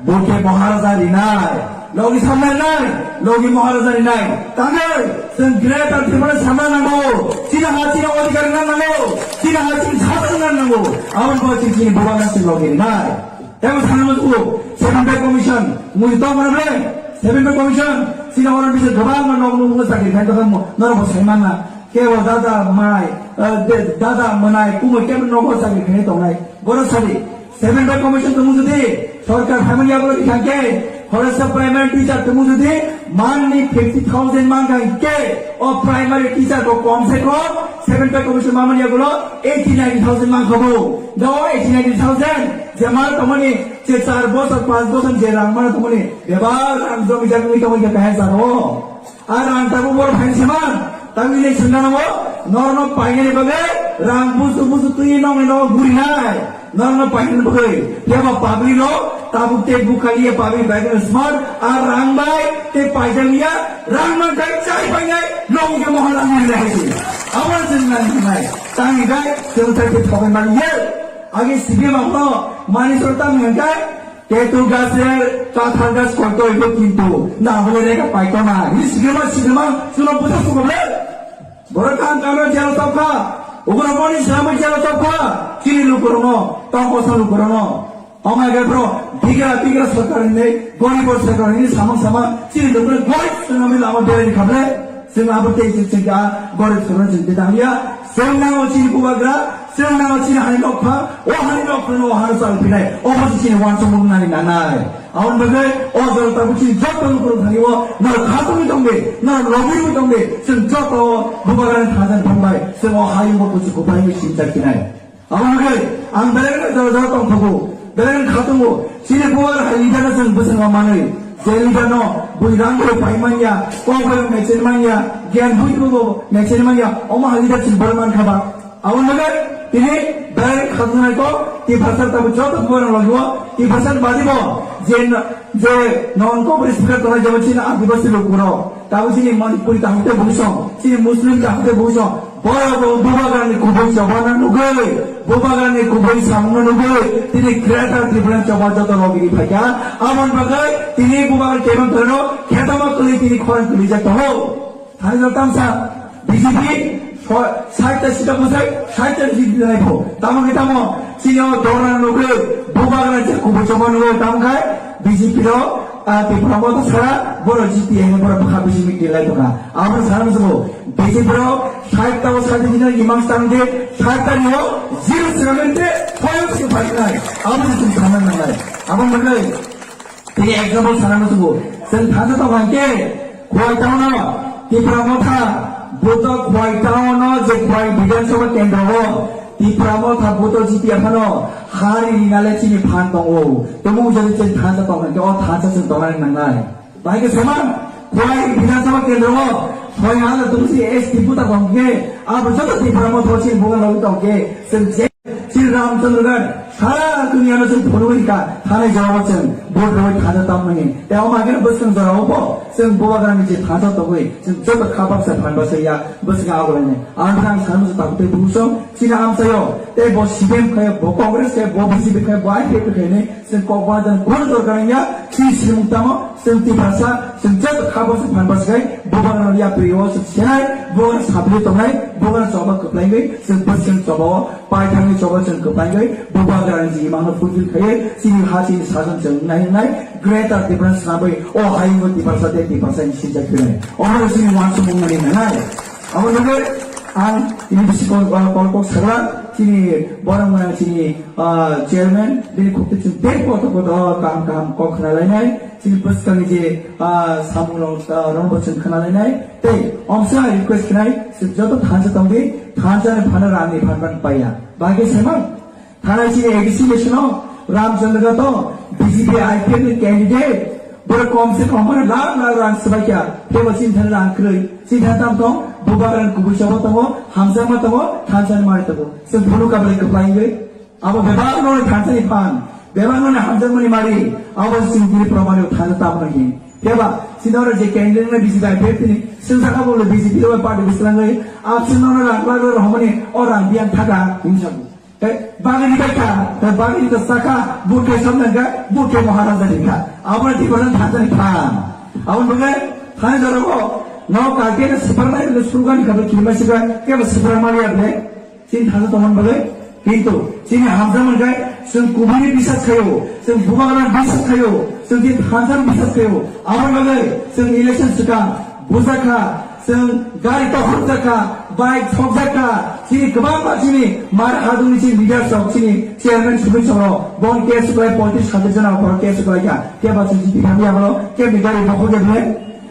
buke Maharaja rinai. Logi samnai nai, logi Maharaja ni nai. Tangwi, chwng Greater Tripura samna nango. Chini ha chini odhikar wngna nango. Chini ha chini sasa wngna nango. Aboni bagwi chwng chini bubagra chwng logi rinai. Tebo sana masuko, Seven Pay Commission, mui to mana ble? Seven Pay Commission, chini oro bisa gabang ma nok nuk sakri khan to mo, noro bo sai mana. Kebo dada mai, eh, de-, dada manai, kumo kebo nogo sakri khan to nai. Boro sari, Seven Pay Commission tumu jodi sorkar phaimani yagulo di thangkhe, khoroksa primary teacher tumu jodi manni fifty thousand man thangkhe, o primary teacher bo kom se kom Seven Pay Commission mamani yagulo eighty ninety thousand man khobo. Da o eighty ninety thousand je man tomani je char bosor, panch bosor je rang mana tomani, beba rang jomi jagwi tomani kahai jaro. Ar ang tabuk boro phaini se man, tabuk ini sengkano bo, norno painani bagwi rang busu busu twi nongni nogo gurinai, norno painani bagwi. Phiya ba public no tabuk tei bukhaliya public bai kheno smart, ar rang bai tei paijaliya, rang man bai chai painai, nogo khe mohor rang man bai hai se. Abo se nang nai, tangni bai, chwng thai khe thobai man ye. Agi C P M no, mani soro tang nang kai, Tetu gasre kathar gas koito ibo kintu na hole rega paito na. Ini sigrema sigrema suno buja sugoble. Borok kan kamra jalo topkha. Ugraboni sramik jalo topkha. Chini lukurono, tongkosa lukurono. Omai gai bro, bigra bigra sorkar ni, gorib sorkar ni samang samang, chini lukurono goi sunami lama beri khable. Sing abo tei sing sing ka gorib sorkar sing tang ya. Sing nango chini bubagra, Chwng nang chini hani nokha, o hani nokha no o hano chal pinai, o hano chini wansuk mung nani nanai. Aboni bagwi o jora tabuk chini joto lukurok thani o, nang khatungwi tongdi, nang lobirwi tongdi, chwng joto bubagrani thajan thangbai, chwng o hayung bo kuchuk kuphai wi sinchar kinai. Aboni bagwi ang belai no jora jora tongthogo, belai no khatungo, chini bubagra hai leader no chwng bwswng ma manwi, je leader no bui rang bai pai manya, kok bai mechel manya, gyan bui bo mechel manya, omo hai leader chwng bwrwi mankha ba. Aboni bagwi tini belai khatungnai kok, Tiprasa tabuk joto borok logio, Tiprasa badi bo, je n-, je non kok speaker tongnai jabo chini Adibasi lukurok, tabuk chini Manipuri kaham tei buisong, chini Muslim kaham tei buisong, borok bo bubagrani kubui chobana nugwi, bubagrani kubui samungno nugwi, tini Greater Tripura choba joto logiri phaikha, aboni bagwi tini bubagra kebang torino khetama kwlwi tini khorang kwlijak tongo. Thani jora tamsa B J P so-, sait ta sita bwsai, sait ta sita nai pho. Tamo khe tamo, chini o dora nugwi, bubagra je kubui choma nugwi, tamo khai B J P ro, a, Tipra Motha sara, boro G T A hino boro bwkha bisi meeting lai tongkha. Abo sana musugo, B J P ro, sait ta o sait ta sita imang stang de, sait ta ni o, zero seven de, point sing pai nai. Abo je chwng sana nangnai. Abo manai. Tini example sana musugo. Chwng thangsa tong hwnkhe, Khowai town o Tipra Motha, buto Khowai town o je Khowai Bidhan Sabha kendro o Tipra Motha buto G T A phano Hari rinale chini phan tongo. Tumung jodi chini thansa tongkha, o thansa chwng tongnani nangnai. Bahai khe sema, Khulai Bidhan Sabha Kendro o, soi hajar tungsi S T buta tongkhe, abo joto Tipra Motha chini bugan logi tongkhe, chwng je, chini Ramchandragarh, sara duniya no chwng phunugwi ka, thani jawab chwng, vote rwi thansa tamnani. Te o magena bwswng jora o bo, chwng bubagrani je thansa tongwi, chwng joto kha baksa phan baksa ya, bwswng agulani. Ang thang sanmasa tabuk tei bukhuksong, chini amchaio, tei bo C P M khaio, bo Congress khaio, bo B J P khaio, bo I P F T khaio hinwi, chwng kok bajan kono dorkar wngya, chini simung tamo, chwng Tiprasa, chwng joto kha baksa phan baksa khai, bubagrano yapri o chwng senai, bubagrano sapli tongnai, bubagrano choba kwplaigwi, chwng bwswng choba o, paithangni choba chwng kwplaigwi, bubagrani jigimano fulfill khaiwi, chini ha chini sajon chwng nai nai, Greater Tipraland swnamwi, o hayungo Tiprasa tei Tiprasa ni sinjak khwnai. Omo chini wansukmung nani nangnai. Abo nugwi ang ini bisi kol, kol, kol kok sagra, chini borok mwnang chini, ah, chairman, bini khukti chwng tei kotor kotor kaham kaham kok khna lainai, chini bwskangni je, ah, samung rok, ah, rok bo chwng khna lainai, tei omsa request khnai, chwng joto thansa tongdi, thansa ni phano rang ni phan phan paiya. Bagwi sema, Thanai chini A D C election o Ramchandra to B J P I P F ni candidate, borok kom se kom borok lakh lakh rang swbai kha, tebo chini thani rang kwrwi, chini thani tam tong, bubagrani kubui choba tongo, hamjakma tongo, thansa ni mari tongo. Chwng phunuk kabalai kwplai wngwi. Abo bebak no thansa ni phan, bebak no hamjakma ni mari, abo chini diri promani thansa tam no hin. Teba, chini oro je candidate na B J P I P F ni, swngsa kha bo le B J P ro party bislangwi, absent no rang lakh lakh rok homani, o rang biyan thaka, hinsa bo. Tei bagwi ni bai kha, tei bagwi ni saka, bukhe somnang kha, bukhe Maharaja ni kha. Abo ni Tiprasa thansa ni phan. Abo ni bagwi thani jora o, no kake na sipar nai, no surugan kha, kiri ma sipar, ke ba sipar ma ya ble. Chini thansa tongmani bagwi. Kintu, chini hamjakmani khe, chwng kubui ni bisas khaio, chwng bubagrani bisas khaio, chwng chini thansa ni bisas khaio. Abo ni bagwi, chwng election swkang, bujak kha, Chwng gari to hupjak kha, bike sokjak kha, chini kwbangma chini mar hadungni chini leaders rok, chini chairman sumui choro, bon case kwlai poitris hajar jona borok case kwlai kha, keba chwng chini thani abono kebni gari bokhok ya ble,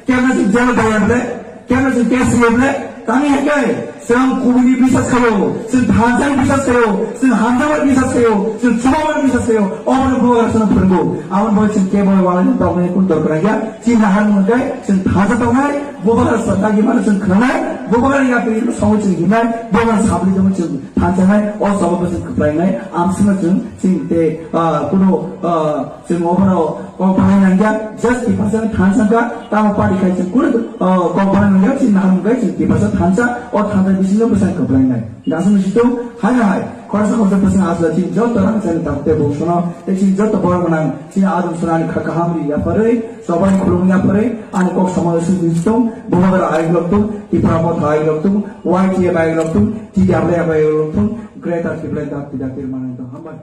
kebna chwng jail daya ble, kebna chwng case ya ble, tani hekai, chwng kubuni bisas khayo, chwng thansa ni bisas khayo, chwng hamjakma bisas khayo, chwng chubamani bisas khayo, obono bubagra chwng phwrwngo, aboni bagwi chwng kebo walai tongmani kun dorkar ya, chini nahar mwnkhai, chwng thansa tongnai, Bubagra sa dagi mano chwng khwnanai, bubagra yapri no songo chwng hinai, bubagra sabri jamo chwng thansanai, o sababo chwng kwplainai, amsima chwng chwng te, ah, kuno, ah, chwng obono kok bahai nangya, just Tiprasa thansa ka, tamo party khai chwng kuno, ah, kok bahai nangya, chwng nahar mungkai chwng Tiprasa thansa, o thansa bisingo bwsang kwplainai. Gasung situng, hai hai, khoroksa khoroksa bwsang asla chwng joto rang chani tamo te buksono, te chwng joto borok nang, chini adum sunani kha kaham ri yapharwi, Chobani khulumya pore, ani kok samano swi swi tong, bubagra ai lok tong, Tipra Motha ai lok tong, Y T F ai lok tong, T W F ai lok tong, Greater Tipraland Dakti Dakti mano tong, hambai.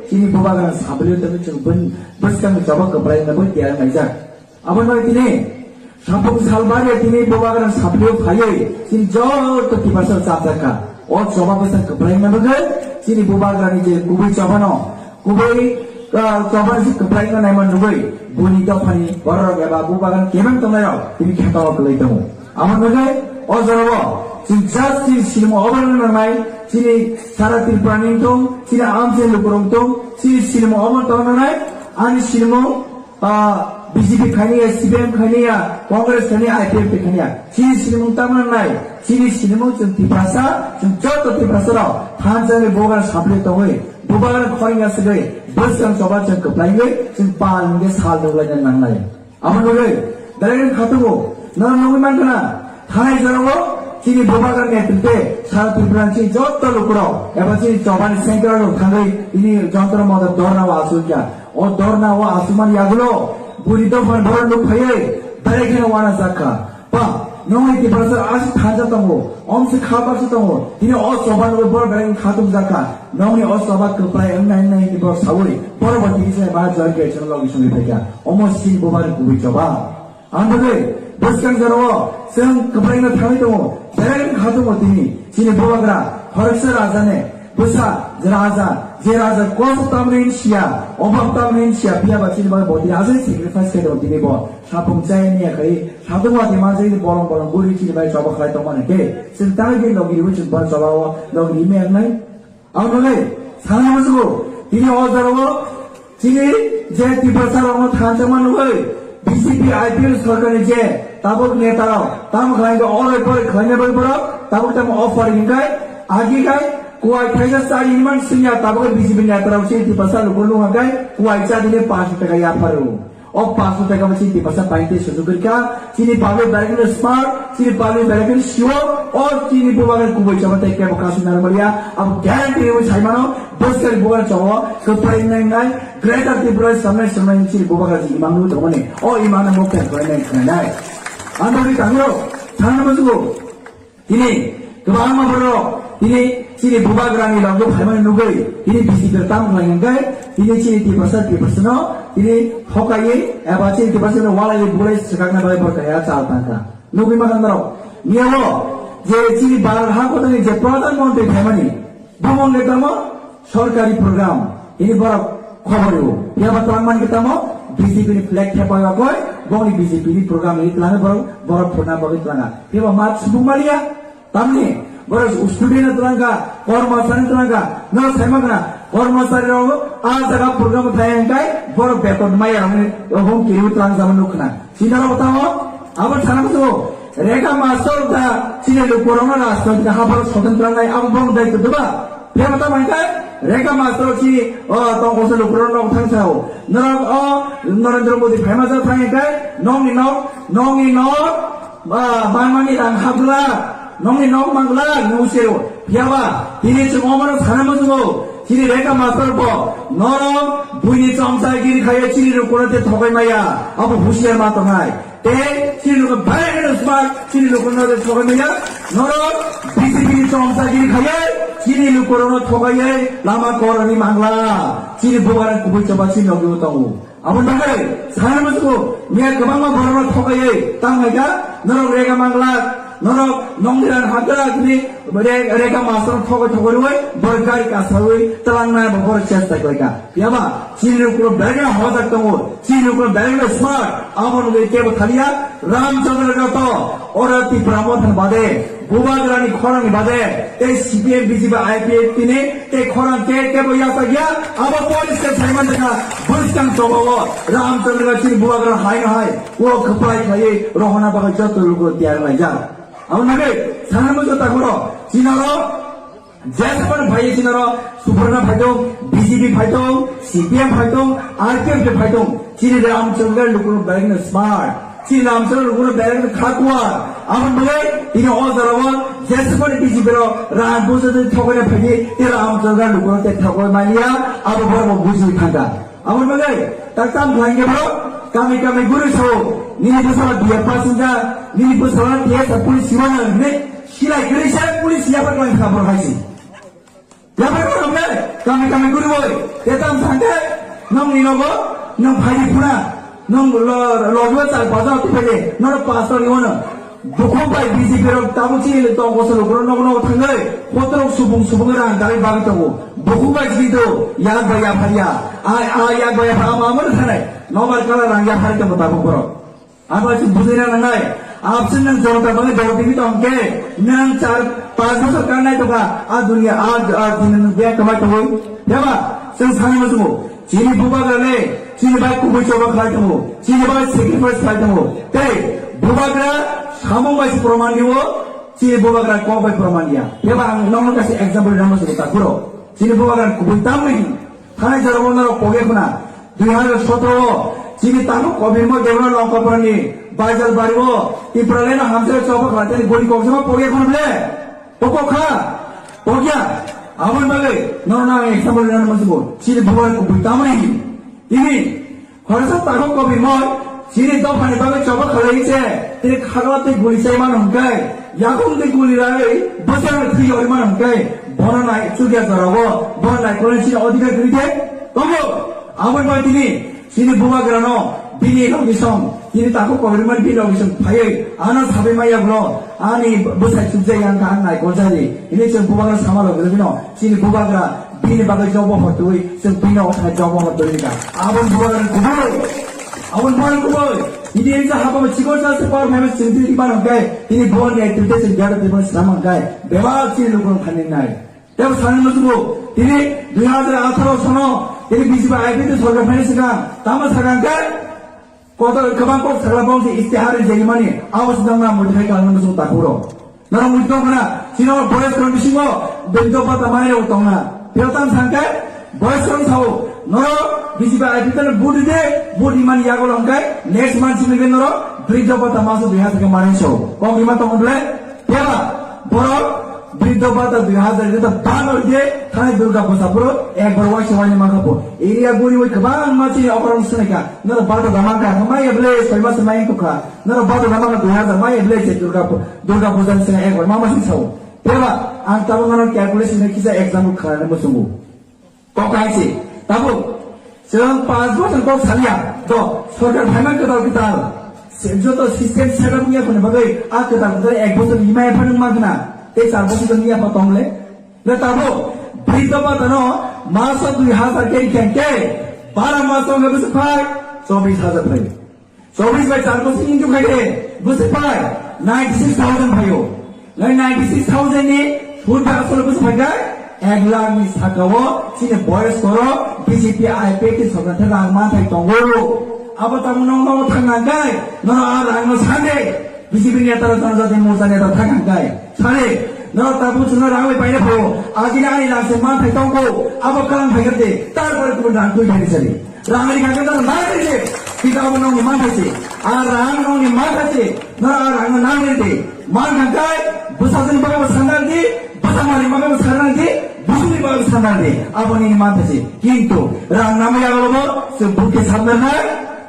Chini bubagra sablio tong chwng bun, bwskang choba kwplai na bun tiya maijak. Aboni bagwi tini, Sampung salbari tini bubagra sablio phaiwi, chini joto Tiprasa chapjak kha. O choba bwskang kwplai na bagwi, chini bubagrani je kubui chobano, Kubui, ah, chobani se kwplai no naima nugwi, buni dophani bororok eba bubagan kebeng tongnairok tini khetao kwlai tongo. Amo nugwi, o jorao chwng just chini sinimo obo wngna nangnai, chini sara Tripura ni wngtong, chini amchai lukurok wngtong, chini sinimo obo tongna nangnai, ani sinimo, ah, B J P khaini ya, C P M khaini ya, Congress khaini ya, I P F T khaini ya. Chini sinimung tamo nangnai, chini sinimung chwng Tiprasa, chwng joto Tiprasa rok thansa ni bubagan sablio tongwi, bubagan khorang ya swgwi, bwskang choba chwng kwplaiwi, chwng pal hwnkhe sal nuklaina nangnai. Amo nugwi, belai khatungo, nono nugwi mankha na, thanai jorao, chini bubagan netrite, sara Tripura chini joto lukurok, eba chini chobani central rok thangwi, ini jontro motor dorna o asukya. O dorna o asukmani yagulo, buri dophani borok nuk phaiwi, belai kheno wana jakha. Ba, nongni Tiprasa aswk thansa tongo, omsi kha baksa tongo, tini o choba nugwi borok belai khatung jakha. Nongni o choba kwplai wngnai wngnai hwnwi borok saui, borok bo tini sai ba joi khe chwng logi songwi phaikha. Omo sini bubani kubui choba. Ang bagwi bwskang jorao chwng kwplaino thangwi tongo, belai khatungo tini chini bubagra khoroksa rajane bwsa je raja, je raja kosto tamni hinsiya, obab tamni hinsiya, phiya ba chini bagwi bo tini aswk sacrifice khe tongo tini bo. Sapung chaya niya khai, satung wati manjak ni bolong bolong guri chini bai choba khlai tongmani khe, chwng tangwi khe logi riwi chwng bar choba o logi rimi wngnai. Ang bagwi Sana musugo, tini o jorao chini je Tiprasa rokno thansa manwi B J P I P F sorkarni je tabuk neta rok tamo khlai kha, oro pore khlaina bai borok tabuk tamo offer hinkai agi kai kuai thaisa chari hinman singya tabuk B J P neta rok chini Tiprasa luku lungha kai kuai chadine panch taka yapharu. O panch taka chini Tiprasa paite sujuk kha, chini public belai kheno smart, chini public belai kheno sio, o chini bubagra kubui chama tei kebo kasu narmaliya, abo guarantee rwi saimano, bwskang bubagra chao, kwplai nai nai, Greater Tripura samnai samnai chini bubagra ji imang nwi tongmani, o imang no mokta kwplai nai nai. Ang ri tangro, thangna musugo. Tini kwbangma borok tini chini bubagrani loge phaimani nugwi tini B J P tam khlai hwnkhe tini chini Tiprasa Tiprasano tini thokaiwi eba chini Tiprasano walaiwi bulai swkakna bagwi borok kaya chal tangkha. Nugwi mano norok. Miyao je chini Bharat hakotani je Pradhan Mantri phaimani bumung ni tamo sorkari program, ini borok khobor rw. Phiya ba twlang man khe tamo B J P ni flag thepai bakoi, bongni B J P ni program ini twlang borok, borok phurna bagwi twlanga. Phiya ba mat subung maliya, tamni borok student twlangkha, kormosari twlangkha, no saima khna kormosari rok a jaga program thai hwnkhe borok beton maya rokni hum kiri twlang jama nuk khna. Sinaro tamo, abo sana musugo, Rega Master da chini lukurokno rajnaitik hapharo soten twlangnai abo bong dai kutuba. Phema ta mangka, Rega Master chini, o, tong koso lukurokno nok thang sao. Norok o, Narendra Modi phaima ja thang kai, nongni nok, nongni nok, ba, bangmani rang hapgla, nongni nok mangla, nusero. Phiyaba, tini chwng omano sana musugo, chini Rega Master bo, norok, buini chomsa giri khaye chini lukurokno te thokai maya, abo husiar ma tongnai. Tei chini luku belai kheno smart, chini luku no de thokai maya. Norok B J P ni chomsa giri khaye, chini luku no thokai ye lama korani mangla. Chini bubagra kubui choba chini logi tongo. Abo bagwi sana musugo, miya kwbangma borok no thokai ye tang hai kha. Norok Rega mangla, norok nongdiran hakra ni Re-, Rega Master thokoi thokoi rwi, borok gari kasawi, talang na borok chesta koi kha. Phiyaba, chini lukurok belai kheno hojak tongo, chini lukurok belai kheno smart, abo nugwi kebo thaliya, Ramchandra Gato, oro Tipra Motha ni bade, Bubagrani khorang ni bade, tei C P M, B J P, I P F T ni, tei khorang ke kebo yachak ya, abo police ke saiman dekha, bwskang choba o, Ramchandra Gato chini Bubagra hai no hai, o kwplai khlaiwi rohorna bagwi joto lukurok tiyar laijak. Abo nugwi, sana musugo takhoro, chinaro, Jespan phai chini oro Subrana phaitong, B J P phaitong, C P M phaitong, R P F phaitong. Chini Ramchandra lukurok belai no smart. Chini Ramchandra lukurok belai no khakwa. Abo bagwi tini o jora o jespan B J P rok rang bujo de thokna phaidi, tini Ramchandra lukurok te thokoi maliya, abo borok buji thangkha. Abo bagwi tak tam khlai khe bro, kami kami guru sao, nini bwsala B A pass wngkha, nini bwsala T S A police siwana hwnwi silai kwrwi se police yapar khlai kha bro hai se. Yapar khlai kha kami kami guru boi, te tam thangkhe, nong ni nogo, nong phaidi phuna, nong lo, lo, lo, char paja tu phaidi, noro pastor ni wano. Bukhuk bai B J P rok tabuk chini le tong koso lukurok nogo nogo thangwi, kotorok subung subung rang dalwi bagwi tongo. Bukhuk bai chini to yak bai yaphar ya. Ai, ai, yak bai yaphar ama amano thanai. Nobar kala rang yaphar tongo tabuk borok. Abo chini bujina nangnai. Absent nang jonta bangwi dol timi tong khe, nang char pas bosor kanai tongkha. A dunia, a, a dunia nang bek kamai tongwi. Yaba, chwng sanai muchungo. Chini bubagra le, chini bai kubui choba khlai tongo, chini bai sacrifice khlai tongo. Tei bubagra samung bai se proman diwo, chini bubagra kok bai proman diya. Yaba ang nokno kaisa example rwna muchungo takhuro. Chini bubagra kubui tamni thanai jorao norok poge khuna. Dui hajar sotro o chini takhuk kobirmo Debra Longkaprani Baijal bario Tipraland no hamjak choba khlai tani gori koksama poge khuna ble. Pokok kha, pokya, aboni bagwi nono ang example rwna muchungo, chini bubagra kubui tamni hini. Tini, khoroksa takhuk kobirmo, chini dophani bagwi choba khalai se, tini khagla tei guli chai mano hwnkhe, yakung tei guli ragwi bwsarok thwi yori mano hwnkhe, bono nai chukya jorao, bono naikolni chini odhikar kwrwi de tongo. Aboni bagwi tini, Chini bubagrano bini logisong, chini takhuk kobirmani bini logisong phaiwi ano sabai maya ulo, ani bwsai chukjak yang kha ang naikoljakdi. Hini chwng bubagra sama logirogwino chini bubagra bini bagwi jobo hotwi chwng bini othai jobo hotwi ka. Aboni bubagra kubui, aboni bubagra kubui. Ini engsa hapama chikon sa se power famous chwng tini mano kai, ini bol ni activity chwng jada tibon sama kai. Bebak chini lukung thani nai. Tebo sanani muchungo, tini dui hazar atharo sono, tini B J P I P F T sorkar phaini swkang, tamo sakang khe, kotor kwbang kok sakla bong se istihar rijak mani, abo se nang na modified kalangna muchungo takuro. Norok muitu tong khna, chini boyes rok bisingo briddo bhata manai rok tong na. Phiyok tang sang khe, boyes rok sao, norok B J P I P F T no vote ride, vote rimani yago hwnkhe, next month simi khe norok briddo bhata maso dui hazar khe manai sao. Kok rima tong ble, phiyaba, borok briddo bhata dui hazar khe ta ban ride, thani Durga Puja phuru, ekbar waisa waini mankha bo. Area guri oi kwbangma chini okorok swnaikha, norok bhata da mankha, maya ble, soi mas mai wngkha. Norok bhata da mankha dui hazar, maya ble se Durga Pu-, Durga Puja ni sini ekbar mama sing sao. Phiyaba, ang tabuk norok calculation ni kisa example kharani muchungo. Kok hai se, tabuk, chwng panch bochor kok salia, do, sorkar phaima kwtal kwtal. Se, joto system set up wngya phone bagwi, a kwtal kwtal ek bochor ni maya phano wngma khna, tei char bochor ni yapha tongle. Na tabuk, briddo bhata no, maso dui hazar khe khe, bara maso wngkha bwswk phai, chobis hazar phai. Chobis bai char bochor into khai de, bwswk phai, ninety six thousand phaio. Nai ninety six thousand ni food bai asole bwswk phai khe, ek lakh ni saka o chini boyes koro B J P I P F T sorkar thani rang manthai tongo. Abo tamo nong nong thang nang kai, nono a rang no sande, B J P neta rok janajati morcha neta thang nang kai. Sare, nono tabuk chwngno rang bai paina phaio, ajini ani rang se manthai tongo, abo kalang phai khe de, tarpore kubun rang twi phai sari. Rang ri kha khe nang ri de, tika abo nongni manthai se. A rang nongni manthai se. Nang a rang no nang ri de. Man kha kai, bwsajwkni bagwi bo sanna ri di, bwsa mani bagwi bo sanna ri di, busuni bagwi bo sanna ri di. Abo nini manthai se. Kintu rang nangma yago bo se bukhe samna nai,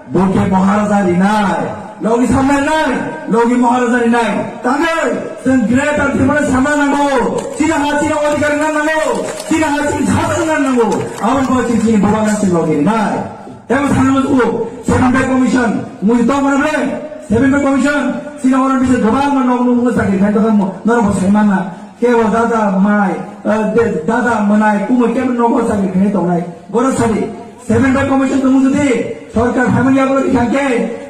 bukhe Maharaja ri nai. Logi samna nai, logi Maharaja ri nai. Tangwi, chwng Greater Tripura samna nango. Chini ha chini odhikar nang nango. Chini ha chini jhat nang nango. Aboni bagwi chini, chini bubagra chini logi ri nai. Tebo sana muchungo, Seven Pay Commission, mui tong mana ble? Seven Pay Commission, chini orang bisa gabang ma nok nuk sakri khan tong mo, norok bo sai mana. Kebo dada mai, eh, de-, dada manai, kumui kebo nogo sakri khan tongnai. Boro sadi, Seven Pay Commission tong jodi, sorkar phaimani yago di khan khe,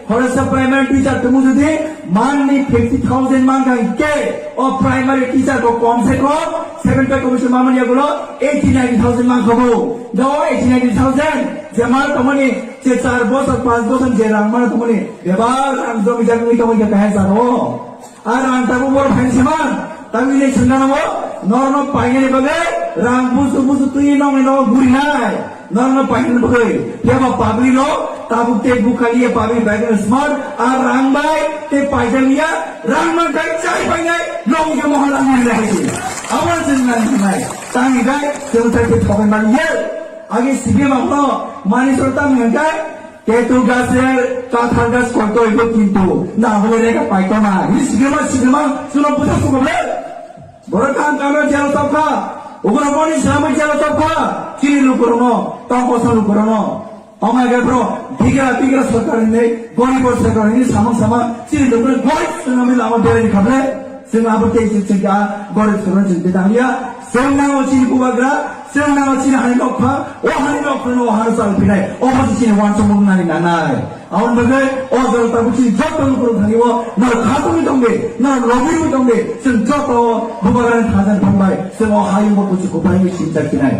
horesa primary teacher tong jodi, manni fifty thousand man khan khe, o primary teacher ko kom se kom, Seven Pay Commission mamani yago lo, eighty ninety thousand man khabo. Do eighty ninety thousand, je mar tongmani, je char bosor, panch bosor je rang mar tongmani, bebak rang jomi jagwi tongmani je kahai saro. Ar rang tabu bor phain siman, tabu ile sengana mo, norno painani bagwi, rang busu busu twi nongni no gurinai, norno painani bagwi, yaba public no, tabu te bukali ya public bagwi smart, ar rang bai, te paidaliya, rang man kai chai painai, nong je mohon rang gurinai. Awa sengana nai, tangi gai, sengtai te thokai man ye. Agi C P M aphno mani soro tamo hwnkhe, tetu gaser kathar gas koito ibo kintu na hole rega paito na. Hi sigirma sigirma suno busa sugoble. Borok kam kamo jalo topkha. Ugraboni samo jalo topkha. Chini lukurano, tongkosa lukurano. Ongma ge bro, bigra bigra sorkar hinwi, gorib sorkar hinwi samang samang chini lukurano gorib swnamwi lama berani khable. Chwng abo tei se chwng kha gorib swnamwi chwng tei tanglia. Chwng nango chini bubagra, chwng nango chini hani nokha, o hani nokha no o hano chal phinai, obo se chini wansukmung nani nanai. Aboni bagwi o jora tabuk chini joto lukurok thani o norok khatungwi tongdi, norok lobirwi tongdi, chwng joto bubagrani thajan phanbai, chwng o hayungo kuchi kuphai sinchak phinai.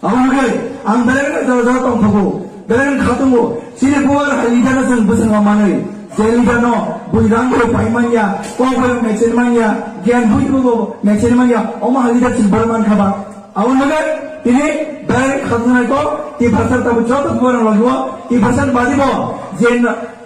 Aboni bagwi ang belai no jora jora tongthogo, belai no khatungo, chini bubagra hai leader no chwng bwswngma manwi. Je leader no bui rang bo pai manya, kok bo mechel manya, gyan bui bo mechel manya, omo ha leader chini bor man khaba. Aboni bagwi tini belai khatunai ko, Tiprasa tabo joto bor logo, Tiprasa badi bo, je,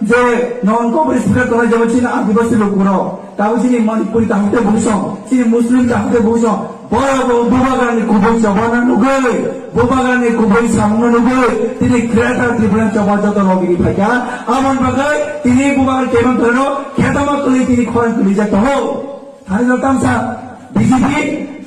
je non ko bri speaker tona jabo chini adibasi lukuro. Tabo chini Manipuri kaham te bujong, chini Muslim kaham te bujong, Borok bo bubagrani kubui chobana nugwi, bubagrani kubui samungno nugwi, tini Greater Tripura choba joto logi ri phaikha. Aboni bagwi tini bubagrani kebang kheno khetama kwlwi tini khorang kwlijak tongo. Thani no tamsa B J P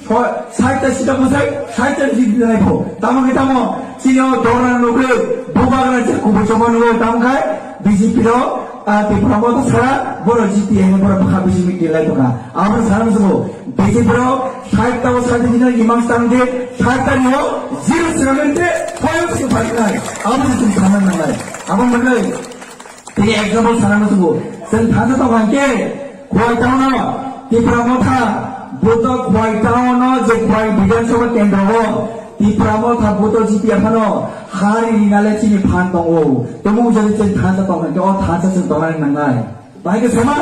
so-, sait ta sita bwsai, sait ta B J P nai pho. Tamo khe tamo, chini o dora nugwi, bubagrani kubui choba nugwi, tamo khai B J P rok, ah, Tipra Motha sara, borok G T A hino borok bwkha bisi meeting lai tongkha. Abo sana musugo, B J P rok, sait ta o sait ta jina imang stang de, sait ta ni o, zero sira mente, point se pai nai. Abo se chwng sana nangnai. Abo manai, tini example sana musugo, chwng thangsa tong hangke, Khowai town o, Tipra Motha, buto Khowai town o, Je Khwai Bidhan Sabha Kendro o Tipra Motha vote o jiti aphano hari rinale chini phan tongo. Tumung jodi chini thansa tongkha khe o thansa chwng tongnani nangnai. Bahai khe sama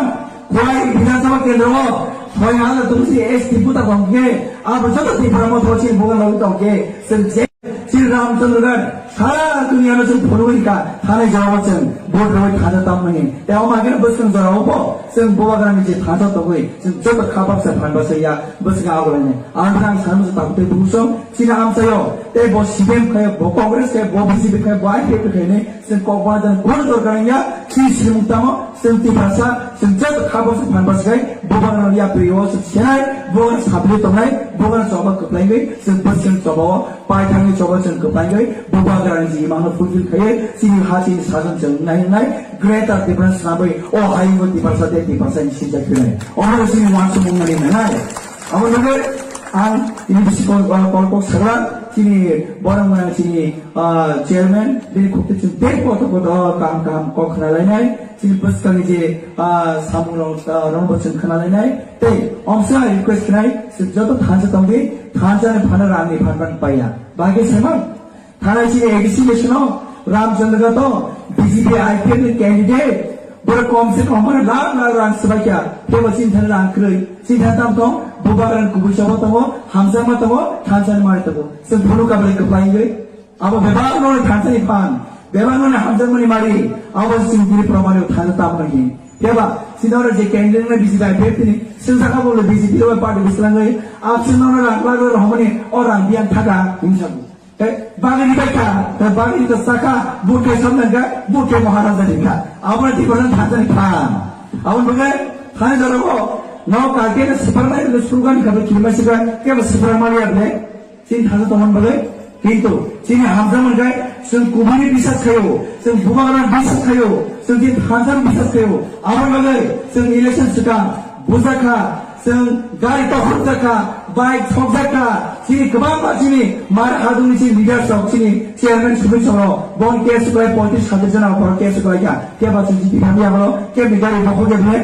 Khwai Bidhan Sabha Kendro o soi hajar tongsi S T buta tongkhe abo joto Tipra Motha chini bugan logwi tongkhe chwng je Sri Ramchandra Ghat, sara duniya no chwng phunugwi kha, thanai jora o chwng vote rwui thansa tamni. Tei omo haikhe bwskang jora o bo chwng Bubagrani je thansa tongwi, chwng joto kha baksa phan baksa ya bwskang agulaini. Ang thang sanmung se tabuk tei buso, chini amchaio, tei bo C P M khai, bo Congress khai, bo B J P khai, bo I P F T khai ni, chwng kok ba jan kunu dorkar ya, chini simung tamo, chwng Tiprasa, chwng joto kha baksa phan baksa khai, Bubagrani yapri o chwng senai, Bubagrani sapli tongnai, Bubagrani choba kwplaigwi, chwng bwskang choba o, Paithakni choba chwng kwplaigwi, Bubagrani je imangno fulfill khaiwi, chini ha chini sajon chwng nai nai, Greater Tipraland swnamwi, o hayungo Tiprasa tei Tiprasani sinjak phinai. Omo chini uansukmung nani nangnai. Abo nugwi ang ini bisi kol, kol, kol kok sagra, chini borok mwnang chini, ah, chairman, bini khukti chwng tei koto koto kaham kaham kok khna lainai, chini bwskangni je, ah, samung rok, ah, rok bo chwng khna lainai. Tei omsa request khnai, se joto thansa tongdi, thansa ni phano rang ni phan phan paiya. Bagwi sema, thanai chini A D C election o Ramchandra to B J P I P F ni candidate, boro kom se kom boro lakh lakh rang swbaikha, tebo chini thani rang kwrwi, chini thani tam tong, Bubagrani kubui choba tongo, hamjakma tongo, thansa ni mari tongo. Se phunu kabai kwplai wngwi. Abo bebak no thansa ni phan, bebak no hamjakmani mari, abo chini tini promani thansa tam no hin. Keba, chini oro je candidate na B J P I P F ni, sing saka bolo B J P ro party bislangwi, absent no rang rang rang homani, o rang biang thaka, hin sabu. Eh, bagini baikha, eh, bagini to saka, buke samnanga, buke Maharaja dikha. Abo na tipasan thansa ni phan. Abo buke, thani jorogo, no kake na sipar na, no sugan khabe kirma sika, keba sipar mali able. Chini thansa tongmani bagwi, kintu chini hamjakmani khe chwng kubuni bisas khaio, chwng Bubagrani bisas khaio, chwng chini thansani bisas khaio. Aboni bagwi chwng election swkang bujakha, chwng gari tokhorjakha, bike sokjakha, chini kwbangma chini mar hadungni chini leaders rok, chini chairman sumui songrok, bon case kwlai poitris hajar jona borok case kwlaikha, keba chwng chini thani yaphano kebni gari bokhok ya bwle?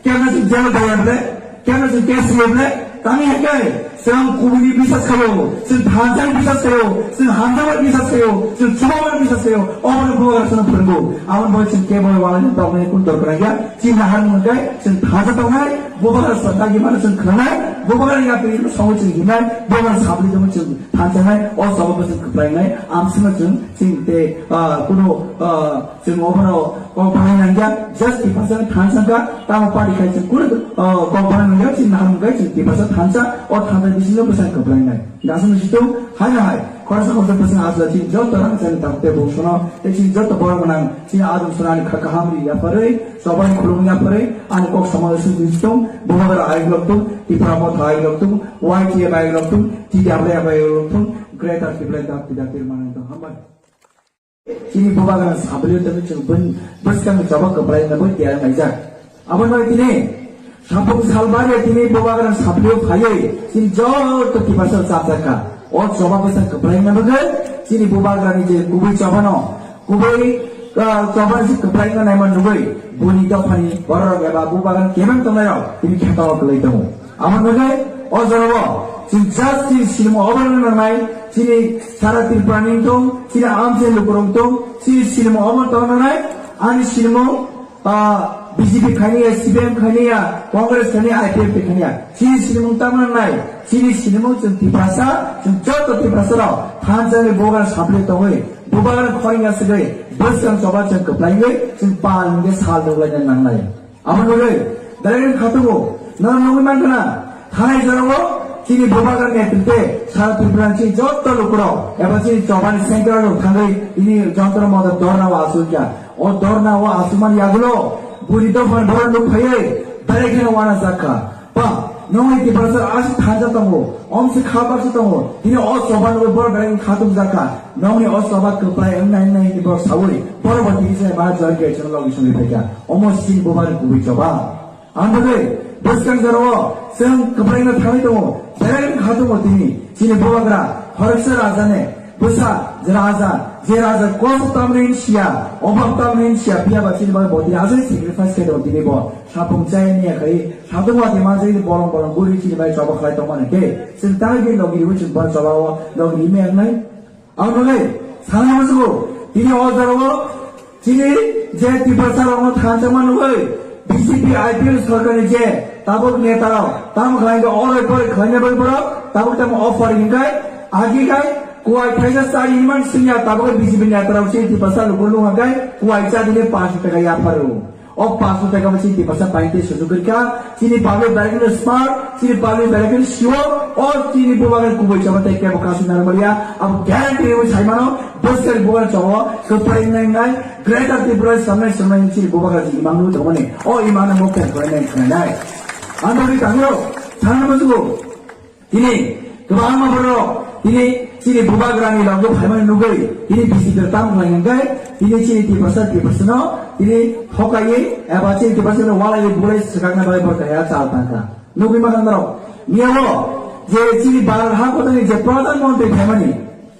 Kemna chwng jela daya ble, kemna chwng case riya ble, tani hai kai, chwng kubuni bisas khayo, chwng thansa ni bisas khayo, chwng hamjakma bisas khayo, chwng chubamani bisas khayo, obo no Bubagra chwng phwrwngo, aboni bagwi chwng kebo wala ni tongmani kun dorkar ya, chini nahar mung kai, chwng thansa tongnai, Bubagra sa dagi mano chwng khwnanai, Bubagra ni yapri no songo chwng hinai, Bubagra sabri tongmo chwng thansa nai, o sobo bo chwng kwplai nai, amsima chwng, chwng te, ah, kuno, ah, Chwng obono kok bwlai nangya, just Tiprasa thansa kha, tamo party khai chwng kunu, oh, kok bwlai nangya, chini nahar mungkha chwng Tiprasa thansa, o thansa bisingo bwsang kwplai nai. Gasung situng, hai na hai, khoroksa khoroksa bwsang asla chini joto rang chani tabuk tei bung sono, tei chini joto borok gwnang, chini adung sonani kha kaham ri yapharwi, chobani khulumung yapharwi, ani kok samung sung situng, Bubagra ayuk lok tung, Tipra Motha ayuk lok tung, Y T F ayuk lok tung, T W F ayuk lok tung, Greater Tipraland dak tidak tir manai tong. Hambai. Chini Bubagrani sablio tongwi chwng bun-, bwskangni choba kwplai no bo tiyar laijak. Aboni bagwi tini Sampung Salbari tini Bubagrani sablio phaiwi chini joto Tiprasa chapjak kha. O choba bwskang kwplai no bagwi chini Bubagrani je kubui chobano, kubui, ah, choba se kwplai no naima nugwi buni dophani bororok eba Bubagrani kebeng tongnairok tini khetao kwlai tongo. Abo nugwi o jorao chwng just chini silimo obo rwna nangnai, chini sara Tripura ni wngthung, chini amchai lukurok wngthung, chini silimo obo tongna nangnai, ani silimo, ah, B J P khaini ya, C P M khaini ya, Congress khaini ya, I P F T khaini ya. Chini silimo tamo nangnai, chini silimo chwng Tiprasa, chwng joto Tiprasa rok thansa ni Bubagra sablio tongwi, Bubagra khorang ya swgwi, bwskang choba chwng kwplaiwi, chwng pal hwnkhe sal rwlaina nangnai. Abo nugwi, direct khatungo, nono nugwi mankha na, thanai jorao, chini Bubagra netrite, sara Tripura chini joto lukurok, eba chini chobani central rok thangwi, ini Jantar Mantar dhorna o asukya. O dhorna o asukmani yagulo, buri dophani borok nuk phaiwi, direct kheno wana jakha. Ba, nongni Tiprasa aswk thansa tongo, omswk kha baksa tongo, tini o choba nugwi borok direct khatung jakha. Nongni o choba kwplai wngnai wngnai hwnwi borok saui, borok bo tini se ba jor ge chwng logi songwi phaikha. Omo chini Bubagrani kubui choba. Ang bagwi bwskang jorao chwng kwplaino thangwi tongo, belai wngkha tongo tini chini Bubagra, khoroksa raja ne bwsa je raja, Je raja kosto tamni siya, obhab tamni siya, phiya ba chini bai bo tini asai sacrifice khe do tini bo. Sapung chai niya khai, satung wa tini ma jai bolong bolong guri chini bai choba khlai tong mani khe. Chwng tang di logi ri chwng bar choba o, logi ri me ang nai. Ang nai, sana ma sugo, tini o jaro o, chini je Tiprasa rok no thansa ma nugui, B J P I P F sorkar ni je, tabuk neta rok, tam khlai do o bai pore khlai ne bai borok, tabuk tam offer hinkai, agi kai, Kuwai thaisa chari hinmani singya tabuk B J P netarok chini Tiprasa lukurok nung hwnkhe kuwai chadini panch taka yapharu. O panch taka bo chini Tiprasa paite sujuk rikha, chini public belai kheno smart, chini public belai kheno sio, o chini bubagra kubui chama tei kebo kasu narwkya, abo guarantee rwi saimano, bwskang bubagra chobo, kwplai wngnai wngnai, Greater Tripura samnai samnai chini bubagra chini mangno tongmani, o imano mokta kwlainai khwlainai. Ang bagwi tangro, thangna musugo. Tini kwbangma borok tini chini bubagrani loge phaimani nugwi tini B J P tam khlai hwnkhe tini chini Tiprasa Tiprasano tini thokaiwi eba chini Tiprasano walaiwi bulai swkakna bagwi borok kaya chal tangkha. Nugwi mankha norok miyao je chini Bharat ha kotani je Pradhan Mantri phaimani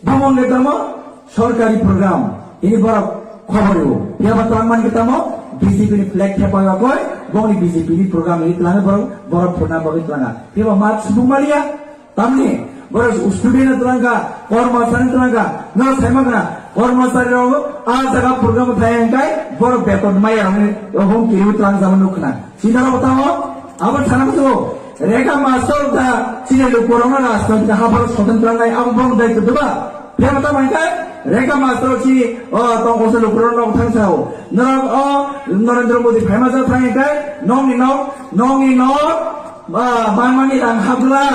bumung le tamo sorkari program ini borok khobor rwo. Phiya ba twlang man khe tamo B J P ni flag thepa ya koi bongni B J P ni program ini twlang borok borok phurna bagwi twlanga. Phiya ba mat subung maliya tamni borok student twlangka, kormosari twlangka, no saima kana kormosari rok a jaga program thai hwnkhe borok beton maya rokni hum kiri twlang jama nukna. Sinaro tamo abo thana musugo Rega Master da chini lukurokno rajnoitik hapharo soton twlangnai abo bong dai kutuba. Phema tamo hwnkhe Rega Master chini o tongkose lukurokno thang sao. Norok o Narendra Modi phaima ja thang hwnkhe nokni nok, nokni nok, ba, manmani rang hapgla,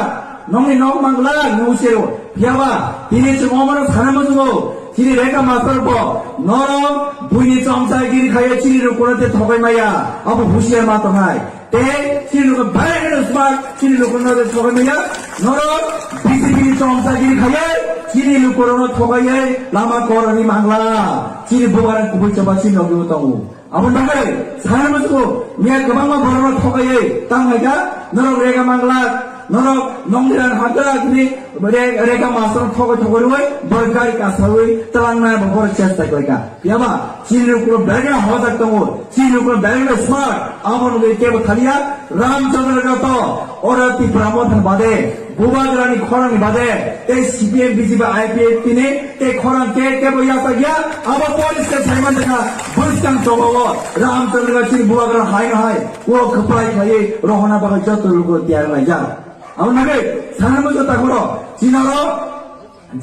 nokni nok mangla nung sero. Phiyaba tini chwng omano sana musugo chini Rega Master bo norok buini chomsa giri khaiya chini lukurok te thokai maya abo husiar ma tongnai. Tei chini lukurok belai kheno smart, chini lukurok no de thokai maya, norok B J P ni chomsa giri khaiya, chini lukurok no thokai ye lama korani mangla, chini bubagra kubui choba chini logi tongo. Abo bagwi sana musugo, miya kwbangma borok no thokai ye tang hai kha, norok Rega mangla, norok nongni rang hakra ni Re-, Rega Master thogwi thogwi rwui, borok gari kasaui, twlangnai bo borok chesta khlaika. Phiyaba, chini lukurok belai no hojak tongo, chini lukurok belai no smart, abo nugwi kebo thaliya, Ramchandra Gato, oro Tipra Motha ni bade, Bubagrani khorang ni bade, tei C P M, B J P, I P F T ni, tei khorang ke kebo yasak ya, abo police ke saiman dekha, bwskang choba o, Ramchandra Gato chini Bubagra hai no hai, o kwplai khlaiwi, rohona bagwi joto lukurok tiyar laijak. Abo nugwi sana musugo takuro, chinaro,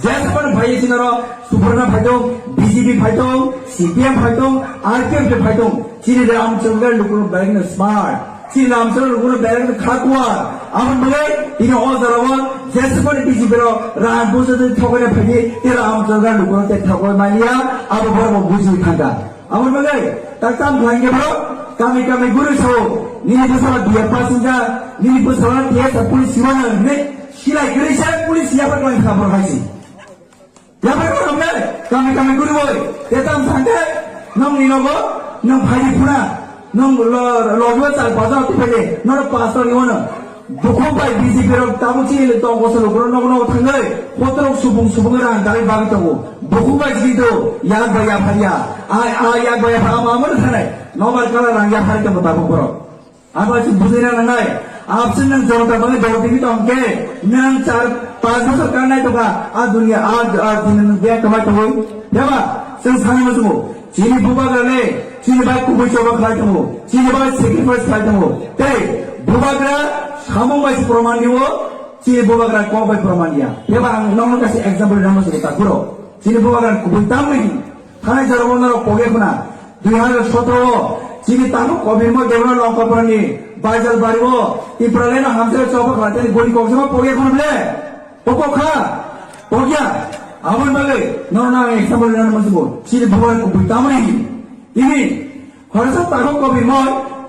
Jespan phai chinaro, Suprana phaitong, B J P phaitong, C P M phaitong, R P F phaitong, chini Ramchandra lukurok belai no smart, chini Ramchandra lukurok belai no khakwa, abo nugwi tini o jora o, Jespan B J P ro, Ram Bujadi thokna phaidi, tini Ramchandra lukurok te thokoi mania, abo borok buji thangka. Abo bagwi tak tam khlai khe bro, kami kami guri sao, nini bwsala B A pass wngkha, nini bwsala T S R police siwana hwnwi silai kwrwi se police yapar khlai kha bro hai se. Yapar khlai kha bro, kami kami guri boi, te tam thangkhe, nongni nogo, nong phaidi phuna, nong lo, lo, lo, char bajar tu phaidi, noro pastor ni wano. Bukhuk bai B J P rok tabuk chini tong koso lukurok nogo nogo thangwi, kotorok subung subung rang dagwi bagwi tongo. Bukhuk bai chini do, yak bai yaphar ya. A, a, yak bai yaphar ama amano thanai. Nobar kala rang yaphar tongo tabuk borok. Abo chini bujina nangnai. Absent nang jonota bangwi dol tini tong khe, nang char pas bosor kanai tongkha. A dunia, a, a dunia nang biya kamai tongwi. Yaba, chwng sanai muchungo. Chini bubagra le, chini bai kubui choba khlai tongo, chini bai sacrifice khlai tongo. Tei bubagra samung bai se proman diwo, chini bubagra kok bai proman diya. Eba ang nokno kaisa example rwna muchungo takuro. Chini bubagra kubui tamni thanai jora bo norok poge khuna. Dui hazar sotro o chini tamo Kobir mo Debra Longkopra ni Baijal bari o Tipraland no hamjak choba khlai tei gori kok jama poge khuna ble. Pokok kha, pokya, aboni bagwi nono ang example rwna muchungo, chini bubagra kubui tamoni hini. Tini, khoroksa takhuk Kobir moi,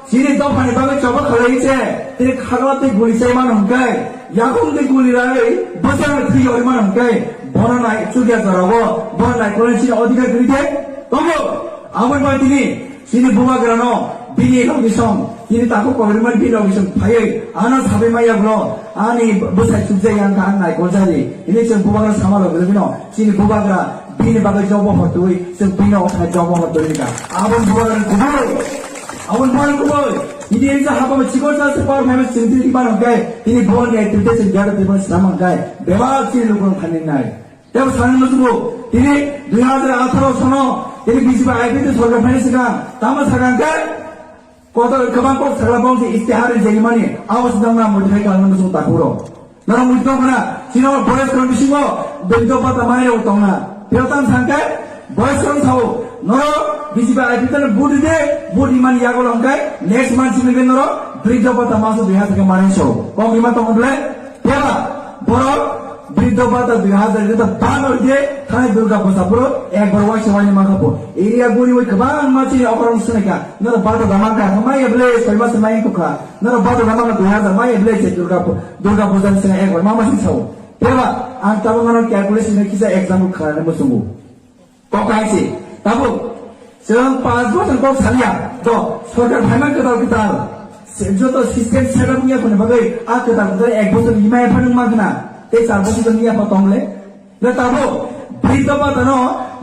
chini dophani bagwi choba khalai se, tini khagla tei guli chai mano hwnkhe, yakung tei guli ragwi bwsakni thwi yori mano hwnkhe, bono nai chukya jorao, bono naikolni chini odhikar kwrwi de, tongo, aboni bagwi tini, Chini bubagrano bini logisong, chini takhuk Kobirmani bini logisong phaiwi ano sabai maya bwlo ani bwsai chukjai yang kha ang naikoljaidi. Hini chwng bubagra sama logi logino chini bubagra Bini bagwi jobo hotwi, chwng bini othai jobo hotwi ka. Aboni bubagrani kubui. Aboni bubagrani kubui. Bini engsa hapama chikon sa se power phaima chwng tini iman hwnkhe, bini bubagrani activity chwng jara tibon swnam hwnkhe, bebak chini lukurok thani nai. Tebo sanani musugo, tini dui hazar atharo sono, tini B J P I P F T sorkar phaini swkang, tamo sakang khe, kotor kwbang kok sakla bong se istihar rijak mani, abo se nang na mudhai kalna musugo takuro. Noro mudhai tong khna, sino boyos kono bisingo, bendo pata mai rok tong na. Pero tam sangke, boyos kono sao, noro B J P I P F T ni vote de, vote imani yago longkai, next month simi noro, bridge pata maso dui hazar ke mani so. Kok ima tong ble, Teba, borok briddo bata dui hazar rita ban oi de, thai Durga Puja puro ekbar waisa waini mangkha bo. Area guri oi kwbangma chini okorong swnai kha. Noro bata da mangkha, maya ble soi mas mai kha. Noro bata da mangkha dui hazar, maya ble che Durga Pu-, Durga Puja ni swnai ekbar mama sing sao. Teba, ang tabuk noro calculation ni kisa example khanani muchungo. Kok hai se, tabuk, chwng panch bochor kok salia, do, sorkar phaima kwtal kwtal, se, joto system set up wngya phone bagwi, a kwtal kwtal ek bochor ni maya phanung ma khna, tei char bochor ni yapha tongle. Le tabuk, briddo bata no,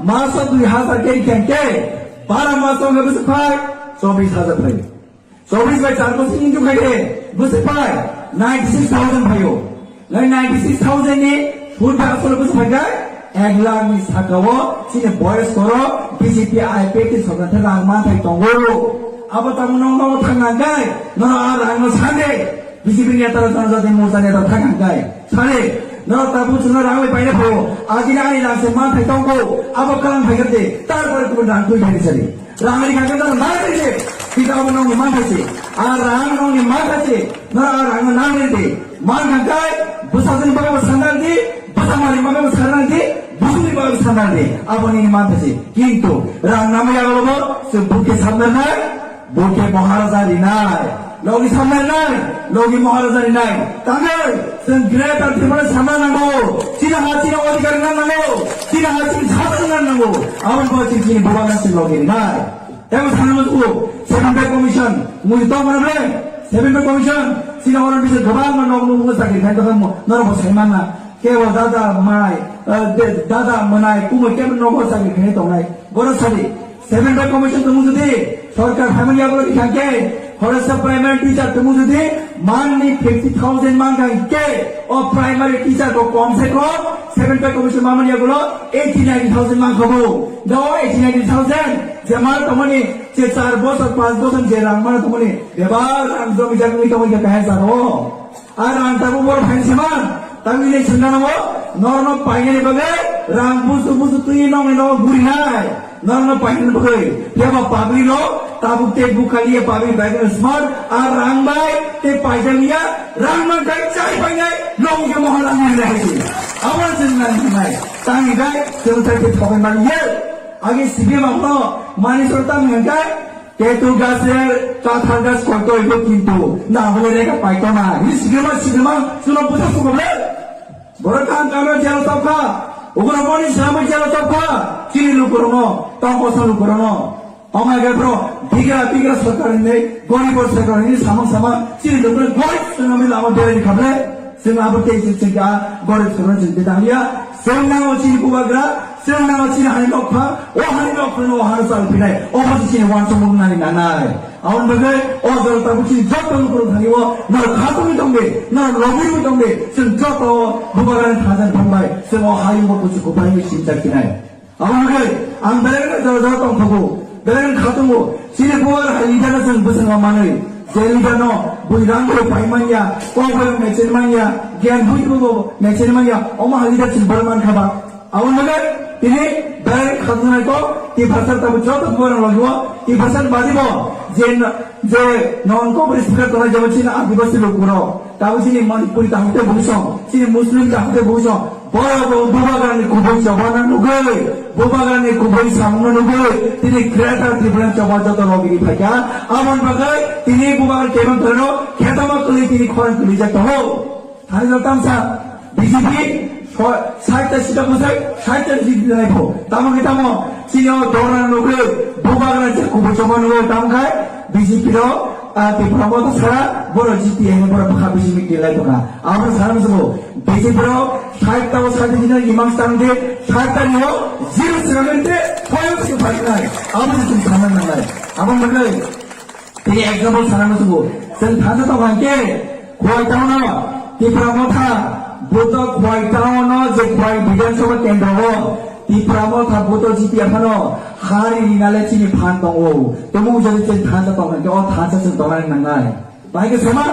maso dui hazar ke rikhen ke, bara maso nge bwswk phai, chobis hazar phai. Chobis bai char bochor ni jukha de, bwswk phai, ninety six thousand phaio. Lai ninety six thousand ni food bai asole bwswk phai kha, ek lakh ni saka o chini boyos koro B J P I P F T sorkar the rang manthai tongo. Abo tamo nong nong thang nang kai, nono a rang no sande, B J P ni neta rok, Janajati Morcha neta rok thang nang kai. Sare, nono tabuk chwngno rang bai paina phaio, ajini ani rang se manthai tongo, abo kalang phai kha de, tar pore kubun rang twi phai sari. Rang ni kaka dal ma khaise, kita abo nong ni ma khaise. A rang nong ni ma khaise, na a rang na nang de. Ma khakai, bwsa jin ba ba sandan di, bwsa mari ba ba sandan di, busu ni ba ba sandan di. Abo ni ma khaise. Kintu rang na ma ya lo bo, se buke sandan nai, buke Maharaja ri nai. Logi samnai nai, logi Maharaja ni nai. Tangwi, chwng Greater Tripura samna nango. Chini ha chini odhikar na nango. Chini ha chini sasana nango. Aboni bo chini chini bubagra chini logi ni nai. Tebo sana musugo, Seven Pay Commission. Mui to mana bre? Seven Pay Commission. Chini orang bisa gabang ma nok nuk sakri khai to mo. Noro bo sai mana. Kebo dada mai, eh, de-, dada manai, kumui kebo nok sakri khai to nai. Boro sadi. Seven Pay Commission tumu jodi sorkar phaimani yago rikha khe, khoroksa primary teacher tumu jodi manni fifty thousand mankha khe, o primary teacher ko kom se kom Seven Pay Commission mamani yago eighty ninety thousand mankha bo. Da o eighty ninety thousand je mal tomani je char bosor, panch bosor je rang mana tomani, bebak rang jomi jagwi tomani khe kahai saro. Ar ang tabuk boro phaini sima, tangwi le sengna nango, norno painani bagwi rang busu busu twi nongni nogo gurinai, norno painani bagwi. Phiya ba public rok tabuk tei bukaliya public bai smart, ar rang bai tei paijaliya, rang man kai chai painai, nong khe mohor ang nai hai se. Abo chwng nang nai, tangwi bai chwng thai khe thogwi man ye. Age C P M rokno mani sor tang nang kai, Ketu gaser kathar gas koito ibo kintu na hole rega paito na. Ini sigirma sigirma suno puja suko ble. Borok kam kamra jalo topka. Ugra boni selama jalo topka. Chini lukurono, tongkosa lukurono. Omai gai bro, bigra bigra sorkar ini, gorib sorkar ini samang sama chini lukurono gorib tsunami lama bere ni khable. Chwng abo tei chwng chwng kha gorib sorkar chwng tei tanglia. Chwng nango chini bubagra, chwng nango chini hani nokha, o hani nokha no o hani chal phinai, o bo chini wansukmung nani nanai. Aboni bagwi o jora tabuk chini joto lukurok thani o, nor khatungwi tongdi, nor lobirwi tongdi, chwng joto bubagrani thajan thambai, chwng o hayung bo kuchuk kuphai chini chak phinai. Aboni bagwi ang belai no jora jora tongthogo, belai no khatungo, chini bubagra hai leader no chwng bwswng ma manwi, je leader no bui rang bai pai manya, kok bai mechel manya, gyan bui bo mechel manya, omo hai leader chwng bar mankha ba. Aboni bagwi tini belai khatungnai kok, Tiprasa tabuk joto borok logi o, Tiprasa badi bo, je, je non kok speaker tongnai jabo chini Adibasi lukurok, tabuk chini Manipuri tahute bujong, chini Muslim tahute bujong, borok bo bubagrani kubui chobana nugwi, bubagrani kubui samungno nugwi, tini Greater Tripura choba joto logi ri phaikha, aboni bagwi tini bubagra kebang torino khetama kwlwi tini khorang kwlwijak tongo. Thani no tamsa B J P so-, sait ta sita bwsai, sait ta sita nai pho. Tamo khe tamo, chini o dorna nugwi, bubagra je kubui choma nugwi, tamo khai B J P ro Ah, Tipra Motha sara, borok G T A ni borok bwkha bisi meeting lai tongkha. Abo sana musugo, B J P rok sait ta o sait ta ni imang stang de, sait ta ni o zero seven de, koyok se pai nai. Abo se chwng sana nangnai. Abo manai, tini example sana musugo. Chwng thana tong hangke, Khowai town o, Tipra Motha, buto Khowai town o, je Khowai Bidhan Sabha kendro o, Tipra Motha buto G T A phano, hari rinale chini phan tongo. Temo jodi chwng thana tong hangke, o thana chwng tongna nangnai. Bahai khe sema,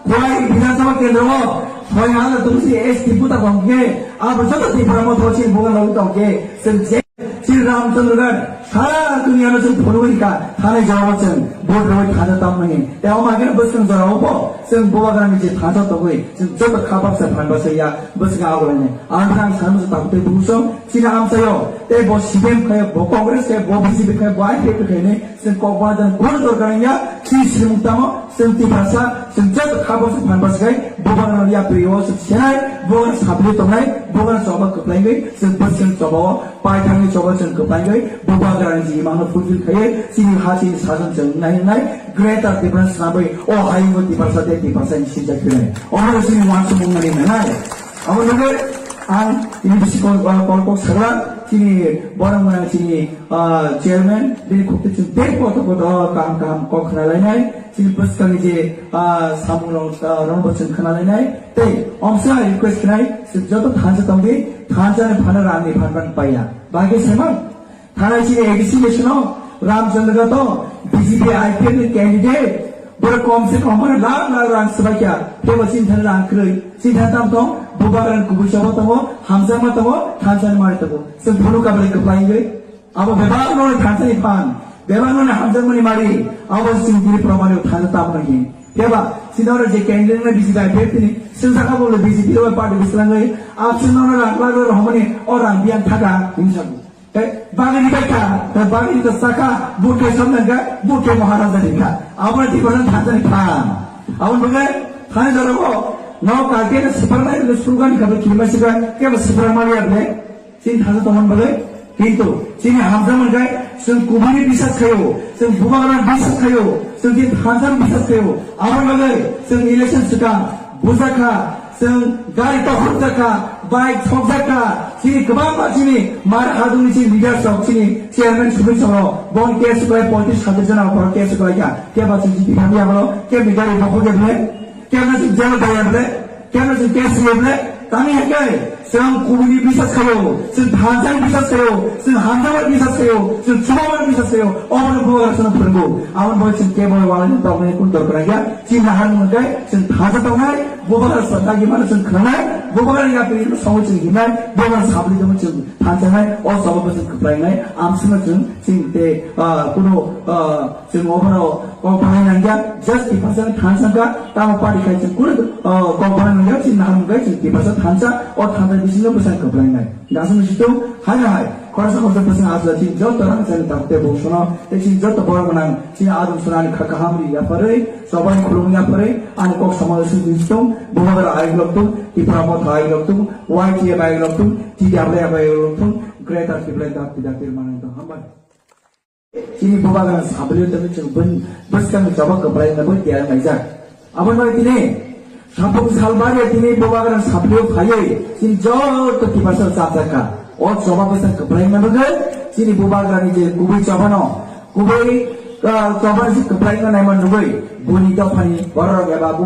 Khowai Bidhan Sabha kendro o soi hajar tongsi S T buta tongkhe, abo joto Tipra Motha chini bugan rok tongkhe, chwng je chini Ramchandra Ghat sara duniya no chwng phunugwi kha, thani jora o chwng vote rwi thaja tamnani. Tei omo haikhe bwswng jora o bo chwng Bubagrani je thaja tongwi chwng joto kha baksa phan baksa ya bwswng agulainai. Ang thang sanmasa tabuk tei buso chini amchaio tei bo C P M khayo, bo Congress khayo, bo B J P khayo, bo I P F T khayo ni. Chwng kok bajan kono dorkar wngya, chini swrwngmung tamo, chwng Tiprasa, chwng joto kha bwswk phan bwswk khai, Bubagrano yapri o chwng senai, Bubagrano sapri tongnai, Bubagrano choba kwplaigwi, chwng bwswk choba o, paithangni choba chwng kwplaigwi, Bubagrani jigimano fulfill khaiwi, chini ha chini sajon chwng nai nai, Greater Tipraland swnamwi, o hayungo Tiprasa tei Tiprasa ni sinjak khlai. Omo chini uansukmung nani nanai. Abo nugwi ang ini bisi kol, kol, kol kok sagra, chini borok mwnang chini, ah, chairman, bini khukti chwng tei kotor kotor kaham kaham kok khna lainai, chini bwskangni je, ah, samung rok, ah, rok bo chwng khna lainai, tei omsa request khnai, chwng joto thansa tongdi, thansa ni phano rang ni phan phan paiya. Bagwi sema, Thanai chini A D C election o Ramchandra Ghat o B J P I P F ni candidate, borok kom se kom borok lakh lakh rang swbai kha, tebo chini thani rang kwrwi, chini thani tam tong, Bubagrani kubui choba tongo, hamjakma tongo, thansa ni mari tongo. Chwng phunuk ka belai kwplai wngwi. Abo bebak no thansa ni phan, bebak no hamjakma ni mari, abo chini tini promani o thansa tam no hin. Teba, chini oro je candidate na B J P I P F ni, chwng saka bo B J P o party bwswlangwi, absent no rang lakh lakh rang hamani, o rang biyang thaka, hinwi sago. Tei bagwi ni bai kha, tei bagwi ni saka, buke samna ga, buke Maharaja ni kha. Abo ni tiba thansa ni phan. Abo ni bagwi thani jora bo, no kake na sipar nai, no sulga ni kha, kiri ma sika, ke ba sipar ma ya ble. Chini thansa tongman bagwi. Kintu, chini hamsa man kai, chwng kubui ni bisas khayo, chwng Bubagrani bisas khayo, chwng chini thansa ni bisas khayo. Abo ni bagwi, chwng election swkang, bujakha, Chwng gari tokhokjakha, bike sokjakha, chini kwbangma chini mar hadungni chini leaders rok, chini chairman sumui choro, bon case kwlai poitris hajar jona borok case kwlai kha. Keba chwng chini hamya bono, kebni gari bokhok ya ble, kebna chwng jail daya ble, kebna chwng case ya ble, tangwi hai khe chwng kubuni bisas khayo, chwng thansa ni bisas khayo, chwng hamjakma bisas khayo, chwng chubama bisas khayo, obono Bubagra chwngno phwrwngo. Aboni bagwi chwng kebo walai tongmani kun dorkar ya. Chini naharmung hwnkhe chwng thansa tongnai, Bubagra sa dagi mano chwng khwnanai, Bubagra yapri no songo chwng hinai, Bubagra sabri tongmo chwng thansanai, o sababo chwng kwplainai, amswkno chwng chini tei, ah, kuno, ah, chwng obono kok bahai nangya, just Tiprasa thansa kha, tamo party khai chwng kuno, ah, kok bahai nangya, chini naharmung khe chwng Tiprasa thansa, o thansa bisingo bwsang kwplainai. Gasano situ, hai hai, khoroksa khoroksa bwswng asla chini joto rang chani tabuk tei bung sono, tei chini joto borok gwnang, chini adum sonani kha kaham ri yapharwi, chobani khulum yapharwi, ani kok samalo sing sing tung, Bubagra ayuk lok tung, Tipra Motha ayuk lok tung, Y T F ayuk lok tung, T W F ayuk lok tung, Greater Tipraland dakti dakti manwi tong hambai. Chini Bubagrani saplio tongwi chwng bun-, bwskangni choba kwplaina bo tiyar khlaijak. Aboni bagwi tini, Sapung Salbario tini Bubagrani saplio phaiwi chini joto Tiprasa chapjak kha. O choba bwskang kwplaina bagwi chini Bubagrani je kubui chobano, kubui, ah, choba si kwplaina naima nugwi buni dophani bororok eba